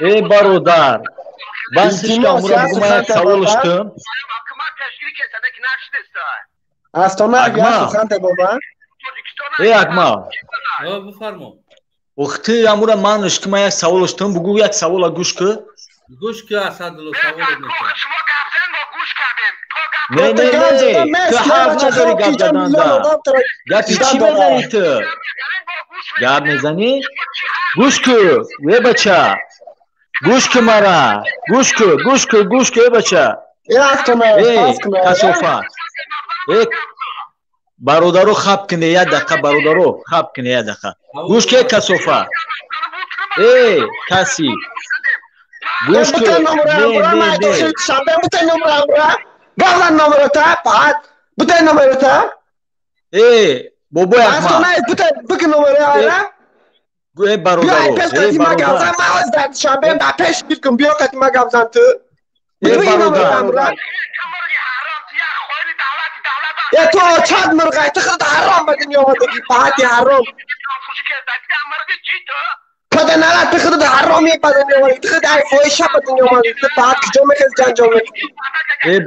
D: Э, бародар, басишка, мура бугӯ, ман як савол доштам.
F: Астанаев, я сухан баба.
D: Э, Акмал.
A: Бифармо.
D: Охти амура ман ишки, ман як савол доштам, бугӯ, як савола гӯш ки.
A: Гӯш ки, Асадулло, саволот мекунам.
D: Не, не, не, ту ҳақ надорӣ гап заданда. Гапи чӣ мезанӣ ту? Гап мезанӣ? Гӯш ку, э бача, гӯш ку мара, гӯш ку, гӯш ку, гӯш ку, э бача, э касофат, э бародаро, хаб куне як дақиқа, бародаро, хаб куне як дақиқа, гӯш ку, э касофат, э каси, гӯш ку. Не, не, не.
F: Гавзан номерота, пат. Бутай номерота.
D: Э, бобои Ахмад.
F: Бутай, буки номеро ара.
D: Э, бародаро,
F: пеш
D: э
F: қати ма гавзан,
D: бародар.
F: ма ҳоз дар Душанбе ба пеш бикун, биё қати ма гавзан ту.
D: Э,
F: Буги
D: бародар.
F: номеро. Э, ту чанд мурғай, ту худ ҳаром ба дунё омадагӣ, пати ҳаром. Паданала, ту худ ҳароми ба дунё омадагӣ, ту худ ай фоҳиша ба дунё омадагӣ, ту пат куҷо мехез ҷанҷол мекунӣ?
D: Э,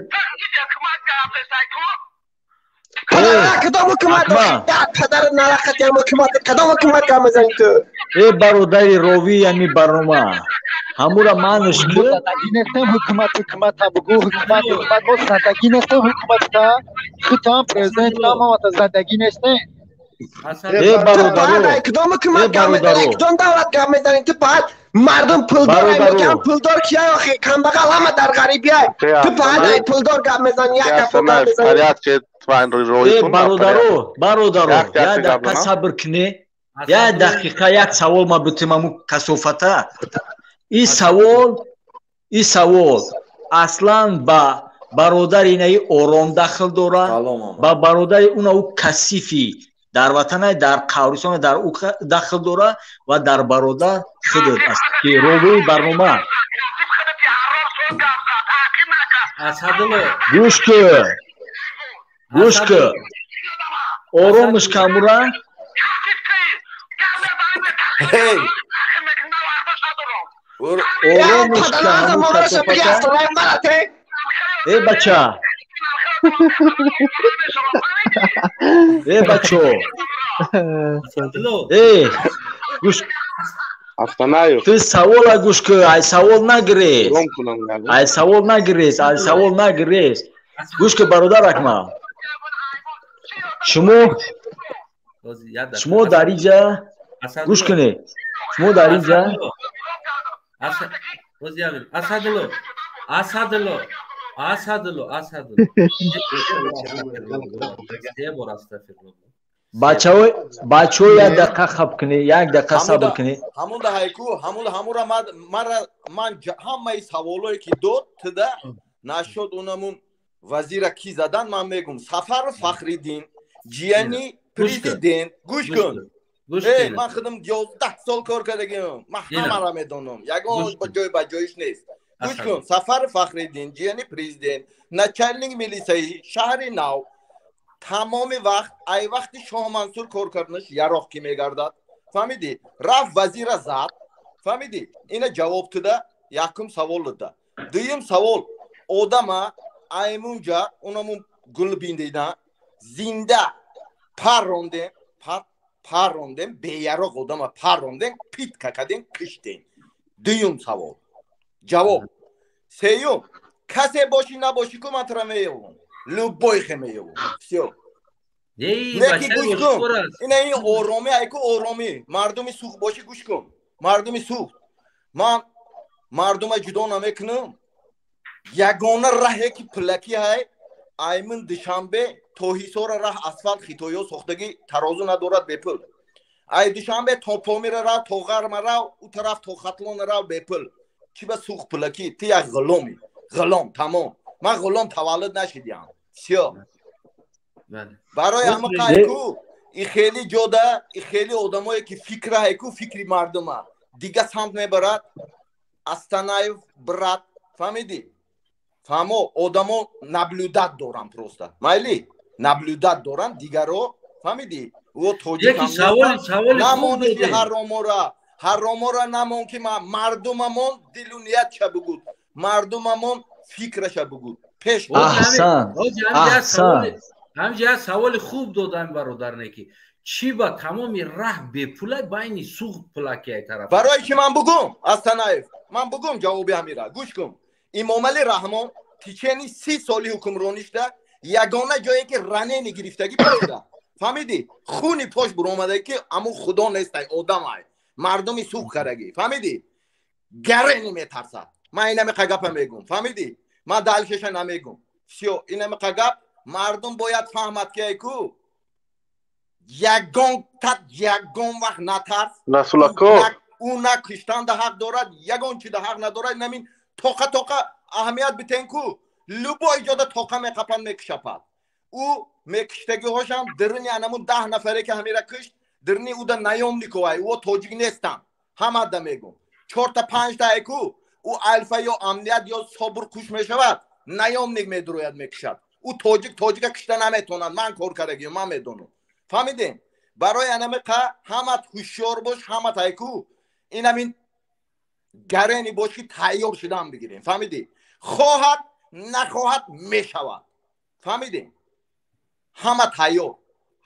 F: Паданала, кадом ҳукумат
D: Акмал.
F: дошт? Падар нарахат, ям ҳукумат, кадом ҳукумат гап мезанӣ ту?
D: Э бародари ровии ҳамин барнома, ҳамура манш ки
U: задагӣ нестем ҳукумат, ҳукумата бугӯ, ҳукумат, ҳукумат, мо задагӣ нестем ҳукумата, худтам президент ҳамата задагӣ нестем.
D: Э бародаро,
F: кудом ҳукумат гап мезанӣ, кудом давлат гап мезанӣ? Ту баъд мардум пулдор, мегӯям пулдор кияй охи? Камбағал ҳама дар ғарибияй. Ту баъд ай пулдор гап мезанӣ, як гапо гап мезанӣ.
D: Э бародаро, бародаро, як дақиқа сабр кунед, як дақиқа, як савол ма бутим аму касофата. И савол аслан ба бародари инаи ором дахл дорад, ба бародари унау касифи дар ватанай, дар қабристона, дар ӯ дахл дорад ва дар бародар худат аст ки ровии барнома. Гӯш кун, гӯш кун, оромш камура. Оромш каму касофата. Э бача, э бачо, э гӯш,
R: Астанаев,
D: ту савола гӯш кун, ай савол нагирез, ай савол нагирез, ай савол нагирез. Гӯш кун, бародар Акмал, шумо дар инҷа гӯш кунед, шумо дар инҷа
A: Асадулло, Асадулло, Асадулло, Асадулло. Се бор астағфирулло.
D: Бачаҳо, бачаҳо, як дақиқа хаб кунед, як дақиқа сабр кунед.
G: Ҳамунда ҳайку, ҳамунда ҳамура мара ман ҳамаи саволое ки дод туда нашуд, унамун вазира ки задан ман мегум. Сафаров Фахриддин, ҷияни президент, гӯш кун. Эй, ман худам 11 сол кор кардагим. Ман ҳамаро медонам. Ягон ҷой ба ҷоиш нест. Гӯш кун, Сафаров Фахриддин, ҷияни президент, начальник милисаи шаҳри Нав, тамоми вақт, ай вақти Шоҳмансур кор карданаш яроқ ки мегардад. Фаҳмидӣ? Рафт вазира зад. Фаҳмидӣ? Ина ҷавоб туда, якум савол туда. Дуюм савол, одама аймунҷа, унамун гулбиндида, зинда паррондем, паррондем, беяроқ одама паррондем, питка кардем, киштем. Дуюм савол. Ҷавоб. Сеюм, касе бошӣ набошӣ ку ман тура меёвам. Любой хе меёвам. Всё. Неки гӯш кун. Ина ин оромӣ, айку оромӣ. Мардуми Суғд бошӣ гӯш кун. Мардуми Суғд. Ман мардума ҷудо намекунам. Ягона раҳе ки пулакӣ ҳай, аймин Душанбе то Ҳисора раҳ асфалт хитоё сохтагӣ тарозу надорад, бепул. Ай Душанбе то Помира рав, то Ғарма рав, ӯ тараф то Хатлона рав, бепул. Чӣ ба Суғд пулакӣ? Ту як ғуломӣ. Ғулом, тамом. Ман ғулом таваллуд нашидиам. Всё. Барои ҳама қайку, и хеле ҷода, и хеле одамое ки фикра ҳайку, фикри мардума. Дига самт мебарад. Астанаев брат, фаҳмидӣ? Фаҳмо, одамо наблюдат доранд просто. Майли? Наблюдат доранд дигаро, фаҳмидӣ? Ӯ тоҷикам намониши ҳаромора, ҳаромора намон ки мардумамон дилу ниятша бугуд, мардумамон фикраша бугуд. Пеш.
D: Аҳсан, аҳсан.
A: Ҳамҷа як саволи хуб додам бародар неки. Чӣ ба тамоми раҳ бепула байни Суғд пулаки ай тараф?
G: Барои ки ман бугум, Астанаев, ман бугум ҷавоби ҳамира. Гӯш кун. Имомалӣ Раҳмон течени 30 соли ҳукмронишда ягона ҷое ки ранени гирифтагӣ пошда. Фаҳмидӣ? Хуни пош буромада ки аму худо нестай, одамай. Мардуми Суғд карагӣ. Фаҳмидӣ? Гарени метарсад. Ман инамиқа гапа мегум. Фаҳмидӣ? Ман далшеша намегум. Всё, инамиқа гап мардум бояд фаҳмад ки айку ягон тат ягон вақт натарс.
R: Расулако,
G: ӯ на киштанда ҳақ дорад, ягон чида ҳақ надорад. Инамин тоқа тоқа аҳамият битен ку любой ҷода тоқа меқапанд, мекушапад. Ӯ мекиштагиҳошам дирни анамун 10 нафаре ки ҳамира кишт, дирни ӯда наёмниковай, ӯ тоҷик нестанд. Ҳамада мегум. 4 та 5 та айку ӯ алфа ё амният ё собур куш мешавад, наёмник медурояд, мекушад. Ӯ тоҷик тоҷика кишта наметонад. Ман кор кардагиам, ман медонам. Фаҳмидем? Барои анамиқа ҳамат ҳушёр бош, ҳамат айку инамин гарени бош ки тайёр шудан бигирем. Фаҳмидӣ? Хоҳад нахоҳад мешавад. Фаҳмидем? Ҳама тайёр,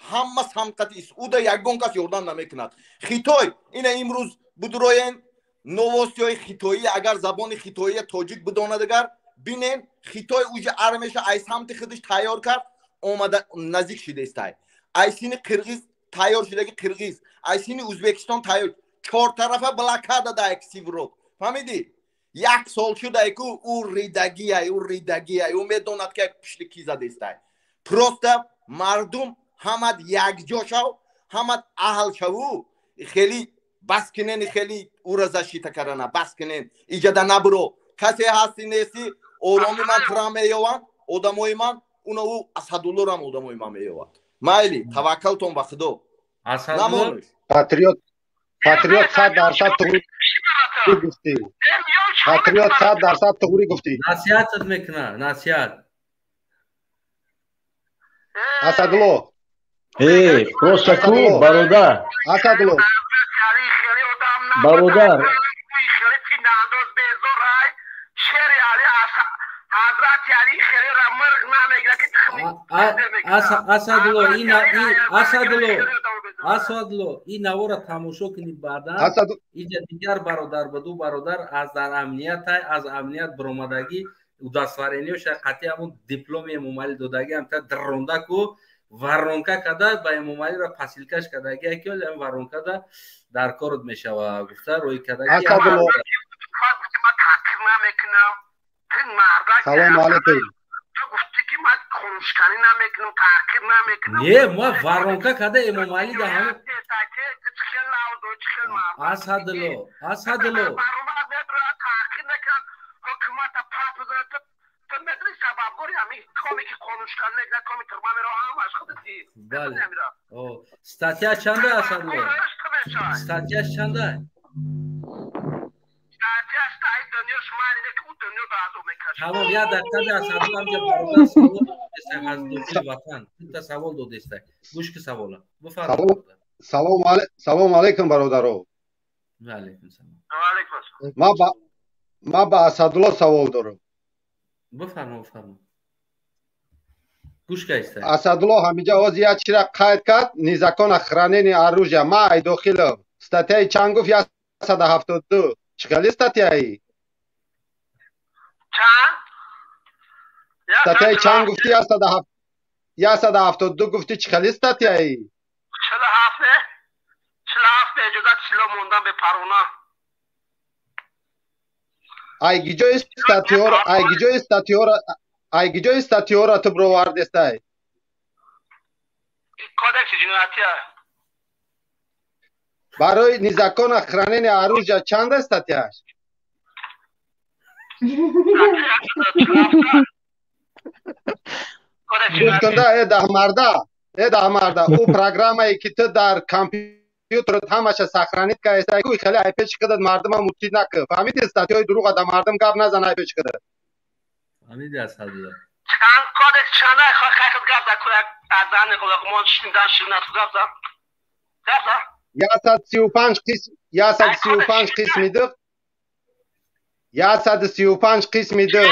G: Ҳама самқати уда ягон кас ёрдам намекунад. Хитой ина имрӯз будроен новостиҳои хитоӣ, агар забони хитоия тоҷик бидонад, агар бинен, Хитой уже армияша ай самти худаш тайёр кард, омада наздик шидаистай. Ай сини қирғиз тайёр шудаги, қирғиз, ай сини Ӯзбекистон тайёр, чортарафа блокада да Сиврод, фаҳмидӣ? Як сол шудай ку ӯ ридагиай, ӯ ридагиай, ӯ медонад, ки пишти ки задестай. Просто мардум ҳамад якҷо шав, ҳамад аҳл шаву, хеле бас кинен, хеле ӯра защита кардана бас кинен. Иҷада набуро, касе ҳасти нести, ороми ман тура меёванд одамои ман, уна ӯ Асадуллорам одамои ман меёвад. Майли, таваккалтон ба Худо.
V: Патриот, патриот, 100% туғри гуфтӣ. Патриот, 100% туғри гуфтӣ.
A: Насиҳатат мекуна, насиҳат.
V: Асадулло.
D: Э, просто ку, бародар.
V: Асадулло.
D: Бародар.
O: Ҳазрати Али хелера мирғ намегира ки.
A: Асадулло, Асадулло, Асадулло, ин навора тамошо кунӣ, баъдан иҷа дигар бародар ба ду бародар аз дар амниятай, аз амният баромадагӣ, удостоверениёша қатъи ҳамун дипломи Эмомалӣ додагӣ ҳамта дарронда ку воронка када ба Эмомалиро посылкаш кадаги, ки оли ҳам воронкада дар корот мешава гуфта рӯй кадаги.
V: Салому алайкум.
O: Қонуншиканӣ намекунам, таъқиб намекунам.
A: Не, ма воронка када Эмомалӣ да ҳамун. Асадулло, Асадулло.
O: Таъқиб накунам, ҳукумата пас бизанад. Ту медонӣ, сабабгори ҳамин коме ки қонуншиканӣ мекунад, коми тюрьма меро, ҳамаш худати.
A: Бале, статья чанда, Асадулло, статьяш чанда? Тамом, як дақиқа, Асадулло. Ҳамҷа бародар савол додеста аз дохили ватан, дута савол додеста, гӯш ки савола бифармоед.
V: Салому алайкум, бародаро.
A: Ваалайкум салом.
V: Ма ба Асадулло савол дорам.
A: Бифармо, бифармо, гӯш кайста.
V: Асадулло, ҳамиҷа ҳозир як чира қайд кард: незаконное хранение оружия. Ма ай дохилам. Статьяи чанд гуфт? 172. Чӣ хели статьяи?
O: Чанд?
V: Статьяи чанд гуфти? 172 гуфти, чӣ хели статьяи?
O: 47, не, 47, иҷозат сило мондан бепарона.
V: Ай гиҷои статьёро, ай гиҷои статьёро, ай гиҷои статьёро ту бировардестай?
O: Кодекси ҷиноятия.
V: Барои незаконное хранение оружия чанда статьяш? Гуфтунда, э даҳмарда, э даҳмарда, ӯ программае ки ту дар компютерот ҳамаша сохранить кардестай ку, хеле ай пеши худат мардума мутид накун, фаҳмиди? Статьяи дурӯға да мардум гап назан ай пеши худат.
A: Фаҳмиди, Асадулло?
O: Чанд кодекс чанда? Хай, гап за ку, аз зани Луқмон шунидан шунат, гап за, гап за.
V: 135 қисм, 135 қисми ду, 135 қисми ду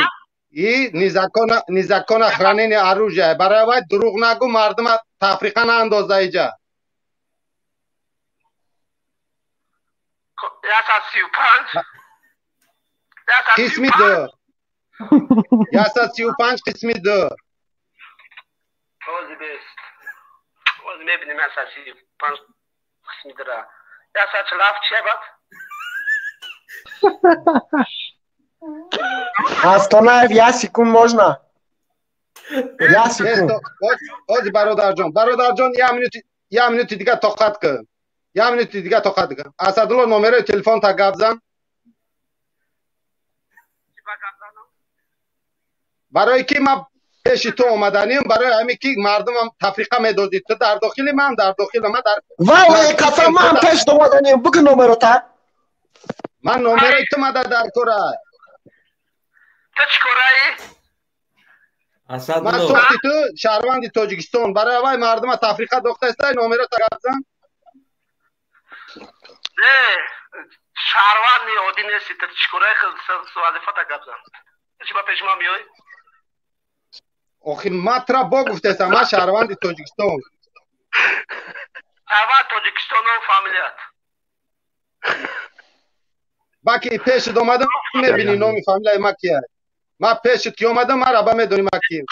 V: и незаконное хранение оружия. Барои вай дурӯғ нагӯ, мардума тафриқа наандоза иҷа.
O: 135.
V: Қисми ду, 135 қисми ду.
O: Ҳозир бест, ҳозир мебинем. 135 қисми дура, 147 чия бад?
F: Астонаев, я секунд можно? Я секунд.
V: Ози, бародарҷон, бародарҷон, як минути, як минути дига тоқат кун, як минути дига тоқат кун. Асадулло, номерои телефонта гап зан, барои ки ман пеши ту омаданим, барои ҳамин ки мардумам тафриқа медозӣ. Ту дар дохили, ман дар дохили, ман дар
F: Вай, қасам, ман пеш омаданим, бугу номерота.
V: Ман номерои ту мада дар кора.
O: Ту чӣ кораӣ?
V: Ман сохти ту шаҳрванди Тоҷикистон. Барои вай мардума тафриқа дохтаистай, номерота гап зан.
O: Не, шаҳрванди оддӣ нести. Ту чӣ кораи? Вазифата гап зан. Ту чӣ ба пеши ман меоӣ?
V: Охи, ман тура бо гуфтесам, ман шаҳрванди Тоҷикистон.
O: Шаҳрванд Тоҷикистон ном фамилият.
V: Баки пешит омадам, мебинӣ номи фамилияи ма кия. Ма пешит ки омадам, мара ба медонӣ ма кием.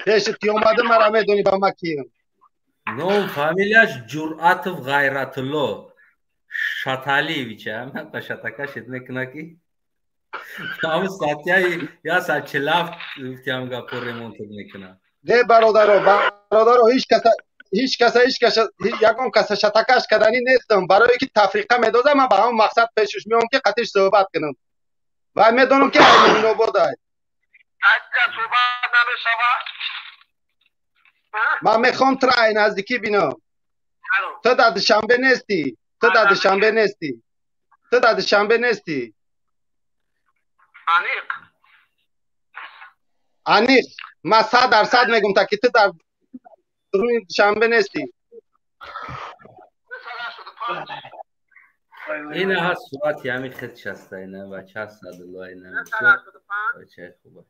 V: Пешит ки омадам, мара медонӣ ба ма кием.
A: Ном фамилияш Ҷуръатов Ғайратулло Шаталиевич, ама шатакашет мекуна ки ҳам статьяи я сад чилафт гуфтиам гапо ремонт мекуна.
V: Не, бародаро, бародаро, ҳеҷ каса ҳеҷ каса ҳеҷ каса ягон каса шатакаш карданӣ нестам, барое ки тафриқа медозам, ман ба ҳамон мақсад пешаш меом ки қатиш суҳбат кунам ва медонам ки Мӯминободай.
O: Суҳбат намешавад.
V: Ман мехоҳам тура ай наздикӣ бинам. Ту дар Душанбе нестӣ, ту дар Душанбе нестӣ, ту дар Душанбе нестӣ.
O: Аниқ.
V: Аниқ. Ман 100% мегум та ки ту дар рӯи Душанбе нестӣ.
A: Ина ҳаст сурати ҳамин худш аста, ина бача ҳаст Садулло, ина бачаи хуба.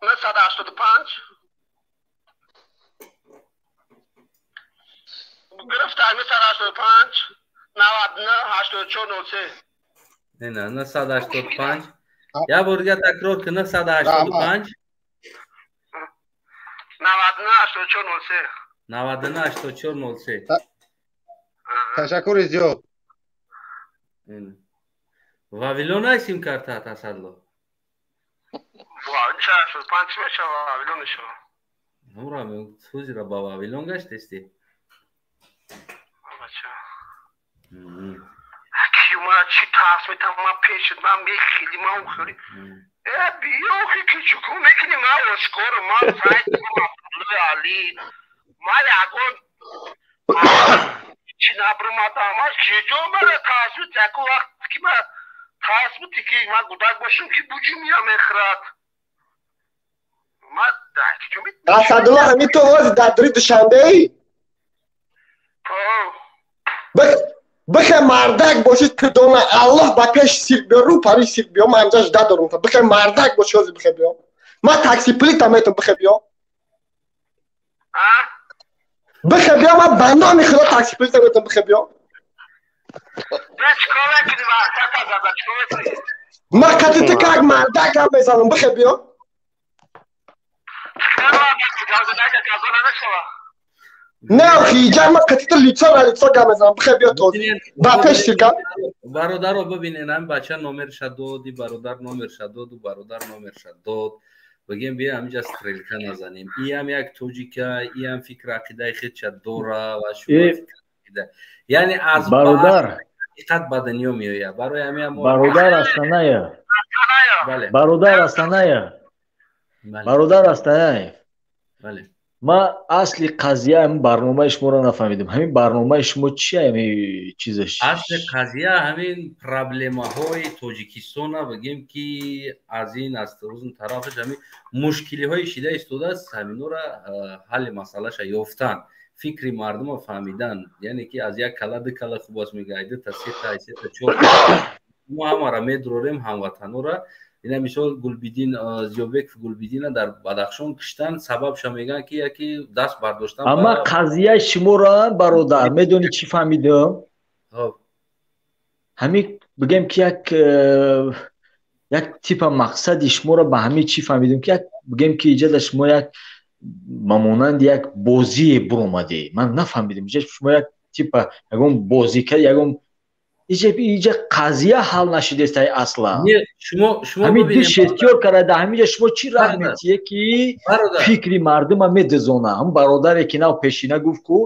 O: 985 гирифта 985 99 84 03.
A: Ина 985. Я бор дига такрор кун, 985
O: 99 84 03.
A: 99 84 03.
V: Ташаккури зиёд.
A: Вавилон ай сим карта Асадло.
O: 85 мешава, Вавилон мешава.
A: Ҳамра сӯзира ба Вавилон гаштести.
O: Бача. Ки ма чӣ тарс метам, ма пешит, ман мехили, ман ухили. Э, биёхи ки чӣ мекунӣ, ман ошкор, ман сайт, ман Абдуллои Али, ман ягон чӣ набурмадам, ман киҷо мара тарс мет, яко вақт ки ман тарс мете ки ман гудак бошам ки буҷи мия мехӯрад. Ман киҷо мет.
F: Асадулло, ҳамин ту ҳозир дар дури Душанбеӣ? Бихе мардак бошӣ, ту дона Аллоҳ ба пеш сирк биё, рӯ пари сирк биё, ман инҷа жда дорум. Бихе мардак бошӣ, ҳозир бихе биё. Ман такси плита метам, бихе биё. Бихе биё, ман ба номи Худо такси плита метам, бихе биё. Ман қати ту как мардак гап мезанам, бихе биё. Не, охи, иҷа ман қати ту лицо на лицо гап мезанам, бихе биё то ба пеш сирка.
A: Бародаро, бибинед, ҳамин бача номерша дод, и бародар номерша доду, бародар номерша дод. Бигем бия ҳаминҷа стрелка назанем. Иам як тоҷика, иам фикр ақидаи худша дора ва шумо яъне аз
D: бародар
A: ҳақиқат ба дунё меояд. Барои ҳамин
D: бародар Астанаев, бародар Астанаев, бародар Астанаев, ман асли қазия ҳамин барномаи шуморо нафаҳмидам. Ҳамин барномаи шумо чи ҳамин чизаш?
A: Асли қазия ҳамин проблемаҳои Тоҷикистона, бигем ки аз ин аз рӯзн тарафаш ҳамин мушкилиҳои шида истодааст, ҳаминора ҳалли масъалаша ёфтан, фикри мардума фаҳмидан, яъне ки аз як кала ду кала хуб аст, мега, ай дута сета, ай сета чор. Мо ҳамаро медурорем ҳамватанора. Ина мисол Гулбидин Зиёбеков Гулбидина дар Бадахшон киштан, сабабша мегӯянд ки яке даст бардоштан.
D: Амма қазияи шуморо, бародар, медонӣ чӣ фаҳмидам? Ҳамин бигем ки як типа мақсади шуморо ба ҳамин чӣ фаҳмидам ки як бигем ки иҷода шумо як ба монанди як бозие буромаде. Ман нафаҳмидам, иҷа шумо як типа ягон бозӣ кард, ягон иҷа қазия ҳал нашидест ай асла. Ҳамин ду шестёр карда ҳаминҷа шумо чӣ раҳ метиҳе ки фикри мардума медизона? Ҳам бародаре ки нав пешина гуфт ку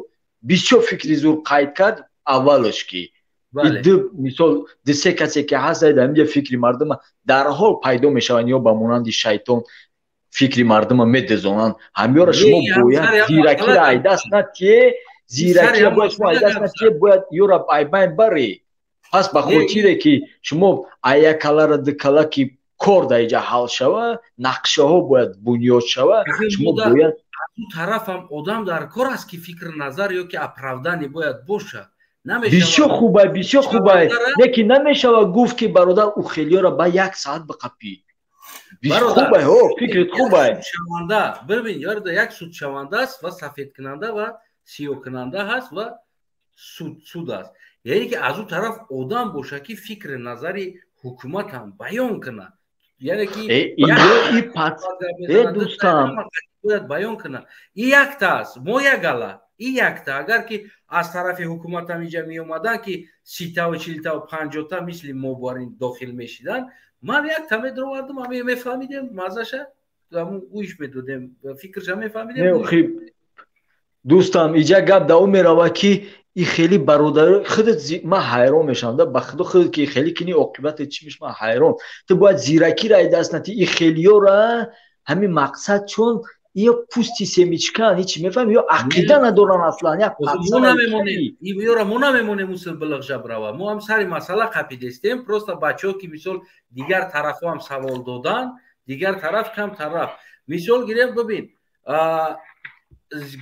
D: бисёр фикри зур қайд кард аввалаш ки ду мисол ду се касе ки ҳаст дар ҳаминҷа фикри мардума дарҳол пайдо мешаванд ё ба монанди шайтон фикри мардума медизонанд. Ҳамёро шумо бояд зиракиро айдаст натиҳе, зиракиро бояд шумо айдаст натиҳе, бояд ёро айбайн баре. Пас ба хотире ки шумо ая калара ду кала ки кор дар иҷа ҳал шава, нақшаҳо бояд бунёд шава, шумо бояд
A: аз он тарафам одам дар кор аст ки фикр назар ё ки оправдание бояд бошад.
D: Бисёр хубай, бисёр хубай, лекин намешава гуфт ки бародар ӯ хелиёра ба як саат биқапӣ. Хубай, ҳо, фикрит хубай.
A: Шаванда, бибин, бародар, як судшаванда аст ва сафедкунанда ва сиёҳкунанда ҳаст ва суд аст. Яъне ки аз ӯ тараф одам боша, ки фикри назари ҳукумат ҳам баён кунад. Яъне ки
D: дӯстам
A: бояд баён кунад. И якта аст, мо ягала, и якта. Агар ки аз тарафи ҳукумат ҳам инҷа меомаданд, ки 30-таву 40-таву 50-та мисли мо барин дохил мешиданд, ман якта медровардам, ами мефаҳмидем мазаша, гӯиш медодем, фикрша мефаҳмидем.
D: Дӯстам, иҷа гап да ӯ мерава, ки и хеле бародаро худат, ман ҳайрон мешавам, да ба худо, худат ки хеле кини, оқибате чӣ меш, ман ҳайрон. Ту бояд зиракиро ай даст натӣ и хелиёра, ҳамин мақсад, чун ё пӯсти семечкан, ҳичи мефаҳми, ё ақида надоран аслан, як
A: мо намемонем ёра, мо намемонем усул билғжаб рава. Мо ҳам сари масъала қапидестем, просто бачаҳо ки мисол дигар тарафҳо ҳам савол додан, дигар тараф кам тараф. Мисол гирем, бибин,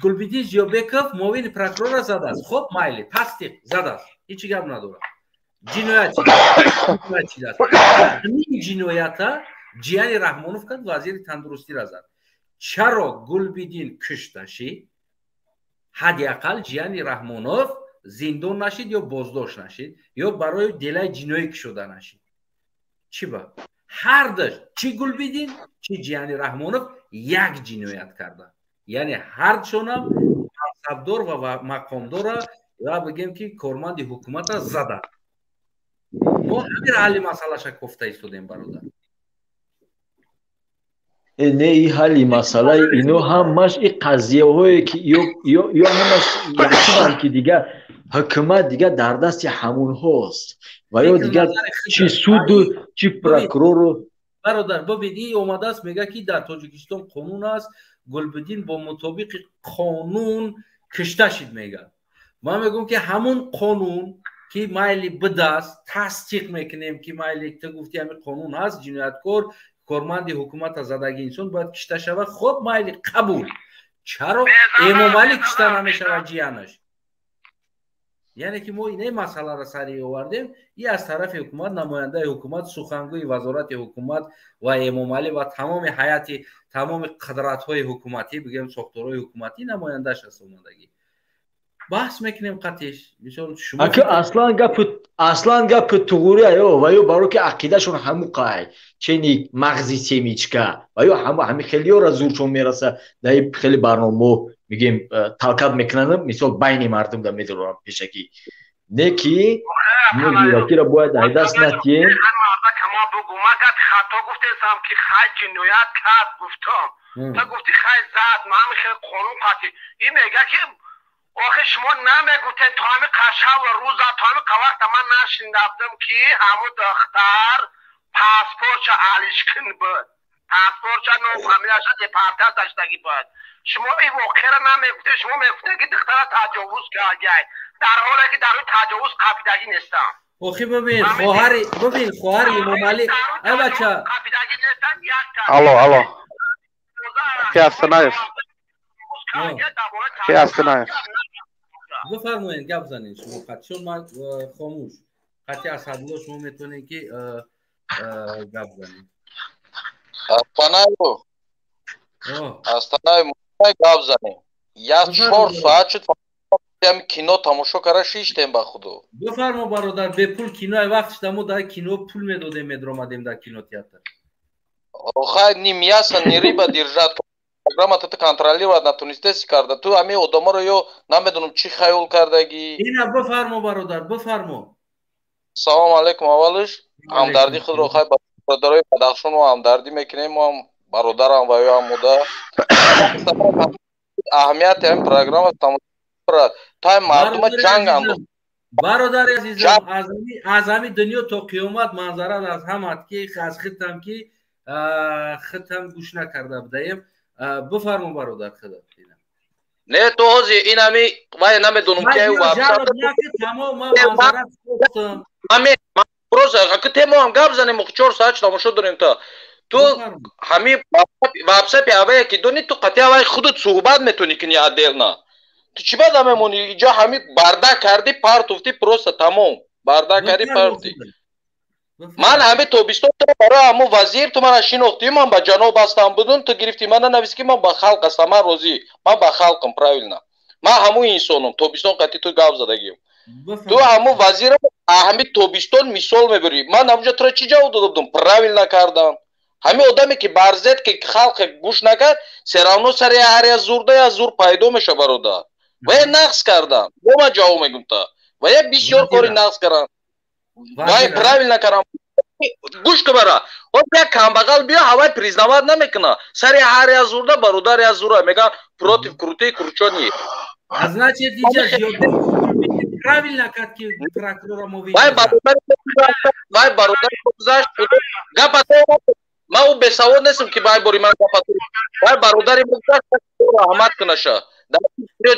A: Гулбиддин Зиёбеков муовини прокурорро задааст. Хоб, майли, тасдиқ, задааст, ҳеҷ гап надорад. Ҷиноят чидаст? Ҳамин ҷиноята Ҷияни Раҳмонов кард, вазири тандурустиро зад. Чаро Гулбиддин кушта шид? Ҳадди ақал Ҷияни Раҳмонов зиндон нашид ё боздошт нашид, ё барои делаи ҷиноӣ кушода нашид. Чӣ ба? Ҳардаш, чӣ Гулбиддин, чӣ Ҷияни Раҳмонов як ҷиноят карданд. Яъне ҳардшонам мансабдор ва мақомдора ва бигем ки корманди ҳукумата заданд. Мо ҳамин ҳалли масъалаша кофта истодем, бародар.
D: Не, и ҳалли масъалаи ино ҳамаш и қазияҳое ки ё ҳамаш якчанд, ки дигар ҳукумат дигар дар дасти ҳамонҳост ва ё дигар чи суду, чи прокурору.
A: Бародар, бибин, и омадааст, мега ки дар Тоҷикистон қонун аст, Гулбиддин бо мутобиқи қонун кушта шид, мега. Ман мегӯям ки ҳамун қонун ки майли бидаст, тасдиқ мекунем ки майли, ту гуфти ҳамин қонун ҳаст, ҷинояткор корманди ҳукумата задаги инсон бояд кушта шавад. Хоб, майли, қабул. Чаро Эмомалӣ кушта намешавад ҷиянаш? Яъне ки мо инаи масъаларо сари овардем, и аз тарафи ҳукумат, намояндаи ҳукумат, сухангӯи вазорати ҳукумат ва Эмомалӣ ва тамоми ҳайати, тамоми қудратҳои ҳукуматӣ, бигӯем сохторҳои ҳукуматӣ намояндааш аст омадагӣ. Баҳс мекунем қатиш. Мисол шумо
D: ака аслан гапи туғури ё ва ё баро ки ақидашон ҳаму қай чени мағзи семечка ва ё ҳаму ҳами хелиёра зуршон мераса, дар хеле барномаҳо мегем талкат мекунанд, мисол байни мардум да медорам пешакӣ. Не ки мо зиракиро бояд ай даст натием.
O: Хато гуфтесам ки хай ҷиноят кард гуфтам. Ту гуфти хай зад, ман хеле қонун қатӣ. Ин мега ки охе шумо намегуфтен то ҳами қашав рӯза, то ҳами вақта ман нашиндафтам ки ҳаму духтар паспортша алишкин буд. Паспортша ном фамилияша депортат даштагӣ буд. Шумо ин воқеаро намегуфтед, шумо мегуфтед ки духтара таҷовуз кардяй. Дар ҳоле ки дар ӯ таҷовуз қапидагӣ нестам.
A: Охи бибин, хоҳари, бибин, хоҳари Эмомалӣ, ай бача.
R: Алло, алло. Ки Астанаев. Ки Астанаев.
A: Бифармоед, гап занед шумо қатъ. Чун ман хомӯш. Қатъи Асадулло шумо метавонед ки гап занед.
C: Астанаев. Астанаев, гап занем. Я 4 соат шуд ҳами кино тамошо кара шиштем ба худо.
A: Бифармо, бародар, бепул кино ай вақт шуда, мо дар кино пул медодем, медромадем дар кинотеатр.
C: Хай, ни мясо, ни рыба держат. Программа ту контролировать натунистеси карда. Ту ҳами одаморо ё намедонам чӣ хаёл кардагӣ.
A: Ина бифармо, бародар, бифармо.
C: Салом алейкум аввалиш. Ҳамдардӣ худро хай ба бародарои Бадахшон мо ҳамдардӣ мекунем, мо ҳам бародарам ва ё ҳам модар. Аҳамияти ҳамин программа тамошо тай мардума ҷанг андохт.
A: Бародари азизам, аз ҳами дунё то қиёмат манзара аз ҳамат ки аз хитам ки хитам гӯш накарда будаем. Бифармо, бародар, худо.
C: Не, то ҳози ин ҳами вай намедонам ки
A: тамом ман манзара гуфтам.
C: Просто ака темо ҳам гап занем, 4 соат тамошо дорем та. Ту ҳами ватсапи авае ки дони, ту қатъи авай худат суҳбат метавонӣ кунӣ отдельно. Ту чӣ бад мемонӣ иҷо, ҳами бардак кардӣ, партуфтӣ, просто тамом. Бардак кардӣ, партуфтӣ. Ман ҳами тобистон барои ҳамун вазир ту мана шинохтӣ, ман ба ҷаноб ҳастам будум, ту гирифтӣ мана нависӣ ки ман ба халқ ҳастам, ман розӣ, ман ба халқам, правильно. Ман ҳамун инсонум, тобистон қатъи ту гап задагим. Ту ҳамун вазира ҳами тобистон мисол мебарӣ. Ман ҳамунҷо туро чӣ ҷавоб дода будум? Правильно кардам. Ҳамин одаме ки барзед ки халқ гӯш накард, все равно сари ҳар я зурда я зур пайдо меша, бародар. Ва я нақс кардам. Бо ман ҷавоб мегум та. Ва я бисёр кори нақс кардам. Вай правильно кардам. Гӯш ку бара. Ҳоз як камбағал биё, ҳавай признавать намекуна. Сари ҳар я зурда бародар я зура меган против крутей кручони.
A: А значит, иҷа правильно кард ки прокурора мо
C: вай бародар гузашт. Гапа ман ӯ бесавод нестам ки вай бори ман гапа вай бародари гузашт, раҳмат кунаша. Дар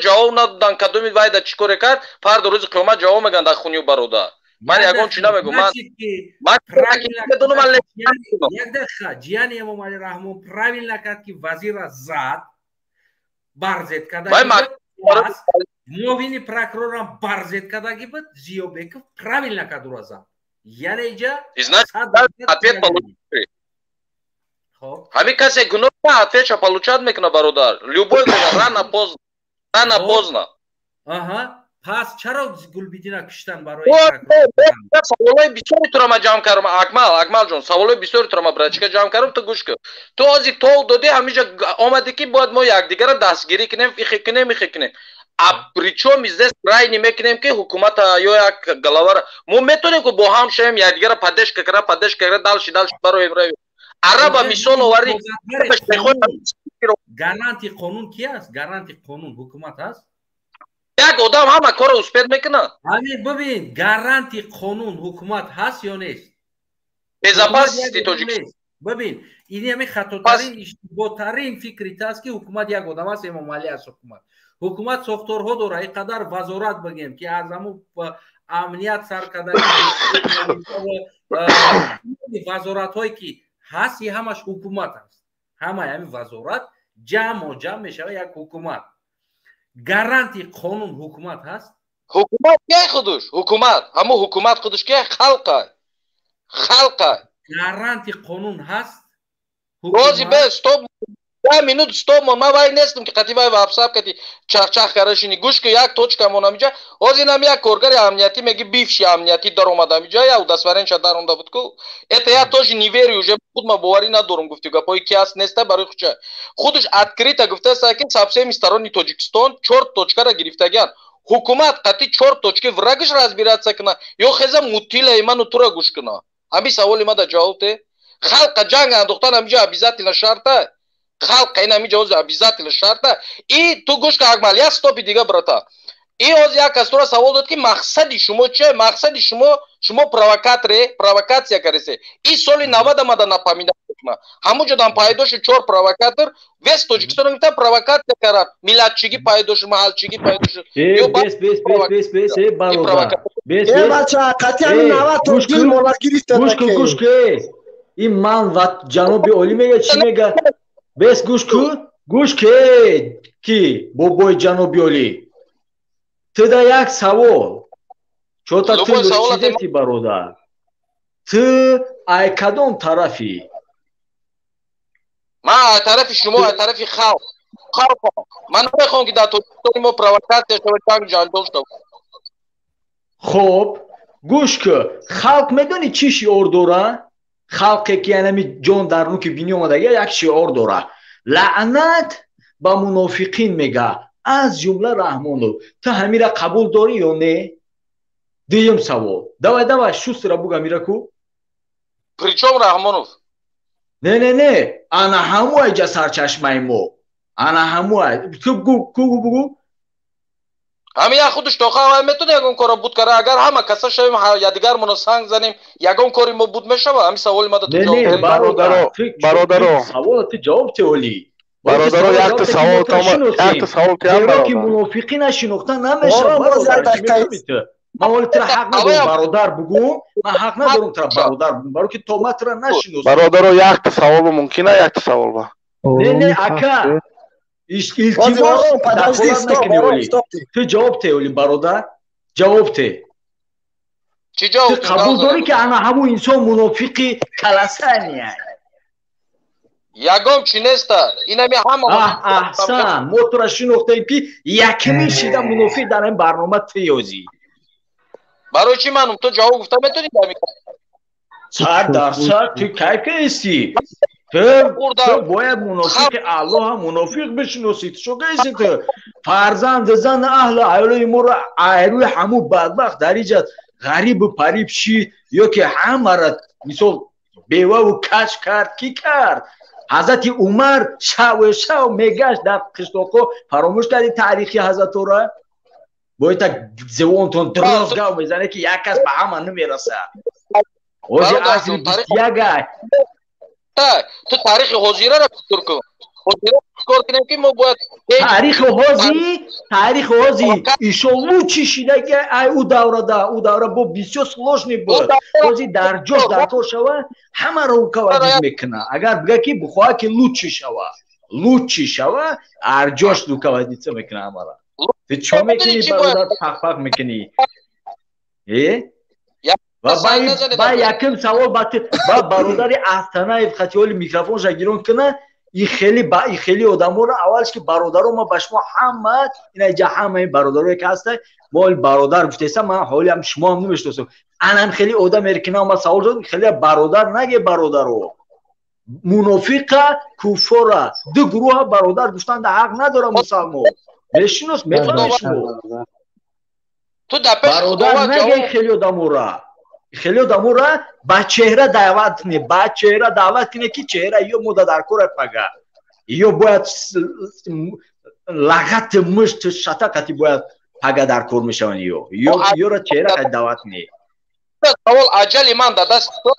C: ҷавоб надодан кадоми вай да чӣ коре кард, фардо рӯзи қиёмат ҷавоб меган дар хуни бародар. Ман ягон чӣ намегӯм. Ман
A: як дақиқа, ҷияни Эмомалӣ Раҳмон правильно кард ки вазира зад, барзед карда, муовини прокурорам барзед кардагӣ буд, Зиёбеков правильно кард ура зад. Яъне иҷа
C: ответ получили. Ҳамин касе гуноҳ ответша получать мекунад, бародар. Любой рано поздно. Рано поздно.
A: Аҳа. Пас чаро Гулбидина куштан барои
C: саволои бисёри туро ман ҷамъ кардам, Акмал, Акмал ҷон, саволои бисёри туро ман братчика ҷамъ кардам, ту гӯш кун. Ту ҳозир тол додӣ, ҳаминҷа омадӣ ки бояд мо якдигарро дастгирӣ кунем, ихе кунем, ихе кунем. А причём здесь крайне мекунем ки ҳукумата ё як голавара мо метавонем ки бо ҳам шавем, якдигарро поддержка карда, поддержка карда, дальше дальше бароем равем. Араба мисол оварӣ.
A: Гаранти қонун ки аст? Гаранти қонун ҳукумат аст?
C: Як одам ҳама корро успеть мекунад.
A: Ҳамин бибин, гаранти қонун ҳукумат ҳаст ё нест?
C: Безопасности Тоҷикистон.
A: Бибин, ин ҳамин хатотарин, иштиботарин фикри аст ки ҳукумат як одам аст, Эмомалӣ аст ҳукумат. Ҳукумат сохторҳо дорад, ин қадар вазорат бигем ки аз ҳамун амният сар карда вазоратҳое ки ҳаст, ин ҳамаш ҳукумат аст. Ҳамаи ҳамин вазорат ҷамъ ҷамъ мешавад як ҳукумат. Гаранти қонун ҳукумат ҳаст?
C: Ҳукумат ки худуш? Ҳукумат, ҳамун ҳукумат худуш ки халқа. Халқа.
A: Гаранти қонун ҳаст?
C: Рози бе стоп, 10 минут стоп, ман вай нестам ки қати вай ватсап кати чах-чах карашини. Гӯш ку, як точка монам иҷа. Ҳозир инам як коргари амниятӣ меги бивши амниятӣ даромадам иҷа, я удостоверенша даронда буд ку. Это я тоже не верю, уже худ ма боварӣ надорам, гуфти гапҳои ки аст неста барои худша. Худаш открыто гуфтааст ки со всеми сторони Тоҷикистон чор точкара гирифтагианд. Ҳукумат қати чор точки врагш разбираться куна ё хеза мутилаи ману тура гӯш куна. Ҳамин саволи мада ҷавоб де. Халқа ҷанг андохтан ҳамиҷа обязательно шарта. Халқ ин ҳамиҷа ҳозир обязательно шарта. И ту гӯш ка, Акмал, як стопи дига, брата. И ҳозир як кас тура савол дод ки мақсади шумо чие? Мақсади шумо, шумо провокаторе, провокатсия кардесе. И соли 90 мада напоминать мекунад. Ҳамун ҷо дам пайдо шуд чор провокатор, весь Тоҷикистон гуфта провокатсия кард. Миллатчигӣ пайдо шуд, маҳалчигӣ пайдо шуд.
D: Бес, бес, бес, бес, бес, э, бародар. Бес,
F: бес. Бача, қатъи ҳамин 90 то дил мола гирифта.
D: Гӯш кун, гӯш кун. Ин ман ва ҷаноби олӣ мега чӣ мега? Бес, гӯш кун, гӯш ке, ки бобои ҷаноби олӣ. Ту да як савол. Чота ту лӯчидети, бародар. Ту ай кадом тарафӣ?
C: Ман ай тарафи шумо, ай тарафи халқ. Халқ. Ман намехоҳам ки дар Тоҷикистони мо провокатсия шавад, ҷанг ҷанҷол шавад.
D: Хоб, гӯш кун. Халқ медонӣ чӣ шиор дора? Халқе ки янами ҷон дар нуки бинӣ омадагӣ як шиор дора. Лаънат ба мунофиқин мега, аз ҷумла Раҳмонов. Ту ҳамира қабул дорӣ ё не? Дуюм савол. Давай, давай, шустро буг ҳамира ку.
C: Причём Раҳмонов?
D: Не, не, не. Ана ҳамуай ҷа сарчашмаи мо. Ана ҳамуай. Ту гу, ку бугу.
C: Ҳамин як худаш тоха ҳавай метавонад ягон корро буд кара. Агар ҳама каса шавем, якдигармонро санг занем, ягон кори мо буд мешавад? Ҳамин саволи мада ту ҷавоб
D: Не,
R: бародаро, бародаро.
D: Савола ту ҷавоб те олӣ.
R: Бародаро, якта савол тома, якта савол тиам,
D: бародар. Ки мунофиқӣ нашинохта намешавад, бародар. Ман ҳоли тура ҳақ надорам бародар бугум, ман ҳақ надорам тура бародар бугум, барои ки то ман тура нашиносам.
R: Бародаро, якта савол мумкин а, якта савол ба.
D: Не, не, ака. Илтимос, дахолат накунӣ олӣ. Ту ҷавоб те олӣ, бародар. Ҷавоб те.
C: Чӣ ҷавоб?
D: Ту қабул дорӣ ки ана ҳамун инсон мунофиқи каласания?
C: Ягон чӣ неста. Инами ҳама.
D: Аҳсан, мо тура шинохтем ки якмин шида мунофиқ дар ин барнома ту ёзӣ.
C: Барои чӣ манум? Ту ҷавоб гуфта метавонӣ?
D: 100% ту кайф кардисӣ. Ту бояд мунофиқи Аллоҳ мунофиқ бишиносӣ. Ту чо кардисӣ ту? Фарзанд, зан, аҳли аёлои моро айрӯи ҳамун бадбахт дар иҷа ғарибу париб шид ё ки ҳамаро мисол беваву кач кард, кӣ кард? Ҳазрати Умар шаву шав мегашт дар қишлоқҳо. Фаромӯш кардӣ таърихи ҳазратора? Бояд так зевонтон дроз гав мезанед ки як кас ба ҳама намерасад. Ҳозир асри 21 ай.
C: Ту таърихи ҳозираро фикр кун. Ҳозира фикр кунем ки мо бояд
D: таърихи ҳозир, таърихи ҳозир ишо лучи шидаги ай ӯ даврада, ӯ давра бо бисёр сложный буд. Ҳозир дар ҷош дар кор шава, ҳамаро руководит мекунад. Агар бига ки бихоҳад ки лучи шава, лучи шава, арҷош руководиться мекунад ҳамаро. Ту чо мекунӣ бародар, пах-пах мекунӣ? Э? Ва ба яким савол ба бародари Астанаев хати ҳоли микрофонша гирон кунад, и хеле ба и хеле одаморо аввалш ки бародаро ма ба шумо ҳама ина иҷа ҳамаи бародарое ки ҳаста, мо ҳоли бародар гуфтеса, ман ҳоли ҳам шумо ҳам намешиносам. Анам хеле одам эркина ма савол дод, хеле бародар наге бародаро. Мунофиқа, куфора, ду гурӯҳа бародар гуфтан да ҳақ надора мусалмон. Мешинос, мефаҳмед шумо? Бародар наге хеле одамора. Хеле одамора ба чеҳра даъват кунед, ба чеҳра даъват кунед ки чеҳра ё мода дар кора пага. Ё бояд лағати мушт шатақати бояд пага дар кор мешаванд ё. Ёра чеҳра қад даъват кунед.
C: Савол аҷали ман дар даст ту.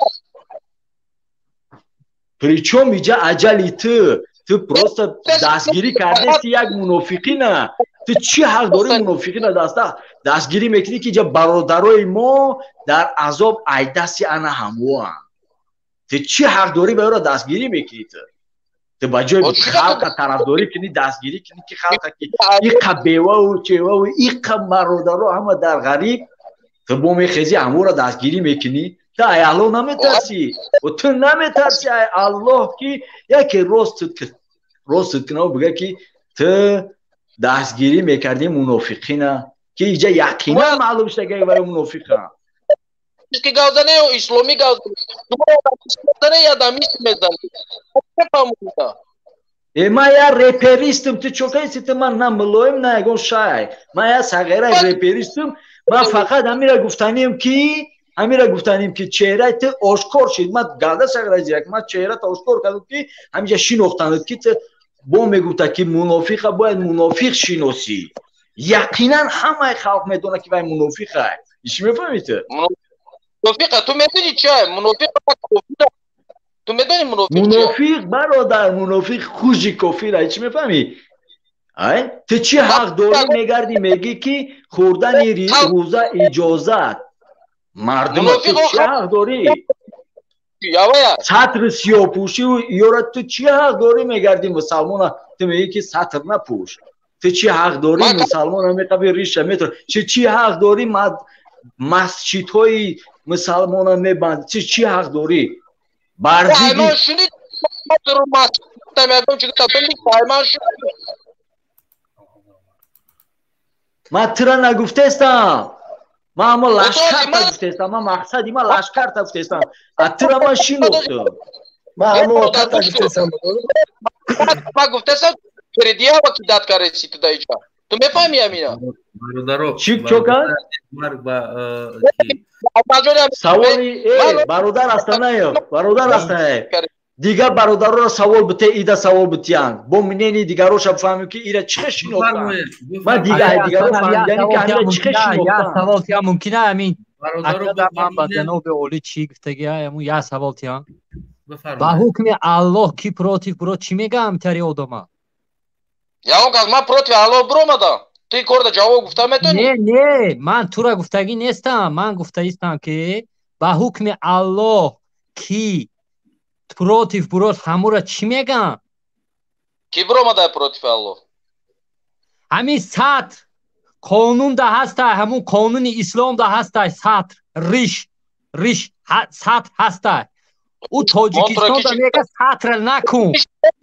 D: Причём иҷа аҷали ту? Ту просто дастгирӣ кардеси як мунофиқина. Ту чӣ ҳақ дорӣ мунофиқина даста дастгирӣ мекунӣ ки иҷа бародарои мо дар азоб айдасти ана ҳамоанд? Ту чӣ ҳақ дорӣ ба ӯро дастгирӣ мекунӣ ту? Ту ба ҷои халқа тарафдорӣ кунӣ, дастгирӣ кунӣ ки халқа ки иқа беваву чеваву иқа бародаро ҳама дар ғариб, ту бо мехезӣ ҳаморо дастгирӣ мекунӣ? Ту ай Аллоҳ наметарсӣ? Ту наметарсӣ ай Аллоҳ ки яке рост кунаву бига ки ту дастгирӣ мекардӣ мунофиқина ки иҷа яқинан маълум шуда ки вай мунофиқа.
C: Ки гавзане ё исломӣ гавзане я дамис мезанӣ.
D: Э ман я реперистам, ту чо кардӣ? Ту ман на мулоим, на ягон шай. Ман я сағираи реперистам. Ман фақат ҳамира гуфтанем ки чеҳраи ту ошкор шид. Ман гарда сағираи зирак, ман чеҳрата ошкор кардам ки ҳамиҷа шинохтанд ки ту бо мегуфта ки мунофиқа бояд мунофиқ шиносӣ. Яқинан ҳамаи халқ медонад ки вай мунофиқа. Чӣ мефаҳмӣ ту?
C: Мунофиқа ту медонӣ чӣ? Мунофиқа кофир. Ту медонӣ мунофиқ чӣ?
D: Мунофиқ бародар, мунофиқ хужи кофир. Чӣ мефаҳмӣ? Ай? Ту чӣ ҳақ дорӣ мегардӣ мегӣ ки хӯрдани рӯза иҷозат? Мардум ту чӣ ҳақ дорӣ? Сатр сиёҳпӯшӣ ёра ту чӣ ҳақ дорӣ мегардӣ мусалмона? Ту мегӣ ки сатр напӯш. Ту чӣ ҳақ дорӣ мусалмона меқаби риша метор? Чӣ ҳақ дорӣ масҷидҳои мусалмона мебандӣ? Ту чӣ ҳақ дорӣ? Бар зидди ман тура нагуфтестам. Ман ҳамо лашкарта гуфтестам. Ман мақсади ман лашкарта гуфтестам. А тура ман шинохтам.
F: Ман ҳамо отата гуфтестам.
C: Ман гуфтестам передиява ки дат кареси ту даиҷа. Ту мефаҳмӣ амина?
A: Бародаро,
D: чӣ чо кард? Саволи бародар Астанаев, бародар Астанаев. Дигар бародароро савол бите, ида савол битиянд. Бо мнени дигароша бифаҳмем ки ира чӣ шинохтанд. Ман дигаро фаҳмидани ки ҳамира чӣ шинохтанд.
S: Я савол тиям мумкин амин. Акада ман ба ҷаноби олӣ чӣ гуфтагӣ ҳамун я савол тиям. Ба ҳукми Аллоҳ ки против бро чӣ мегӯям тари одама?
C: Ягон кас ман против Аллоҳ биромадам. Ту ин корда ҷавоб гуфта метавонӣ?
S: Не, не, ман тура гуфтагӣ нестам. Ман гуфтаистам ки ба ҳукми Аллоҳ ки против бурод ҳамура чӣ мегӯям?
C: Ки биромада против Аллоҳ?
S: Ҳамин сатр қонун да ҳаста, ҳамун қонуни ислом да ҳаста сатр. Риш риш сатр ҳаста. Ӯ Тоҷикистонда мега сатр накун.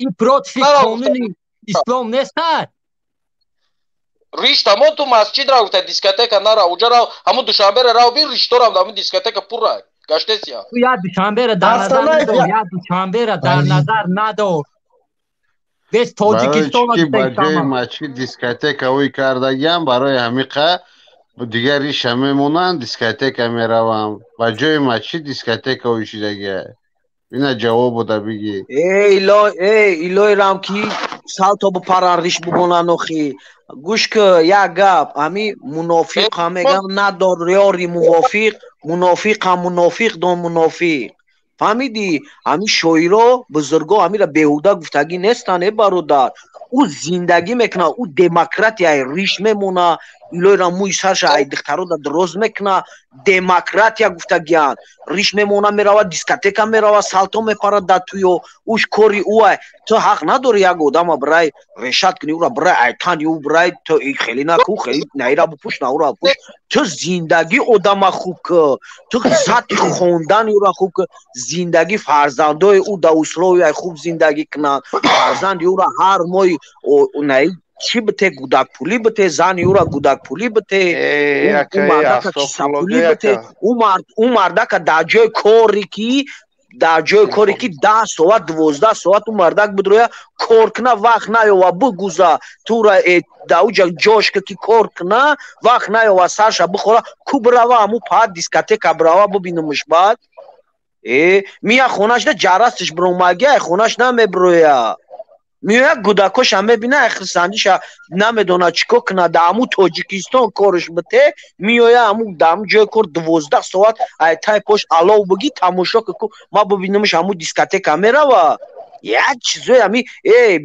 S: Ин против қонуни ислом неста.
C: Риш тамон ту масҷид ра гуфта, дискотека нара. Уҷа ра, ҳамун Душанбера рав би, ришторам ҳамун дискотека пурра. Гаштесия.
S: Ту я Душанбера дар назар надор, я Душанбера дар назар надор. Вес Тоҷикистон
H: ба ҷои масҷид дискотека ӯй кардагиам, барои ҳамиқа дигар риша мемонанд, дискотека меравам. Ба ҷои масҷид дискотека ӯй шидагия. Ина ҷавобо да бигӣ.
L: Эй илой, эй илой рам ки салто бипаран, риш бимонанд охи. Гӯш ки, як гап, ҳами мунофиқ ҳам мегам надор ёри мувофиқ, мунофиқ ҳам мунофиқ дон мунофиқ. Фаҳмидӣ? Ҳами шоиро, бузурго ҳамира беҳуда гуфтагӣ нестанд, э бародар. Ӯ зиндагӣ мекунад, ӯ демократияи риш мемона, илойра мӯи сарша ай духтарода дроз мекуна, демократия гуфтагиянд. Риш мемона, мерава дискотека мерава, салто мепарад дар туё, уш кори ӯай. Ту ҳақ надорӣ як одама бирай решат кунӣ, ӯра бирай айтани ӯ бирай, ту хеле наку, хеле наира бипӯш, наура бипӯш. Ту зиндагӣ одама хуб ки, ту сатҳи хондани ӯра хуб ки, зиндагӣ фарзандои ӯ дар условияи хуб зиндагӣ кунанд, фарзанди ӯра ҳар моҳи наи чӣ бите, гудакпулӣ бите, зани ӯра гудакпулӣ бите, ӯ мардака кисапулӣ бите, ӯ мардака дар ҷои коре ки дар ҷои коре ки 10 соат, 12 соат ӯ мардак бидроя кор куна, вақт наёва бигуза, тура дар уҷа ҷош ки кор куна, вақт наёва сарша бихӯра, ку бирава ҳаму паат дискотека бирава бибинумш баъд. Мия хонашда ҷарастиш биромагия, хонаш намебироя. Меояд гудакоша мебина, хирсандиша намедона чӣ кор кунад, дар ҳамун Тоҷикистон корш бите, меоя ҳамун дар ҳамун ҷои кор 12 соат ай тай пош алов бигӣ, тамошо ки ку ма бибинамш ҳамун дискотека мерава. Як чизои ҳами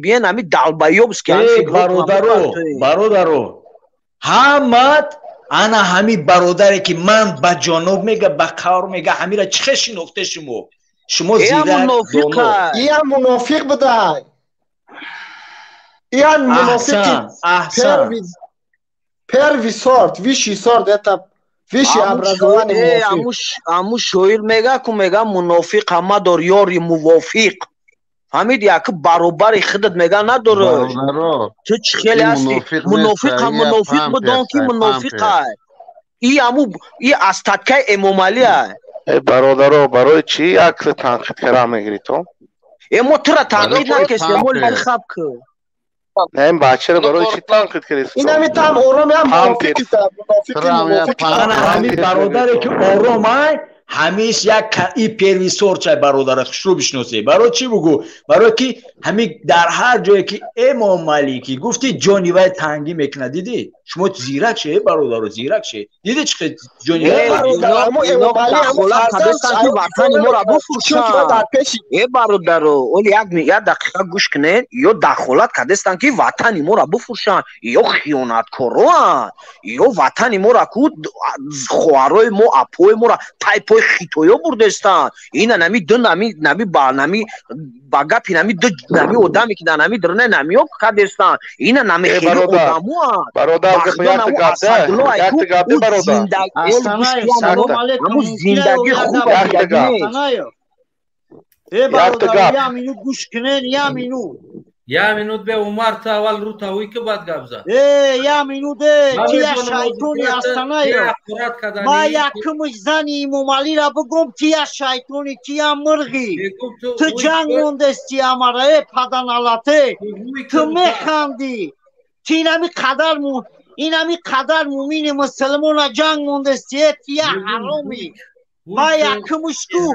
L: биен ҳами долбоёбский.
D: Бародаро, бародаро, ҳамат ана ҳами бародаре ки ман ба ҷоноб мега, ба қавр мега, ҳамира чӣ хел шинохте шумо? Шумо зирак доно.
U: Ия мунофиқ будай. Иан мунофиқи первый сорт, высший сорт, это высшее образование мунофиқ.
L: Аму шоир мега ку мега мунофиқ ҳама дор ёри мувофиқ. Фаҳмиди, яки баробари худат мега надорӣ. Ту чӣ хеле ҳасти? Мунофиқ ҳам мунофиқ бидон ки мунофиқай. И аму и остаткаи Эмомалӣ ай.
R: Э бародаро, барои чӣ акли танқид кара мегирӣ ту?
L: Э мо тура танқид накестем, мо хаб ку.
R: Не, ин бачаро барои чӣ танқид кардӣ?
U: Ин ҳами там ором ям мунофиқи, мунофиқи, мунофиқи.
D: Ана ҳами бародаре ки ором ай, ҳамиш як и первый сорт чай бародара хушрӯ бишносӣ. Барои чӣ бугӯ? Барои ки ҳами дар ҳар ҷое ки Эмомалӣ ки гуфти ҷони вай тангӣ мекунад, дидӣ? Шумо зирак ше, бародаро, зирак ше. Дидӣ чӣ хел ҷони вай?
L: Ватани моро буфурӯшанд. Э бародаро, оли як дақиқа гӯш кунед, ё дахолат кардестанд ки ватани моро буфурӯшанд, ё хиёнаткороанд, ё ватани моро ку хоҳарои мо, апои моро тай пои хитоё бурдестанд. Ина нами ду нами нами ба нами ба гапи нами ду нами одаме ки дар нами дурне намиё кардестанд. Ина нами хеле одамоанд.
R: Бародар, якта гап бародар.
L: Ҳамун зиндагӣ хуб
P: Э бародар, я минут гӯш кунен, я минут.
A: Я минут бе Умар, ту аввал рӯ тавӣ ки баъд гап зад.
P: Э, я минут, э, ти я шайтони Астанаев. Ма якумш зани Эмомалиро бигӯм, ти я шайтони, ти я мурғӣ. Ту ҷанг мондести амара, э паданалате. Ту механдӣ. Ти инами қадар инами қадар мумини мусулмона ҷанг мондести, э ти я ҳаромӣ. Ма якумш ку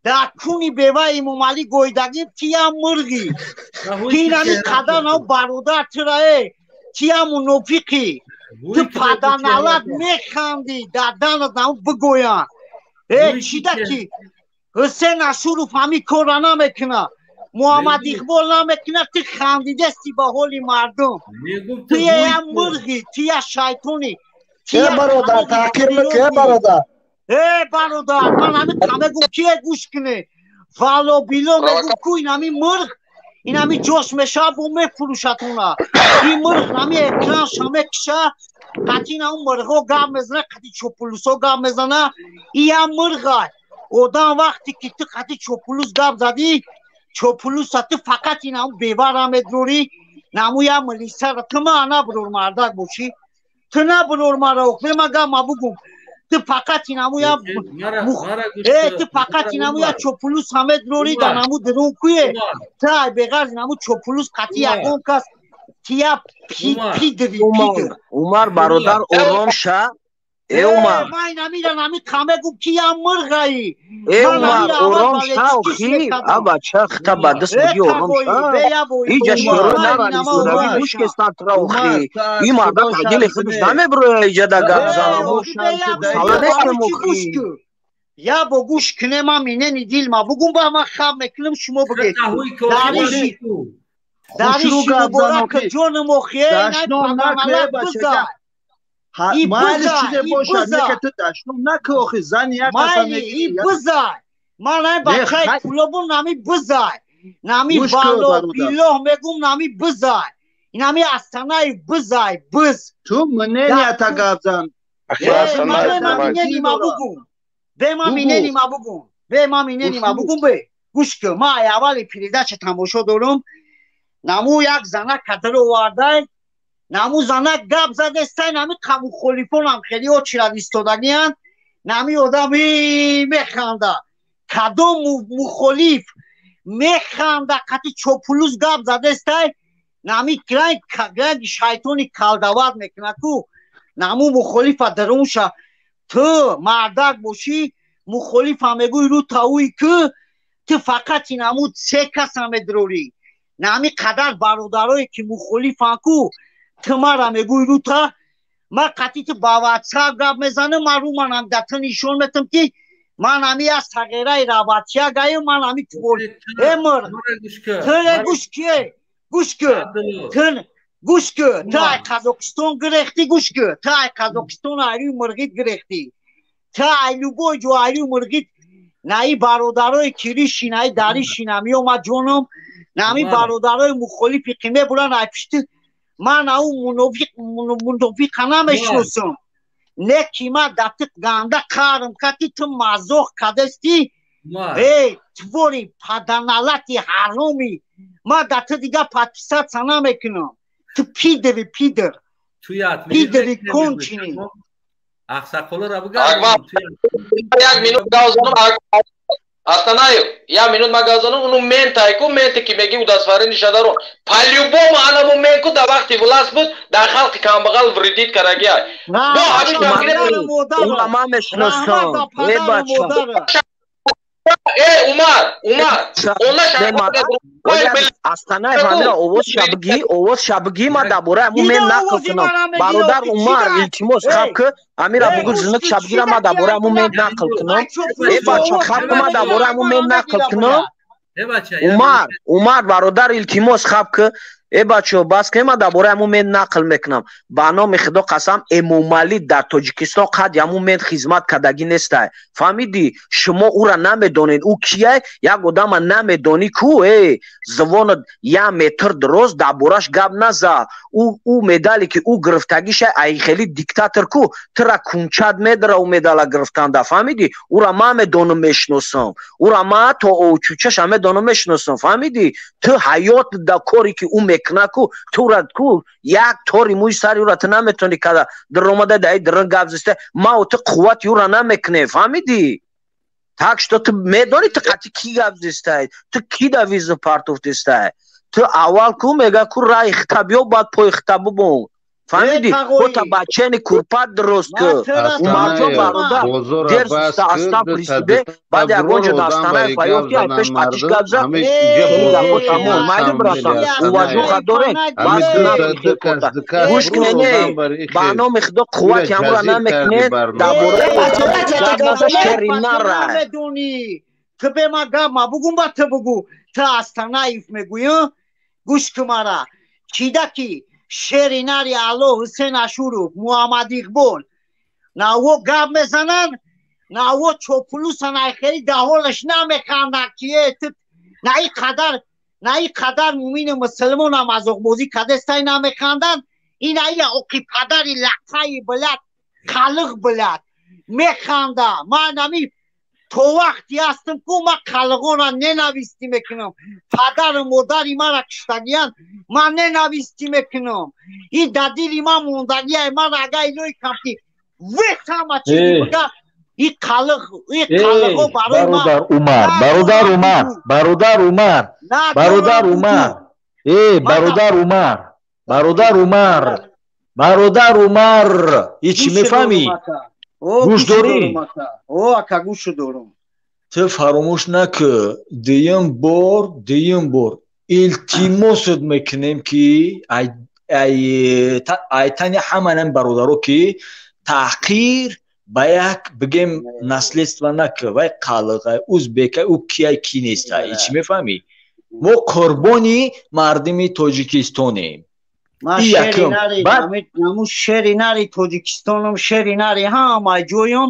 P: дар куни бева Эмомалӣ гойдагим, тия мурғӣ. Ти инами қадар нав бародар тура, э тия мунофиқӣ. Ту паданалат механдӣ, дар данат нав бигӯянд. Э чида ки Ҳусен Ашуров ҳамин корра намекунад, Муҳаммад Иқбол намекунад, ту хандидасти ба ҳоли мардум. Ту я мурғӣ, ту я шайтонӣ.
U: Э бародар, таъқир мекунӣ, э бародар.
P: Э бародар, ман ҳамин мегӯм кие гӯш кунӣ. Вало било мегӯм ку ин ҳамин мурғ, ин ҳамин ҷош мешава, бо мефурӯшад уна. Ин мурғ ҳамин экранша мекиша, Қати на мирғо гап мезана, қати чопулусо гап мезана. Ия мирғай. Одам вақте ки ту қати чопулус гап задӣ, чопулуса ту фақат ина бевара медрорӣ, намуя милисара ту ма наброр мардак бошӣ. Ту наброр мара охе ма гап ма бугум. Ту фақат инамуя ту фақат инамуя чопулус ҳаме дрори да наму дурун куе. Ту ай беғарз инаму чопулус қати ягон кас тия пидри пидр.
L: Умар бародар ором ша. Э Умар.
P: Ман инамира нами қаме гум ки я мирғаи.
L: Э Умар ором ша охи. А бача хита ба даст буги ором ша. Иҷа шӯро нарани сурави гӯш кестан тура охи. И мардак дили худаш намеброя иҷа да гап занам. Сала нестем охи.
P: Я бо гӯш кунем ман минени дил ма бугум ба ман хаб мекунам шумо бигед. Дариши муборак ҷонам охи.
U: Майли чизе бошад, не ки ту дашном накӣ охи, зани як каса
P: Майли и бизай. Ман ай бачаи кулобум нами бизай. Нами вало биллоҳ мегум нами бизай. Инами Астанаи бизай, биз.
U: Ту мненията гап зан.
P: Ма бугум. Бе ма минени ма бугум. Бе ма минени ма бугум бе. Гӯш кун, ма ай аввали передача тамошо дорум. Наму як занак кадр овардай. Наму занак гап задестай, нами мухолифонам хеле очирад истодагиянд. Нами одами механда. Кадом мухолиф механда қати чопулус гап задестай, нами гранги шайтони калдават мекунад ку. Наму мухолифа дарунша ту мардак бошӣ, мухолифа мегӯй рӯ тауи ку, ту фақат инаму се каса медрорӣ. Нами қадар бародарое ки мухолифан ку, ту мара мегӯй рӯта, ман қати ту ба ватсап гап мезанам, ман рӯ манам да ту нишон метам ки ман ами аз тағираи раватия гаем, ман ами твор. Эмр, ту гӯш ки, гӯш ки, ту гӯш ки, ту ай Қазоқистон гирехтӣ, гӯш ки, ту ай Қазоқистон айрӯи мирғит гирехтӣ. Ту ай любой ҷо айрӯи мирғит, наи бародарои кириши, наи дариши, намиёмад ҷоном, нами бародарои мухолифи ки мебуранд ай пишти ман ау мунофиқа намешиносам. Не ки ман дар ту ганда қарм кард ки ту мазоқ кардастӣ. Э твори паданалати ҳароми, ман дар ту дига подписаться намекунам. Ту пидри пидр. Пидри кончини.
C: Як минут гавзанам. Астанаев, я минут ма гавзанам, уну ментай ку, менте ки меги удасфари нишадаро. По-любому анаму мен ку да вақти власт буд, дар халқи камбағал вредит карагиай. Бо ҳамин
L: Уна ман мешиносам. Э бача.
C: Э Умар, Умар, она
L: Астанаев ҳамира овоз шабгӣ, овоз шабгӣ ма дар бораи ҳамун мен нақл кунам. Бародар Умар, илтимос хаб ки ҳамира бугӯ зинак шабгира ма дар бораи ҳамун мен нақл кунам. Э бача, хаб ки ма дар бораи ҳамун мен нақл кунам. Умар, Умар бародар илтимос хаб ки э бачо, бас ки ма дар бораи ҳамун мен нақл мекунам. Ба номи Худо қасам, Эмомалӣ дар Тоҷикистон қад ҳамун мен хизмат кардагӣ нестай. Фаҳмидӣ? Шумо ӯра намедонед. Ӯ кияй? Як одама намедонӣ ку, э, звонат як метр дроз дар бораш гап назад. Ӯ медале ки ӯ гирифтагиша, ай хеле диктатор ку, тура кунчад медара ӯ медала гирифтанда. Фаҳмидӣ? Ӯра ман медонам, мешиносам. Ӯра ман то очучаша медонам, мешиносам. Фаҳмидӣ? Ту ҳаёт дар коре ки ӯ мекунад ку, тура ку як тори мӯи сари ӯра ту наметавонӣ када даромада даи дарун гап зиста, ма ту қуввати ӯра намекунем. Фаҳмидӣ? Так что ту медонӣ ту қати ки гап зистай, ту ки да визу партуфтистай. Ту аввал ку мега ку раи хита биё, баъд пои хита бубун. Фаҳмидӣ? Бота бачени курпат дуруст ку. Умарҷон бародар, дер суста астан пристиде, баъд ягон ҷо дастанаи фаёфти ай пеш қатиш гап зад. Гапо тамом. Майли братан, уважуха дорем. Бас гӯш кунед, не, ба номи Худо қуввати ҳамура намекунед, дар бораи гап наза шери нара.
P: Ту бе ма гап ма бугум, ба ту бугу. Ту Астанаев мегӯӣ, гӯш ку мара. Чида ки шери нари Алло Ҳусен Ашуров, Муҳаммад Иқбол, наво гап мезананд, наво чопулусан ай хели даҳолаш намеханданд ки э ту на и қадар мумини мусулмонам азоқбозӣ кардестай намеханданд. Ина ила оқи падари лаққаи блядь, қалиқ блядь. Механда. Ман ами то вақте ҳастам ку ман қалиғонро ненавистӣ мекунам. Падару модари мара киштагиян, ман ненавистӣ мекунам. Ин дар дили ман мондагиай. Ман агар илои камти вес ҳама чизи буда, ин қалиқ, ин қалиғо барои ман.
D: Бародар Умар, бародар Умар, бародар Умар, бародар Умар, э бародар Умар, бародар Умар, бародар Умар, ин чӣ мефаҳмӣ? Гӯш дорӣ?
P: О, ака, гӯшу дорум.
D: Ту фаромӯш накӯ, дуюм бор илтимосат мекунем, ки айтани ҳаманам бародаро, ки таҳқир ба як бигем наследство накӯ. Вай қалиқай, узбекай, ӯ кияй, ки нестай, чӣ мефаҳмӣ? Мо қурбони мардими тоҷикистонем.
P: Ман шери нари, наму шери нари тоҷикистонам, шери нари ҳама ҷоём.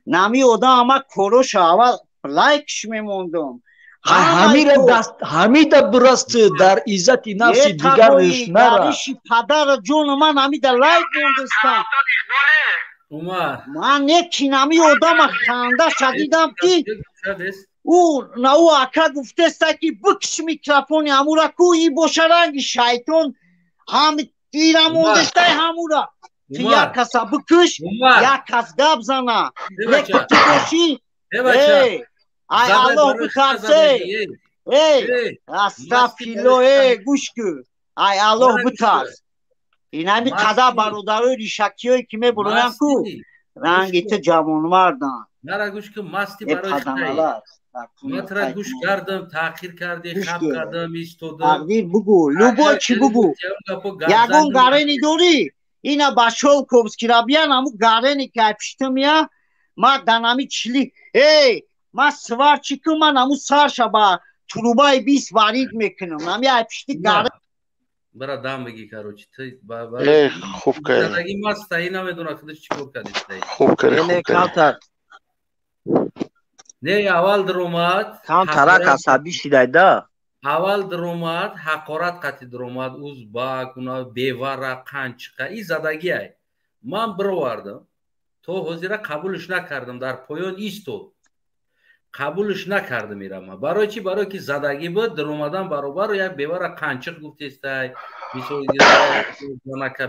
P: Нами одам ама короша аввал лайкш мемондам.
D: Ҳамира даст ҳамида бираст, дар иззати нафси дигарш нара.
P: Дариши падара ҷону ман ҳамида лайк мондастам.
A: Умар,
P: ман неки нами одама хандаша дидам, ки ӯ на ӯ ака гуфтеста, ки бикш микрофони ҳамура ку, и боша ранги шайтон ҳам ира мондестай ҳамура. Ту як каса бикуш, як кас гап зана, леки ту бошӣ. Ай Аллоҳ битарсе, эй, астафилло, э, гӯш кӯ, ай Аллоҳ битарс. Инами қадар бародарои ришакиёе ки мебуроянд ку, ранги ту ҷавонмарданд.
A: Нара, гӯш ку, масти барои ман тура гӯш кардам, таъхир кардӣ, хаб кардам, истодам.
P: Тақдир бугӯ, любой чӣ бугӯ, ягон гарени дорӣ, ина ба Шолковский рабиян, ҳаму гарени ки ай пиштумия, ма данами чили, эй, ма сварчику, ман ҳаму сарша ба трубаи 20 варид мекунам, нами ай пишти гарен.
A: Бара дам бигӣ, короче, ту
R: Э, хуб кардӣ.
A: Маста, и намедонад худаш чӣ кор кардӣ.
R: Хуб кардӣ, хуб кардӣ.
A: Не, аввал даромад.
L: Камтарак асабӣ шидай да.
A: Аввал даромад, ҳақорат қатӣ даромад, узбак, уна бевара, қанчиқа, и задагиай. Ман бировардам, то ҳозира қабулш накардам, дар поён истод, қабулш накардам ирама. Барои чӣ? Барое ки задагӣ буд, даромадан баробару як бевара қанчиқ гуфтестай, мисол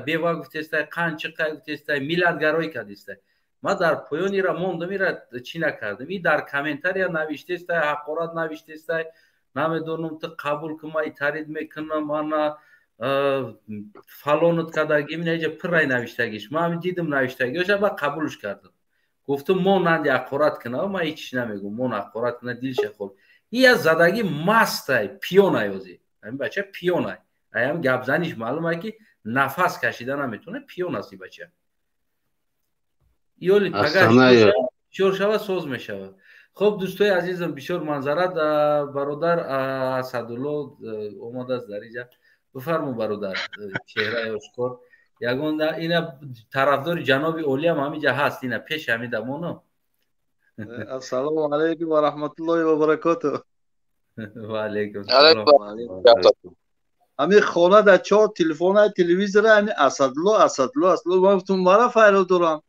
A: бева гуфтестай, қанчиқа гуфтестай, миллатгароӣ кардестай. Ман дар поён ира мондам, ира чӣ накардам. И дар комментария навиштестай, ҳақорат навиштестай, намедонам, ту қабул кун, ман итарид мекунам, ана фалонут кардагим, инаҷа пиррай навиштагиш. Ман ҳамин дидам навиштагиоша, ба қабулш кардам. Гуфтум, монанди ҳақорат куна, ман ҳеч чиз намегум, мон ҳақорат куна, дилша хол. И я задагӣ мастай, пиёнай, ози ҳамин бача пиёнай, аям гапзаниш маълум ай, ки нафас кашида наметавона, пиён аст и бача. Ёли пагаш шава, соз мешавад. Хуб, дӯстои азизам, бисёр манзара. Бародар Асадулло омадааст дар иҷа, бифармо, бародар, чеҳраи ошкор. Ягон ина тарафдори ҷаноби олиам ҳамиҷа ҳаст, ина пеш ҳами дамоно.
I: Ассалому алайкум ва раҳматуллоҳи ва баракоту.
A: Ва алайкум салом.
I: Ҳамин хона дар чор телефона, телевизора, ҳамин Асадулло, Асадулло, Асадулло. Ман гуфтум, мара файро дорам.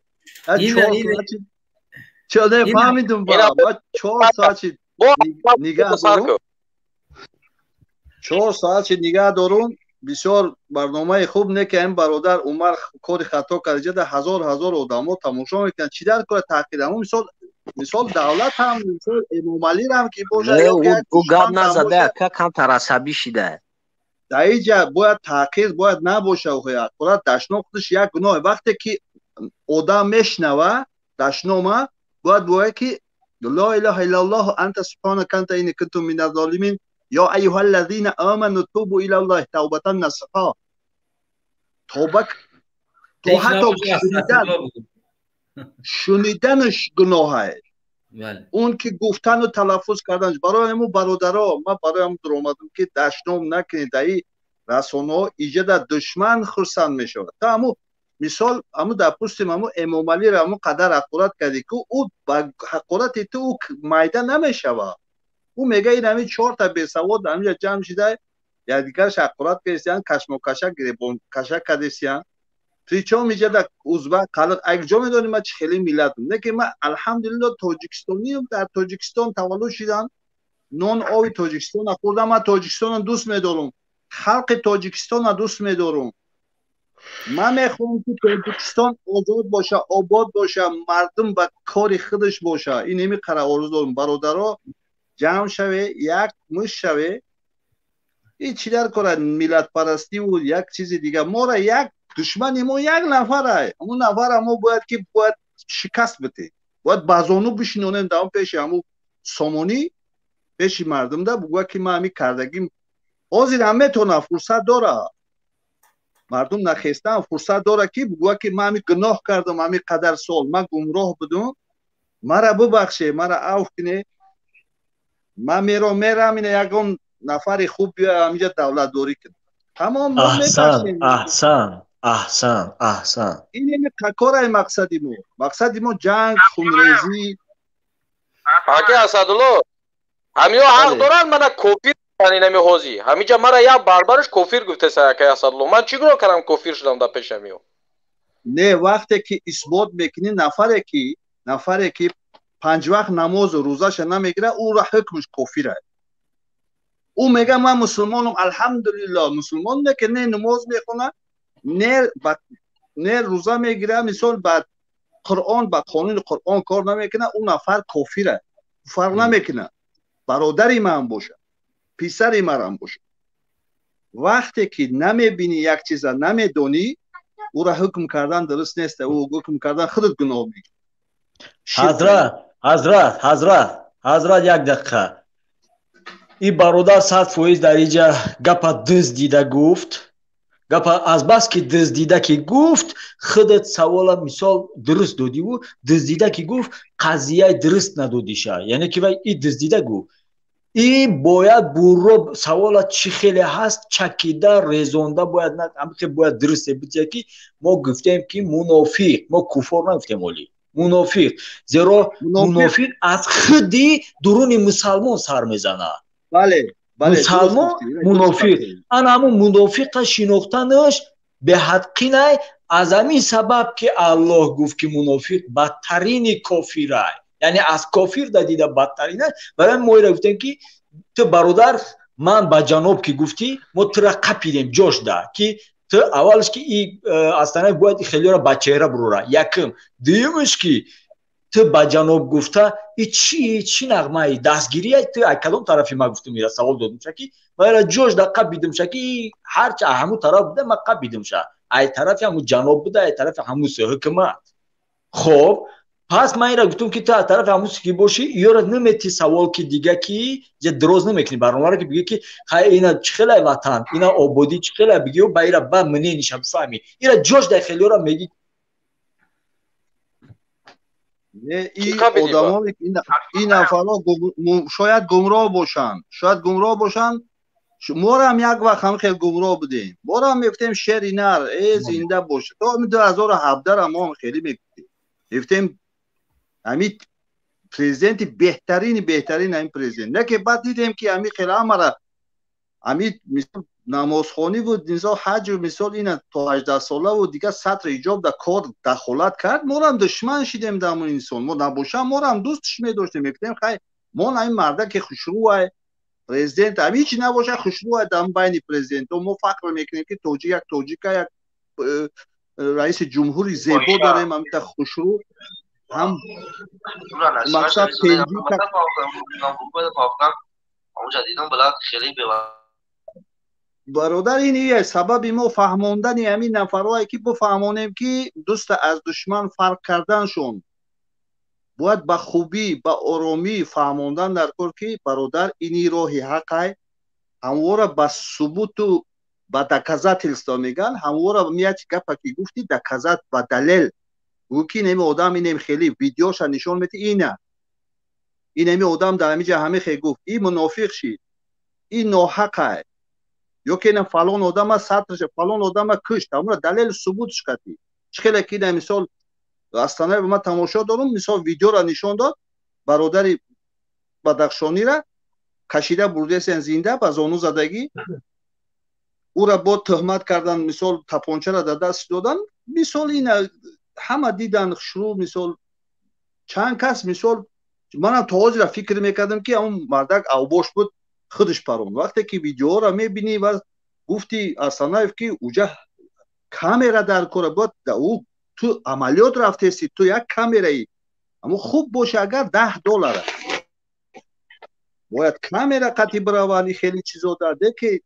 I: Чо не фаҳмидум, ба 4 соат чи нигаҳ дорум, 4 соат чи нигаҳ дорум. Бисёр барномаи хуб, не ки ҳамин бародар Умар кори хато кард. Ҷада ҳазор ҳазор одамо тамошо мекунанд, чӣ дар кора таҳқир? Ҳамун мисол давлат ҳам, мисол Эмомалиам ки бошад.
L: Ӯ гап назада, ака, камтар асабӣ шида.
I: Дар иҷа бояд таҳқир бояд набоша. Ҳақорат, дашном худаш як гуноҳе. Вақте ки одам мешнава дашнома, бояд бояд ки ло илаҳа иллаллоҳ, анта субҳанака анта инни кунту миназ золимин, ё аюҳаллазина аману тубу илаллоҳи тавбатан насуҳа, тоба. То ҳатто шуниданаш гуноҳае, он ки гуфтану талаффуз карданаш. Барои ҳамун бародаро, ман барои ҳамун дуромадам, ки дашном накунед дар и расонаҳо. Иҷада душман хурсанд мешавад. То ҳамун мисол, ҳамун допустим, ҳамун Эмомалиро ҳамун қадар ҳақорат кардӣ ку, ӯ ба ҳақорати ту ӯ майда намешавад. Ӯ мега, ин ҳамин чорта бесавод ҳаминҷа ҷамъ шида, якдигараш ҳақорат кардисиян, кашмокаша, гиребонкаша кардисиян. Причём иҷада узбак, қалиқ, ай куҷо медонӣ ман чӣ хели миллатам? Не ки ман алҳамдулилло тоҷикистониам, дар Тоҷикистон таваллуд шидам, нон оби Тоҷикистона хӯрдам, ман Тоҷикистонро дӯст медорам, халқи Тоҷикистонро дӯст медорам. Ман мехоҳам, ки Тоҷикистон озод боша, обод боша, мардум ба кори худаш боша. Ин ҳами қара орзу дорам. Бародаро, ҷамъ шаве, як мушт шаве. Ин чӣ дар кора миллатпарастиву як чизи дига? Мора як душмани мо як нафарай, ҳамун нафара мо бояд ки бояд шикаст битем, бояд ба зону бишинонем дар он пеши ҳамун сомонӣ, пеши мардумда бугӯяд, ки ман ҳамин кардагим. Ҳозир ҳам метавонад, фурсат дора, мардум нахестан, фурсат дора, ки бугӯяд, ки ман ҳамин гуноҳ кардам, ҳамин қадар сол ман гумроҳ будум, мара бубахше, мара авф куне, ман мерам, ина ягон нафари хуб биёя, ҳаминҷа давлатдорӣ кунад, тамом, мо мебахшем.
D: Аҳсан, аҳсан, аҳсан.
I: Ин корай мақсади мо. Мақсади мо ҷанг, хунрезӣ.
C: Аки Асадулло, ҳамиҳо ҳақ доранд мана кофир инами ҳозӣ ҳамиҷа мара як барбараш кофир гуфтеса. Акай Асадулло, ман чӣ гуноҳ кардам, кофир шудам дар пеши ҳамиҳо?
I: Не, вақте ки исбот мекунӣ, нафаре ки панҷ вақт намозу рӯзаша намегирад, ӯра ҳукмш кофира. Ӯ мега, ман мусулмонам, алҳамдулилло, мусулмон, не ки не намоз мехонад, не рӯза мегирад, мисол, ба Қуръон, ба қонуни Қуръон кор намекунад, ӯ нафар кофира. Фарқ намекунад, бародари ман бошад, писари марам бошад. Вақте ки намебинӣ, як чиза намедонӣ, ӯра ҳукм кардан дуруст нест. Ӯ ҳукм кардан худат гуноҳ мегирӣ.
D: Ҳазрат, ҳазрат, ҳазрат, ҳазрат, як дақиқа. И бародар 100% дар иҷа гапа дуздида гуфт. Гапа азбаски дуздида ки гуфт, худат савола мисол дуруст додиву дуздида ки гуфт, қазияи дуруст надодиша, яъне ки вай и дуздида гуфт. И бояд бурро савола чӣ хеле ҳаст, чакида резонда бояд, ҳамихе бояд дурусте бития, ки мо гуфтем, ки мунофиқ, мо куфор нагуфтем, оли мунофиқ, зеро мунофиқ аз худи дуруни мусалмон сар мезанад. Мусалмон мунофиқ, ана ҳамун мунофиқа шинохтанаш беҳад қинай. Аз ҳамин сабаб, ки Аллоҳ гуфт, ки мунофиқ бадтарини кофирай, яъне аз кофир да дида бадтарина. Барои мо ира гуфтем, ки ту бародар ман ба ҷаноб ки гуфтӣ, мо тура қапидем ҷош да, ки ту аввалш ки и Астанаев бояд хелиёра ба чеҳра бурора, якум. Дуюмш, ки ту ба ҷаноб гуфта, и чӣ нағмаи дастгирия? Ту ай кадом тарафи ма гуфтум? Ира савол додумша, ки ма ира ҷош да қапидумша, ки ҳарчи ҳамун тараф буда, ма қапидумша, ай тарафи ҳамун ҷаноб буда, ай тарафи ҳамун ҳукумат. Хоб, пас ман ира гуфтум, ки ту аз тарафи ҳамун ки бошӣ, ёра намети савол, ки дига ки ҷа дроз намекунӣ барномаро, ки бигӣ, ки хай, ина чӣ хелай ватан, ина ободӣ чӣ хелай, бигӣ, ба ира ба мнениша бифаҳмӣ. Ира ҷош дар хелиёра мегӣ.
I: Не, одамо, ин нафарҳо шояд гумроҳ бошанд, шояд гумроҳ бошанд. Морам як вақт ҳам хел гумроҳ будем, морам мегуфтем шери нар, э зинда бош. То 2017-ра мо ҳам хеле мегуфтем, мегуфтем ҳамин президенти беҳтарини беҳтарин ҳамин президент. Не ки баъд дидем, ки ҳамин хел ҳамара ҳамин мисол намозхонӣ буд, мисол ҳаҷу, мисол ина то 18-солаву дигар сатр ҳиҷоб дар кор дахолат кард, морам душман шидем дар ҳамон инсон. Мо набошам, морам дӯстш медоштем, мегуфтем, хай, мо ҳамин марда ки хушрӯай президент, ҳамин чи набошад, хушрӯай, дар байни президентҳо мо фахр мекунем, ки тоҷик, як тоҷика, як раиси ҷумҳури зебо дорем, ҳамита хушрӯ, ҳам мақсад тенҷи.
J: Онҷа дидам, блад хеле бева.
I: Бародар, ин ие сабаби мо фаҳмондани ҳамин нафарҳое, ки бифаҳмонем, ки дӯста аз душман фарқ карданшон бояд ба хубӣ, ба оромӣ фаҳмондан дар кор, ки бародар, ини роҳи ҳақай, ҳамвора ба субуту ба доказательство меган, ҳамвора мияти гапа ки гуфти, доказать ба далел гӯ, ки инами одам инем хеле видеоша нишон мети, ина инами одам дар ҳамиҷа ҳаме хел гуфт, и мунофиқ шид, и ноҳақай, ё ки ина фалон одама сатрша, фалон одама кушт, ҳамура далел субутш кардӣ. Чӣ хеле ки ина мисол Астанаев, ман тамошо дорум, мисол видеора нишон дод, бародари бадахшонира кашида бурдесен, зинда ба зону задагӣ, ӯра бо тӯҳмат кардан, мисол тапончара дар даст додан. Мисол ина ҳама дидан шурӯъ, мисол чанд кас, мисол манам то ҳозира фикр мекардам, ки он мардак авбош буд, худаш парон. Вақте ки видеоро мебинӣ ва гуфти Асанаев, ки уҷа камера дар кора бояд, ӯ ту амалиёт рафтеси, ту як камераи аммо хуб боша, агар 10 доллара бояд камера қатӣ бираванд. Хеле чизо дарде ки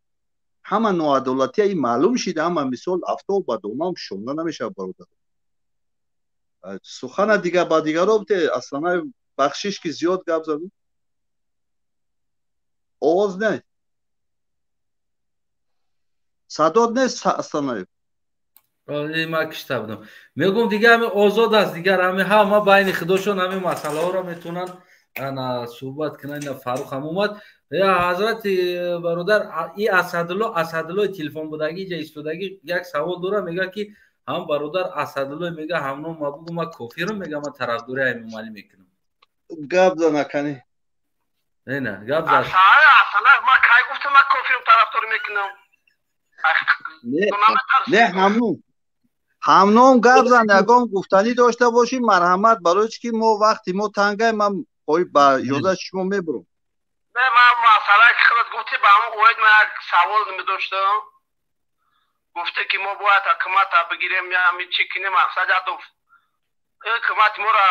I: ҳама ноадолатия и маълум шида, ҳама мисол афтоб ба домам шонда намешавад. Бародар, сухана дига ба дигаро бите. Асанаев, бахшиш ки зиёд гап задам. Овоз не, садот нест, Астанаев.
A: Ман кишта будам, мегум, дига ҳами озод аст, дигар ҳами ҳама байни худошон ҳами масъалаҳоро метавонанд суҳбат кунанд. Ина Фаррух ҳам омад. Ҳазрати бародар, и Асадулло, Асадуллои телефон будагӣ, ҷа истодагӣ, як савол дорам. Мега ки ҳам бародар Асадулло мега, ҳамном ма бугу, ма кофирам, мега, ман тарафдори Эмомалӣ мекунам.
I: Гап зана, кани.
A: Не, гап зад.
O: Асанаев, ман кай гуфтам, ман кофирам, тарафдорӣ мекунам?
I: Не, ҳамнун ҳамном гап зан, ягон гуфтанӣ дошта бошӣ, марҳамат. Барои чи ки мо вақти мо тангай, ман ба иҷозати шумо мебурам.
O: Не, ман масъалае ки худат гуфтӣ, ба ҳамон оид ман як савол медоштам. Гуфте ки мо бояд ҳукумата бигирем, ами чӣ кунем, мақсад ядуф ҳукумати моро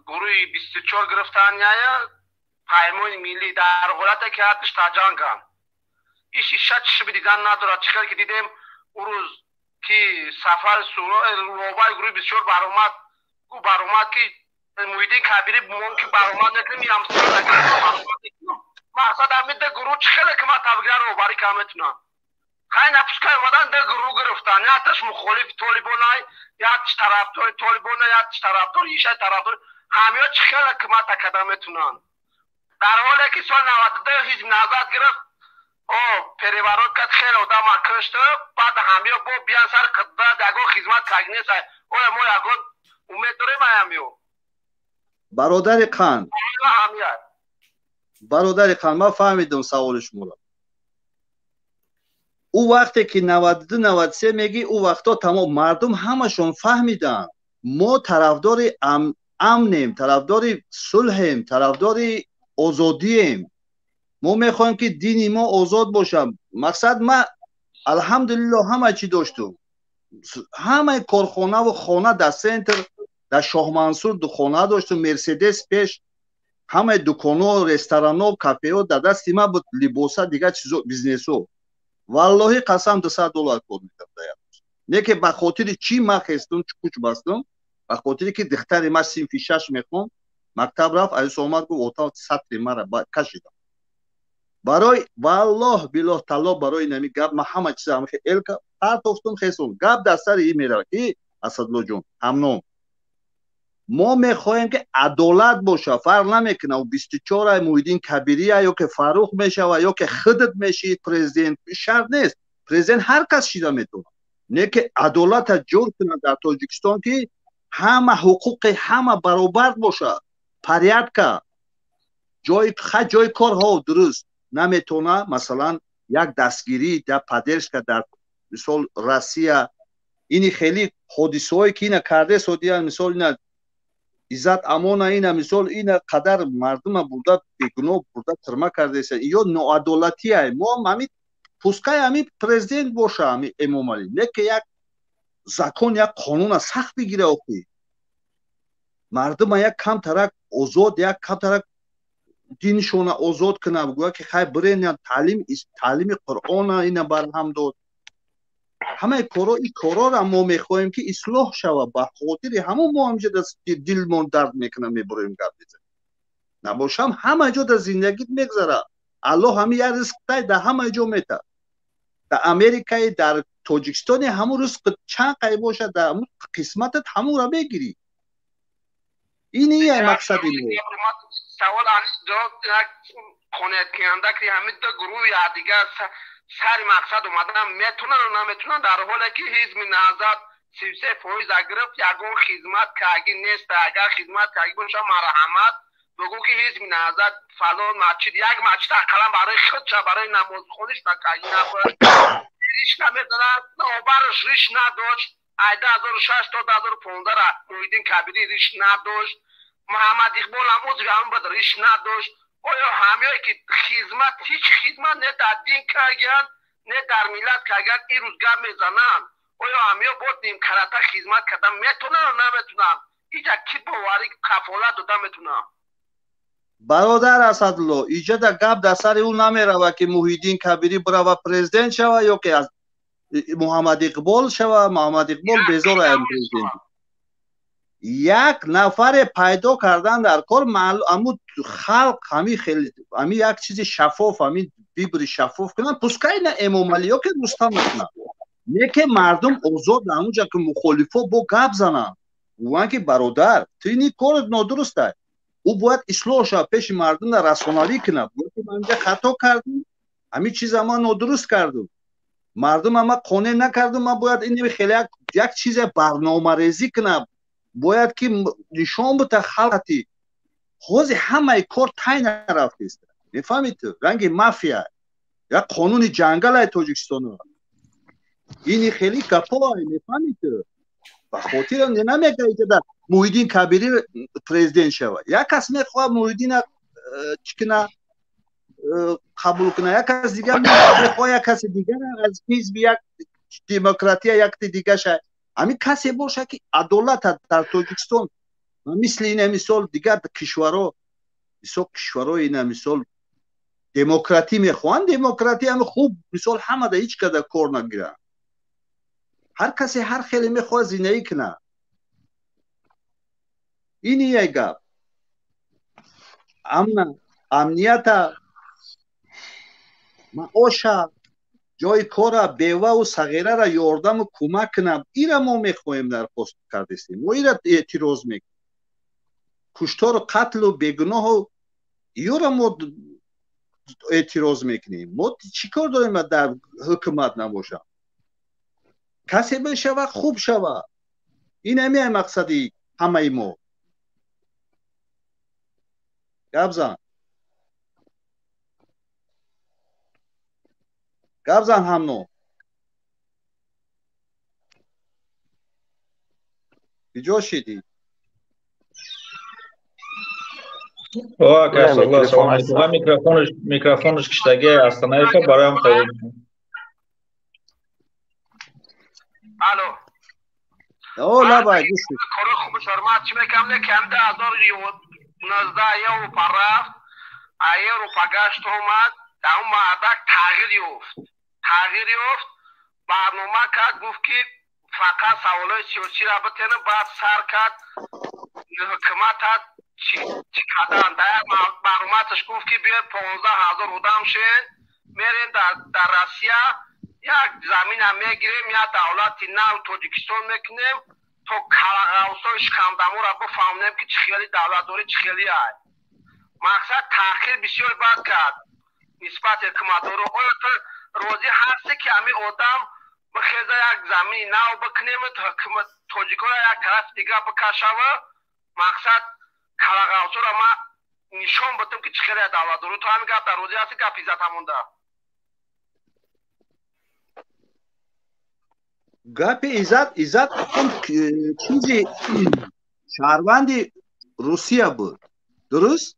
O: гурӯҳи 24 гирифтан, яя Паймони миллӣ, дар ҳолате ки ҳардуш таҷанганд, иши ша чишми дидан надорад. Чӣ хел ки дидем, ӯ рӯз ки Сафари роҳбари гурӯҳи 24 баромад, гу баромад ки Муҳиддин Кабирӣ бумон ки баромад накунем, мақсад ҳамин ду гурӯҳ чӣ хеле ҳукумата бигиран, роҳбарӣ кам метунанд? Хай, напускай омадан, ду гурӯҳ гирифтан, якташ мухолифи толибонай, якташ тарафдори толибона, якташ тарафдори ишай, тарафдори ҳамиё чӣ хеле ҳукумата карда метунанд, дар ҳоле ки соли 92 Ҳизби Наҳзат гирифт, о переворот кард, хеле одама кушт, баъд ҳамиё бо биян сари қудрат, ягон хизмат кард нест. Оя мо ягон умед дорем ҳамиё?
I: Бародари қанд, бародари қанд, ман фаҳмидам саволи шуморо. Ӯ вақте ки 92, 93 мегӣ, ӯ вақтҳо тамом мардум ҳамашон фаҳмиданд, мо тарафдори амнем, тарафдори сулҳем, тарафдори озодием. Мо мехоҳем, ки дини мо озод бошад. Мақсад, ма алҳамдулилло ҳама чӣ доштум, ҳамаи корхонаву хона дар центр, дар Шоҳмансур ду хона доштум, Мерседес пеш, ҳамаи дуконҳо, ресторанҳо, кафеҳо дар дасти ман буд, либоса, дигар чизо, бизнесо. Валлоҳи қасам, 200 доллар кор мекарда. Не ки ба хотири чӣ ман хестум, куч бастум? Ба хотире ки духтари ман синфи шаш мехонд, мактаб рафт, азиз омад, гуфт: «Ота, сатри мара кашидам». Барои валлоҳ, билоҳ, таллоҳ, барои нами гап ман ҳама чиза элка партофтум, хестум. Гап дар сари ин меравад ки, Асадуллоҷон, ҳамном, мо мехоҳем, ки адолат боша. Фарқ намекунад, 24 Муҳиддин Кабирия ё ки Фаррух мешава, ё ки худат мешӣ президент, шарт нест. Президент ҳар кас шида метавонад, не ки адолата ҷор кунад дар Тоҷикистон, ки ҳама ҳуқуқи ҳама баробар бошад, порядка, ҷои корҳо дуруст наметавона. Масалан, як дастгирӣ дар поддержка дар мисол Россия, ини хеле ҳодисаҳое ки ина карде содия, мисол ина Иззат Амона, ина мисол ина қадар мардума бурда, бегуноҳ бурда тирма кардеса, ё ноадолатия. Мо ҳами пускай ҳами президент боша, ҳами Эмомалӣ, лекин як закон, як қонуна сахт бигира, охи мардума як камтарак озод, як камтарак диншона озод куна, бигӯя ки хай бирен таълим, таълими Қуръона ина барҳам дод. Ҳамаи коро, ин корора мо мехоҳем, ки ислоҳ шавад. Ба хотири ҳамон мо ҳамҷа дилмон дард мекунад, мебуроем, гап мезанем. Набошам, ҳама ҷо дар зиндагит мегзарад. Аллоҳ ҳами як ризқ тай дар ҳама ҷо метад, дар Америкаи, дар Тоҷикистоне, ҳамун ризқ чанд қай бошад, дар ҳамун қисматат ҳамонро мегирӣ. Ин ия мақсади мо.
O: Савол қонеъкунанда ки ҳамин ду гурӯҳи якдигар сари мақсад омадан метавонанд наметавонанд, дар ҳоле ки Ҳизби Наҳзат 33% гирифт, ягон хизмат карги нест. Агар хизмат карги боша, марҳамат, бигӯ ки Ҳизби Наҳзат фалон масҷид, як масҷид ақаллан барои худша, барои намозхониш накарги. Риш намезанад, обараш риш надошт. Ай 2006 то 2015 ра Муҳиддин Кабирӣ риш надошт, Муҳаммад Иқбол ҳам узви ҳамон буд, риш надошт. Оё ҳамёе ки хизмат, ҳеҷ хизмат не дар дин карданд, не дар миллат карданд, ин рӯз гап мезананд? Оё ҳамё боз нимкарата хизмат кардан метавонанд ё наметавонанд? Иҷа ки боварӣ кафолат дода метавонам?
I: Бародар Асадулло, иҷада гап дар сари ӯ намерава, ки Муҳиддин Кабирӣ бирава президент шава ё ки аз Муҳаммад Иқбол шава. Муҳаммад Иқбол безор аям президент. Як нафаре пайдо кардан дар кор, аму халқ ҳами хеле ҳами як чизи шаффоф, ҳами выборы шаффоф кунанд, пускай на Эмомалӣ ё ки Рустам накунанд, не ки мардум озод ҳамунҷа ки мухолифо бо гап зананд, гӯянд ки бародар, ту ини корот нодуруст ай. Ӯ бояд ислоҳ шавад, пеши мардумра расонавӣ кунад, гӯяд ки ман инҷа хато кардам, ҳамин чиза ман нодуруст кардам, мардума ман қонеъ накардам, ман бояд ин хеле як чизе барномарезӣ кунам, бояд ки нишон бита халқати. Ҳозир ҳамаи кор тай нарафтест, мефаҳмед ту? Ранги мафия, як қонуни ҷангалай Тоҷикистоно. Ини хеле гапоай, мефаҳмед ту? Ба хотир намега иҷода Муҳиддин Кабирӣ президент шава. Як кас мехоҳад Муҳиддина чӣ куна, қабул куна, як кас дигар мехоҳад як каси дигар аз ҳизби як демократия, якти дигаша. Ҳамин касе боша ки адолата дар Тоҷикистон, мисли ина мисол дигар кишварҳо, мисол кишварҳои ина мисол демократӣ мехоҳанд, демократӣ ҳами хуб, мисол ҳамада ҳеҷ када кор нагиранд, ҳар касе ҳар хеле мехоҳад зиндагӣ кунад. Ин як гап. Амна амнията, маоша, ҷои кора, беваву сағирара ёрдаму кӯмак кунам, ира мо мехоҳем, дархост кардестем, мо ира эътироз мекунем. Куштору қатлу бегуноҳу ёра мо эътироз мекунем. Мо чӣ кор дорем дар ҳукумат набошам? Касе бишава, хуб шава. Ин ҳамин мақсади ҳамаи мо. Гап зан, гап зан, ҳамно куҷо шидӣ?
K: Микрофонаш киштаги Астанаева бароям қабул.
O: Алло.
I: О, лабай, гӯш.
O: Кори хуб шармат чӣ мекам, не кам 2019 Европа рафт, а Европа гашт омад, дар он мардак тағйир ёфт. Тағйир ёфт, барнома кард, гуфт ки фақат саволҳои сиёсиро битенам, баъд сар кард ҳукуматат чӣ кардан. Дар як баромадаш гуфт ки биёед 15 000 одам шен, мерем дар Россия, як замина мегирем, як давлати нав Тоҷикистон мекунем, то калағавсои шикамдаморо бифаҳмонем ки чӣ хели давлатдорӣ, чӣ хели ай. Мақсад таъхир бисёр бад кард нисбати ҳукуматдоро. Оё ту розӣ ҳастӣ ки ҳамин одам бихеза, як замини нав бикунем, тоҷикоро як тарафи дигар бикашава, мақсад калағавсоро ман нишон бидам ки чӣ хеле давлатдорӣ? Ту ҳамин гапда розӣ ҳастӣ, гапи иззатамонда?
I: Гапи Иззат, Иззат он чизи шаҳрванди Русия буд, дуруст?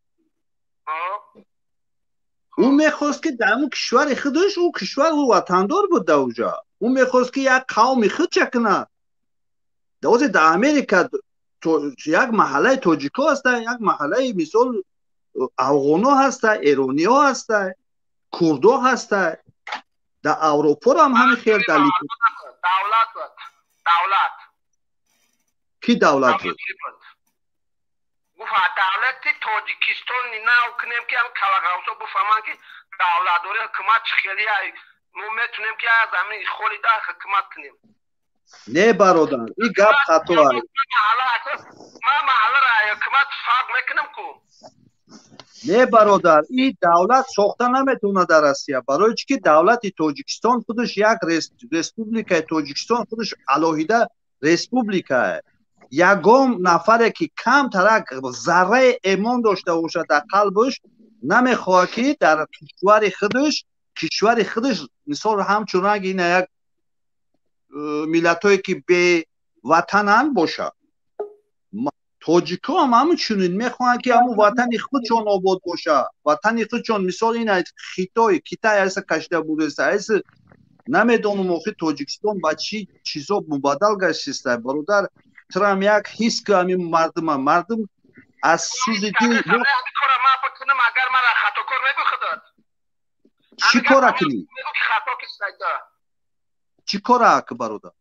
I: Ӯ мехост ки дар он кишвари худаш, ӯ кишвар, ӯ ватандор буд дар уҷа, ӯ мехост ки як қавми худша кунад. Ҳозир дар Америка як маҳаллаи тоҷико ҳаста, як маҳаллаи мисол афғоно ҳаста, эрониҳо ҳаста, курдо ҳаста, дар Авропоро ҳам ҳамин хел. Дар
O: Давлат буд, давлат.
I: Кӣ давлат буд?
O: Гуфт давлати Тоҷикистони нав кунем, ки ҳам калағавсо бифаҳманд ки давлатдорӣ, ҳукумат чӣ хели ай, мо метавонем ки аз замини холида ҳукумат кунем.
I: Не, бародар, ин гап хато аст.
O: Ман маҳалларо ҳукумат фарқ мекунам ку.
I: Не, бародар, ин давлат сохта наметавонад дар Россия. Барои чӣ ки давлати Тоҷикистон худаш як республикаи Тоҷикистон худаш алоҳида республикае. Ягон нафаре ки камтарак зарраи эмон дошта бошад дар қалбаш, намехоҳад ки дар кишвари худаш мисол ҳамчун ранги ина як миллатҳое ки бе ватанан боша. Тоҷикҳо ҳам ҳамчунин мехоҳанд, ки ҳамун ватани худшон обод боша. Ватани худшон, мисол ин Хитой, Китай айса кашида буреста, айса намедонам охи Тоҷикистон ба чӣ чизо мубаддал гаштиста. Бародар, трам як ҳис ки ҳамин мардума, мардум аз сӯзи дил
O: агар мара хатокор мегӯ худат.
I: Чӣ кора кунӣ? Чӣ кора ак бародар?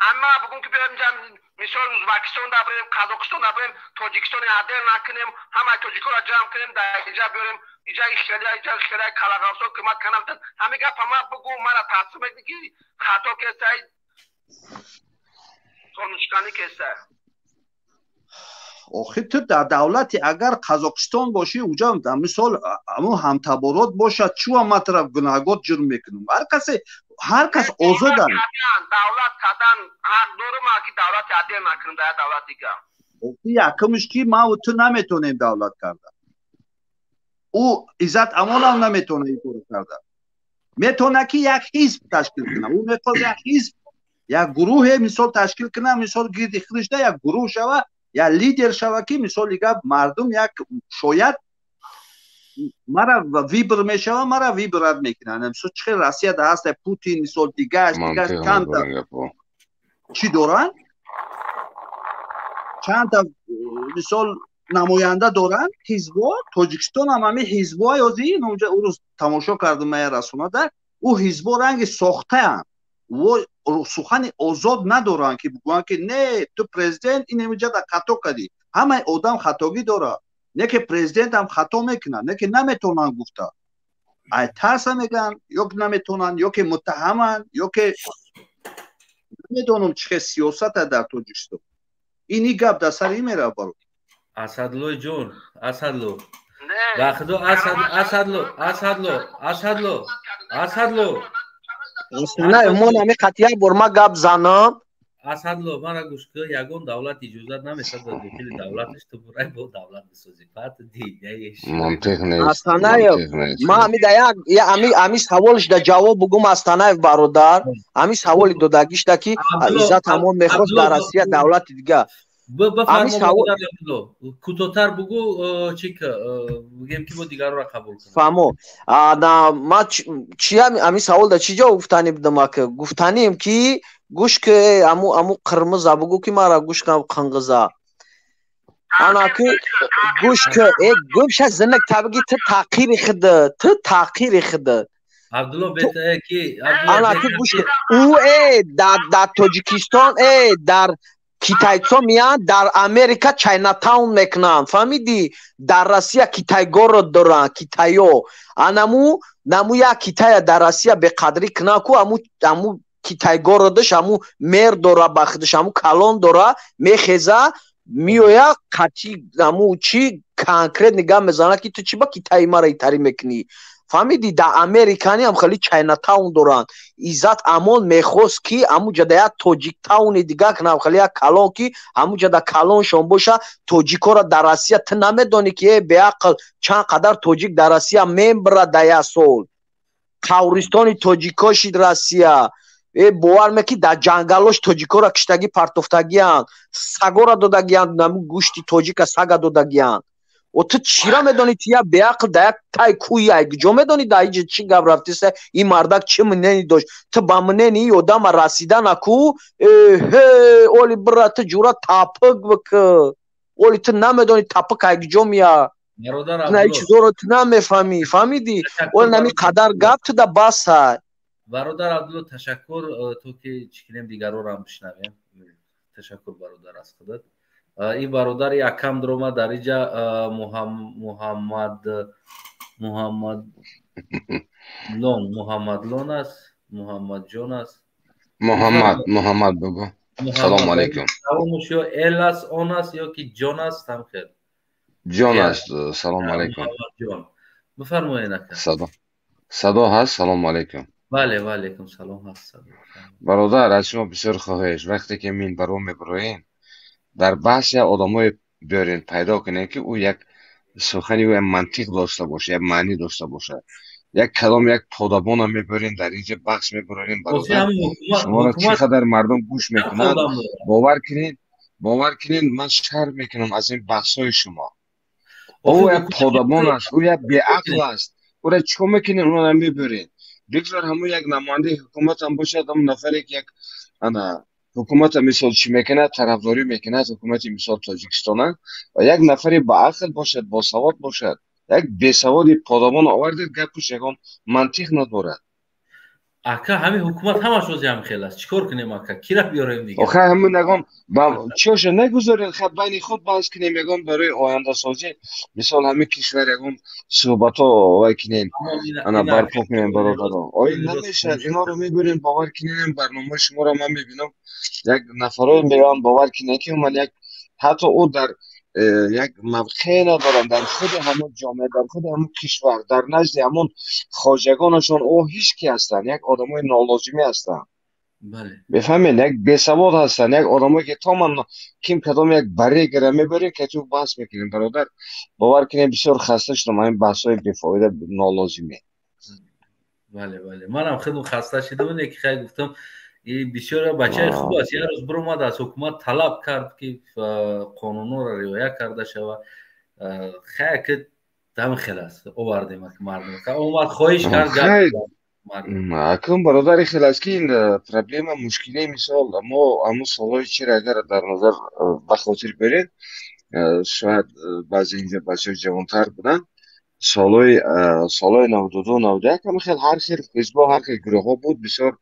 O: Амма бугун ки биёем мисол Узбекистон да бирем, Қазоқистон да бирем, Тоҷикистони адел накунем, ҳамаи тоҷикоро ҷамъ кунем, дар иҷа биёрем, иҷа ихелия, иҷа ихелия, калағавсо кӯмак канам. Ҳамин гапа ма бугу, мара таъсир мекунӣ ки хато кестай, қонуншиканӣ кестай.
I: Охи ту дар давлати агар Қазоқистон бошӣ, уҷа мисол ҳамун ҳамтаборот бошад, чӯ ма тура гунаҳгор ҷурм мекунам? Ҳар касе, ҳар кас озоданд.
O: Давлат кардан ҳақ дорум, ки давлати адел накунам дар давлат дигар.
I: Якумш ки маву ту наметонем давлат карда. Ӯ Иззат Амонам наметона ин корро карда. Метона ки як ҳизб ташкил кунад. Ӯ мехоҳад як ҳизб, як гурӯҳе мисол ташкил кунад, мисол гирди худашда як гурӯҳ шава, я лидер шава, ки мисол дига мардум як шояд мара выбор мешава, мара выбрать мекунанд. Мисол чӣ хел Россия да ҳаст Путин, мисол дигаш, дигаш чандта чӣ доранд? Чандта мисол намоянда доранд ҳизбҳо. Тоҷикистон ҳам ҳамин ҳизбҳои ҳозир, инҷа урӯз тамошо кардам мая расонада, ӯ ҳизбҳо ранги сохтаанд. Сухани озод надоранд, ки бигӯянд, ки не, ту президент ин инҷа хато кардӣ. Ҳамаи одам хатогӣ дорад, не ки президент ҳам хато мекунад, не ки наметавонанд гуфта. Ай тарса мегӯянд, ё ки наметавонанд, ё ки муттаҳаманд, ё ки намедонам чӣ хел сиёсата дар Тоҷикистон. Ини гап дар сари ин меравад, бародар.
A: Асадло ҷон, Асадло. Ба худо Асадло, Асадло, Асадло, Асадло.
L: Не, мо нами қатъ як бор ма гап занам.
A: Асадло, мара гӯш кун, ягон давлат иҷозат намесад дар дохили давлаташ ту бурай бо давлат бисозӣ. Баъд дидаеш.
H: Мантиқ нест.
L: Астанаев, ма ами да як ами саволш да ҷавоб бугум, Астанаев бародар, ами саволи додагишда ки Иззат Амон мехост дар Россия давлати дига.
A: Бифармо, кӯтоҳтар бугӯ, чи бигем ки мо дигарро қабул кунем.
L: Фаҳмо. Ма чи ами савол да чӣ ҷавоб гуфтанӣ будам, ака? Гуфтанием ки гӯш ки аму қирмиза бугӯ, ки мара гӯш кам қинғиза. Ана ки гӯш ки, э гӯша зинак табиги, ту таъқири худ, ту таъқири худ.
A: Абдулло бета ки
L: Ана ки гӯш ки, ӯ э дар Тоҷикистон э дар китайцо меянд, дар Америка Чайнатаун мекунанд, фаҳмидӣ? Дар Россия китайгород доранд китайё. Анаму наму як китая дар Россия беқадрӣ кунанд ку, аму китайгородаш, аму мер дора ба худаш, аму калон дора, мехеза меоя қатъи аму чӣ конкрет нигоҳ мезанад, ки ту чӣ ба китаи мара итарӣ мекунӣ, фаҳмидӣ? Дар Американи ҳам хеле Чайнатаун доранд. Иззат Амон мехост, ки ҳамуҷада як тоҷиктауни дигар кунам, хеле як калон, ки ҳамуҷада калоншон боша тоҷикоро дар Россия. Ту намедонӣ, ки э беақл, чанд қадар тоҷик дар Россия мембирад дар як сол. Қавристони тоҷико шид Россия. Э бовар мекӣ, дар ҷангалош тоҷикоро киштагӣ партофтагианд, сагора додагианд, гӯшти тоҷика сага додагианд. О ту чира медонӣ, ту як беақл дар як тай кӯи ай куҷо медонӣ дар иҷа чӣ гап рафтиста, ин мардак чӣ мнени дошт? Ту ба мнени ин одама расидана ку, эҳе, оли бира ту ҷура тапик бикӣ. Оли ту намедонӣ тапик ай куҷо меяд. На ин чизоро ту намефаҳмӣ, фаҳмидӣ? Оли нами қадар гап ту да басай.
A: Бародар Абдулло, ташаккур, то ки чӣ кунем, дигарро ҳам бишнавем. Ташаккур, бародар, аз худат. Ин бародари акам дуромад дар иҷа, Муҳаммад, Муҳаммадлон, Муҳаммадлон аст, Муҳаммадҷон аст.
H: Муҳаммад, Муҳаммад бугу. Салому алайкум.
A: Саломуш ё эл аст, он аст ё ки ҷон аст, ҳам хел.
H: Ҷон аст. Салому алайкум.
A: Ҷон. Бифармоед, ака.
H: Садо. Садо ҳаст? Салому алайкум.
A: Бале, ва алайкум салом, ҳаст садо.
H: Бародар, аз шумо бисёр хоҳиш, вақте ки минбаро мебароем, дар баҳс як одамое биёрен, пайдо кунем, ки ӯ як сухани ӯ як мантиқ дошта бошад, як маънӣ дошта бошад.
B: Як калом, як подабона мебарем, дар инҷа баҳс мебарем, бародар. Шуморо чӣ қадар мардум гӯш мекунанд, бовар кунед, бовар кунед, ман шарм мекунам аз ин баҳсҳои шумо. Ӯ як подабон аст, ӯ як беақл аст. Ӯро чӣ кор мекунед, ӯро мебаред. Бигзор ҳамон як намояндаи ҳукумат ҳам бошад, ҳамон нафаре ки як ана ҳукумата мисол чӣ мекунад, тарафдорӣ мекунад ҳукумати мисол Тоҷикистона, ва як нафаре баақл бошад, босавод бошад. Як бесаводи подабон овардед, гапуш ягон мантиқ надорад.
A: Ака, ҳамин ҳукумат ҳамаш ози ҳам хел аст. Чӣ кор кунем, ака? Кира биёрем дигар?
B: Охе, ҳамин ягон чиёша нагузоред, хаб байни худ баҳс кунем, ягон барои ояндасозӣ, мисол ҳамин кишвар ягон суҳбатҳо вай кунем, ана барпо кунем, бародаро. Ой, намешавад, иноро мебарем, бовар кунем, барномаи шуморо ман мебинам, як нафарое меоянд, бовар кунем, ки ман як ҳатто ӯ дар як мавқеъ надоранд дар худи ҳамон ҷомеа, дар худи ҳамон кишвар, дар назди ҳамон хоҷагонашон ӯ ҳеҷ ки ҳастанд, як одамои нолозимӣ ҳастанд. Бифаҳмед, як бесавод ҳастанд, як одамое ки то ман ким кадом як барегара мебарем, ки ту баҳс мекунем, бародар. Бовар кунем, бисёр хаста шудам ҳамин баҳсҳои бефоида, нолозимӣ.
A: Бале, бале, манам худам хаста шудам, не ки хай гуфтам, бисёр бачаи хуб аст. Як рӯз биромад, аз ҳукумат талаб кард, ки қонунҳоро риоя карда шавад. Хай, ки ҳамин хел аст, овардем мардум, омад, хоҳиш кард.
B: Акун, бародари, хел аст, ки ин проблема, мушкиле, мисол мо ҳамун солҳои чиро агар дар назар ба хотир берем, шояд баъзе инҷа бачаҳои ҷавонтар буданд, солҳои 92, 91 ҳама хел ҳар хел ҳизбҳо, ҳар хел гурӯҳҳо буд, бисёр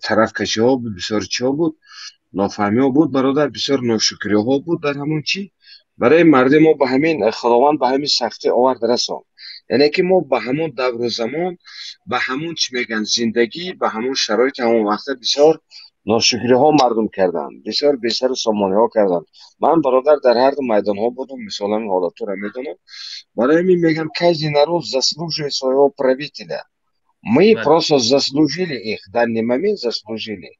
B: тарафкашиҳо буд, бисёр чиҳо буд, нофаҳмиҳо буд, бародар, бисёр ношукриҳо буд дар ҳамон чӣ. Барои мардуми мо ба ҳамин Худованд ба ҳамин сахтӣ овард, расон. Яъне ки мо ба ҳамон давру замон, ба ҳамон чӣ мегӯянд, зиндагӣ, ба ҳамон шароити ҳамон вақта бисёр ношукриҳо мардум карданд, бисёр бесару сомониҳо карданд. Ман, бародар, дар ҳар ду майдонҳо будам, мисол ҳамин ҳолатҳоро медонам. Барои ҳамин мегӯям, каждый народ заслуживает своего правителя. Мы просто заслужили их, в данный момент заслужили.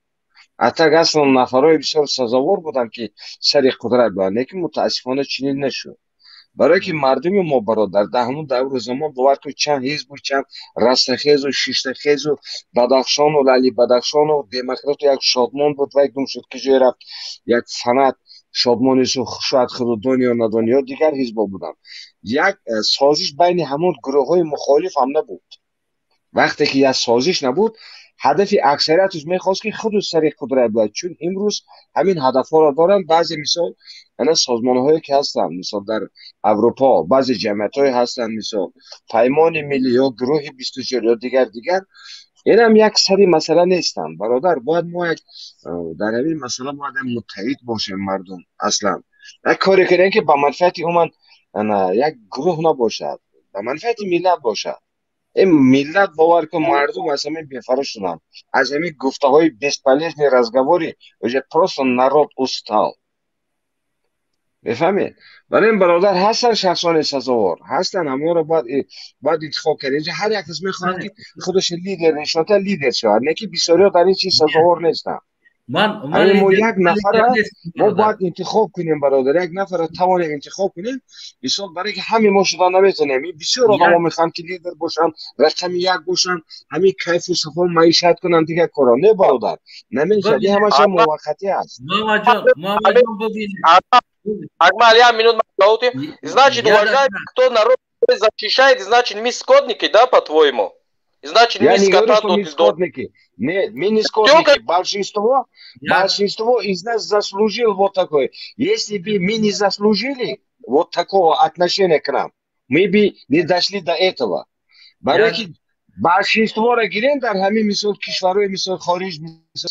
B: А так аслан нафарҳои бисёр сазовор буданд, ки сари қудрат буданд, лекин мутаассифона чунин нашуд. Барое ки мардуми мо, бародар, дар ҳамон давру замон, бовар кунед, чанд ҳизбу, чанд растахезу, шиштахезу, Бадахшону, Лали Бадахшону, демократу, як Шодмон буд, вай гум шуд, ки ҷое рафт, як фанат Шодмони шояд худу дони ё надони, ё дигар ҳизбо буданд. Як созиш байни ҳамон гурӯҳҳои мухолиф ҳам набуд. Вақте ки як созиш набуд, ҳадафи аксариятш мехост, ки худу сари қудрат бояд, чун имрӯз ҳамин ҳадафҳоро доранд баъзе, мисол, ана созмонҳое ки ҳастанд, мисол, дар Аврупо баъзе ҷамъиятҳое ҳастанд, мисол, Паймони миллӣ ё гурӯҳи 24 ё дигар дигар. Инам як сари масъала нестанд, бародар. Бояд мо як дар ҳамин масъала бояд муттаҳид бошем. Мардум аслан як коре кунем, ки ба манфиати умуман як гурӯҳ набошад, ба манфиати миллат бошад. Ин миллат, бовар кун, мардум аз ҳамин бефаро шуданд, аз ҳамин гуфтаҳои бесполезный разговоры уже просто народ устал, мефаҳмед? Барои ин, бародар, ҳастанд шахсони сазовор, ҳастанд, ҳамонро бояд интихоб кард. Инҷа ҳар як кас мехоҳад, ки худаш лидер нишонта, лидер шавад, не ки бисёриҳо дар ин чиз сазовор нестанд. Мо як нафара мо бояд интихоб кунем, бародар, як нафара тавонем интихоб кунем, мисол, барои ки ҳаме мо шуда наметавонем. Бисёр одамо мехоҳанд, ки лидер бошанд, рақами як бошанд, ҳамин кайфу сафо маишат кунанд, дигар коро. Не, бародар, намешавад, ин ҳамаша муваққатӣ аст.
C: Акмал, я минут. Значит, уважаемый, кто народ защищает, значит, мы скотники, да, по-твоему? Значит,
B: я не говорю, что мы скотники. Нет, мы не скотники. Большинство из нас заслужил вот такое. Если бы мы не заслужили вот такого отношения к нам, мы бы не дошли до этого. Барои большинство гирем, дар ҳамин мисол кишварҳои, мисол, хориҷ, мисол,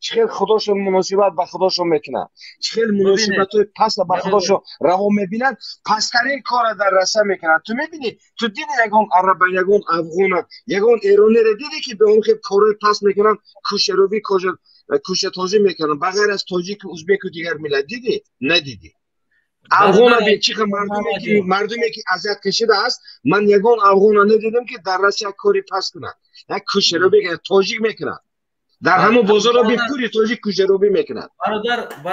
B: чӣ хел худошон муносибат ба худошон мекунанд, чӣ хел муносибатҳои паста ба худошон раво мебинанд, пасттарин кора дар раса мекунанд. Ту мебинӣ, ту диди ягон араба, ягон афғона, ягон эрониро дидӣ, ки ба он хел корҳои паст мекунанд, кӯшаробӣ, кӯшатозӣ мекунанд, ба ғайр аз тоҷику, узбеку, дигар миллат? Дидӣ? Надидӣ. Афғона бин, чӣ хел мардуме ки азият кашидааст. Ман ягон афғона надидам, ки дар Россия кори паст кунад, як кӯшаробӣ кунад. Тоҷик мекунад, дар ҳамон бозорро бепури тоҷик кӯшаробӣ мекунад.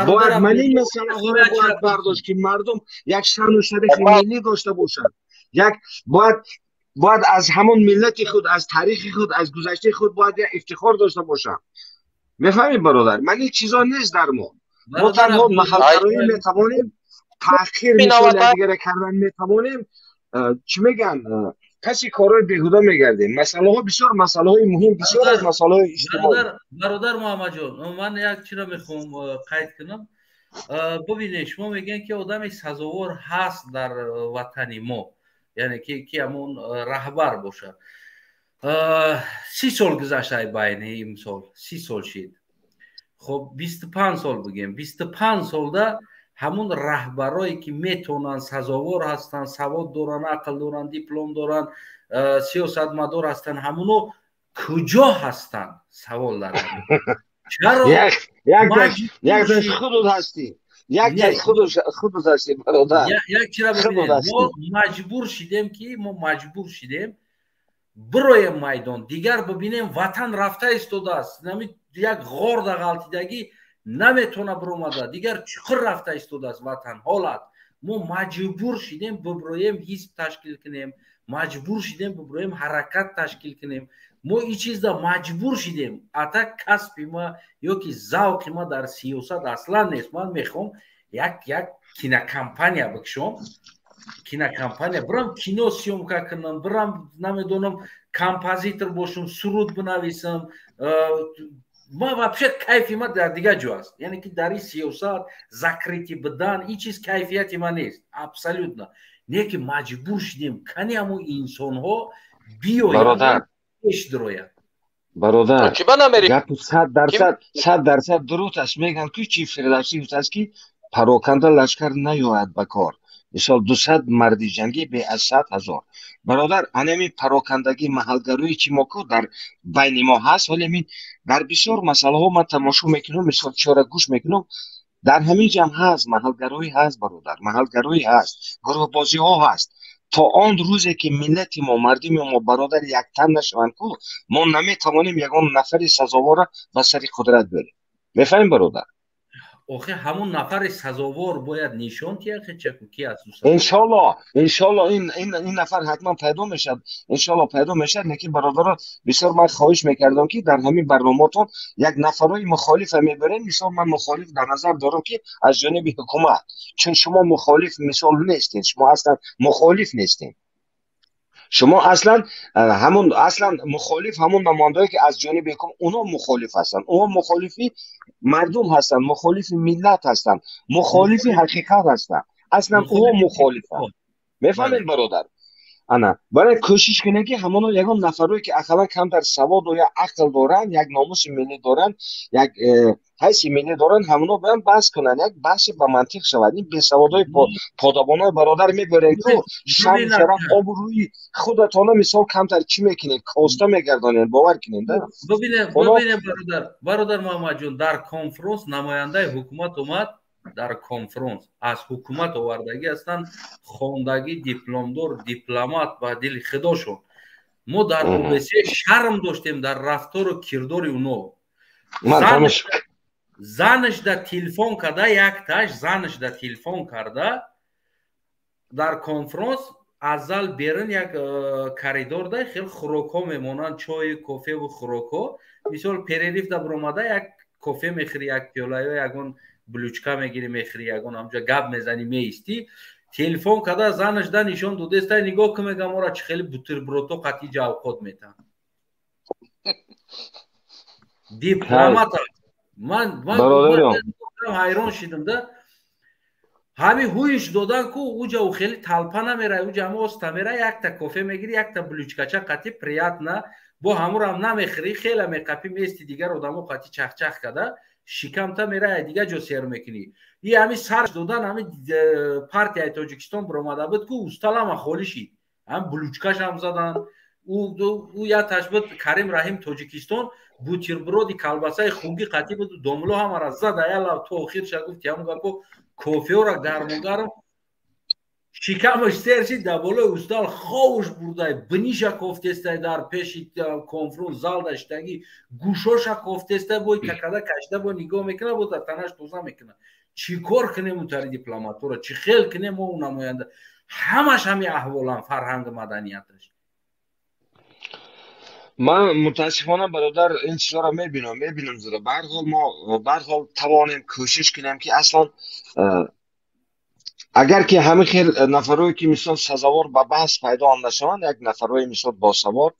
B: Бояд ман ин масъалаҳоро бояд бардошт, ки мардум як шаъну шарафи миллӣ дошта бошад, як бояд Бояд аз ҳамон миллати худ, аз таърихи худ, аз гузаштаи худ бояд як ифтихор дошта бошам. Мефаҳмӣ, бародар? Ман ин чизо нест дар мо. Мо танҳо маҳалгароӣ метавонем, таъхир мисол якдигарро кардан метавонем. Чӣ мегӯянд, паси корҳои беҳуда мегардем. Масъалаҳо бисёр, масъалаҳои муҳим бисёр аз масъалаҳои иҷтимоӣ.
A: Бародар Муҳаммадҷон, ман як чиро мехоҳам қайд кунам. Бубинед, шумо мегӯянд, ки одами сазовор ҳаст дар ватани мо, яъне ки ҳамон раҳбар бошад. 30 сол гузашт ай байни имсол, 30 сол шид. Хоб, 25 сол бигем, 25 солда ҳамун раҳбарое ки метавонанд, сазовор ҳастанд, савод доранд, ақл доранд, диплом доранд, сиёсатмадор ҳастанд, ҳамуно куҷо ҳастанд? Савол дар чаро
B: як худут ҳастӣ, як худут ҳастӣ, бародар.
A: Як чира бибинед, мо маҷбур шидем, ки мо маҷбур шидем бироем майдон, дигар бибинем ватан рафта истодааст, як ғорда ғалтидагӣ наметавона биромада, дигар чуқур рафта истодааст ватан ҳолат. Мо маҷбур шидем биброем ҳизб ташкил кунем, маҷбур шидем биброем ҳаракат ташкил кунем. Мо ин чизда маҷбур шидем. Ата касби ма ё ки завқи ма дар сиёсат аслан нест. Ман мехоҳам як кинокомпания бикушом, кинокомпания бирам, кино съёмка кунам, бирам, намедонам, композитор бошам, суруд бинависам. Ма вообще кайфи ма дар дигар ҷо аст. Яъне ки дар ин сиёсат закрытый будан, ин чиз кайфияти ма нест абсолютно. Не ки маҷбур шидем, кани ҳамун инсонҳо биёянд, пеш дироянд.
B: Бародар, гапи 100%, 100% дуруст аст. Мегӯянд ки чи Фирдавсӣ гуфтааст, ки пароканда лашкар наёяд ба кор. Мисол, 200 марди ҷангӣ бе аз 100 ҳазор. Бародар, анами парокандагӣ, маҳалгароӣ чи мо ку дар байни мо ҳаст, вале мин дар бисёр масъалаҳо ман тамошо мекунам, мисол чора гӯш мекунам, дар ҳамин ҷам ҳаст, маҳалгароӣ ҳаст, бародар, маҳалгароӣ ҳаст, гурӯҳбозиҳо ҳаст. То он рӯзе ки миллати мо, мардуми мо, бародар, яктан нашаванд ку, мо наметавонем ягон нафари сазоворро ба сари қудрат биёрем. Мефаҳмем, бародар?
A: Охе, ҳамун нафари сазовор бояд нишон диҳад, чаку ки аст.
B: Иншолло, иншолло ин нафар ҳатман пайдо мешавад, иншолло пайдо мешавад. Лекин бародаро, бисёр ман хоҳиш мекардам, ки дар ҳамин барномаотон як нафарҳои мухолифа мебарем. Мисол, ман мухолиф дар назар дорам, ки аз ҷониби ҳукумат, чун шумо мухолиф мисол нестед, шумо аслан мухолиф нестед. Шумо аслан ҳамон, аслан мухолиф ҳамон намояндае ки аз ҷониби ҳукумат, онҳо мухолиф ҳастанд, онҳо мухолифи мардум ҳастанд, мухолифи миллат ҳастанд, мухолифи ҳақиқат ҳастанд. Аслан онҳо мухолифанд. Мефаҳмед, бародар? Ана барои кӯшиш кунед, ки ҳамоно ягон нафарое ки ақаллан камтар саводу як ақл доранд, як номуси миллӣ доранд, як ҳайси миллӣ доранд, ҳамоно бояд баҳс кунанд, як баҳси ба мантиқ шавад. Ин бесаводои подабонои, бародар, мебаред ку шарм, шараф, обрӯи худатона мисол камтар чӣ мекунед, коста мегардонед, бовар кунед.
A: Бубинед, бубинед, бародар, бародар Муҳаммадҷон, дар конфронс намояндаи ҳукумат омад, дар конфронс аз ҳукумат овардагӣ ҳастанд, хондагӣ, дипломдор, дипломат, ба дили худошон. Мо дар ОБС шарм доштем дар рафтору кирдори уно. Занаш да телефон карда, якташ занаш да телефон карда дар конфронс, аз зал берун як коридорда хел хӯрокҳо мемонанд, чою кофеву хӯрокҳо. Мисол, перерыв да биромада як кофе мехӯри, як пиёла ё ягон булочка мегирӣ, мехӯри, ягон ҳамҷа гап мезанӣ, меистӣ. Телефон карда занаш да нишон додеста: нигоҳ кун, мегам, ора чӣ хеле бутербродҳо қатъи ҷавқот метаҳанд. Дипломат. Ман ҳайрон шидам да. Ҳамин ҳуиш додан ку уҷа у хеле талпа намерай, уҷа ҳама оста мерай, якта кофе мегирӣ, якта булочкача қатъи приятно, бо ҳамурам намехӯрӣ, хела меқапӣ, мести, дигар одамо қатъи чахчах када шикамта мерай, дигар ҷо сер мекунӣ. И ҳамин сарш додан, ҳамин партияи Тоҷикистон биромада буд ку, усталама холӣ шид, ҳам булочкашам задан. Ӯ якташ буд Карим Раҳим Тоҷикистон, бутерброди колбасаи хунгӣ қатъи буд, домло ҳамара зада ялав то охирша. Гуфти ҳамун гапо, кофеора гарму гарм, шикамаш сер шид, дар болои устал ховуш бурдай, биниша кофтестай, дар пеши конфронс зал даштагӣ гӯшоша кофтестай, бой какада кашида, бо нигоҳ мекунад, бо дар танаш тоза мекунад. Чӣ кор кунем утари дипломатора, чӣ хел кунем мо намоянда? Ҳамаш ҳами аҳволам, фарҳангу маданияташ.
B: Ман мутаассифона, бародар, ин чизҳоро мебинам, зеро ба ҳар ҳол мо ба ҳар ҳол тавонем кӯшиш кунем, ки аслан агар ки ҳамин хел нафарое ки мисол сазовор ба баҳс пайдо ҳам нашаванд, як нафарое мисол босавод,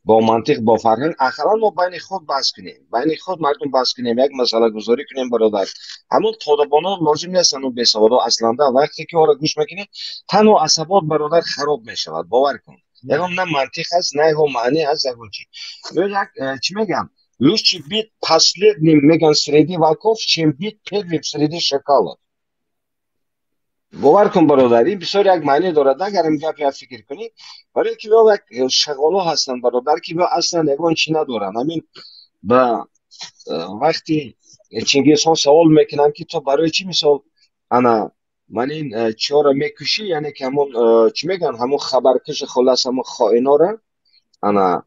B: бо мантиқ, бо фарҳанг, ақаллан мо байни худ баҳс кунем, байни худ мардум баҳс кунем, як масъалагузорӣ кунем, бародар. Ҳамон тодабоно лозим нестанд, он бесаводо асланда. Вақте ки онро гӯш мекунӣ, танҳо асабот, бародар, хароб мешавад, бовар кун. Ягон на мантиқ ҳаст, на ягон маъне ҳаст, ягон чи. Як чӣ мегӯям, лучше быть последним, мегӯянд, среди волков, чем быть первым среди шакалов. Бовар кун, бародар, ин бисёр як маъне дорад, агар ин гап як фикр кунӣ, барои ки як шағоло ҳастанд, бародар, ки аслан ягон чӣ надоранд. Ҳамин ба вақти Чингизхон савол мекунанд, ки ту барои чӣ мисол ана ман ин чиҳоро мекушӣ, яъне ки ҳамон чӣ мегӯянд, ҳамон хабаркаши, хуллас, ҳамон хоинора ана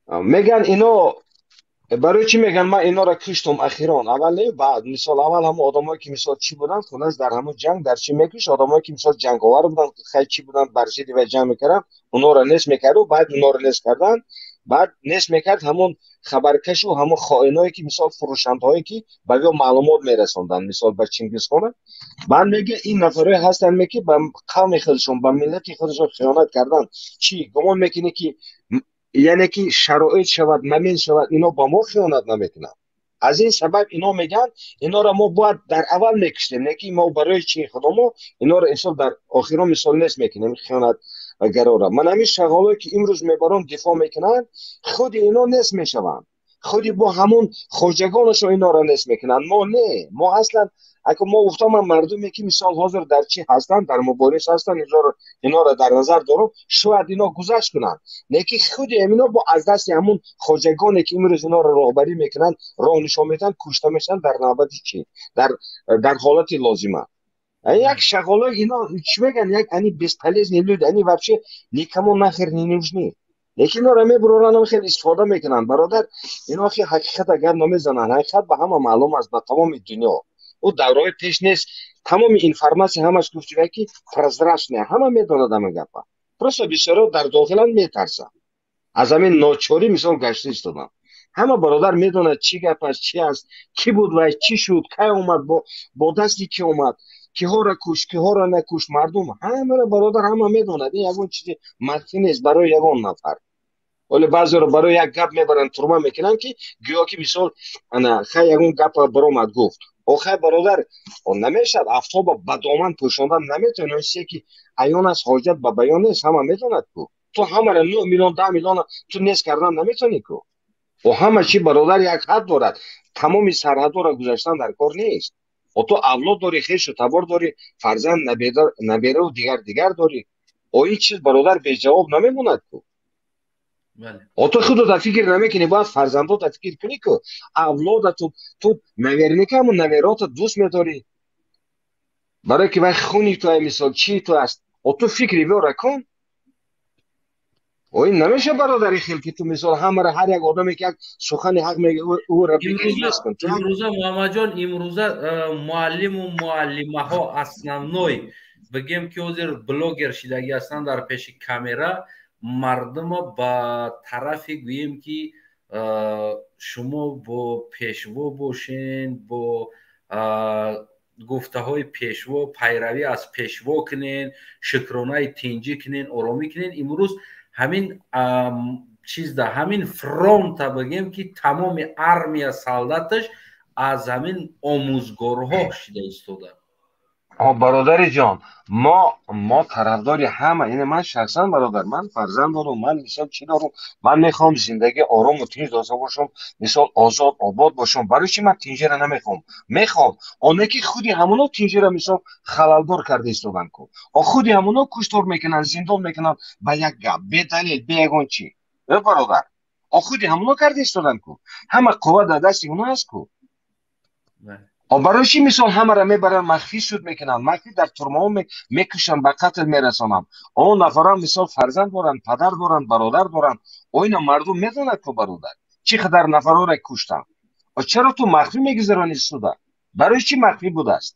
B: мегӯянд. Ино барои чӣ мегӯянд, ман инора куштум ахирон, аввал не, баъд мисол аввал ҳамон одамое ки мисол чӣ буданд, хуллас, дар ҳамон ҷанг дар чӣ мекушт, одамое ки мисол ҷанговар буданд, хай чӣ буданд, бар зидди вай ҷанг мекарданд, онҳоро нест мекарду, баъд онҳоро нест карданд, баъд нест мекард ҳамон хабаркашу ҳамон хоиное ки мисол фурӯшандаҳое ки ба ё маълумот мерасонданд мисол ба Чингизхона. Баъд мега, ин нафарое ҳастанд, ки ба қавми худашон, ба миллати худашон хиёнат карданд, чӣ гумон мекунӣ, ки яъне ки шароит шавад, мамин шавад, ино ба мо хиёнат намекунанд? Аз ин сабаб ино мегӯянд, инора мо бояд дар аввал мекуштем, не ки мо барои чи худомо инора инсон дар охирон мисол нест мекунем хиёнатгарора. Ман ҳамин шағолое ки имрӯз мебарон дифоъ мекунанд, худи ино нест мешаванд, худи бо ҳамон хоҷагонашон инора нест мекунанд. Мо не, мо аслан ако мо гуфтам, ман мардуме ки мисол ҳозир дар чӣ ҳастанд, дар мубориз ҳастанд, инора дар назар дорам, шояд ино гузашт кунанд, лекин худи ҳамино бо аз дасти ҳамон хоҷагоне ки имрӯз инора роҳбарӣ мекунанд, роҳ нишон медиҳанд, кушта мешаванд дар навбати чӣ, дар ҳолати лозима. Як шағолои ино чӣ мегӯянд, як они бесполезные люди, они вообще никому нахер не нужны, лекин инора мебуроранд, хеле истифода мекунанд, бародар. Ино хе ҳақиқата гап намезананд, ҳақиқат ба ҳама маълум аст, ба тамоми дунё. Ӯ давраҳои пеш нест, тамоми информация ҳамаш гуфтига ки прозрачная, ҳама медонад ҳама гапа. Просто бисёро дар дохилан метарсанд, аз ҳамин ночорӣ мисол гашта истоданд. Ҳама, бародар, медонад чӣ гап аст, чӣ аст, кӣ буд вай, чӣ шуд, кай омад, бо дасти кӣ омад, киҳоро кушт, киҳоро накушт, мардум ҳамаро, бародар, ҳама медонад. Ин ягон чизи махфӣ нест барои ягон нафар. Оле баъзеро барои як гап мебаранд, турма мекунанд, ки гӯё ки мисол ана хай ягон гапа баромад гуфт. Охай, бародар, намешавад, афтоба ба доман пӯшондан наметавонӣ. Он чизе ки аён аст, ҳоҷат ба баён нест, ҳама медонад ку. Ту ҳамаро 9 миллион, 10 миллиона ту нест кардан наметавонӣ ку. О ҳама чи, бародар, як ҳад дорад, тамоми сарҳадҳоро гузаштан дар кор нест. О ту авлод дорӣ, хешу табор дорӣ, фарзанд, набераву дигар дигар дорӣ. О ин чиз, бародар, беҷавоб намемонад ку. О ту худро фикр намекунӣ, бояд фарзандота фикр кунӣ ку, авлода. Ту наверняка ҳамун навераота дӯст медорӣ, барое ки вай хуни ту, мисол чии ту аст. О ту фикри вёра кун. О ин намеша, бародари, хел ки ту мисол ҳамаро, ҳар як одаме ки як сухани ҳақ мега, ӯро.
A: Имрӯза, Муҳаммадҷон, имрӯза муаллиму муаллимаҳо основной бигем ки ҳозир блогер шидагӣ ҳастанд, дар пеши камера мардума ба тарафи гӯем ки шумо бо пешво бошен, бо гуфтаҳои пешво, пайравӣ аз пешво кунен, шукронаи тинҷӣ кунен, оромӣ кунен. Имрӯз ҳамин чизда, ҳамин фронта бигем ки тамоми армия солдаташ аз ҳамин омӯзгорҳо шида истода.
B: Бародари ҷон, мо тарафдори ҳама ине. Ман шахсан, бародар, ман фарзанд дорам, ман мисол чӣ дорам, ман мехоҳам зиндагии орому тинҷ дошта бошам, мисол озод, обод бошам. Барои чӣ ман тинҷира намехоҳам? Мехоҳам. Оне ки худи ҳамоно тинҷира мисол халалдор карда истоданд ку, о худи ҳамоно куштор мекунанд, зиндон мекунанд ба як гап, бедалел, бе ягон чӣ, бародар. О худи ҳамоно карда истоданд ку, ҳама қувва дар дасти оно аст ку. Барои чӣ мисол ҳамаро мебаранд, махфӣ суд мекунанд, махфӣ дар турмаҳо мекушанд, ба қатл мерасонанд? Он нафарам мисол фарзанд доранд, падар доранд, бародар доранд. Оина мардум медонад ку, бародар, чӣ қадар нафарҳоро куштанд. Чаро ту махфӣ мегузаронӣ суда? Барои чӣ махфӣ будааст?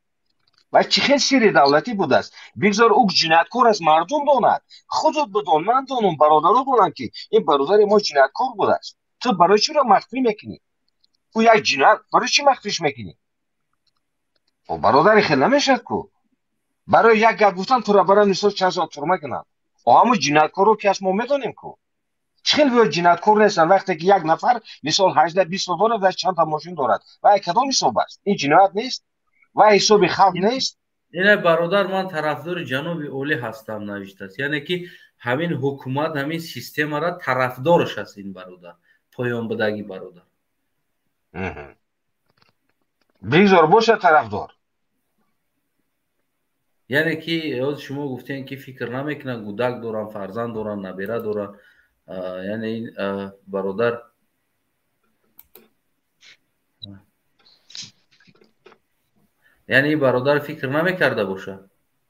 B: Ва чӣ хел сирри давлатӣ будааст? Бигзор ӯ ҷинояткор аст, мардум донад, худут бидон, ман донам, бародаро донанд, ки ин бародари мо ҷинояткор будааст. Ту барои чиро махфӣ мекунӣ? Ӯ як ҷиноят, барои чӣ махфиш мекунӣ? Бародари хел намешавад ку. Барои як гап гуфтан тура барои мисол чанд сол турма кунанд. Ҳамун ҷинояткорро ки аст, мо медонем ку. Чӣ хел вё ҷинояткор нестанд, вақте ки як нафар мисол 18-20 сол дорад ва чандта мошин дорад? Ва кадом ҳисоб аст? Ин ҷиноят нест ва ҳисоби халқ нест.
A: Ина бародар, ман тарафдори ҷаноби олӣ ҳастам навиштааст, яъне ки ҳамин ҳукумат, ҳамин системара тарафдораш аст ин бародар, поёнбудагӣ бародар.
B: Бигзор бошад тарафдор.
A: Яъне ки ҳозир шумо гуфтем, ки фикр намекунанд, гудак дорам, фарзанд дорам, набера дорам, яъне ин бародар яъне ин бародар фикр намекарда боша,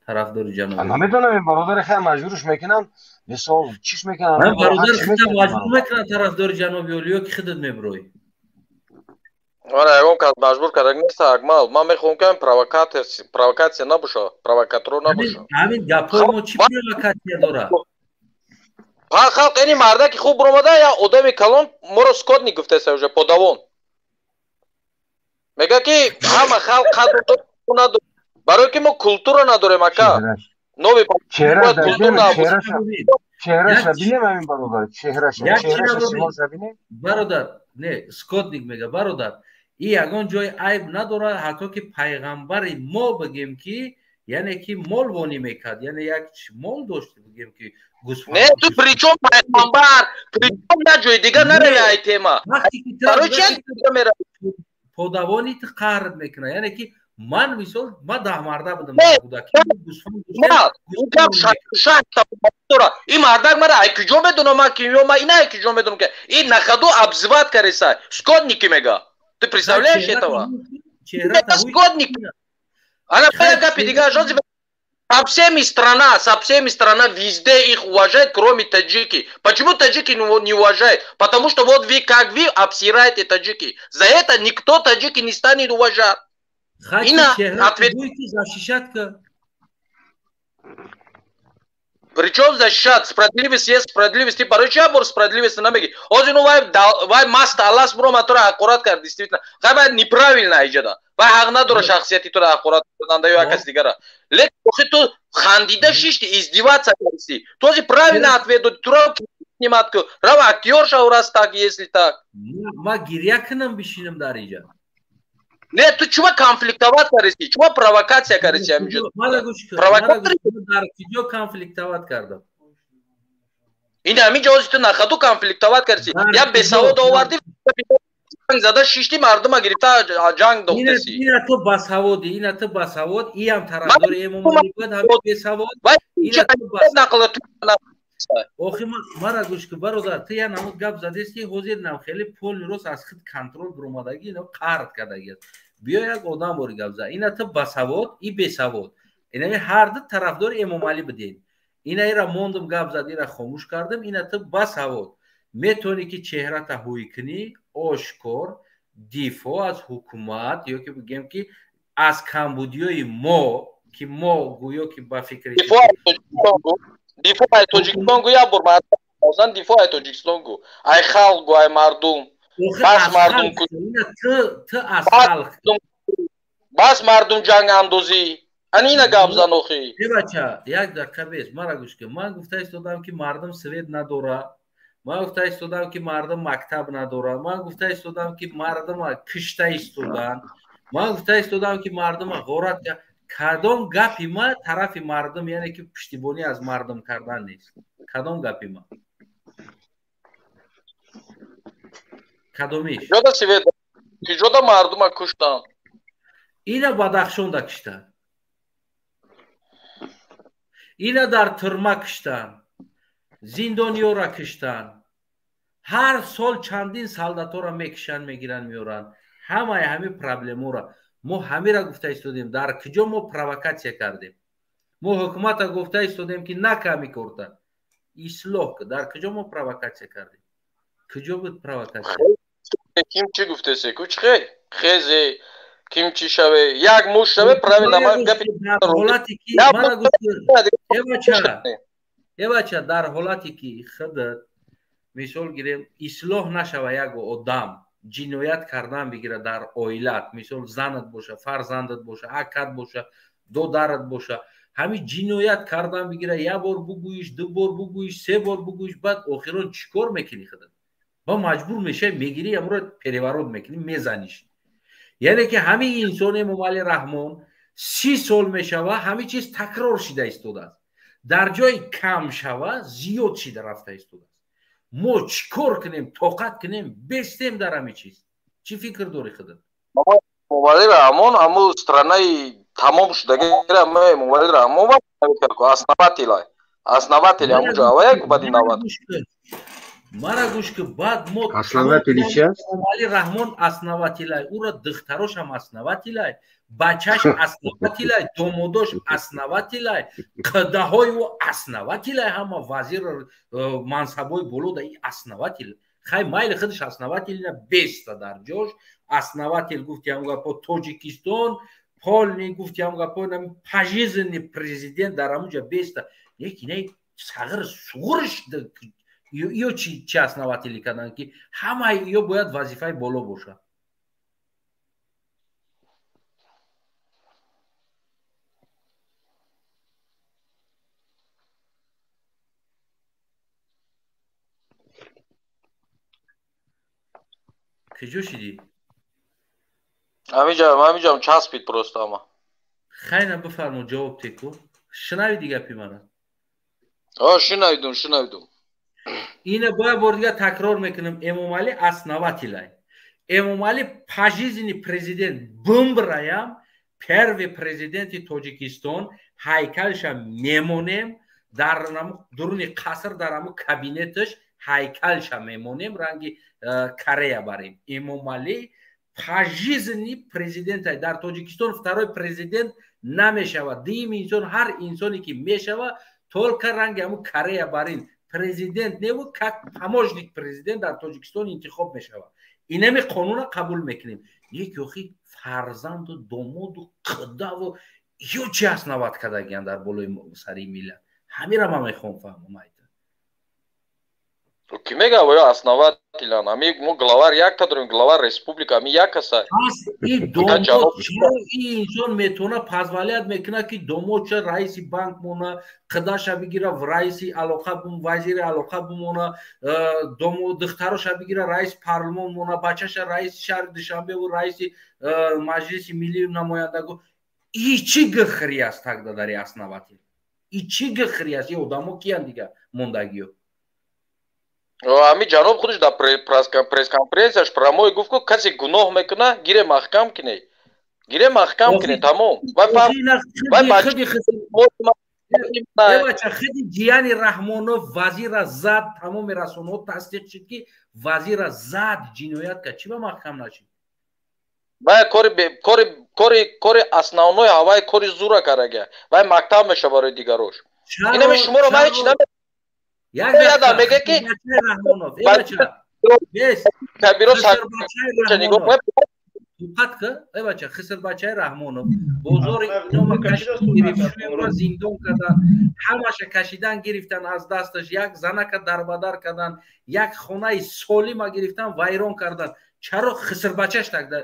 A: тарафдори ҷаноби.
B: Намедонам, ин бародари хеле маҷбурш мекунанд, мисол чиш мекунанд.
A: Бародар худам маҷбур мекунанд тарафдори ҷаноби олӣ ё ки худат меброӣ?
C: Ора ягон кас маҷбур кардаг нест, Акмал. Ман мехоҳам ки провокатсия набоша, провокаторо набоша.
A: Ҳамин гапҳои мо чӣ провокатсия дорад?
C: Халқ ини мардаки хуб баромада, я одами калон моро скотник гуфтеса уже подавон. Мега ки ҳама халқ қадр надорад. Барои ки мо культура надорем, ака. Нови
B: чеҳраша бинем, ҳамин бародар, чеҳраша, чеҳраша, симоша бинем.
A: Бародар, не, скотник мега, бародар. И ягон ҷои айб надорад, ҳатто ки пайғамбари мо бигем ки, яъне ки мол вонӣ мекард, яъне як мол дошт, бигем ки
C: гӯсфанд. Не, ту причём пайғамбар, причём як ҷои дигар нарави ай тема. Барои чи мерави?
A: Подавони ту қаҳр мекунад, яъне ки ман мисол ман даҳмарда будам,
C: ин мардак мара ай куҷо медонам, ман ки ма ина ай куҷо медонам, ки ин нахаду обзывать кареса скотники мега. Ты представляешь этого? Это скотник. Ана гапи дигар со всеми страна, со всеми страна везде их уважает, кроме таджики. Почему таджики не уважают? Потому что вот вы, как вы обсираете таджики. За это никто таджики не станет уважать. Ина, ответ. Причем защищать? Справедливость есть справедливость. Ты порой чабор справедливость на меги. Озину вай вай маста Аллах бро матура аккурат кар действительно. Хай неправильно иҷада. Вай ҳақ надора шахсияти тура аккурат карданда ё кас дигара. Лекин охи ту хандида шишти, издеваться кардисти. Тоже правильно ответ дод. Тура снимать ку. Рав актер шав раз так, если так.
A: Ма гиря кунам бишинам дар иҷа.
C: Не, ту чума конфликтовать кардисти? Чума провокация кардисти ҳаминҷо?
A: Провокатор дар куҷо конфликтовать кардам?
C: Ин ҳаминҷо ҳозир ту нахаду конфликтовать кардисти. Я бесавод овардӣ, ҷанг зада шишти, мардума гирифта ҷанг дохтеси.
A: Ина ту басаводӣ, ина ту басавод, иам тарафдори Эмомалӣ буд, ҳамин бесавод. Ина ту басавод. Охи мара гӯш кун, бародар, ту як намуд гап задест, ки ҳозир нам хеле полный рост аз худ контрол баромадагӣ, ина қард кардагӣ аст. Биё як одам бори гап зад. Ина ту басавод, и бесавод. Ина ҳар ду тарафдори Эмомалӣ будед. Ина ира мондум гап зад, ира хомӯш кардам, ина ту басавод. Метавонӣ ки чеҳрата ҳӯй кунӣ, ошкор, дифоъ аз ҳукумат, ё ки бигем ки аз камбудиёи мо, ки мо гӯё ки ба фикри
C: дифоъ ай Тоҷикистон гӯ, як бор мардум дифоъ ай Тоҷикистон гӯ, ай халқ гӯ, ай мардум. Бас мардум
A: ту аз халқ.
C: Бас мардум ҷанг андозӣ. Ани ина гап зан охи.
A: Э бача, як дақиқа бес, мара гӯш кун. Ман гуфта истодам ки мардум свет надора. Ман гуфта истодам ки мардум мактаб надора. Ман гуфта истодам ки мардума кишта истоданд. Ман гуфта истодам ки мардума ғорат. Кадом гапи ма тарафи мардум, яъне ки пуштибонӣ аз мардум кардан нест? Кадом гапи ма? Кадомиш?
C: Куҷода свет? Куҷода мардума куштанд?
A: Ина Бадахшонда киштанд. Ина дар турма киштанд. Зиндониёра киштанд. Ҳар сол чандин солдатора мекишанд, мегиранд, меоранд. Ҳамаи ҳамин проблемора мо ҳамира гуфта истодем. Дар куҷо мо провокатсия кардем? Мо ҳукумата гуфта истодем ки наками корта. Ислоҳ. Дар куҷо мо провокатсия кардем? Куҷо буд провокатсия?
C: Ким чӣ гуфтесе? Ку чӣ хел? Хезе. Ким чӣ шаве, як муш шаве, правильно ман гапи
A: Э бача, дар ҳолате ки худат мисол гирем, ислоҳ нашава, як одам ҷиноят кардан бигира дар оилат, мисол занат боша, фарзандат боша, акат боша, додарат боша, ҳамин ҷиноят кардан бигира, як бор бугӯиш, ду бор бугӯиш, се бор бугӯиш, баъд охирон чӣ кор мекунӣ худат? Ба маҷбур мешавӣ, мегирӣ, амро переворот мекунӣ, мезаниш. Яъне ки ҳамин инсон Эмомалӣ Раҳмон 30 сол мешава, ҳамин чиз такрор шида истодааст. Дар ҷои кам шава, зиёд шида рафта истодааст. Мо чӣ кор кунем, тоқат кунем, бестем дар ҳамин чиз? Чӣ фикр дорӣ худат?
C: Эмомалӣ Раҳмон ҳамун странаи тамом шудагира, Эмомалӣ Раҳмон основатель, основатель ҳамунҷо авая баъди 90.
A: Мара гӯш ки, баъд мо
B: Основатели чи аст?
A: Эмомалӣ Раҳмон основателай, ӯро духтарошам основателай, бачаш основателай, домодош основателай, қидаҳои ӯ основателай, ҳама вазир мансабҳои боло да и основатель. Хай майли худаш основатель беста дар ҷош, основатель гуфти ҳам гапо Тоҷикистон, полный гуфти ҳам гапо пожизненный президент дар ҳамунҷа беста. Яки не сағир суғурш ё чи основатели карданд ки ҳамаи ё бояд вазифаи боло бошад. Куҷо шидӣ?
C: Ҳамиҷам часпид просто ама.
A: Хайна бифармо, ҷавоб теку. Шунавиди гапи мана?
C: Шунавидум, шунавидум.
A: Ина бояд бор дигар такрор мекунам, Эмомалӣ основателай. Эмомалӣ пожизненный президент бумбраям, первый президенти Тоҷикистон, ҳайкалша мемонем, дар дуруни қаср, дар ҳамун кабинеташ ҳайкалша мемонем, ранги Корея барем. Эмомалӣ пожизненный президентай. Дар Тоҷикистон второй президент намешавад. Дуюм инсон, ҳар инсоне ки мешавад, только ранги ҳамун Корея барин. Президент неву, как помощник президент дар Тоҷикистон интихоб мешавад. Инами қонуна қабул мекунем. Яки охи фарзанду домоду қидаву ё чи основат кардагиян дар болои сари миллат. Ҳамира ман мехоҳам фаҳмам.
C: Ки мега ё основателян? Ами мо главар якта дорем, главар республика, ами як каса.
A: Пас и домод чаро и инсон метавона позволять мекунад ки домодша раиси банк мона, қидаша бигира раиси алоқа, вазири алоқа бимона, духтароша бигира раиси парлумон мона, бачаша раиси шаҳри Душанбеву раиси маҷлиси миллии намояндагон. И чӣ гихри аст тогда дар основатель? И чӣ гихри аст? И одамо киян дига мондагиё?
C: Ами ҷаноб худаш дар пресс-конференсияш прямой гуфт, ки касе гуноҳ мекуна, гире маҳкам кине. Гире маҳкам кине, тамом.
A: Бача, худи Ҷияни Раҳмонов вазира зад, тамоми расонаҳо тасдиқ шуд ки вазира зад, ҷиноят кард. Чӣ ба маҳкам нашид?
C: Вай кори основной ҳавай кори зура карага. Вай мактаб меша барои дигарош. Инами шуморо ман ҳеч наме
A: як дақиқа, бачаи Раҳмонов, э бача, бес, тоқат ка, э бача, хисрбачаи Раҳмонов бозори инома кашидан, зиндон кардан, ҳамаша кашидан гирифтан аз дасташ, як занака дарбадар кардан, як хонаи солима гирифтан, вайрон кардан. Чаро хисрбачаш тогда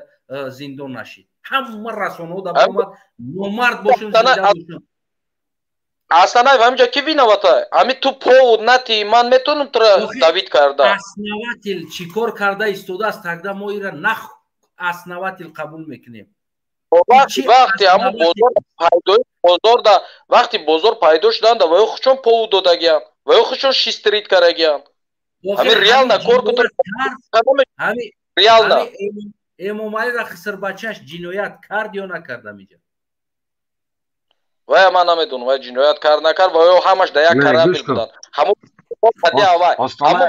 A: зиндон нашид? Ҳама расонаҳо дар омад, номард бошум, зинда бошум.
C: Астанаев, ҳаминҷа ки виновата? Ҳами ту повод нати, ман метавонам тура давид карда.
A: Основатель чӣ кор карда истодааст, тогда мо ира нах основатель қабул мекунем.
C: Вақте ҳамун бозор пайдо, бозор да, вақти бозор пайдо шудан да, ва ё худшон повод додагиян, ва ё худшон шистрит карагиян. Ҳамин реально кор кутр. Реально.
A: Эмомалиро хисрбачаш ҷиноят кард ё накард ҳаминҷа?
C: Вай ман намедонам, вай ҷиноят кард накард, ва ё ҳамаш дар як корабль буданд. Ҳамон қадди аввал, ҳамон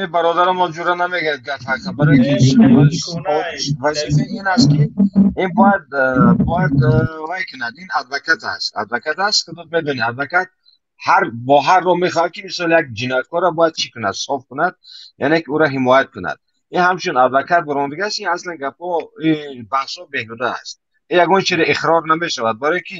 B: Э бародарамо, ҷура намегӯяд гап ҳақа, барои ки вазифаи ин аст ки ин бояд вай кунад. Ин адвокат аст, адвокат аст, худат медонӣ, адвокат Ҳар бо ҳар роҳ мехоҳад, ки мисол як ҷинояткорро бояд чӣ кунад, соф кунад, яъне ки ӯро ҳимоят кунад. Ин ҳамчун адвокат баромадига аст. Ин аслан гапҳо, баҳсҳо беҳуда аст. Ин ягон чиро иқрор намешавад, барое ки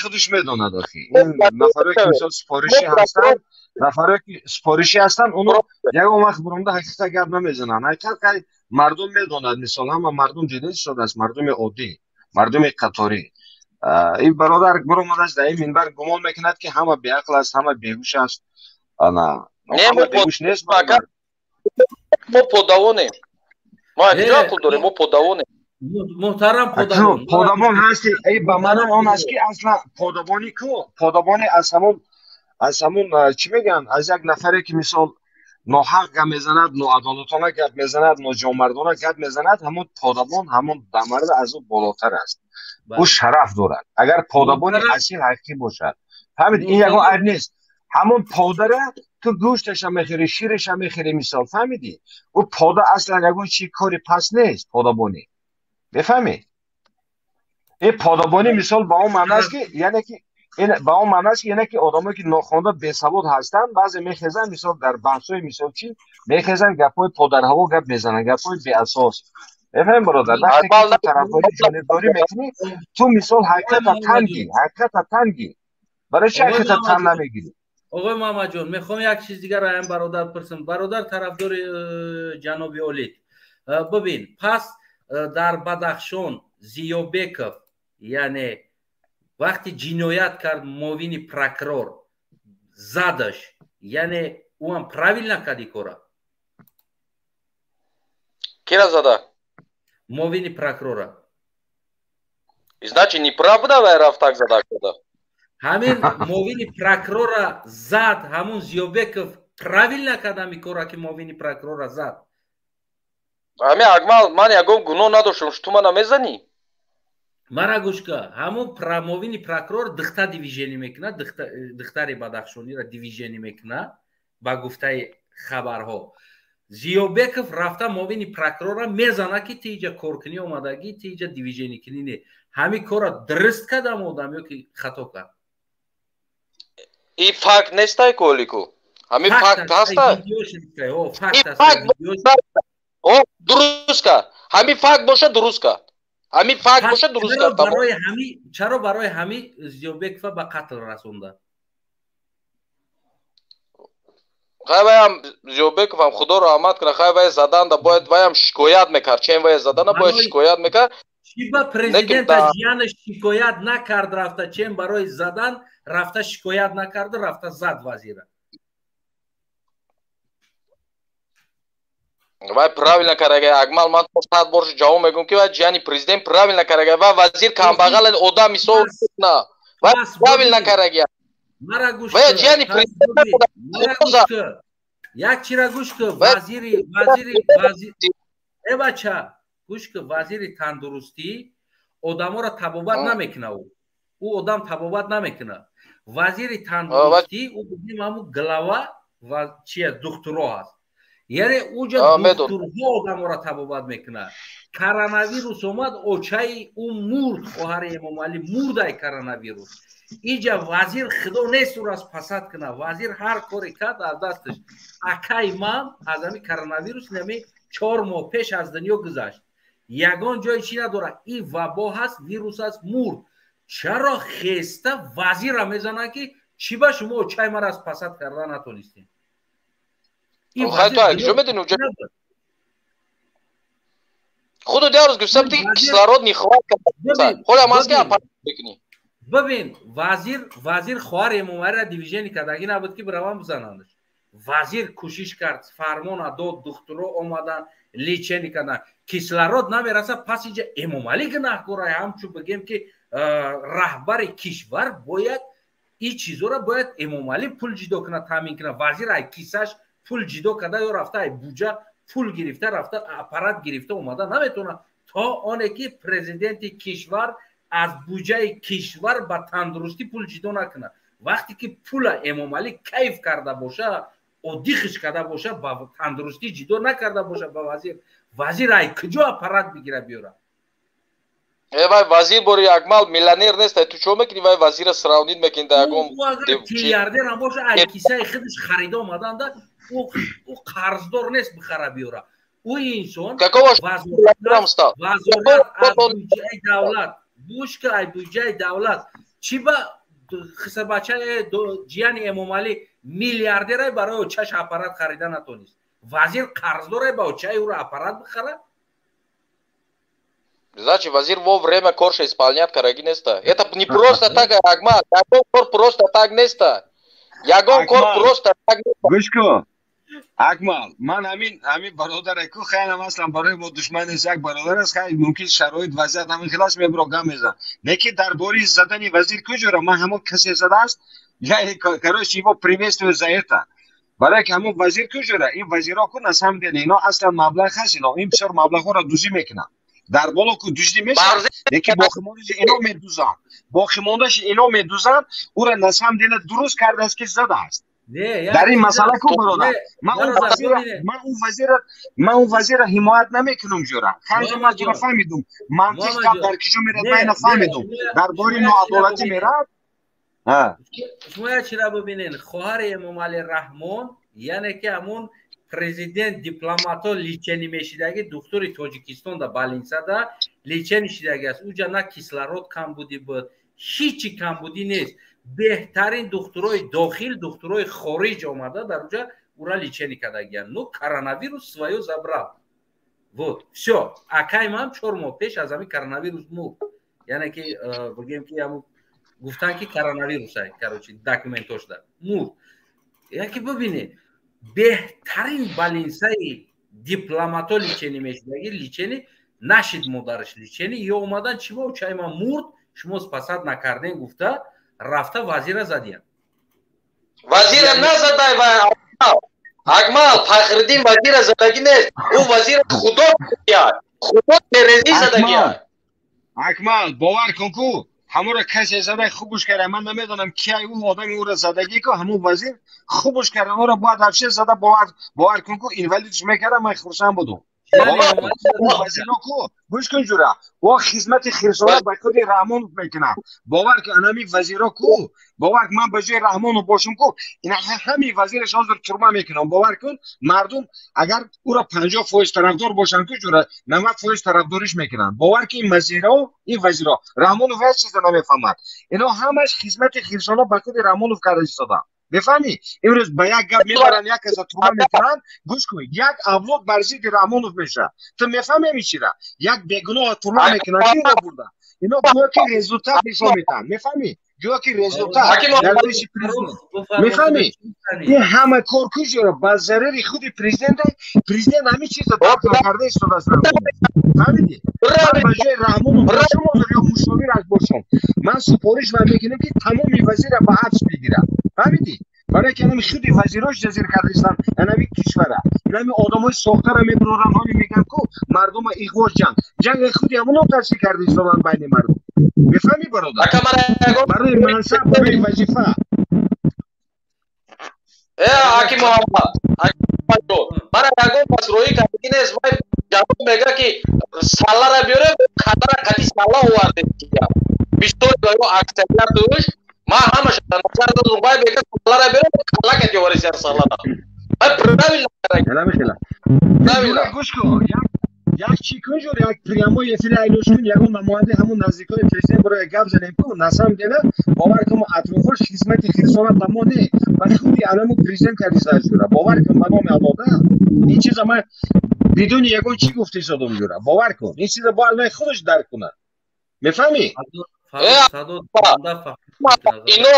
B: худаш медонад. Охи, ин нафаре ки мисол супоришӣ ҳастанд, нафаре ки супоришӣ ҳастанд, оно ягон вақт баромада ҳақиқат гап намезананд. Ҳақиқат мардум медонад, мисол ҳама мардум дида истодааст, мардуми оддӣ, мардуми қаторӣ. Ин бародар баромадааст дар ин минбар, гумон мекунад, ки ҳама беақл аст, ҳама беҳуш аст. Ана ҳама беҳуш нест.
C: Мо подавонем, мо ақл дорем, мо подавонем.
A: Муҳтарам подабон,
B: подабон ҳасти. Ба маънои он аст, ки аслан подабонӣ ку, подабонӣ аз ҳамун чӣ мегӯянд, аз як нафаре ки мисол ноҳақ гап мезанад, ноадолатона гап мезанад, ноҷонмардона гап мезанад, ҳамун подабон, ҳамун дамарда аз ӯ болотар аст, ӯ шараф дорад, агар подабони асил ҳақиқӣ бошад. Фаҳмид, ин ягон айб нест. Ҳамун подара ту гӯшташа мехӯрӣ, ширеша мехӯрӣ, мисол, фаҳмидӣ? Ӯ пода аслан ягон чи кори паст нест. Подабонӣ, мефаҳмед, ин подабонӣ мисол ба он маъно аст, ки яъне ки ин ба он маъно аст, ки яъне ки одамое ки нохонда, бесавод ҳастанд, баъзе мехезанд, мисол дар баҳсҳои мисол чӣ мехезанд, гапҳои подарҳаво гап мезананд, гапҳои беасос. Мефаҳмед, бародар, вақте ки ту тарафдорӣ, ҷонибдорӣ мекунӣ, ту мисол ҳақиқата танги, ҳақиқата танги, барои чӣ ҳақиқата тан намегирӣ?
A: Оғои Муҳаммадҷон, мехоҳам як чиз дигар аям бародар пурсам. Бародар, тарафдори ҷаноби олӣ, бибин, пас дар Бадахшон Зиёбеков, яъне вақти ҷиноят кард, муовини прокурор задаш, яъне ӯ ҳам правильно кард и кора?
C: Кира зада?
A: Муовини прокурора.
C: Значит, неправда, вай рафт так зада када.
A: Ҳамин муовини прокурора зад, ҳамун Зиёбеков правильно кард ҳами кора, ки муовини прокурора зад?
C: Ҳами Акмал, ман ягон гуноҳ надоштам, ту мана мезанӣ?
A: Мара гӯш ка, ҳамун муовини прокурор духта движение мекунад, духтари бадахшонира движение мекунад, ба гуфтаи хабарҳо. Зиёбеков рафта муовини прокурора мезана, ки ти иҷа коркунӣ омадагӣ, ти иҷа движение кунӣ не. Ҳамин корра дуруст кардам одам ё ки хато кард?
C: И факт нестай колику, ҳамин факт ҳаста, дуруст кард. Ҳамин факт боша, дуруст кард. Ҳамин факт боша, дуруст кард.
A: Чаро барои ҳамин Зиёбекова ба қатл расонда?
C: Хай, ваям Зиёбековам худо раҳмат кунад. Хай, вай заданда бояд ваям шикоят мекард. Чен вай заданда бояд шикоят мекард.
A: Чӣ ба президента ҷиянаш шикоят накард рафта? Чен барои задан рафта шикоят накарду рафта зад вазира?
C: Вай правильно карага, Акмал. Ман то 100 бор ҷавоб мегӯм, ки вай ҷияни президент правильно карага. Вай вазир камбағал одам мисол на, вай правильно карага.
A: Мара гӯш,
C: вай ҷияни президент.
A: Як чира гӯш ку, вазири э бача, гӯш ку, вазири тандурустӣ одаморо табобат намекуна. Ӯ одам табобат намекуна. Вазири тандурустӣ ӯ бигем ҳамун глава ва чия духтуро ҳаст, яъне уҷа духтурҳо одаморо табобат мекунад. Коронавирус омад, очаи ӯ мурд, хоҳари Эмомалӣ мурдай коронавирус. Иҷа вазир худо нест ӯро спасать кунад. Вазир ҳар коре кард аз дасташ. Акаи ман аз ҳами коронавирус нами 4 моҳ пеш аз дунё гузашт. Ягон ҷои чӣ надорад, ин вабо ҳаст, вирус аст, мурд. Чаро хеста вазирра мезанад, ки чӣ ба шумо очаи маро спасать карда натонистем?
C: Хай, ту куҷо медонӣ? Худу дярӯз гуфтам, ки кислород нехватка ҳола маска аппарат мекунӣ.
A: Бибин, вазир хоҳар Эмомалиро движение кардагӣ набуд, ки бираван бизанандаш. Вазир кӯшиш кард, фармона дод, духтуро омадан, лечение кардан, кислород намераса. Пас иҷа Эмомалӣ гунаҳкора. Ҳамчун бигем, ки раҳбари кишвар бояд ин чизоро бояд Эмомалӣ пул ҷидо кунад, таъмин кунад. Вазир ай кисаш пул ҷидо карда ё рафта ай буҷа пул гирифта, рафта аппарат гирифта омада наметавонад, то оне ки президенти кишвар аз буҷаи кишвар ба тандурустӣ пул ҷидо накунад. Вақте ки пула Эмомалӣ кайф карда боша, оддихиш карда боша, ба тандурустӣ ҷидо накарда боша ба вазир, вазир ай куҷо аппарат бигира биёра?
C: Э, вай вазир бори Акмал миллионер нест, ту чо мекунӣ, вай вазира сравнить мекунӣ да ягон
A: миллиардер ҳам боша, ай кисаи худаш харида омаданда, ӯ қарздор нест бихара биёра. Ӯ инсон вазорат аз буҷаи давлат, бушка ай буҷаи давлат. Чӣ ба хисабачаи ҷияни Эмомалӣ миллиардерай, барои очаш аппарат харида натонист? Вазир қарздорай ба очаи ӯро аппарат бихара?
C: Значит, вазир во время корша исполнять караги неста. Это не просто так, Акмал. Ягон кор просто так неста. Ягон кор просто так неста.
B: Гӯш кун. Акмал, ман ҳамин бародаре ку хайнам, аслан барои мо душман нест, як бародар аст, хай мумкин шароит вазъият ҳамин хел аст, мебро гап мезанам. Лекин дар бораи задани вазир куҷора ман ҳамон касе задааст, я, короче, его приветствую за это. Барои ки ҳамон вазир куҷора, ин вазирҳо ку на самом деле ино аслан маблағ ҳаст, ино ин бисёр маблағҳоро дузӣ мекунанд. Дар боло ку дуздӣ мешавад, лекин боқимондаи ино медузанд, боқимондааши ино медузанд. Ӯра на самом деле дуруст кардааст, ки задааст. Дар ин масъала ку, бародар, ман ӯ вазира ҳимоят намекунам, ҷура. Хайр, ман ҷура фаҳмидум, мантиқ гап дар киҷо мерад, ман ина фаҳмидум, дар бораи ноадолатӣ мерад.
A: Шумо як чира бибинед: хоҳари Эмомалӣ Раҳмон, яъне ки ҳамун президент дипломатҳо лечение мешидаги, духтури Тоҷикистон да больницада лечение шидаги аст. Уҷа на кислород камбудӣ буд, ҳичи камбудӣ нест. Беҳтарин духтурои дохил, духтурои хориҷ омада дар уҷа ура лечение кардагиянд. Ну, коронавирус своё забрал, вот всё. Акай ман 4 моҳ пеш аз ҳамин коронавирус мурд, яъне ки бигем ки ҳамун гуфтанд ки коронавирус, короче, документошда мурд. Яке бибинед, беҳтарин больницаи дипломатҳо лечение мешудаги, лечение нашид модараш, лечение ё омадан чӣ ба очай ман мурд, шумо спасать накардем гуфта, рафта вазира задиян.
C: Вазира назадай вай, Акмал. Фахриддин вазира задагӣ нест, ӯ вазира худо, худо терези задагия.
B: Акмал, бовар кун ку, ҳамуро касе зада, хубуш карда. Ман намедонам кияй ӯ одами ӯро задагӣ ку, ҳамун вазир хубуш карда, ӯро бояд вообще зада. Бовар кун ку, инвалидш мекарда, ман хурсанд будум. Вазиро ку, гӯш кун, ҷура, о хизмати хирсона ба худи Раҳмонов мекунад. Бовар кун, анами вазиро ку, бовар кун, ман ба ҷои Раҳмонов бошум ку, ина ҳами вазираш ҳозир тюрьма мекунам. Бовар кун, мардум агар ӯро 50% тарафдор бошанд ку, ҷура, 90% тарафдориш мекунанд. Бовар ки, ин вазиро, ин вазиро Раҳмонов ҳеҷ чиза намефаҳмад. Ино ҳамаш хизмати хирсона ба худи Раҳмонов карда истоданд. Мефаҳмӣ? Имрӯз ба як гап мебаранд, як каса тюрьма мекунанд. Гӯш кун, як авлод бар зидди Раҳмонов мешавад. Ту мефаҳми ҳамин чира? Як бегуноҳ тюрьма мекунанд, ки ино бурда, ино гӯё ки результат нишон медиҳанд. Мефаҳмӣ? Гӯё ки результат дар пеши президент. Мефаҳмӣ? Ин ҳама кор куҷора? Ба зарари худи президента. Президент ҳамин чизро дарк накарда истодааст. Фаҳмидӣ? Ман ба ҷои Раҳмонов бошам ҳозир ё мушовираш бошам, ман супориш ва мекунам, ки тамоми вазира ба ҳабс бигирад. Фаҳмидӣ? Барои ки анами худи вазирош ҷазир карда истанд анами кишвара. Инами одамои сохтара мебуроранд, ҳоли мегӯянд ку мардума иғво, ҷанг, ҷанги худи ҳамоно ташкил карда истоданд байни мардум. Мефаҳмӣ, бародар? Барои мансаб, барои вазифа.
C: Э, аки Муҳаммад, мара ягон кас роӣ кардагӣ нест. Вай ҷавоб мега, ки саллара биёре, калара қади салла оварде. Бисёр ё аксариятуш ман ҳамаша дар назар додум. Вай мега, саллара биёре, калла кади оварисяр саллара. Вай правильно.
B: Правильно. Гӯш кун, як чӣ кун, ҷур, як прямой эфири айлош кун, ягон намояндаи ҳамун наздикони президент барои гап занем ку. На самом деле, бовар кун, атрофош хизмати хирсона ба мо не, ба худи анаму президент кардиса, ҷура. Бовар кун, ба номи Алло, да, ин чиза ман бидуни ягон чӣ гуфта истодам, ҷура. Бовар кун, ин чиза бояд вай худаш дарк кунад. Мефаҳмӣ?
C: Ино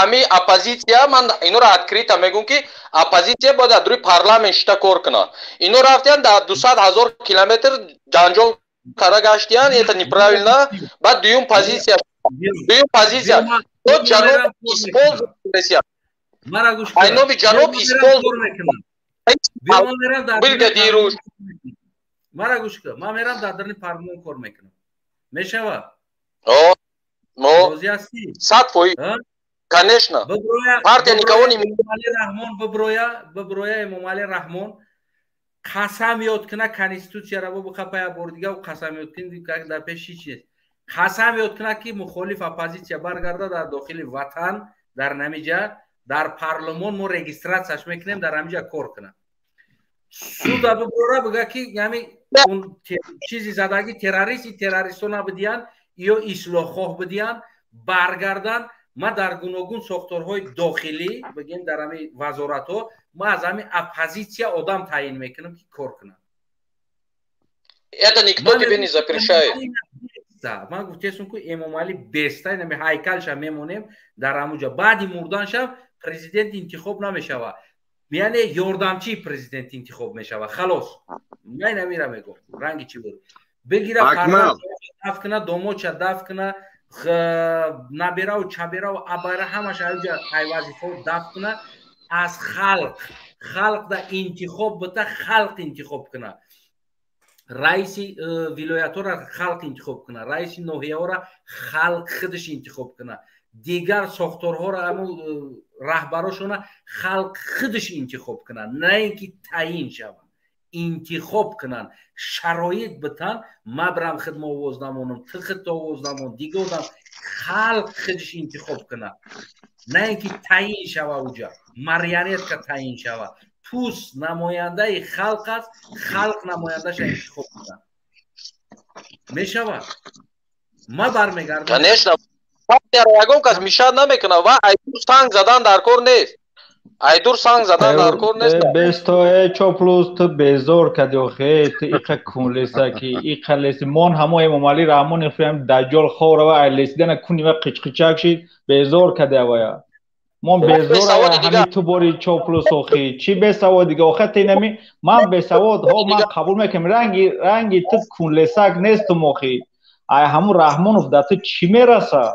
C: ами оппозитсия, ман инора открыто мегӯм, ки оппозитсия бояд дар рӯи парламент шита кор кунад. Ино рафтиян дар 200 000 километр ҷанҷол карда гаштиян, это неправильно. Баъд дуюм позитсия то ҷаноб использовать, айноби ҷаноб использовать дирӯз.
A: Мара гӯш кун, ман мерам дар дарни парлумон кор мекунам, мешавад?
C: Розӣ ҳастӣ? 100%, конечно. Партия никого не
A: Эмомалӣ Раҳмон биброя, биброя Эмомалӣ Раҳмон. Қасам ёд куна конститутсияро бо бихапа як бори дига, қасам ёд кунӣ дар пеш ҳеч нест. Қасам ёд куна ки мухолиф оппозитсия баргарда дар дохили ватан, дар намиҷа дар парлумон мо регистратсияш мекунем, дар ҳамиҷа кор кунад. Суда бибора бига ки ями он чизи задаги террорист, террористо набудиян ё ислоҳхоҳ будиян, баргардан. Ма дар гуногун сохторҳои дохилӣ бигем, дар ҳами вазоратҳо ма аз ҳами оппозитсия одам таъин мекунам ки кор кунад.
C: Это никто тебе не запрещает.
A: Ман гуфтесум ку Эмомалӣ беста нами ҳайкалша мемонем дар ҳамуҷа. Баъди мурданшам президент интихоб намешава, яъне ёрдамчии президент интихоб мешава. Халос, ман намира мегӯм. Ранги чӣ буд, бигира фарзанд даф куна, домодша даф куна, набераву чабераву абайра ҳамаша ҳамҷа пайвазифо даф куна. Аз халқ, халқ да интихоб бита, халқ интихоб куна. Раиси вилоятҳоро халқ интихоб куна, раиси ноҳияҳоро халқ худаш интихоб куна, дигар сохторҳоро ҳамун раҳбарошона халқ худаш интихоб куна, на ин ки таъин шаванд, интихоб кунанд, шароит битан. Ма бирам хидма овоз намонам, ту хидта овоз намон, дига одам, халқ худаш интихоб куна, на ин ки таъин шава, уҷа марионетка таъин шава. Пус намояндаи халқ аст, халқ намояндаша интихоб кунад. Мешавад? Ма бармегардам.
C: Конечно, ягон кас мешад намекунад ва айдур санг задан дар кор нест. Айдур санг задан дар кор нест.
K: Бесто э чоплус, ту безор кади охе, ту иқа кунлеса ки иқа леси мон ҳамо Эмомалӣ Раҳмон фиам даҷҷол ховрава ай лесидана куни ва қичқичак шид, безор кади авая. Мон безор ҳами ту бори чоплус охи. Чӣ бесавод дига охе те нами ман бесавод ҳо ман қабул мекунам, ранги ранги ту кунлесак нестум охи. Ай ҳамун Раҳмонов да ту чӣ мераса?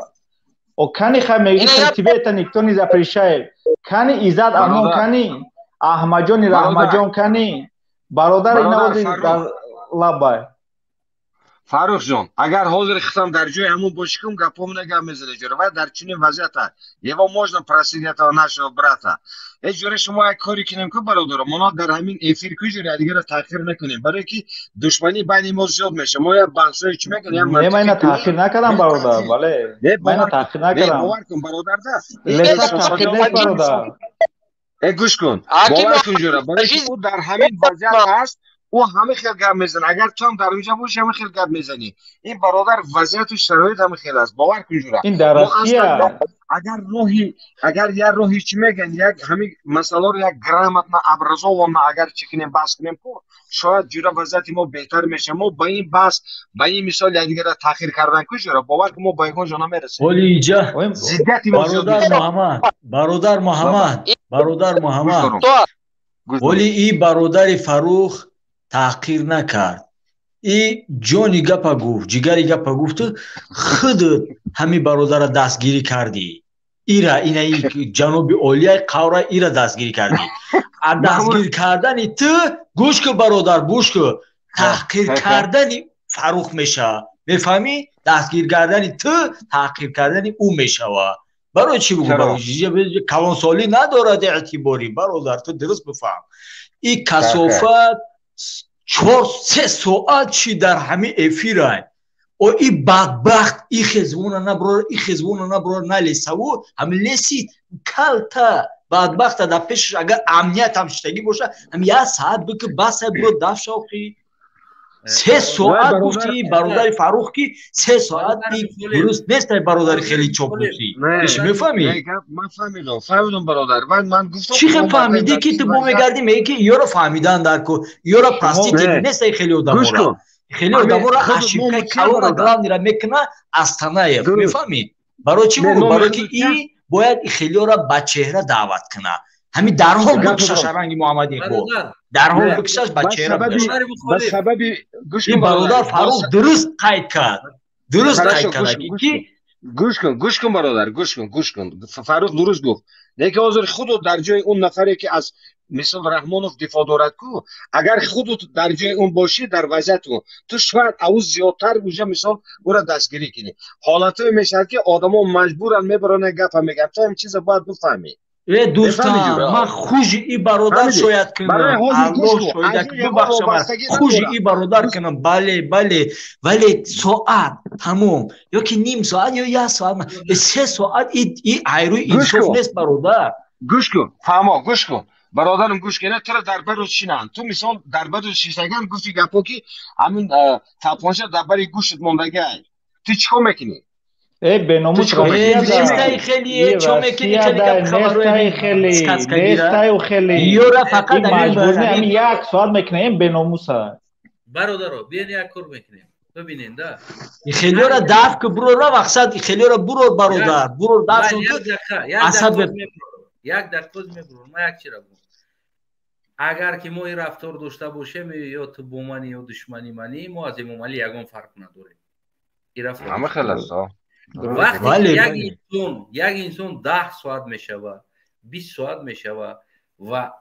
K: О кани хай мегӯи тебе это никто не запрещает. Кани Иззат Амон кани, Аҳмаҷони Раҳмаҷон кани, бародар инавози дар лабай.
B: Фаррухҷон, агар ҳозир хитам дар ҷои ҳамун бошӣ кум гапҳо гап мезанӣ ҷура ва дар чунин вазъията его можно просить этого нашего брата. Э ҷура шумо як коре кунем ку бародаро, мо дар ҳамин эфир ку ҷура дигара таъхир накунем, барое ки душманӣ байни мо зиёд мешавад. Мо як баҳсҳои чӣ мекунем, як
K: Не, ман ина таъхир накардам бародар, бале. Ман ина таъхир накардам.
B: Бовар кун бародар да.
K: Леса таъхир нест бародар.
B: Э гӯш кун, бовар кун ҷура, барое ки ӯ дар ҳамин вазъият ҳаст, ӯ ҳама хел гап мезанад. Агар ту ҳам дар онҷа бошӣ ҳама хел гап мезанӣ. Ин бародар вазъияту шароит ҳама хел аст. Бовар кун ҷура.
K: Ин дар Россия
B: агар роҳи, агар як роҳи чӣ мегӯянд, як ҳамин масъаларо як грамотно образованно агар чӣ кунем, баҳс кунем ку, шояд ҷура вазъияти мо беҳтар мешавад. Мо ба ин баҳс, ба ин мисол якдигарро таъхир кардан ку ҷура, бовар кун мо ба ягон ҷо намерасем.
D: Оли иҷа
B: зиддияти мо зиёд
D: бародар Муҳаммад, бародар Муҳаммад, бародар Муҳаммад, оли и бародари Фаррух таҳқир накард. И ҷони гапа гуфт, ҷигари гапа гуфту худат ҳамин бародарро дастгирӣ кардӣ. Ира ина ҷаноби олияи қавра ира дастгирӣ кардӣ. А дастгир кардани ту, гӯш кун бародар, гӯш кун, таҳқир кардани Фаррух мешавад. Мефаҳмӣ? Дастгир кардани ту таҳқир кардани ӯ мешавад. Барои чӣ бугӯ? Барои калонсолӣ надорад эътиборӣ бародар, ту дуруст бифаҳм. И касофат 4-3 соат чи дар ҳамин эфирай. О и бадбахт и хезвона наброра, и хезвона наброра, налесаву ҳамин леси калта бадбахта дар пешаш агар амният ҳам шиштагӣ боша, ҳам як саат бики басай биро даф шавқи. 3 соат гуфти бародари Фаррух ки 3 соат дуруст нест бародари хеле чоплусӣ. Иш мефаҳмӣ?
B: Ман фаҳмидам, фаҳмидам бародар. Ман гуфтам
D: чӣ хел фаҳмидӣ ки ту бо мегардӣ мегӣ ки ёро фаҳмидан дар ку, ёро простите нест хеле одамора. Хеле одамора ошибкаи калона главныйра мекуна Астанаев. Мефаҳмӣ? Барои чӣ бугӯ? Барои ки и бояд хелиёра ба чеҳра даъват куна. Ҳамин дарҳол бикшаш ранги Муҳаммад Иқбол. Дарҳол бикшаш ба чеҳра бикшаш. Ин бародар Фаррух дуруст қайд кард. Дуруст қайд кард ки
B: гӯш кун, гӯш кун бародар, гӯш кун, гӯш кун. Фаррух дуруст гуфт. Лекин ҳозир худо дар ҷои он нафаре ки аз мисол Раҳмонов дифоъ дорад ку, агар худо дар ҷои он бошӣ дар вазъияти ӯ, ту шояд аву зиёдтар уже мисол ӯро дастгирӣ кунӣ. Ҳолатҳое мешавад ки одамо маҷбуран мебаронанд гапа мегӯянд. Ту ҳамин чиза бояд бифаҳмӣ.
D: Э дӯстам, ман хужи и бародар шояд кунам, Аллоҳ шоҳид, бубахшам, хужи и бародар кунам, бале, бале, вале соат тамом ё ки ним соат ё як соат, 3 соат и айрӯи инсоф нест, бародар.
B: Гӯш кун, фаҳмо, гӯш кун, бародарам, гӯш кун, туро дар баро шинанд, ту мисол дар баро шиштаган гуфти гапо ки ҳамин тапонча дар бари гӯшт мондагай, ту чӣ кор мекунӣ?
K: Э беномус
D: нестай хеле, чо мекунӣ, хеле гап хабарҳои
K: хеле нестаю хеле
D: ёра фақат
K: маҷбур не, ҳамин як соат мекунем беномуса.
A: Бародаро, биён як кор мекунем, бибинен да.
D: Хелиёра даф ки бурора, мақсад хелиёра бурор, бародар, бурор даф
A: шон ки асаб. Як дақиқа мебурор, ман як чира гум. Агар ки мо ин рафтор дошта бошем, ё ту бо мани ё душмани мани, мо аз Эмомалӣ ягон фарқ надорем.
B: Ҳама хел аст.
A: Вақте як инсон 10 соат мешава, 20 соат мешава ва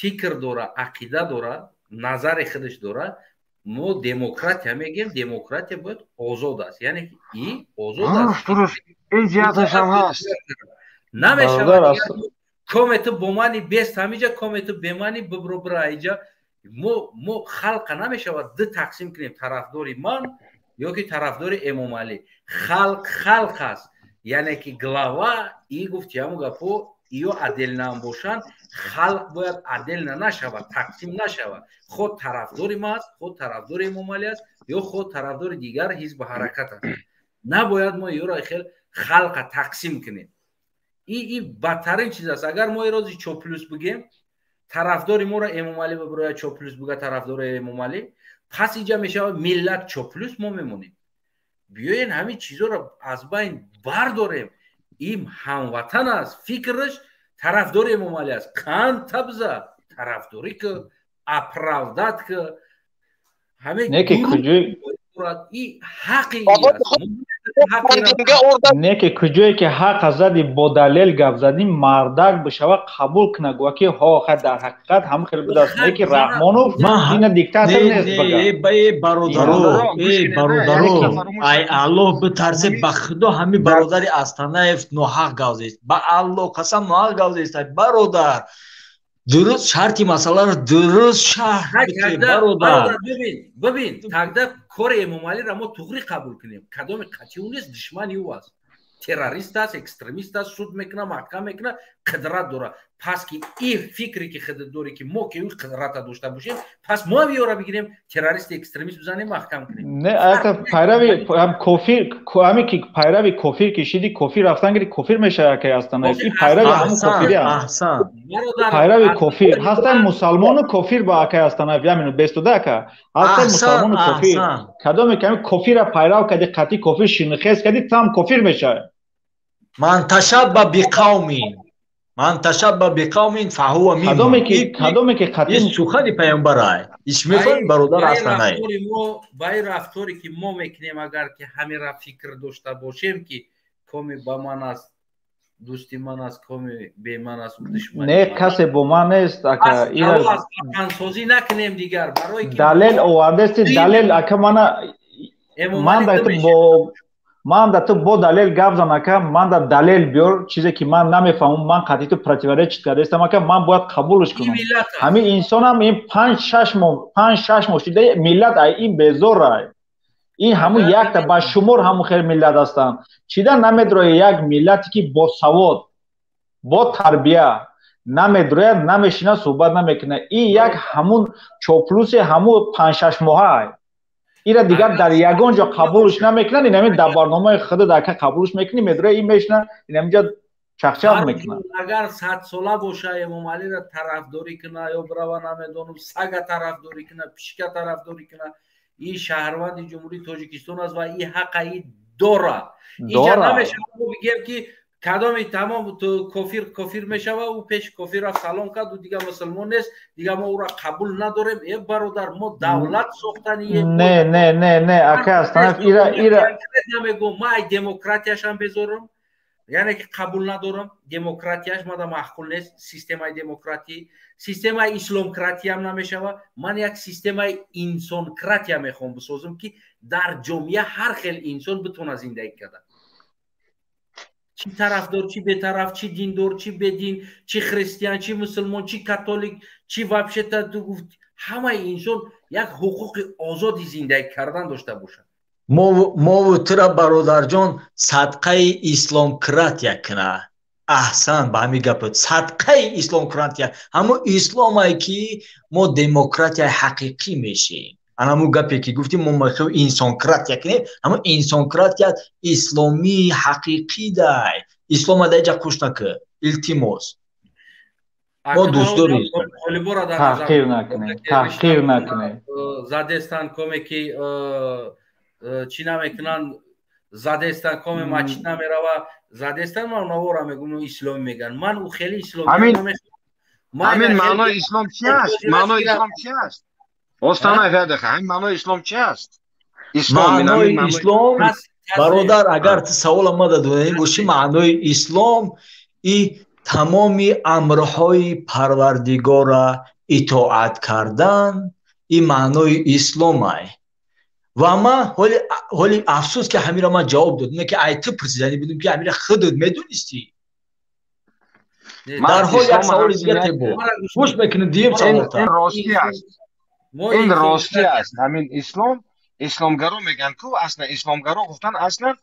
A: фикр дора, ақида дора, назари худаш дора, мо демократия мегем, демократия бояд озод аст, яъне ки озод аст.
B: Дуруст, ин ҷиҳаташам ҳаст.
A: Намешавад комету бо мани бест ҳамиҷа, комету бемани бибро бира иҷа. Мо халқа намешавад ду тақсим кунем, тарафдори ман ё ки тарафдори Эмомалӣ. Халқ халқ аст, яъне ки глава и гуфти ҳаму гапо ё отдельно бошанд, халқ бояд отдельно нашавад, тақсим нашавад. Худ тарафдори ма аст, худ тарафдори Эмомалӣ аст ё худ тарафдори дигар ҳизбу ҳаракат аст. Набояд мо ёро хел халқа тақсим кунем. И бадтарин чиз аст. Агар мо ирози чоплюс бигем, тарафдори моро Эмомалӣ бибирояд, чоплюс бига тарафдори Эмомалӣ, пас иҷа мешавад миллат чоплюс, мо мемонем. Биёен ҳамин чизоро аз байн бардорем. Им ҳамватан аст, фикраш тарафдори Эмомалӣ аст. Қанд табза тарафдорӣ ки оправдат ки ҳамин и ҳақи
K: не ки куҷое ки ҳақ зади бо далел гап задӣ, мардак бишава қабул куна, гӯя ки ҳо хай дар ҳақиқат ҳам хел будааст. Не ки Раҳмонов ина диктатор нест.
D: Бародаро, бародаро, ай Аллоҳ битарсе, ба худо ҳамин бародари Астанаев ноҳақ гап зест, ба Аллоҳ қасам ноҳақ гап зест, бародар. Дуруст шарти масъаларо дуруст шарҳ бите, бародар.
A: Бибин, тогда кори Эмомалиро мо туғри қабул кунем. Кадоми қатъи ӯ нест, душмани ӯ аст, террорист аст, экстремист аст, суд мекуна, маҳкам мекуна, қудрат дора. Пас ки и фикре ки худат дорӣ ки мо ки ӯ қудрата дошта бошем, пас мо ҳам ёра бигирем, террорист, экстремист бизанем, маҳкам кунем.
K: Не, ака пайрави ҳам кофир, ҳами ки пайрави кофир кишиди, кофир рафтан гири, кофир мешавад ака Астанаев. И пайрави ҳамун кофири аст. Пайрави кофир ҳастан мусалмону кофир ба акай Астанаев, ямину бестуда ака. Ҳастан мусалмону кофир. Кадоме ки ҳамин кофира пайрав кади, қатъи кофир шинхез кади, там кофир мешавад.
D: Ман ташабба биқавмин, ман ташабба биқавмин фаҳува минҳум.
K: Кадоме ки қатъи
D: сухани паёмбар ай. Иш мефаҳмӣ бародар Астанаев?
A: Ба ин рафторе ки мо мекунем, агар ки ҳамин фикр дошта бошем ки коми ба ман аст, дӯсти ман аст, коми бе ман аст, душмани
K: не, касе бо ман нест ака.
A: Ватансозӣ накунем дигар, барои ки
K: далел овардасти, далел ака мана ман дар ту бо ман да ту бо далел гап зан ака, ман да далел биёр, чизе ки ман намефаҳмам, ман қатъи ту противоречит кардаистам ака, ман бояд қабулш кунам. Ҳамин инсонам ин 5-6 моҳ, 5-6 моҳ шуда миллат ай ин безор ай. Ин ҳамун якта ба шумор ҳамун хел миллат ҳастанд. Чида намедрояд як миллате ки босавод, бо тарбия намедрояд, намешинад, суҳбат намекунад. Ин як ҳамун чоплуси ҳамун 5-6 моҳа ай. Ира дигар дар ягон ҷо қабулш намекунанд, ин ҳамин дар барномаи худ дака қабулш мекунӣ, медрояд ин мешинад, ин ҳаминҷо чақчақ мекунад.
A: Агар 100 сола боша Эмомалиро тарафдорӣ куна ё бирава намедонам сага тарафдорӣ куна, пишка тарафдорӣ куна, ин шаҳрванди Ҷумҳурии Тоҷикистон аст ва ин ҳақа и дора. Инҷа намешавад мо бигем ки кадоми тамом кофир кофир мешава, ӯ пеш кофир рафт салом кард, ӯ дигар мусулмон нест, дигар мо ӯро қабул надорем. Э бародар, мо давлат сохтание.
K: Не, не, не, не, ака Астанаев, ира ира
A: намегӯм, ман ай демократияшам безорам, яъне ки қабул надорам, демократияш мада маъқул нест, системаи демократӣ, системаи исломкратиям намешава. Ман як системаи инсонкратия мехоҳам бисозам ки дар ҷомеа ҳар хел инсон битона зиндагӣ карда. Чӣ тарафдор, чӣ бетараф, чӣ диндор, чӣ бедин, чӣ христиан, чӣ мусулмон, чӣ католик, чӣ вообще-то ту гуфт, ҳамаи инсон як ҳуқуқи озоди зиндагӣ кардан дошта бошад.
D: Мову тура, бародарҷон, садқаи исломкратия кина. Аҳсан ба ҳамин гапот. Садқаи исломкратия. Ҳамун исломае ки мо демократияи ҳақиқӣ мешем. Ана ҳамун гапе ки гуфтим, мо мехоҳем инсонкратия кунем, ҳамун инсонкратия исломии ҳақиқӣ дай. Ислома дар ҷа қуш накӣ. Илтимос. Мо дӯст дорем.
K: Таҳқир накунем, таҳқир накунем.
A: Задестан коме ки чӣ намекунанд, задестан коме мачид намерава, задестан ман навора мегум, исломӣ меган. Ман ӯ хеле исломӣ.
B: Ҳамин маънои ислом чи аст? Маънои ислом чи аст? Останаев, як дақиқа, ҳамин маънои ислом чи аст?
D: Маънои ислом, бародар, агар ту савола мада донӣ бошӣ, маънои ислом и тамоми амрҳои парвардигора итоат кардан, и маънои исломай. Ва ман ҳоли афсӯс ки ҳаминро ман ҷавоб додам, ки ай ту пурсидани будем, ки ҳаминро худат медонистӣ. Дар ҳол як саволи дига тебо гӯш мекунӣ, дуюм саволта.
B: Ин ростӣ аст, ин ростӣ аст. Ҳамин ислом, исломгаро мегӯянд ку, аслан исломгаро гуфтан, аслан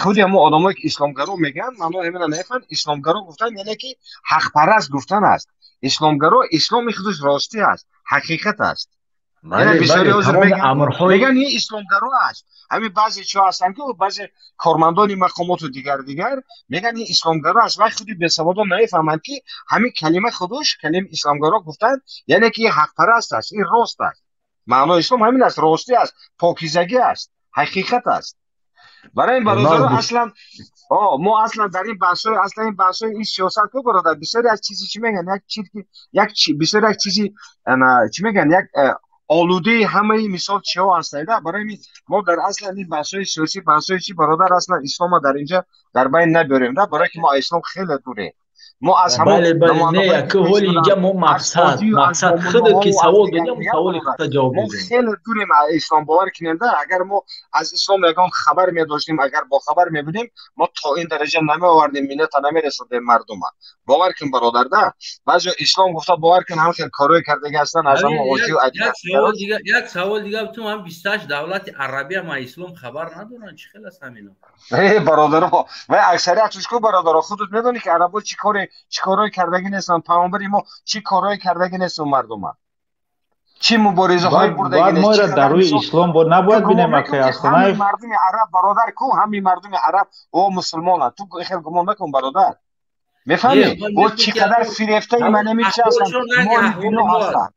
B: худи ҳамон одамое ки исломгаро мегӯянд, маънои ҳамина мефаҳманд. Исломгаро гуфтан яъне ки ҳақпараст гуфтан аст. Исломгаро, исломи худаш ростӣ аст, ҳақиқат аст. Мегӯянд ин исломгаро аст. Ҳамин баъзе чиҳо ҳастанд ки баъзе кормандони мақомоту дигар дигар мегӯянд ин исломгаро аст. Вай худи бесаводон намефаҳманд, ки ҳамин калима худаш, калима исломгаро гуфтан яъне ки ин ҳақпараст аст, ин рост аст. Маънои ислом ҳамин аст: ростӣ аст, покизагӣ аст, ҳақиқат аст. Барои ин, бародаро, аслан мо аслан дар ин баҳсҳои, аслан ин баҳсҳои ин сиёсат ку, бародар, бисёре аз чизи чӣ мегӯянд, як чиз як бисёр як чизи чӣ мегӯянд, як олудаи ҳамаи мисол чиҳо ҳастанд. Барои ҳамин мо дар аслан ин баҳсҳои сиёсӣ, баҳсҳои чӣ, бародар, аслан ислома дар инҷа дар байн набиёрем, да, барое ки мо аз ислом хеле дурем. Мо аз
D: Бале, бале, не, яке ҳоли инҷа мо мақсад худат ки савол додем, саволи худта ҷавоб
B: мо хеле дурем аз ислом, бовар кунем да. Агар мо аз ислом ягон хабар медоштем, агар бохабар мебудем, мо то ин дараҷа намеовардем, минната намерасондем мардума. Бовар кун, бародар, да, баъзео ислом гуфта, бовар кун, ҳам хел корҳое кардаги ҳастанд аз ҳамон ҳоҷию.
A: Як савол дига бутум: ҳам 28 давлати арабия ма ислом хабар надоранд, чӣ хел аст ҳамино?
B: Э, бародаро, вай аксариятш ку, бародаро, худат медонӣ ки арабо чӣ коре, чӣ корҳое кардагӣ нестанд, паёмбари мо чӣ корҳое кардагӣ нестанд, мардума чӣ муборизаҳое бурдагӣ
K: нест. Мо дар рӯи ислом бо набояд бинем, акай Астанаев.
B: Мардуми араб, бародар, ку ҳамин мардуми араб о мусулмонанд, ту хел гумон накун, бародар, мефаҳмӣ? О чӣ қадар фирефтаи манами чи ҳастанд, моли бино ҳастанд.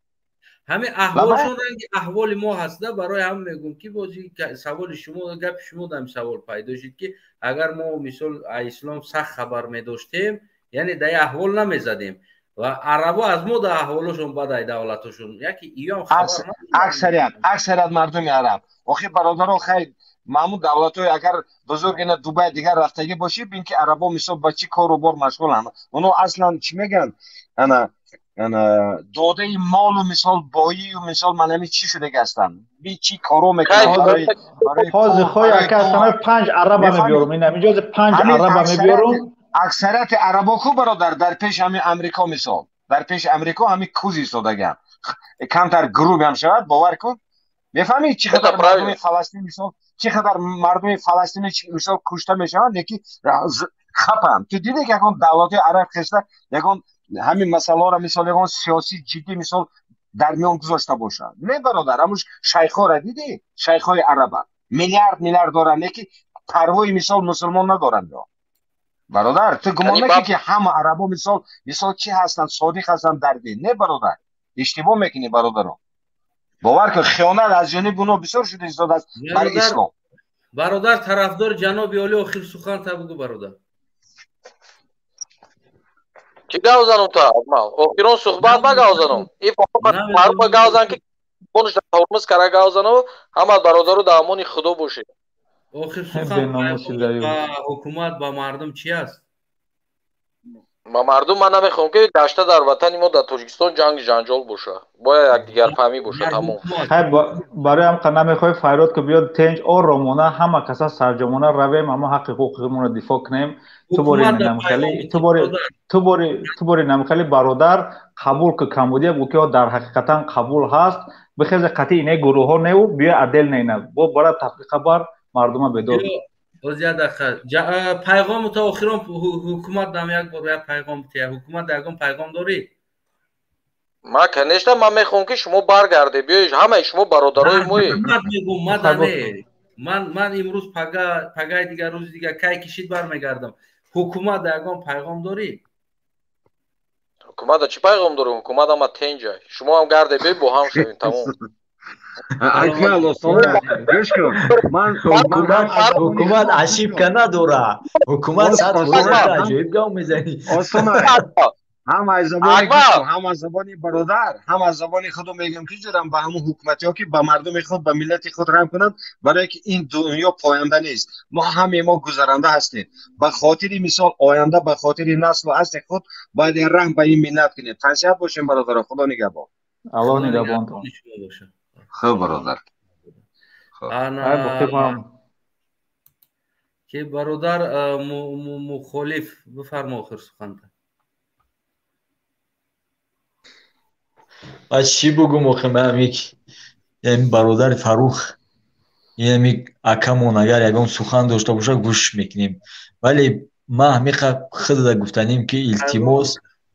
A: Ҳамин аҳволшон ранги аҳволи мо ҳаста. Барои ҳам мегӯм, ки бози саволи шумо, гапи шумо дам савол пайдо шуд, ки агар мо мисол ислом сахт хабар медоштем, яъне дар аҳвол намезадем ва арабо аз мо дар аҳволошон бадай, давлатошон яки иём.
B: Аксарият мардуми араб охи, бародаро, хайр, маъмул давлатҳои агар бузург ина Дубай дигар рафтагӣ бошӣ, бин ки арабо мисол ба чӣ кору бор машғуланд. Оно аслан чӣ мегӯянд, ана додаи молу мисол боию мисол манами чӣ шудаги ҳастанд, би чӣ коро мекунанд.
K: Ҳозир хоҳ ака Астанаев, панҷ араба мебиёрум, ина инҷо панҷ араба мебиёрум.
B: Аксарияти арабо ку, бародар, дар пеши ҳамин Амрико, мисол дар пеши Амрико ҳамин куз истодагианд, камтар груб ҳам шавад, бовар кун, мефаҳмӣ, чӣ қадар мардуми Фаластин, мисол чӣ қадар мардуми Фаластини мисол кушта мешаванд, леки хапанд. Ту дидӣ ки ягон давлатҳои араб хеста ягон ҳамин масъалаҳоро, мисол ягон сиёсии ҷиддӣ мисол дар миён гузошта бошад? Не, бародар, ҳамуш шайхҳоро дидӣ, шайхҳои араба миллиард миллиард доранд, леки парвои мисол мусулмон надоранд. Бародар, ту гумон накунӣ, ки ҳама арабо мисол чӣ ҳастанд, содиқ ҳастанд дар дин. Не, бародар, иштибоҳ мекунӣ, бародаро, бовар кун, хиёнат аз ҷониби оно бисёр шуда истодааст бар ислом.
A: Бародар, тарафдори ҷаноби олӣ, охир сухан та бугӯ, бародар.
C: Чӣ гап занум та, Акмал? Охирон суҳбат ма гап занум. И фаруқа гап зан, ки ҳурмуз кара гап зану. Ҳама бародару дар амони Худо бошед.
A: Охир сухан ба ҳукумат, ба мардум чӣ аст?
C: Ба мардум ман намехоҳам ки гашта дар ватани мо дар Тоҷикистон ҷанги ҷанҷол боша. Бояд якдигарфаҳмӣ боша, тамом.
K: Хай, барои ҳам намехоҳӣ файрод ки биёд тенҷ оромона, ҳама каса сарҷамона равем, ҳама ҳаққи ҳуқуқимонро дифоъ кунем. Ту бори намхали, ту бори намхали бародар қабул ки камбудия бу ки дар ҳақиқатан қабул ҳаст. Бихезе қатъи ине гурӯҳҳо неу биё адел нейна. Бо бара тафриқа бар мардума бедор.
A: Боз як дақиқа. Пайғому то охирон ҳукумат дам як бор як пайғом бития. Ҳукумат ягон пайғом дорӣ?
C: Ма конечно ман мехоҳам ки шумо баргарде, биёед ҳамаи шумо бародарои моед.
A: Ҳукумат мегӯм, ма дане. Ман имрӯз пага, пагаи дигар, рӯзи дигар кай кишид бармегардам. Ҳукумат ягон пайғом дорӣ?
C: Ҳукумат чӣ пайғом дорем? Ҳукумат ама тенҷай. Шумо ҳам гарде биёед бо ҳам шавем, тамом.
B: Акмал Остона, гӯш кун. Ман
D: ҳукумат ошибка надора. Ҳукумат 100% аҷоиб гап мезанӣ.
B: Остона, ҳам аз забони ҳам аз забони бародар, ҳам аз забони худам мегӯям ки ҷурам ба ҳамон ҳукуматиҳо ки ба мардуми худ, ба миллати худ раҳм кунанд, барои ки ин дунё поянда нест. Мо ҳаме мо гузаранда ҳастем. Ба хотири мисол оянда, ба хотири наслу асли худ бояд раҳм ба ин миллат кунем. Тансиҳат бошем бародаро, Худо нигаҳбон.
K: Аллоҳ нигаҳбонтон.
B: Хуб бародар.
A: Ки бародар мухолиф бифармо охир суханта.
D: Баъд чӣ бугум охи, ман як ин бародари Фарух, ин акамон агар ягон сухан дошта бошад гӯш мекунем. Вале ман ҳамиқа худда гуфтанем ки илтимос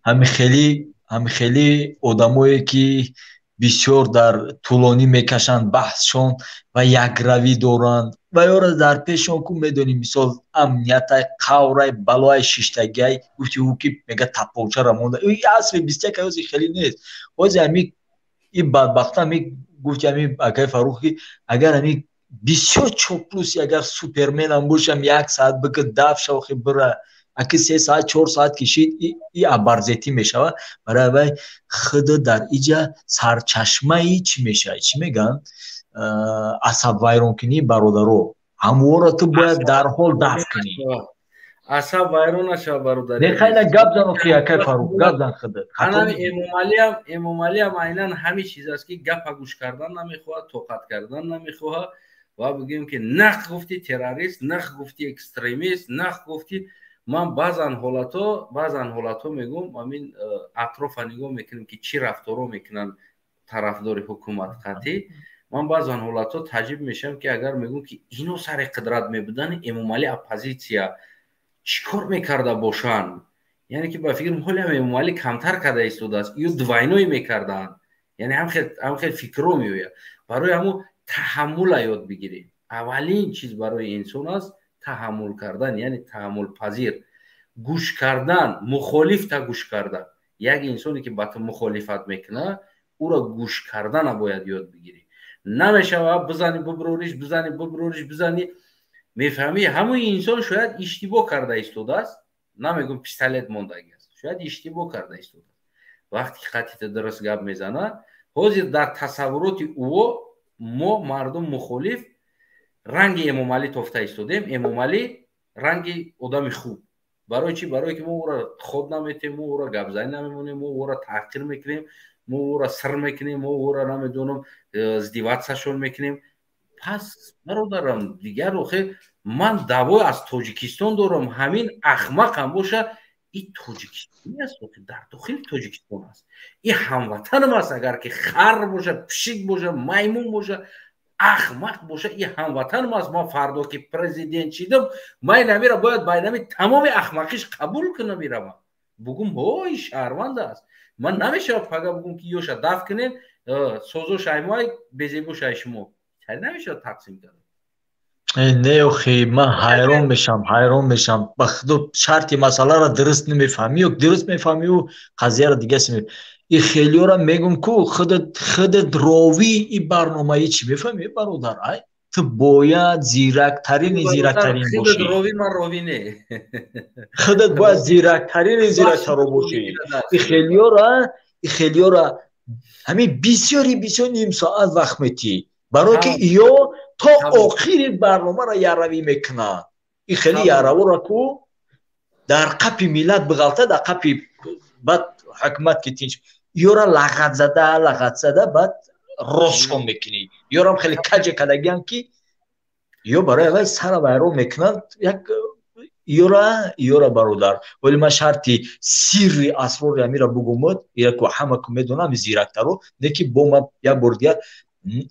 D: ҳамихели одамое ки бисёр дар тӯлонӣ мекашанд баҳсшон ва якравӣ доранд ва ёра дар пешон ку медонӣ, мисол амниятай, қаврай, балоай, шиштагиай, гуфти ӯ ки мега тапочара монда. И асри 21 ҳози хеле нест. Ҳози ҳами и бадбахта ҳами гуфти ҳами акай Фарух ки агар ҳами бисёр чоплуси, агар суперменам бошам як саат бика даф шавхи бира, аки 3 саат 4 саат кишид, и абарзетӣ мешавад. Барои вай худа дар иҷа сарчашмаи чӣ мешавад, чӣ мегӯянд, асабвайронкунии бародаро. Ҳамвора ту бояд дарҳол даф кунӣ.
A: Асаб вайрон нашавад бародар.
D: Не, хайна гап зан охи акай Фарух, гап зан худат.
A: Анами Эмомалиам айнан ҳамин чиз аст ки гапа гӯш кардан намехоҳад, тоқат кардан намехоҳад ва бигӯем ки нақ гуфти террорист, нақ гуфти экстремист, нақ гуфти. Ман баъзан ҳолатҳо мегӯм, ҳамин атрофа нигоҳ мекунем ки чӣ рафторо мекунанд тарафдори ҳукумат қатъӣ. Ман баъзан ҳолатҳо таҷиб мешавам ки агар мегӯм ки ино сари қудрат мебуданд, Эмомалӣ оппозитсия чӣ кор мекарда бошанд? Яъне ки ба фикрам ҳолиам Эмомалӣ камтар карда истодааст, ё двойной мекарданд. Яъне ҳамхел фикрро меояд. Барои ҳамун таҳаммула ёд бигирем. Аввалин чиз барои инсон аст таҳаммул кардан, яъне таҳаммулпазир, гӯш кардан, мухолифта гӯш кардан. Як инсоне ки ба ту мухолифат мекунад, ӯро гӯш кардана бояд ёд бигирӣ. Намешавад бизанӣ буброриш, бизанӣ буброриш, бизанӣ. Мефаҳмӣ, ҳамун инсон шояд иштибоҳ карда истодааст. Намегӯм пистолет мондагӣ аст, шояд иштибоҳ карда истодааст. Вақте ки қатъита дуруст гап мезанад, ҳозир дар тасаввуроти ӯ мо мардум мухолиф ранги Эмомалӣ тофта истодем. Эмомалӣ ранги одами хуб. Барои чӣ? Барое ки мо ӯро ход наметем, мо ӯро гапзанӣ намемонем, мо ӯро таҳқир мекунем, мо ӯро сир мекунем, мо ӯро намедонам издеватсияшон мекунем. Пас бародарам, дигар охе ман даъво аз Тоҷикистон дорам, ҳамин ахмақам боша, и тоҷикистони аст, охе дар дохили Тоҷикистон аст, и ҳамватанам аст. Агар ки хар боша, пишик боша, маймун боша, ахмақ боша, и ҳамватанам аст. Ман фардо ки президент шидам, ман инамира бояд ба инами тамоми ахмақиш қабул кунам, иравам бугум ҳой шаҳрванд аст. Ман намешавад пага бугум ки ёша даф кунем, созо шаймоай, безебо шай шумо. Намешавад тақсим кард.
D: Не охи, ман ҳайрон мешам. Ба худо шарти масъаларо дуруст намефаҳмӣ ё дуруст мефаҳмӣ ю қазияро дига си. И хелиёра мегум ку худат ровии и барномаи чӣ мефаҳмӣ бародар? Ай ту бояд зирактарини зирактарин бошӣ.
A: Рови ман рови не.
D: Худат бояд зирактарини зирактаро бошӣ. И хелиёра ҳамин бисёри бисёр ним соат вақт метӣ. Барои ки ё то охири барномаро яравӣ мекунад. И хеле яравора ку Дар қапи миллат биғалта, дар қапи баъд ҳукумат ки тинч, ёра лағат зада, лағат зада, баъд ростшон мекунӣ. Ёрам хеле каҷа кардагиам, ки ё барои аввал сара вайрон мекунанд, як ёра бародар. Вале ман шарти сирри асрори амира бугумад, ира ку ҳама ку медонам, зирактаро, не ки бо ман як бор дигар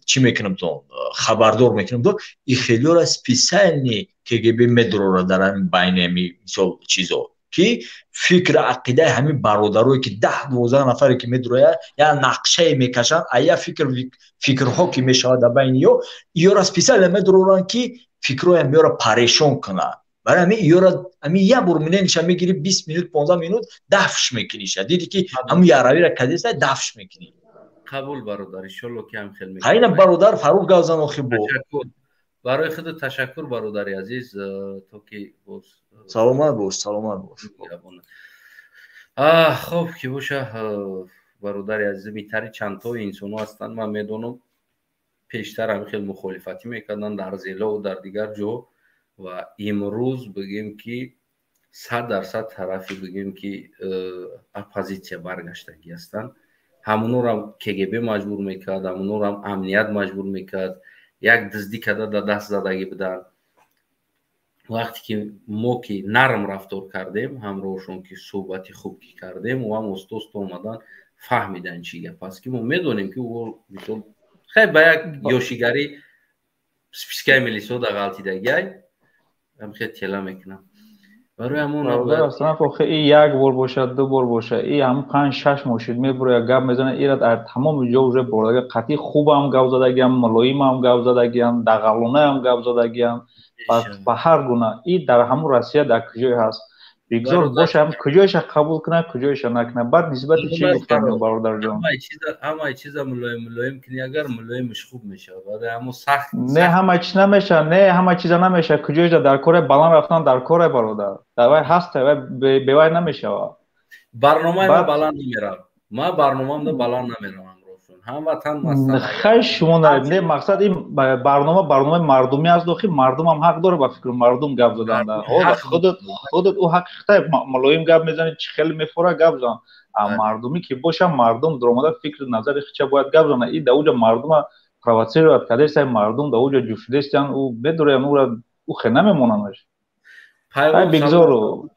D: чӣ мекунам, то хабардор мекунам, то и хелиёра специальный КГБ медурора дар ҳамин байни ҳами мисол чизо, ки фикр ақидаи ҳамин бародарое ки 10-12 нафаре ки медурояд, я нақшае мекашанд, а я фикр фикрҳо ки мешавад дар байни ё ёра специально медуроранд, ки фикрҳои ҳамёра парешон кунанд. Барои ҳамин ёра ҳамин як бор мнениша мегири, 20 минут, 15 минут дафш мекуниша, диди ки ҳамун яравира кадеса дафш мекунӣ.
A: Қабул, бародар, иншолло ки ҳам хел.
D: Ҳайна бародар Фарух гап зан охи бо.
A: Ташаккур барои худу, ташаккур, бародари азиз, то ки боз.
D: Саломат бош, саломат бош.
A: Хоб ки боша, бародари азиз, митари чандтои инсонҳо ҳастанд, ман медонам, пештар ҳам хел мухолифатӣ мекарданд дар зелову дар дигар ҷо ва имрӯз бигем ки 100% тарафи, бигем ки, оппозитсия баргаштагӣ ҳастанд. Ҳамунорам КГБ маҷбур мекард, ҳамунорам амният маҷбур мекард, як дуздӣ карда дар даст задагӣ буданд. Вақте ки мо ки нарм рафтор кардем ҳамроҳшон, ки суҳбати хуб ки кардем, ӯ ҳам оста-оста омадан, фаҳмидан чӣ гап аст, ки мо медонем, ки ӯ мисол хай ба як ёшигарӣ спискаи милисиҳо да ғалтидагиай ҳам хел тела мекунам. Барои ҳамон
K: охи и як бор бошад, ду бор бошад, и ҳам 5-6 моҳ шуд, мебурояд, гап мезанад, ира дар тамоми ҷо уже бордага қатъи хубам гап задагиам, мулоимам гап задагиам, дағалонаам гап задагиам, ба ҳар гуна. И дар ҳамун Россия дар куҷое ҳаст, бигзор боша, ҳам куҷоеша қабул кунад, куҷоеша накунад. Баъд нисбати чӣ гуфтам, бародарҷон?
A: Ҳамаи чиза мулоим мулоим кунӣ, агар мулоимш хуб мешавад, барои ҳамо сахт.
K: Не, ҳама чиз намешавад, не, ҳама чиза намешавад. Куҷоеша дар коре баланд рафтан дар коре, бародар, дар вай ҳаста, вай бевай намешавад.
A: Барномаи ма баланд намерав, ма барномаамда баланд намеравам, ҳамватан.
K: Хай, шумо не, мақсад ин барнома барномаи мардумӣ аст, охи мардумам ҳақ дорад ба фикру мардум гап задан. Худат ӯ ҳақиқата мулоим гап мезанӣ, чӣ хеле мефора гап зан. А мардумӣ ки боша, мардум дуромада фикру назари хича бояд гап зана. И да уҷа мардума провоцировать кардеста, мардум да уҷа ҷӯшидестиян, ӯ медорем, ӯра ӯ хе намемонанаш. Бигзору.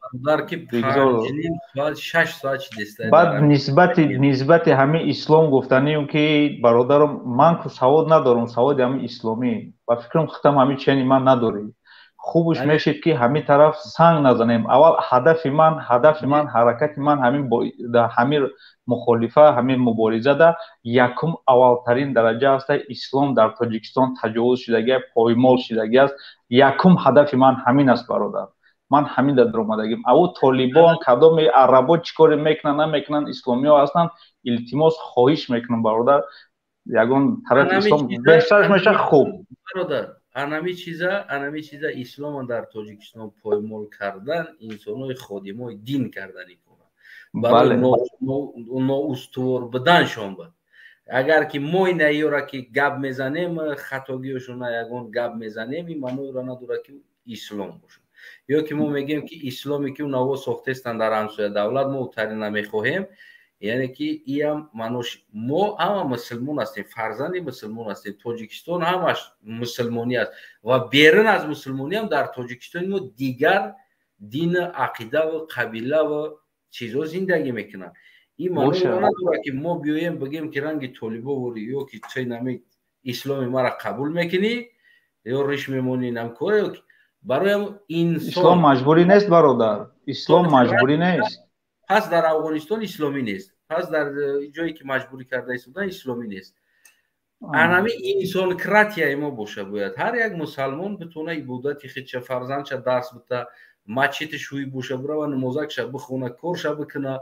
K: Баъд нисбати ҳамин ислом гуфтанием, ки бародарам, ман ку савод надорам, саводи ҳамин исломӣ, ба фикрам худам ҳамин чени ман надорӣ. Хубуш мешид, ки ҳамин тараф санг назанем. Аввал ҳадафи ман, ҳаракати ман ҳамин ҳамин мухолифа, ҳамин муборизада якум аввалтарин дараҷа аста ислом дар Тоҷикистон таҷовуз шудагӣ, поймол шудагӣ аст. Якум ҳадафи ман ҳамин аст, бародар, ман ҳамин дар омадагим. Аву толибон, кадоми арабо чӣ коре мекунанд, намекунанд, исломиҳо ҳастанд. Илтимос, хоҳиш мекунам, бародар, ягон тарафи ислом беҳтараш меша хуб.
A: Бародар, анами чиза ислома дар Тоҷикистон поймол кардан, инсонҳои ходимои дин кардани кора барои ноустувор буданшон буд. Агар ки мо инаёра ки гап мезанем, хатогиёшона ягон гап мезанем, ин маъноеро надорад, ки ислом бошад, ё ки мо мегӯем, ки исломе ки унаво сохтестанд дар ҳамсоя давлат, мо утари намехоҳем. Яъне ки иам маънош мо ҳама мусулмон ҳастем, фарзанди мусулмон ҳастем, Тоҷикистон ҳамаш мусулмонӣ аст ва берун аз мусулмониам дар Тоҷикистони мо дигар дину ақидаву қабилаву чизҳо зиндагӣ мекунанд. Ин маъноро надорад, ки мо биёем бигӯем, ки ранги толибо вори ё ки чӣ нами исломи мара қабул мекунӣ ё риш мемонӣ, намкора ё барои инсон.
K: Ислом маҷбурӣ нест, бародар, ислом маҷбурӣ нест.
A: Пас дар Афғонистон исломӣ нест, пас дар ҷое ки маҷбурӣ карда истодан исломӣ нест. Анами инсонкратияи мо боша, бояд ҳар як мусалмон битона ибодати худша, фарзандша дарс бита, мачити шӯй боша, бирава намозакша бихона, корша бикуна.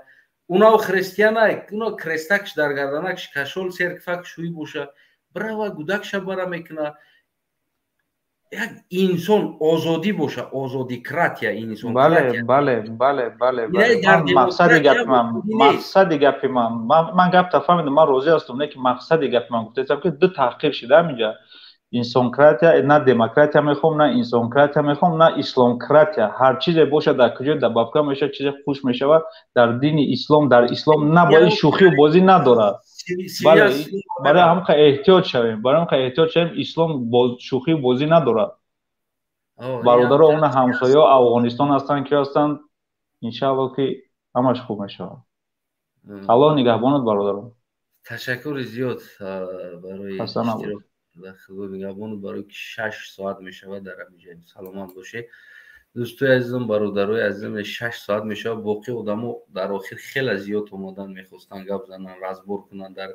A: Унав христиана, уна крестакш дар гарданакш, кашол серкфак шӯй боша, бирава гудакша бара мекуна. Як инсон озодӣ боша, озодикратия, инсон.
K: Бале, бале, бале, бале. Мақсади гапи ман, ман гапта фаҳмидам, ман розӣ ҳастам, не ки мақсади гапи ман гуфтаистам, ки ду таҳқир шида ҳаминҷа. Инсонкратия, на демократия мехоҳам, на инсонкратия мехоҳам, на исломкратия. Ҳар чизе бошад, дар куҷо добавка мешавад, чизе хуш мешавад. Дар дини ислом, дар ислом на ба ин шӯхию бозӣ надорад. Бале, барои ҳамқа эҳтиёт шавем, барои ҳамқа эҳтиёт шавем. Ислом шӯхию бозӣ надорад. Бародаро, она ҳамсояҳо Афғонистон ҳастанд, ки ҳастанд, иншаалло, ки ҳамаш хуб мешавад. Аллоҳ нигаҳбонат, бародарон.
A: Ташаккури зиёд барои худо нигаҳбонат, барои ки 6 соат мешавад дар ҳамиҷа. Саломат бошед, дӯстои азизам, бародарои азизам. 6 соат мешавад. Боқӣ одамо дар охир хеле зиёд омадан, мехостанд гап зананд, разбор кунанд. Дар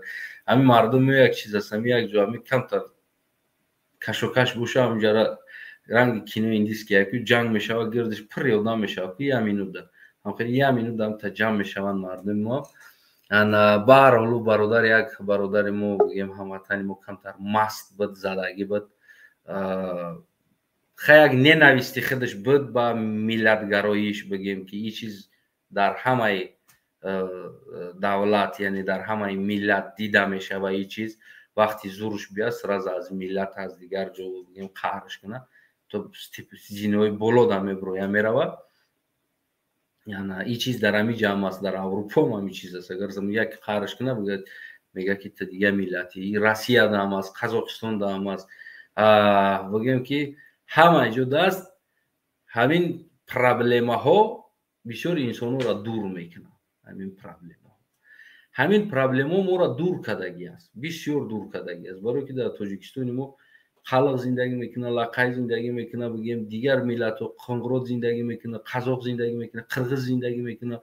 A: ҳамин мардум як чиз аст, ҳами як ҷо ҳами камтар кашокаш боша, ҳаминҷара ранги кинои индийский яку ҷанг мешавад, гирдиш пурри одам мешавад, ки як минута як минута та ҷамъ мешаванд мардуми мо. Баҳрҳолу, бародар, як бародари мо, бигем, ҳамватани мо камтар маст буд, задагӣ буд, ха, як ненависти худаш буд ба миллатгароиш. Бигем, ки ин чиз дар ҳамаи давлат, яъне дар ҳамаи миллат дида мешава. Ин чиз вақти зурш биёд, сразу аз миллат, аз дигар ҷо, бигем, қаҳрш кунад, то зинаҳои боло да меброя, мерава. Ин чиз дар ҳами ҷамъ аст, дар Аврупо ҳам ҳамин чиз аст. Агар як қаҳрш кунад, бигӯяд, мега, ки ту дига миллати. Россияда ҳам аст, Қазоқистонда ҳам аст, бигем, ки ҳама ҷо даст. Ҳамин проблемаҳо бисёр инсонҳоро дур мекунад. Ҳамин проблемаҳо моро дур кардагӣ аст, бисёр дур кардагӣ аст, барое ки дар Тоҷикистони мо халқ зиндагӣ мекунад, лақай зиндагӣ мекунад, бигем, дигар миллатҳо, қоңрот зиндагӣ мекунад, қазоқ зиндагӣ мекунад, қирғиз зиндагӣ мекунад,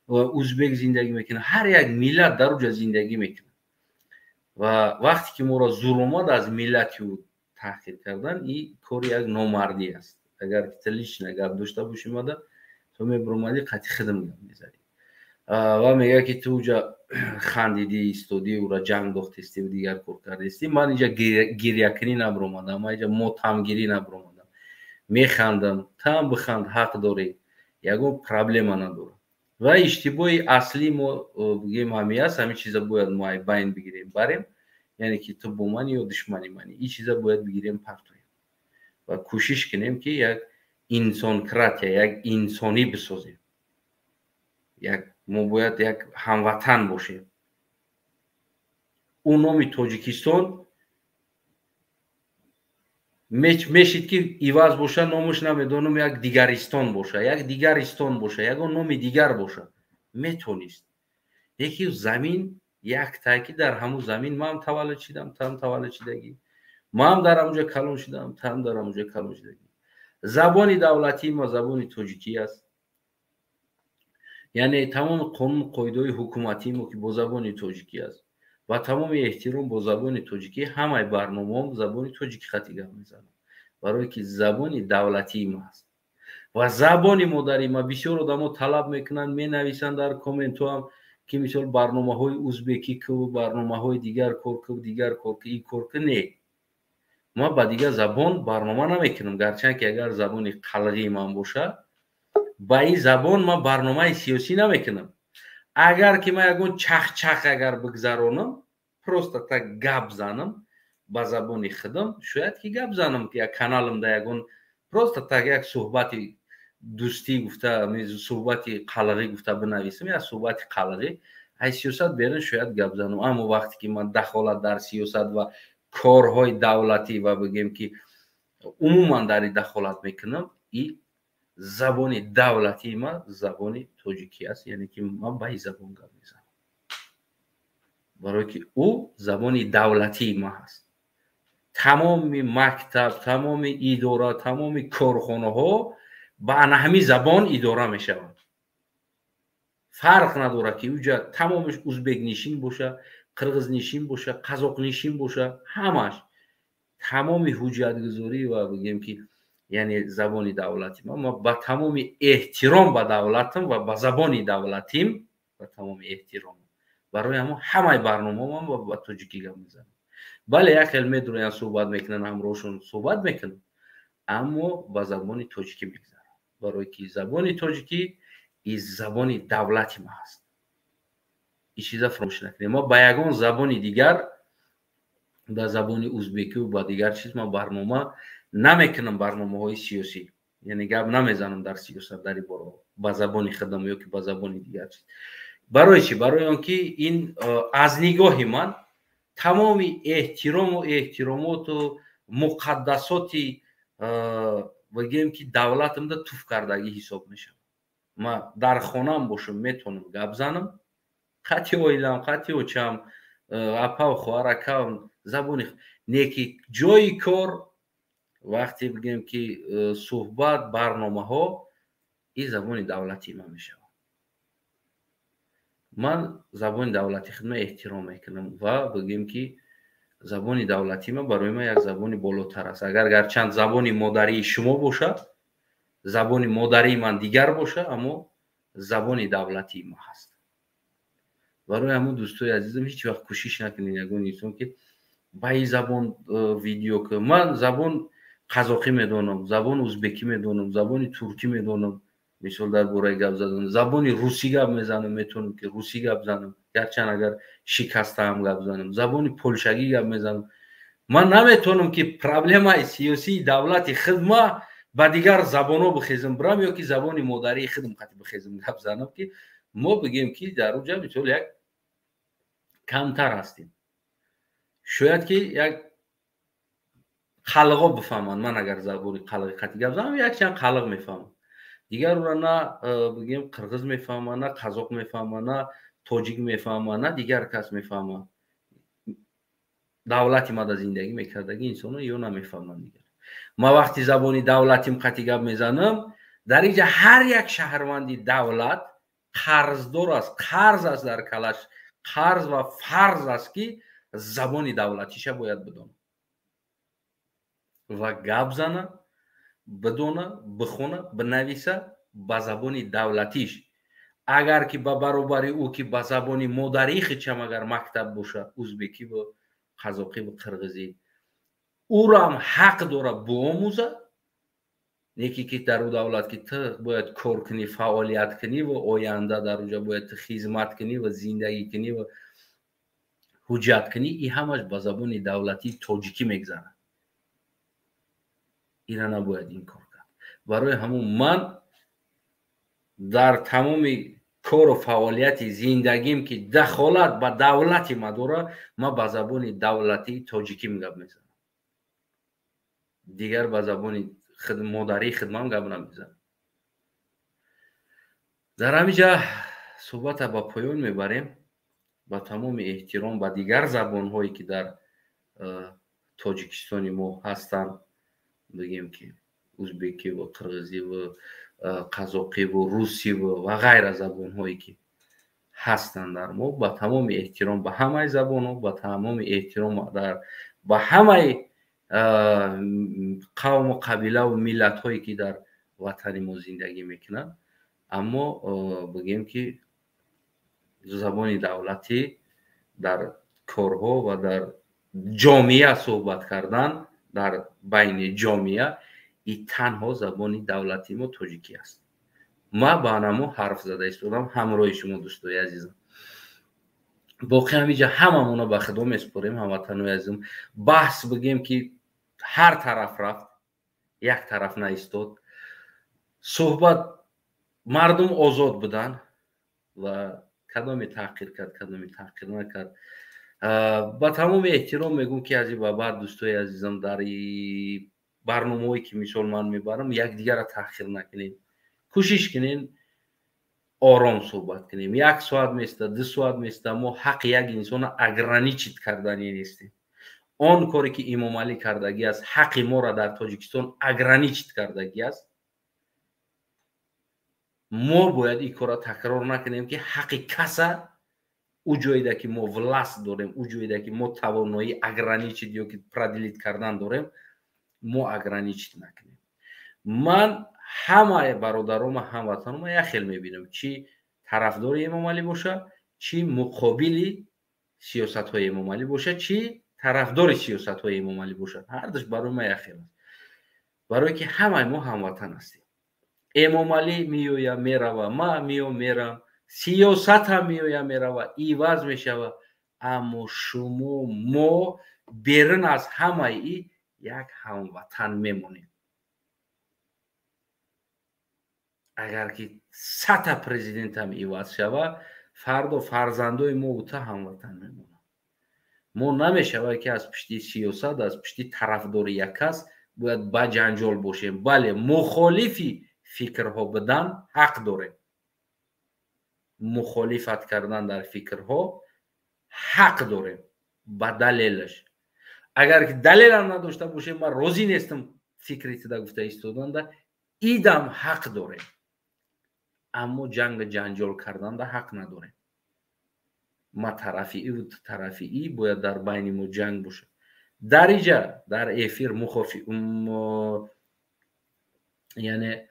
A: узбек зиндагӣ мекунад, ҳар як миллат дар уҷа зиндагӣ мекунад. Ва вақте ки моро зур омад, аз миллати ӯ таҳқир кардан, ин кори як номардӣ аст. Агар ки ту лично гап дошта бошӣ, мада ту мебуромадӣ, қатъи худам гап мезадӣ. Ва мега, ки ту уҷа хандидӣ, истодӣ, ӯра ҷанг дохтестӣ, дигар кор кардестӣ. Ман инҷа гирякунӣ набуромадам, ман инҷа мотамгирӣ набуромадам, механдам. Там биханд, ҳақ дорӣ, ягон проблема надорам. Ва иштибоҳи аслии мо, бигем, ҳамин аст. Ҳамин чиза бояд мо байн бигирем, барем, яъне ки ту бо мани ё душмани мани, ин чиза бояд бигирем, партоем ва кӯшиш кунем, ки як инсонкратия, як инсонӣ бисозем. Як мо бояд як ҳамватан бошем. Ӯ номи Тоҷикистон мешид, ки иваз боша номаш, намедонам, як дигаристон боша, як дигаристон боша, ягон номи дигар боша метонист. Леки замин яктае, ки дар ҳамун замин ман таваллуд шидам, там таваллуд шидагӣ, ман дар ҳамунҷа калон шидам, там дар ҳамунҷа калон шидагӣ. Забони давлатии ма забони тоҷикӣ аст, яъне тамоми қонун, қоидаҳои ҳукуматии мо, ки бо забони тоҷикӣ аст. Ва тамоми эҳтиром, бо забони тоҷикӣ ҳамаи барномаҳом забони тоҷикӣ хати гап мезанам, барое ки забони давлатии ма аст ва забони модари ма. Бисёр одамо талаб мекунанд, менависанд дар комментҳоам, ки мисол барномаҳои узбекӣ ку, барномаҳои дигар кор ку, дигар кор ку, ин кор ку. Не, ман ба дигар забон барнома намекунам. Гарчанд ки агар забони қалғии ман бошад, ба ин забон ман барномаи сиёсӣ намекунам. Агар ки ман ягон чахчах агар бигзаронам, просто так гап занам ба забони худам, шояд ки гап занам, ки як каналам да ягон просто так як суҳбати дӯстӣ гуфта, суҳбати қалғӣ гуфта бинависам, як суҳбати қалғӣ, аз сиёсат берун шояд гап занам. Аммо вақте ки ман дахолат дар сиёсат ва корҳои давлатӣ ва, бигем, ки умуман дар ин дахолат мекунам, и забони давлатии ман забони тоҷикӣ аст, яъне ки ман ба ин забон гап мезанам, барое ки ӯ забони давлатии ман ҳаст. Тамоми мактаб, тамоми идора, тамоми корхонаҳо ба ана ҳамин забон идора мешаванд. Фарқ надорад, ки уҷа тамомаш узбекнишин боша, қирғизнишин боша, қазоқнишин боша, ҳамаш тамоми ҳуҷҷатгузорӣ ва, бигем, ки яъне забони давлати ма. Ба тамоми эҳтиром ба давлатам ва ба забони давлатим, ба тамоми эҳтиром, барои ҳамон ҳамаи барномаам ба тоҷикӣ гап мезанам. Бале, як хел медуроянд, суҳбат мекунанд, ҳамроҳшон суҳбат мекунам, аммо ба забони тоҷикӣ мегзарам, барое ки забони тоҷикӣ и забони давлати ма ҳаст. Ин чиза фаромӯш накунем. Мо ба ягон забони дигар Ба забони узбекиву ба дигар чиз ман барнома намекунам, барномаҳои сиёсӣ, яъне гап намезанам дар сиёсат дар ин бора ба забони худам ё ки ба забони дигар чиз. Барои чӣ? Барои он ки ин аз нигоҳи ман тамоми эҳтирому эҳтиромоту муқаддасоти, бигӯем ки, давлатамда туф кардагӣ ҳисоб мешавад. Ман дар хонаам бошам, метавонам гап занам қати оилам, қати очам, апау, хоҳар, акам, забони не ки ҷои кор, вақте бигӯем ки суҳбат, барномаҳо, ин забони давлатии ман мешавад. Ман забони давлати худма эҳтиром мекунам ва бигӯем ки забони давлатии ман барои ман як забони болотар аст. Агар гарчанд забони модарии шумо бошад, забони модарии ман дигар бошад, аммо забони давлатии ман ҳаст. Барои ҳамун, дӯстои азизам, ҳеҷ вақт кӯшиш накунед ягон инсон ки ба ин забон видео ки. Ман забон қазоқӣ медонам, забони узбекӣ медонам, забони туркӣ медонам, мисол дар бораи гап задан забони русӣ гап мезанам, метавонам ки русӣ гап занам, гарчанд агар шикастаам гап занам, забони полшагӣ гап мезанам. Ман наметавонам ки проблемаи сиёсии давлати худма ба дигар забонҳо бихезам бирам ё ки забони модарии худам қати бихезам гап занам, ки мо бигӯем ки дар уҷа мисол як камтар ҳастем. Шояд ки як қалғо бифаҳманд. Ман агар забони қалғи қати гап занам, якчанд қалғ мефаҳмам, дигар ӯра на бигӯем қирғиз мефаҳма, на қазоқ мефаҳма, на тоҷик мефаҳма, на дигар кас мефаҳма. Давлати мада зиндагӣ мекардаги инсонҳо ё намефаҳманд дигар. Ман вақти забони давлатим қати гап мезанам, дар инҷа ҳар як шаҳрванди давлат қарздор аст, қарз аст дар калаш, қарз ва фарз аст ки забони давлатиша бояд бидонад ва гап зана, бидона, бихона, бинависа ба забони давлатиш. Агар ки ба баробари ӯ ки ба забони модарии хичам агар мактаб боша, узбекиву қазоқиву қирғизӣ, ӯро ҳам ҳақ дора биомӯза. Неки ки дар ӯ давлат ки ту бояд кор кунӣ, фаъолият кунӣ ва оянда дар уҷа бояд ту хизмат кунӣ ва зиндагӣ кунӣ ва ҳуҷҷат кунӣ, ин ҳамаш ба забони давлатии тоҷикӣ мегзарад. Ина набояд инкор кард. Барои ҳамун ман дар тамоми кору фаъолияти зиндагим ки дахолат ба давлати ма дора, ман ба забони давлатии тоҷиким гап мезанам, дигар ба забони модарии хидмам гап намезанам. Дар ҳамин ҷа суҳбата ба поён мебарем. Ба тамоми эҳтиром ба дигар забонҳое ки дар Тоҷикистони мо ҳастанд, бигем ки узбекиву қирғизиву қазоқиву русиву ва ғайра забонҳое ки ҳастанд дар мо, ба тамоми эҳтиром ба ҳамаи забонҳо, ба тамоми эҳтиром ба ҳамаи қавму қабилаву миллатҳое ки дар ватани мо зиндагӣ мекунанд, аммо бигем ки забони давлатӣ дар корҳо ва дар ҷомеа суҳбат кардан, дар байни ҷомеа, и танҳо забони давлатии мо тоҷикӣ аст. Ман ба анамо ҳарф зада истодам ҳамроҳи шумо, дӯстои азизам. Боқӣ ҳамиҷа ҳамамона ба худо месупорем, ҳамватанои азизам. Баҳс бигем ки ҳар тараф рафт, як тараф наистод. Суҳбат, мардум озод буданд ва кадоме таҳқир кард, кадоме таҳқир накард. Ба тамоми эҳтиром мегӯм ки аз ин ба баъд, дӯстои азизам, дар барномаҳое ки мисол ман мебарам, якдигарро таҳқир накунем, кӯшиш кунем ором суҳбат кунем. Як соат места, 2 соат места, мо ҳаққи як инсонро ограничить кардани нестем. Он коре ки Имомалӣ кардагӣ аст, ҳаққи моро дар Тоҷикистон ограничить кардагӣ аст. Мо бояд ин корро такрор накунем ки ҳаққи каса ӯ ҷоеда ки мо власть дорем, ӯ ҷоеда ки мо тавоноӣ ограничить ё ки продлить кардан дорем, мо ограничить накунем. Ман ҳамаи бародарома, ҳамватанома як хел мебинам, чӣ тарафдори Эмомалӣ боша, чӣ муқобили сиёсатҳои Эмомалӣ боша, чӣ тарафдори сиёсатҳои Эмомалӣ бошад, ҳардуш барои ман як хел аст. Барое ки ҳамаи мо ҳамватан ҳастем. Эмомалӣ меоя мерава, ман меом мерам, сиёсат ҳам меоя мерава, иваз мешава, аммо шумо, мо Берун аз ҳамаи и як ҳамватан мемонем. Агар ки сата президентам иваз шава, фардо фарзандои мо ута ҳамватан мемонанд. Мо намешавад ки аз пишти сиёсат, аз пишти тарафдори як кас бояд ба ҷанҷол бошем. Бале, мухолифи фикрҳо будан ҳақ дорем. Мухолифат кардан дар фикрҳо ҳақ дорем ба далелаш. Агар ки далелам надошта бошем, ман розӣ нестам фикри тида гуфта истоданда, идам ҳақ дорем. Аммо ҷанг ҷанҷол карданда ҳақ надорем. Ма тарафи и тарафи и бояд дар байни мо ҷанг бошад. Дар иҷа дар эфир яъне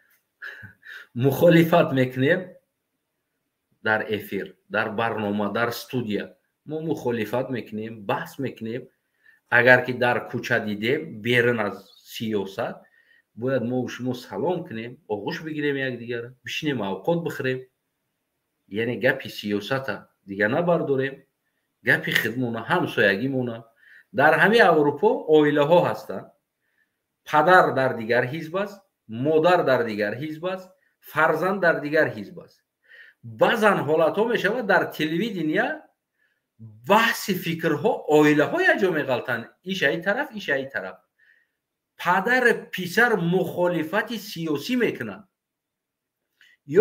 A: мухолифат мекунем, дар эфир, дар барнома, дар студия мо мухолифат мекунем, баҳс мекунем. Агар ки дар кӯча дидем, берун аз сиёсат, бояд мо шумо салом кунем, оғӯш бигирем якдигара, бишинем, авқот бихӯрем. Яъне гапи сиёсата дига набардорем, гапи хидмона, ҳамсоягимона. Дар ҳамаи Аврупо оилаҳо ҳастанд. Падар дар дигар ҳизб аст, модар дар дигар ҳизб аст, фарзанд дар дигар ҳизб аст. Баъзан ҳолатҳо мешавад дар телевидения баҳси фикрҳо оилаҳо якҷо меғалтанд, иш аи тараф, иш аи тараф. Падар писар мухолифати сиёсӣ мекунанд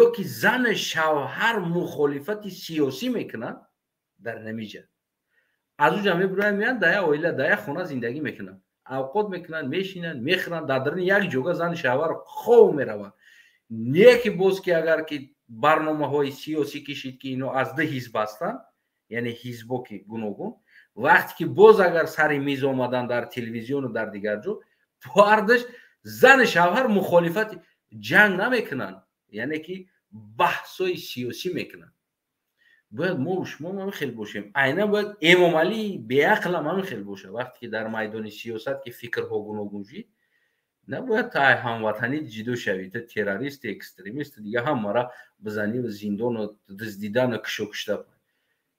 A: ё ки зани шавҳар мухолифати сиёсӣ мекунанд дар намиҷа. Аз уҷа мебироянд, меянд дар як оила, дар як хона зиндагӣ мекунанд, авқот мекунанд, мешинанд, мехӯранд, дар даруни як ҷога зани шавҳар хов мераванд. Не ки боз ки агар ки барномаҳои сиёсӣ кишид, ки ино аз ду ҳизб ҳастанд, яъне ҳизбо ки гуногун, вақте ки боз агар сари миз омадан дар телевизиону дар дигар ҷо, ҳардаш зани шавҳар мухолифати ҷанг намекунанд, яъне ки баҳсҳои сиёсӣ мекунанд. Бояд мо шумо ҳамин хел бошем. Айнан бояд Эмомалӣ беақлам ҳамин хел бошад. Вақте ки дар майдони сиёсат ки фикрҳо гуногун шид, набояд та ҳамватанӣ ҷидо шавӣ, та террорист, экстремист, дига ҳамара бизанӣ зиндону дуздидану кишу кушта.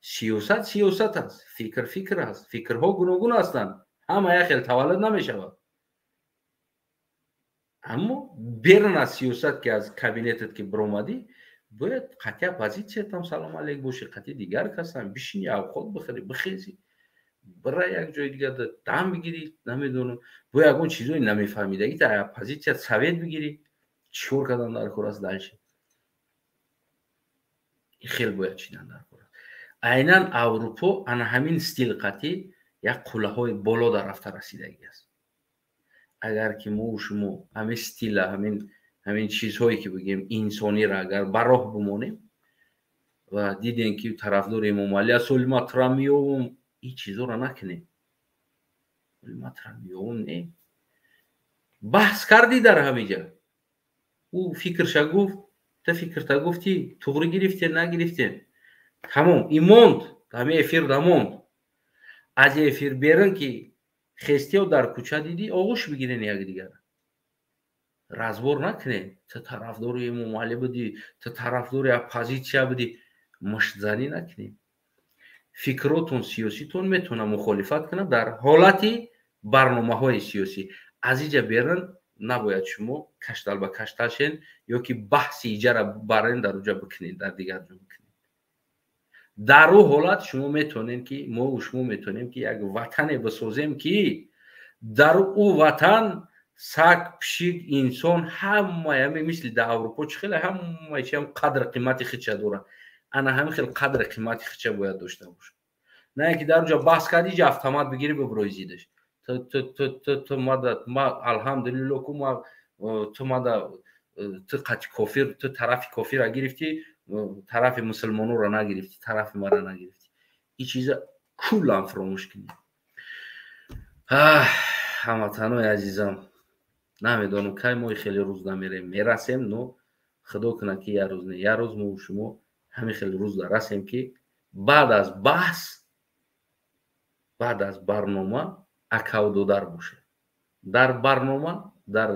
A: Сиёсат сиёсат аст, фикр фикр аст, фикрҳо гуногун ҳастанд, ҳама як хел таваллуд намешавад. Аммо берун аз сиёсат ки аз кабинетат ки биромадӣ, бояд қатъи оппозитсиятам салом алейк бошӣ, қатъи дигар касам бишинӣ, авқот бихӯрӣ, бихезӣ, бира як ҷои дигар дам бигирӣ, намедонам, бо ягон чизои намефаҳмидагӣ та оппозитсият совет бигирӣ, чӣ кор кардан дар кор аст дальше. Ин хел бояд чидан дар кор аст. Айнан Аврупо ана ҳамин стил қатъи як қуллаҳои боло дар рафта расидагӣ аст. Агар ки мо шумо ҳамин стила, ҳамин чизҳое ки бигем инсониро агар ба роҳ бимонем ва дидем ки тарафдори Эмомалӣ аст, оли ма тура меёвам, ин чизҳоро накунем. Оли ма тура меёвам, не. Баҳс кардӣ дар ҳамиҷа. Ӯ фикрша гуфт, ту фикрта гуфтӣ, туғри гирифтем, нагирифтем. Тамом, ин монд, ҳамин эфир да монд. Аз эфир берун ки хестиё дар кӯча дидӣ, оғӯш бигирен якдигара. Разбор накунем. Ту тарафдори Эмомалӣ будӣ, ту тарафдори оппозитсия будӣ, муштзанӣ накунем. Фикротон сиёситон метавонад мухолифат кунад дар ҳолати барномаҳои сиёсӣ. Аз иҷа берун набояд шумо каштал ба каштал шен ё ки баҳси иҷара барен дар уҷа бикунед, дар дигар ҷо бикунед. Дар ӯ ҳолат шумо метавонед ки мо шумо метавонем ки як ватане бисозем ки дар ӯ ватан саг, пишик, инсон ҳамаи ҳамин мисли дар Аврупо чӣ хеле ҳамаи чи ҳам қадр қимати худша дорад. Ана ҳамин хел қадр қимати худша бояд дошта бошад. На ин ки дар уҷа баҳс кардӣ, иҷа автомат бигирӣ биброи зидаш. Ту мада, ма алҳамдулилло ку ма ту мада, ту қати кофир, ту тарафи кофира гирифтӣ, тарафи мусулмононро нагирифтӣ, тарафи мара нагирифтӣ. Ин чиза куллан фаромӯш кунед. Ҳамватанои азизам, намедонам кай мо хеле рӯз намерем, мерасем, но худо кунад ки як рӯз не, як рӯз мо шумо ҳамин хеле рӯз дарасем ки баъд аз баҳс, баъд аз барнома акаву додар бошед. Дар барнома, дар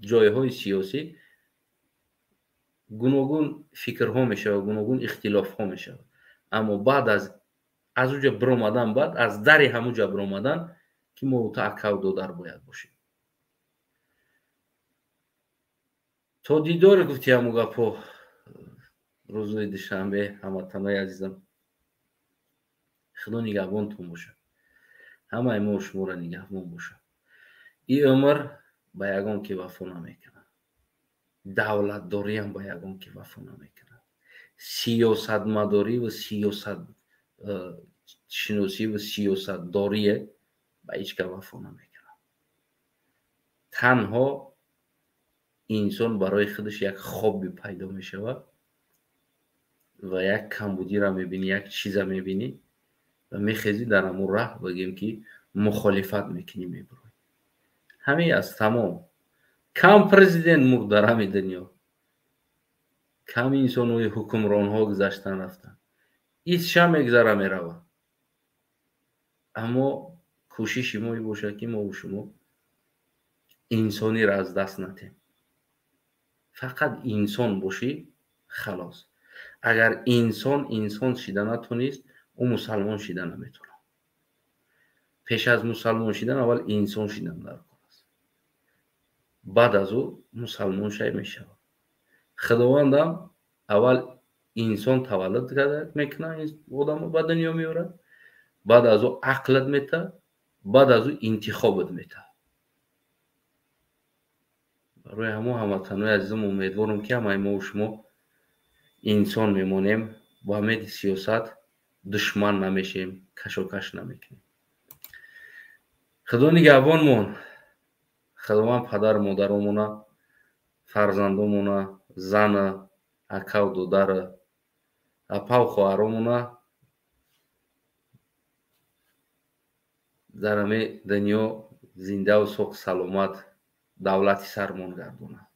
A: ҷойҳои сиёсӣ гуногун фикрҳо мешавад, гуногун ихтилофҳо мешавад. Аммо баъд аз Аз уҷа биромадан баъд аз дари ҳамуҷа биромадан ки мо та акав додар бояд бошем. То дидоре гуфти ҳаму гапҳо рӯзои душанбе. Ҳамватанои азизам, худо нигаҳбонтон бошад, ҳамаи мо шуморо нигаҳбон бошад. И умр ба ягон ки вафо намекунад, давлатдориам ба ягон ки вафо намекунад, сиёсатмадорӣ ва сиёсатшиносӣ ва сиёсатдорие ба ҳеҷ ка вафо намекунад. Танҳо инсон барои худаш як хобби пайдо мешавад ва як камбудиро мебинӣ, як чиза мебинӣ ва мехезӣ дар ҳамун раҳ, бигем ки мухолифат мекунӣ, мебурӣ. Ҳамин аст тамом. Кам президент мурд дар ҳамин дунё, кам инсонҳои ҳукмронҳо гузаштан рафтанд, исша мегзара меравад. Аммо кӯшиши мо бошад ки мову шумо инсониро аз даст натем. Фақат инсон бошӣ, халос. Агар инсон инсон шида натонист, ӯ мусалмон шида наметавонад. Пеш аз мусалмон шидан аввал инсон шидан даркор аст, баъд аз ӯ мусалмон шай мешавад. Худовандам аввал инсон таваллуд мекунад, одамо ба дунё меорад, баъд аз ӯ ақлат метаҳад, баъд аз ӯ интихобат метаҳад. Барои ҳамо ҳамватанои азизам, умедворам ки ҳамаи мову шумо инсон мемонем, бо ҳамеди сиёсат душман намешем, кашокаш намекунем. Худо нигаҳбонмон. Худованд падару модаромона, фарзандомона, зана, акаву додара, апаву хоҳаромона дар ҳамин дунё зиндаву соғ саломат давлати сармон гардонад.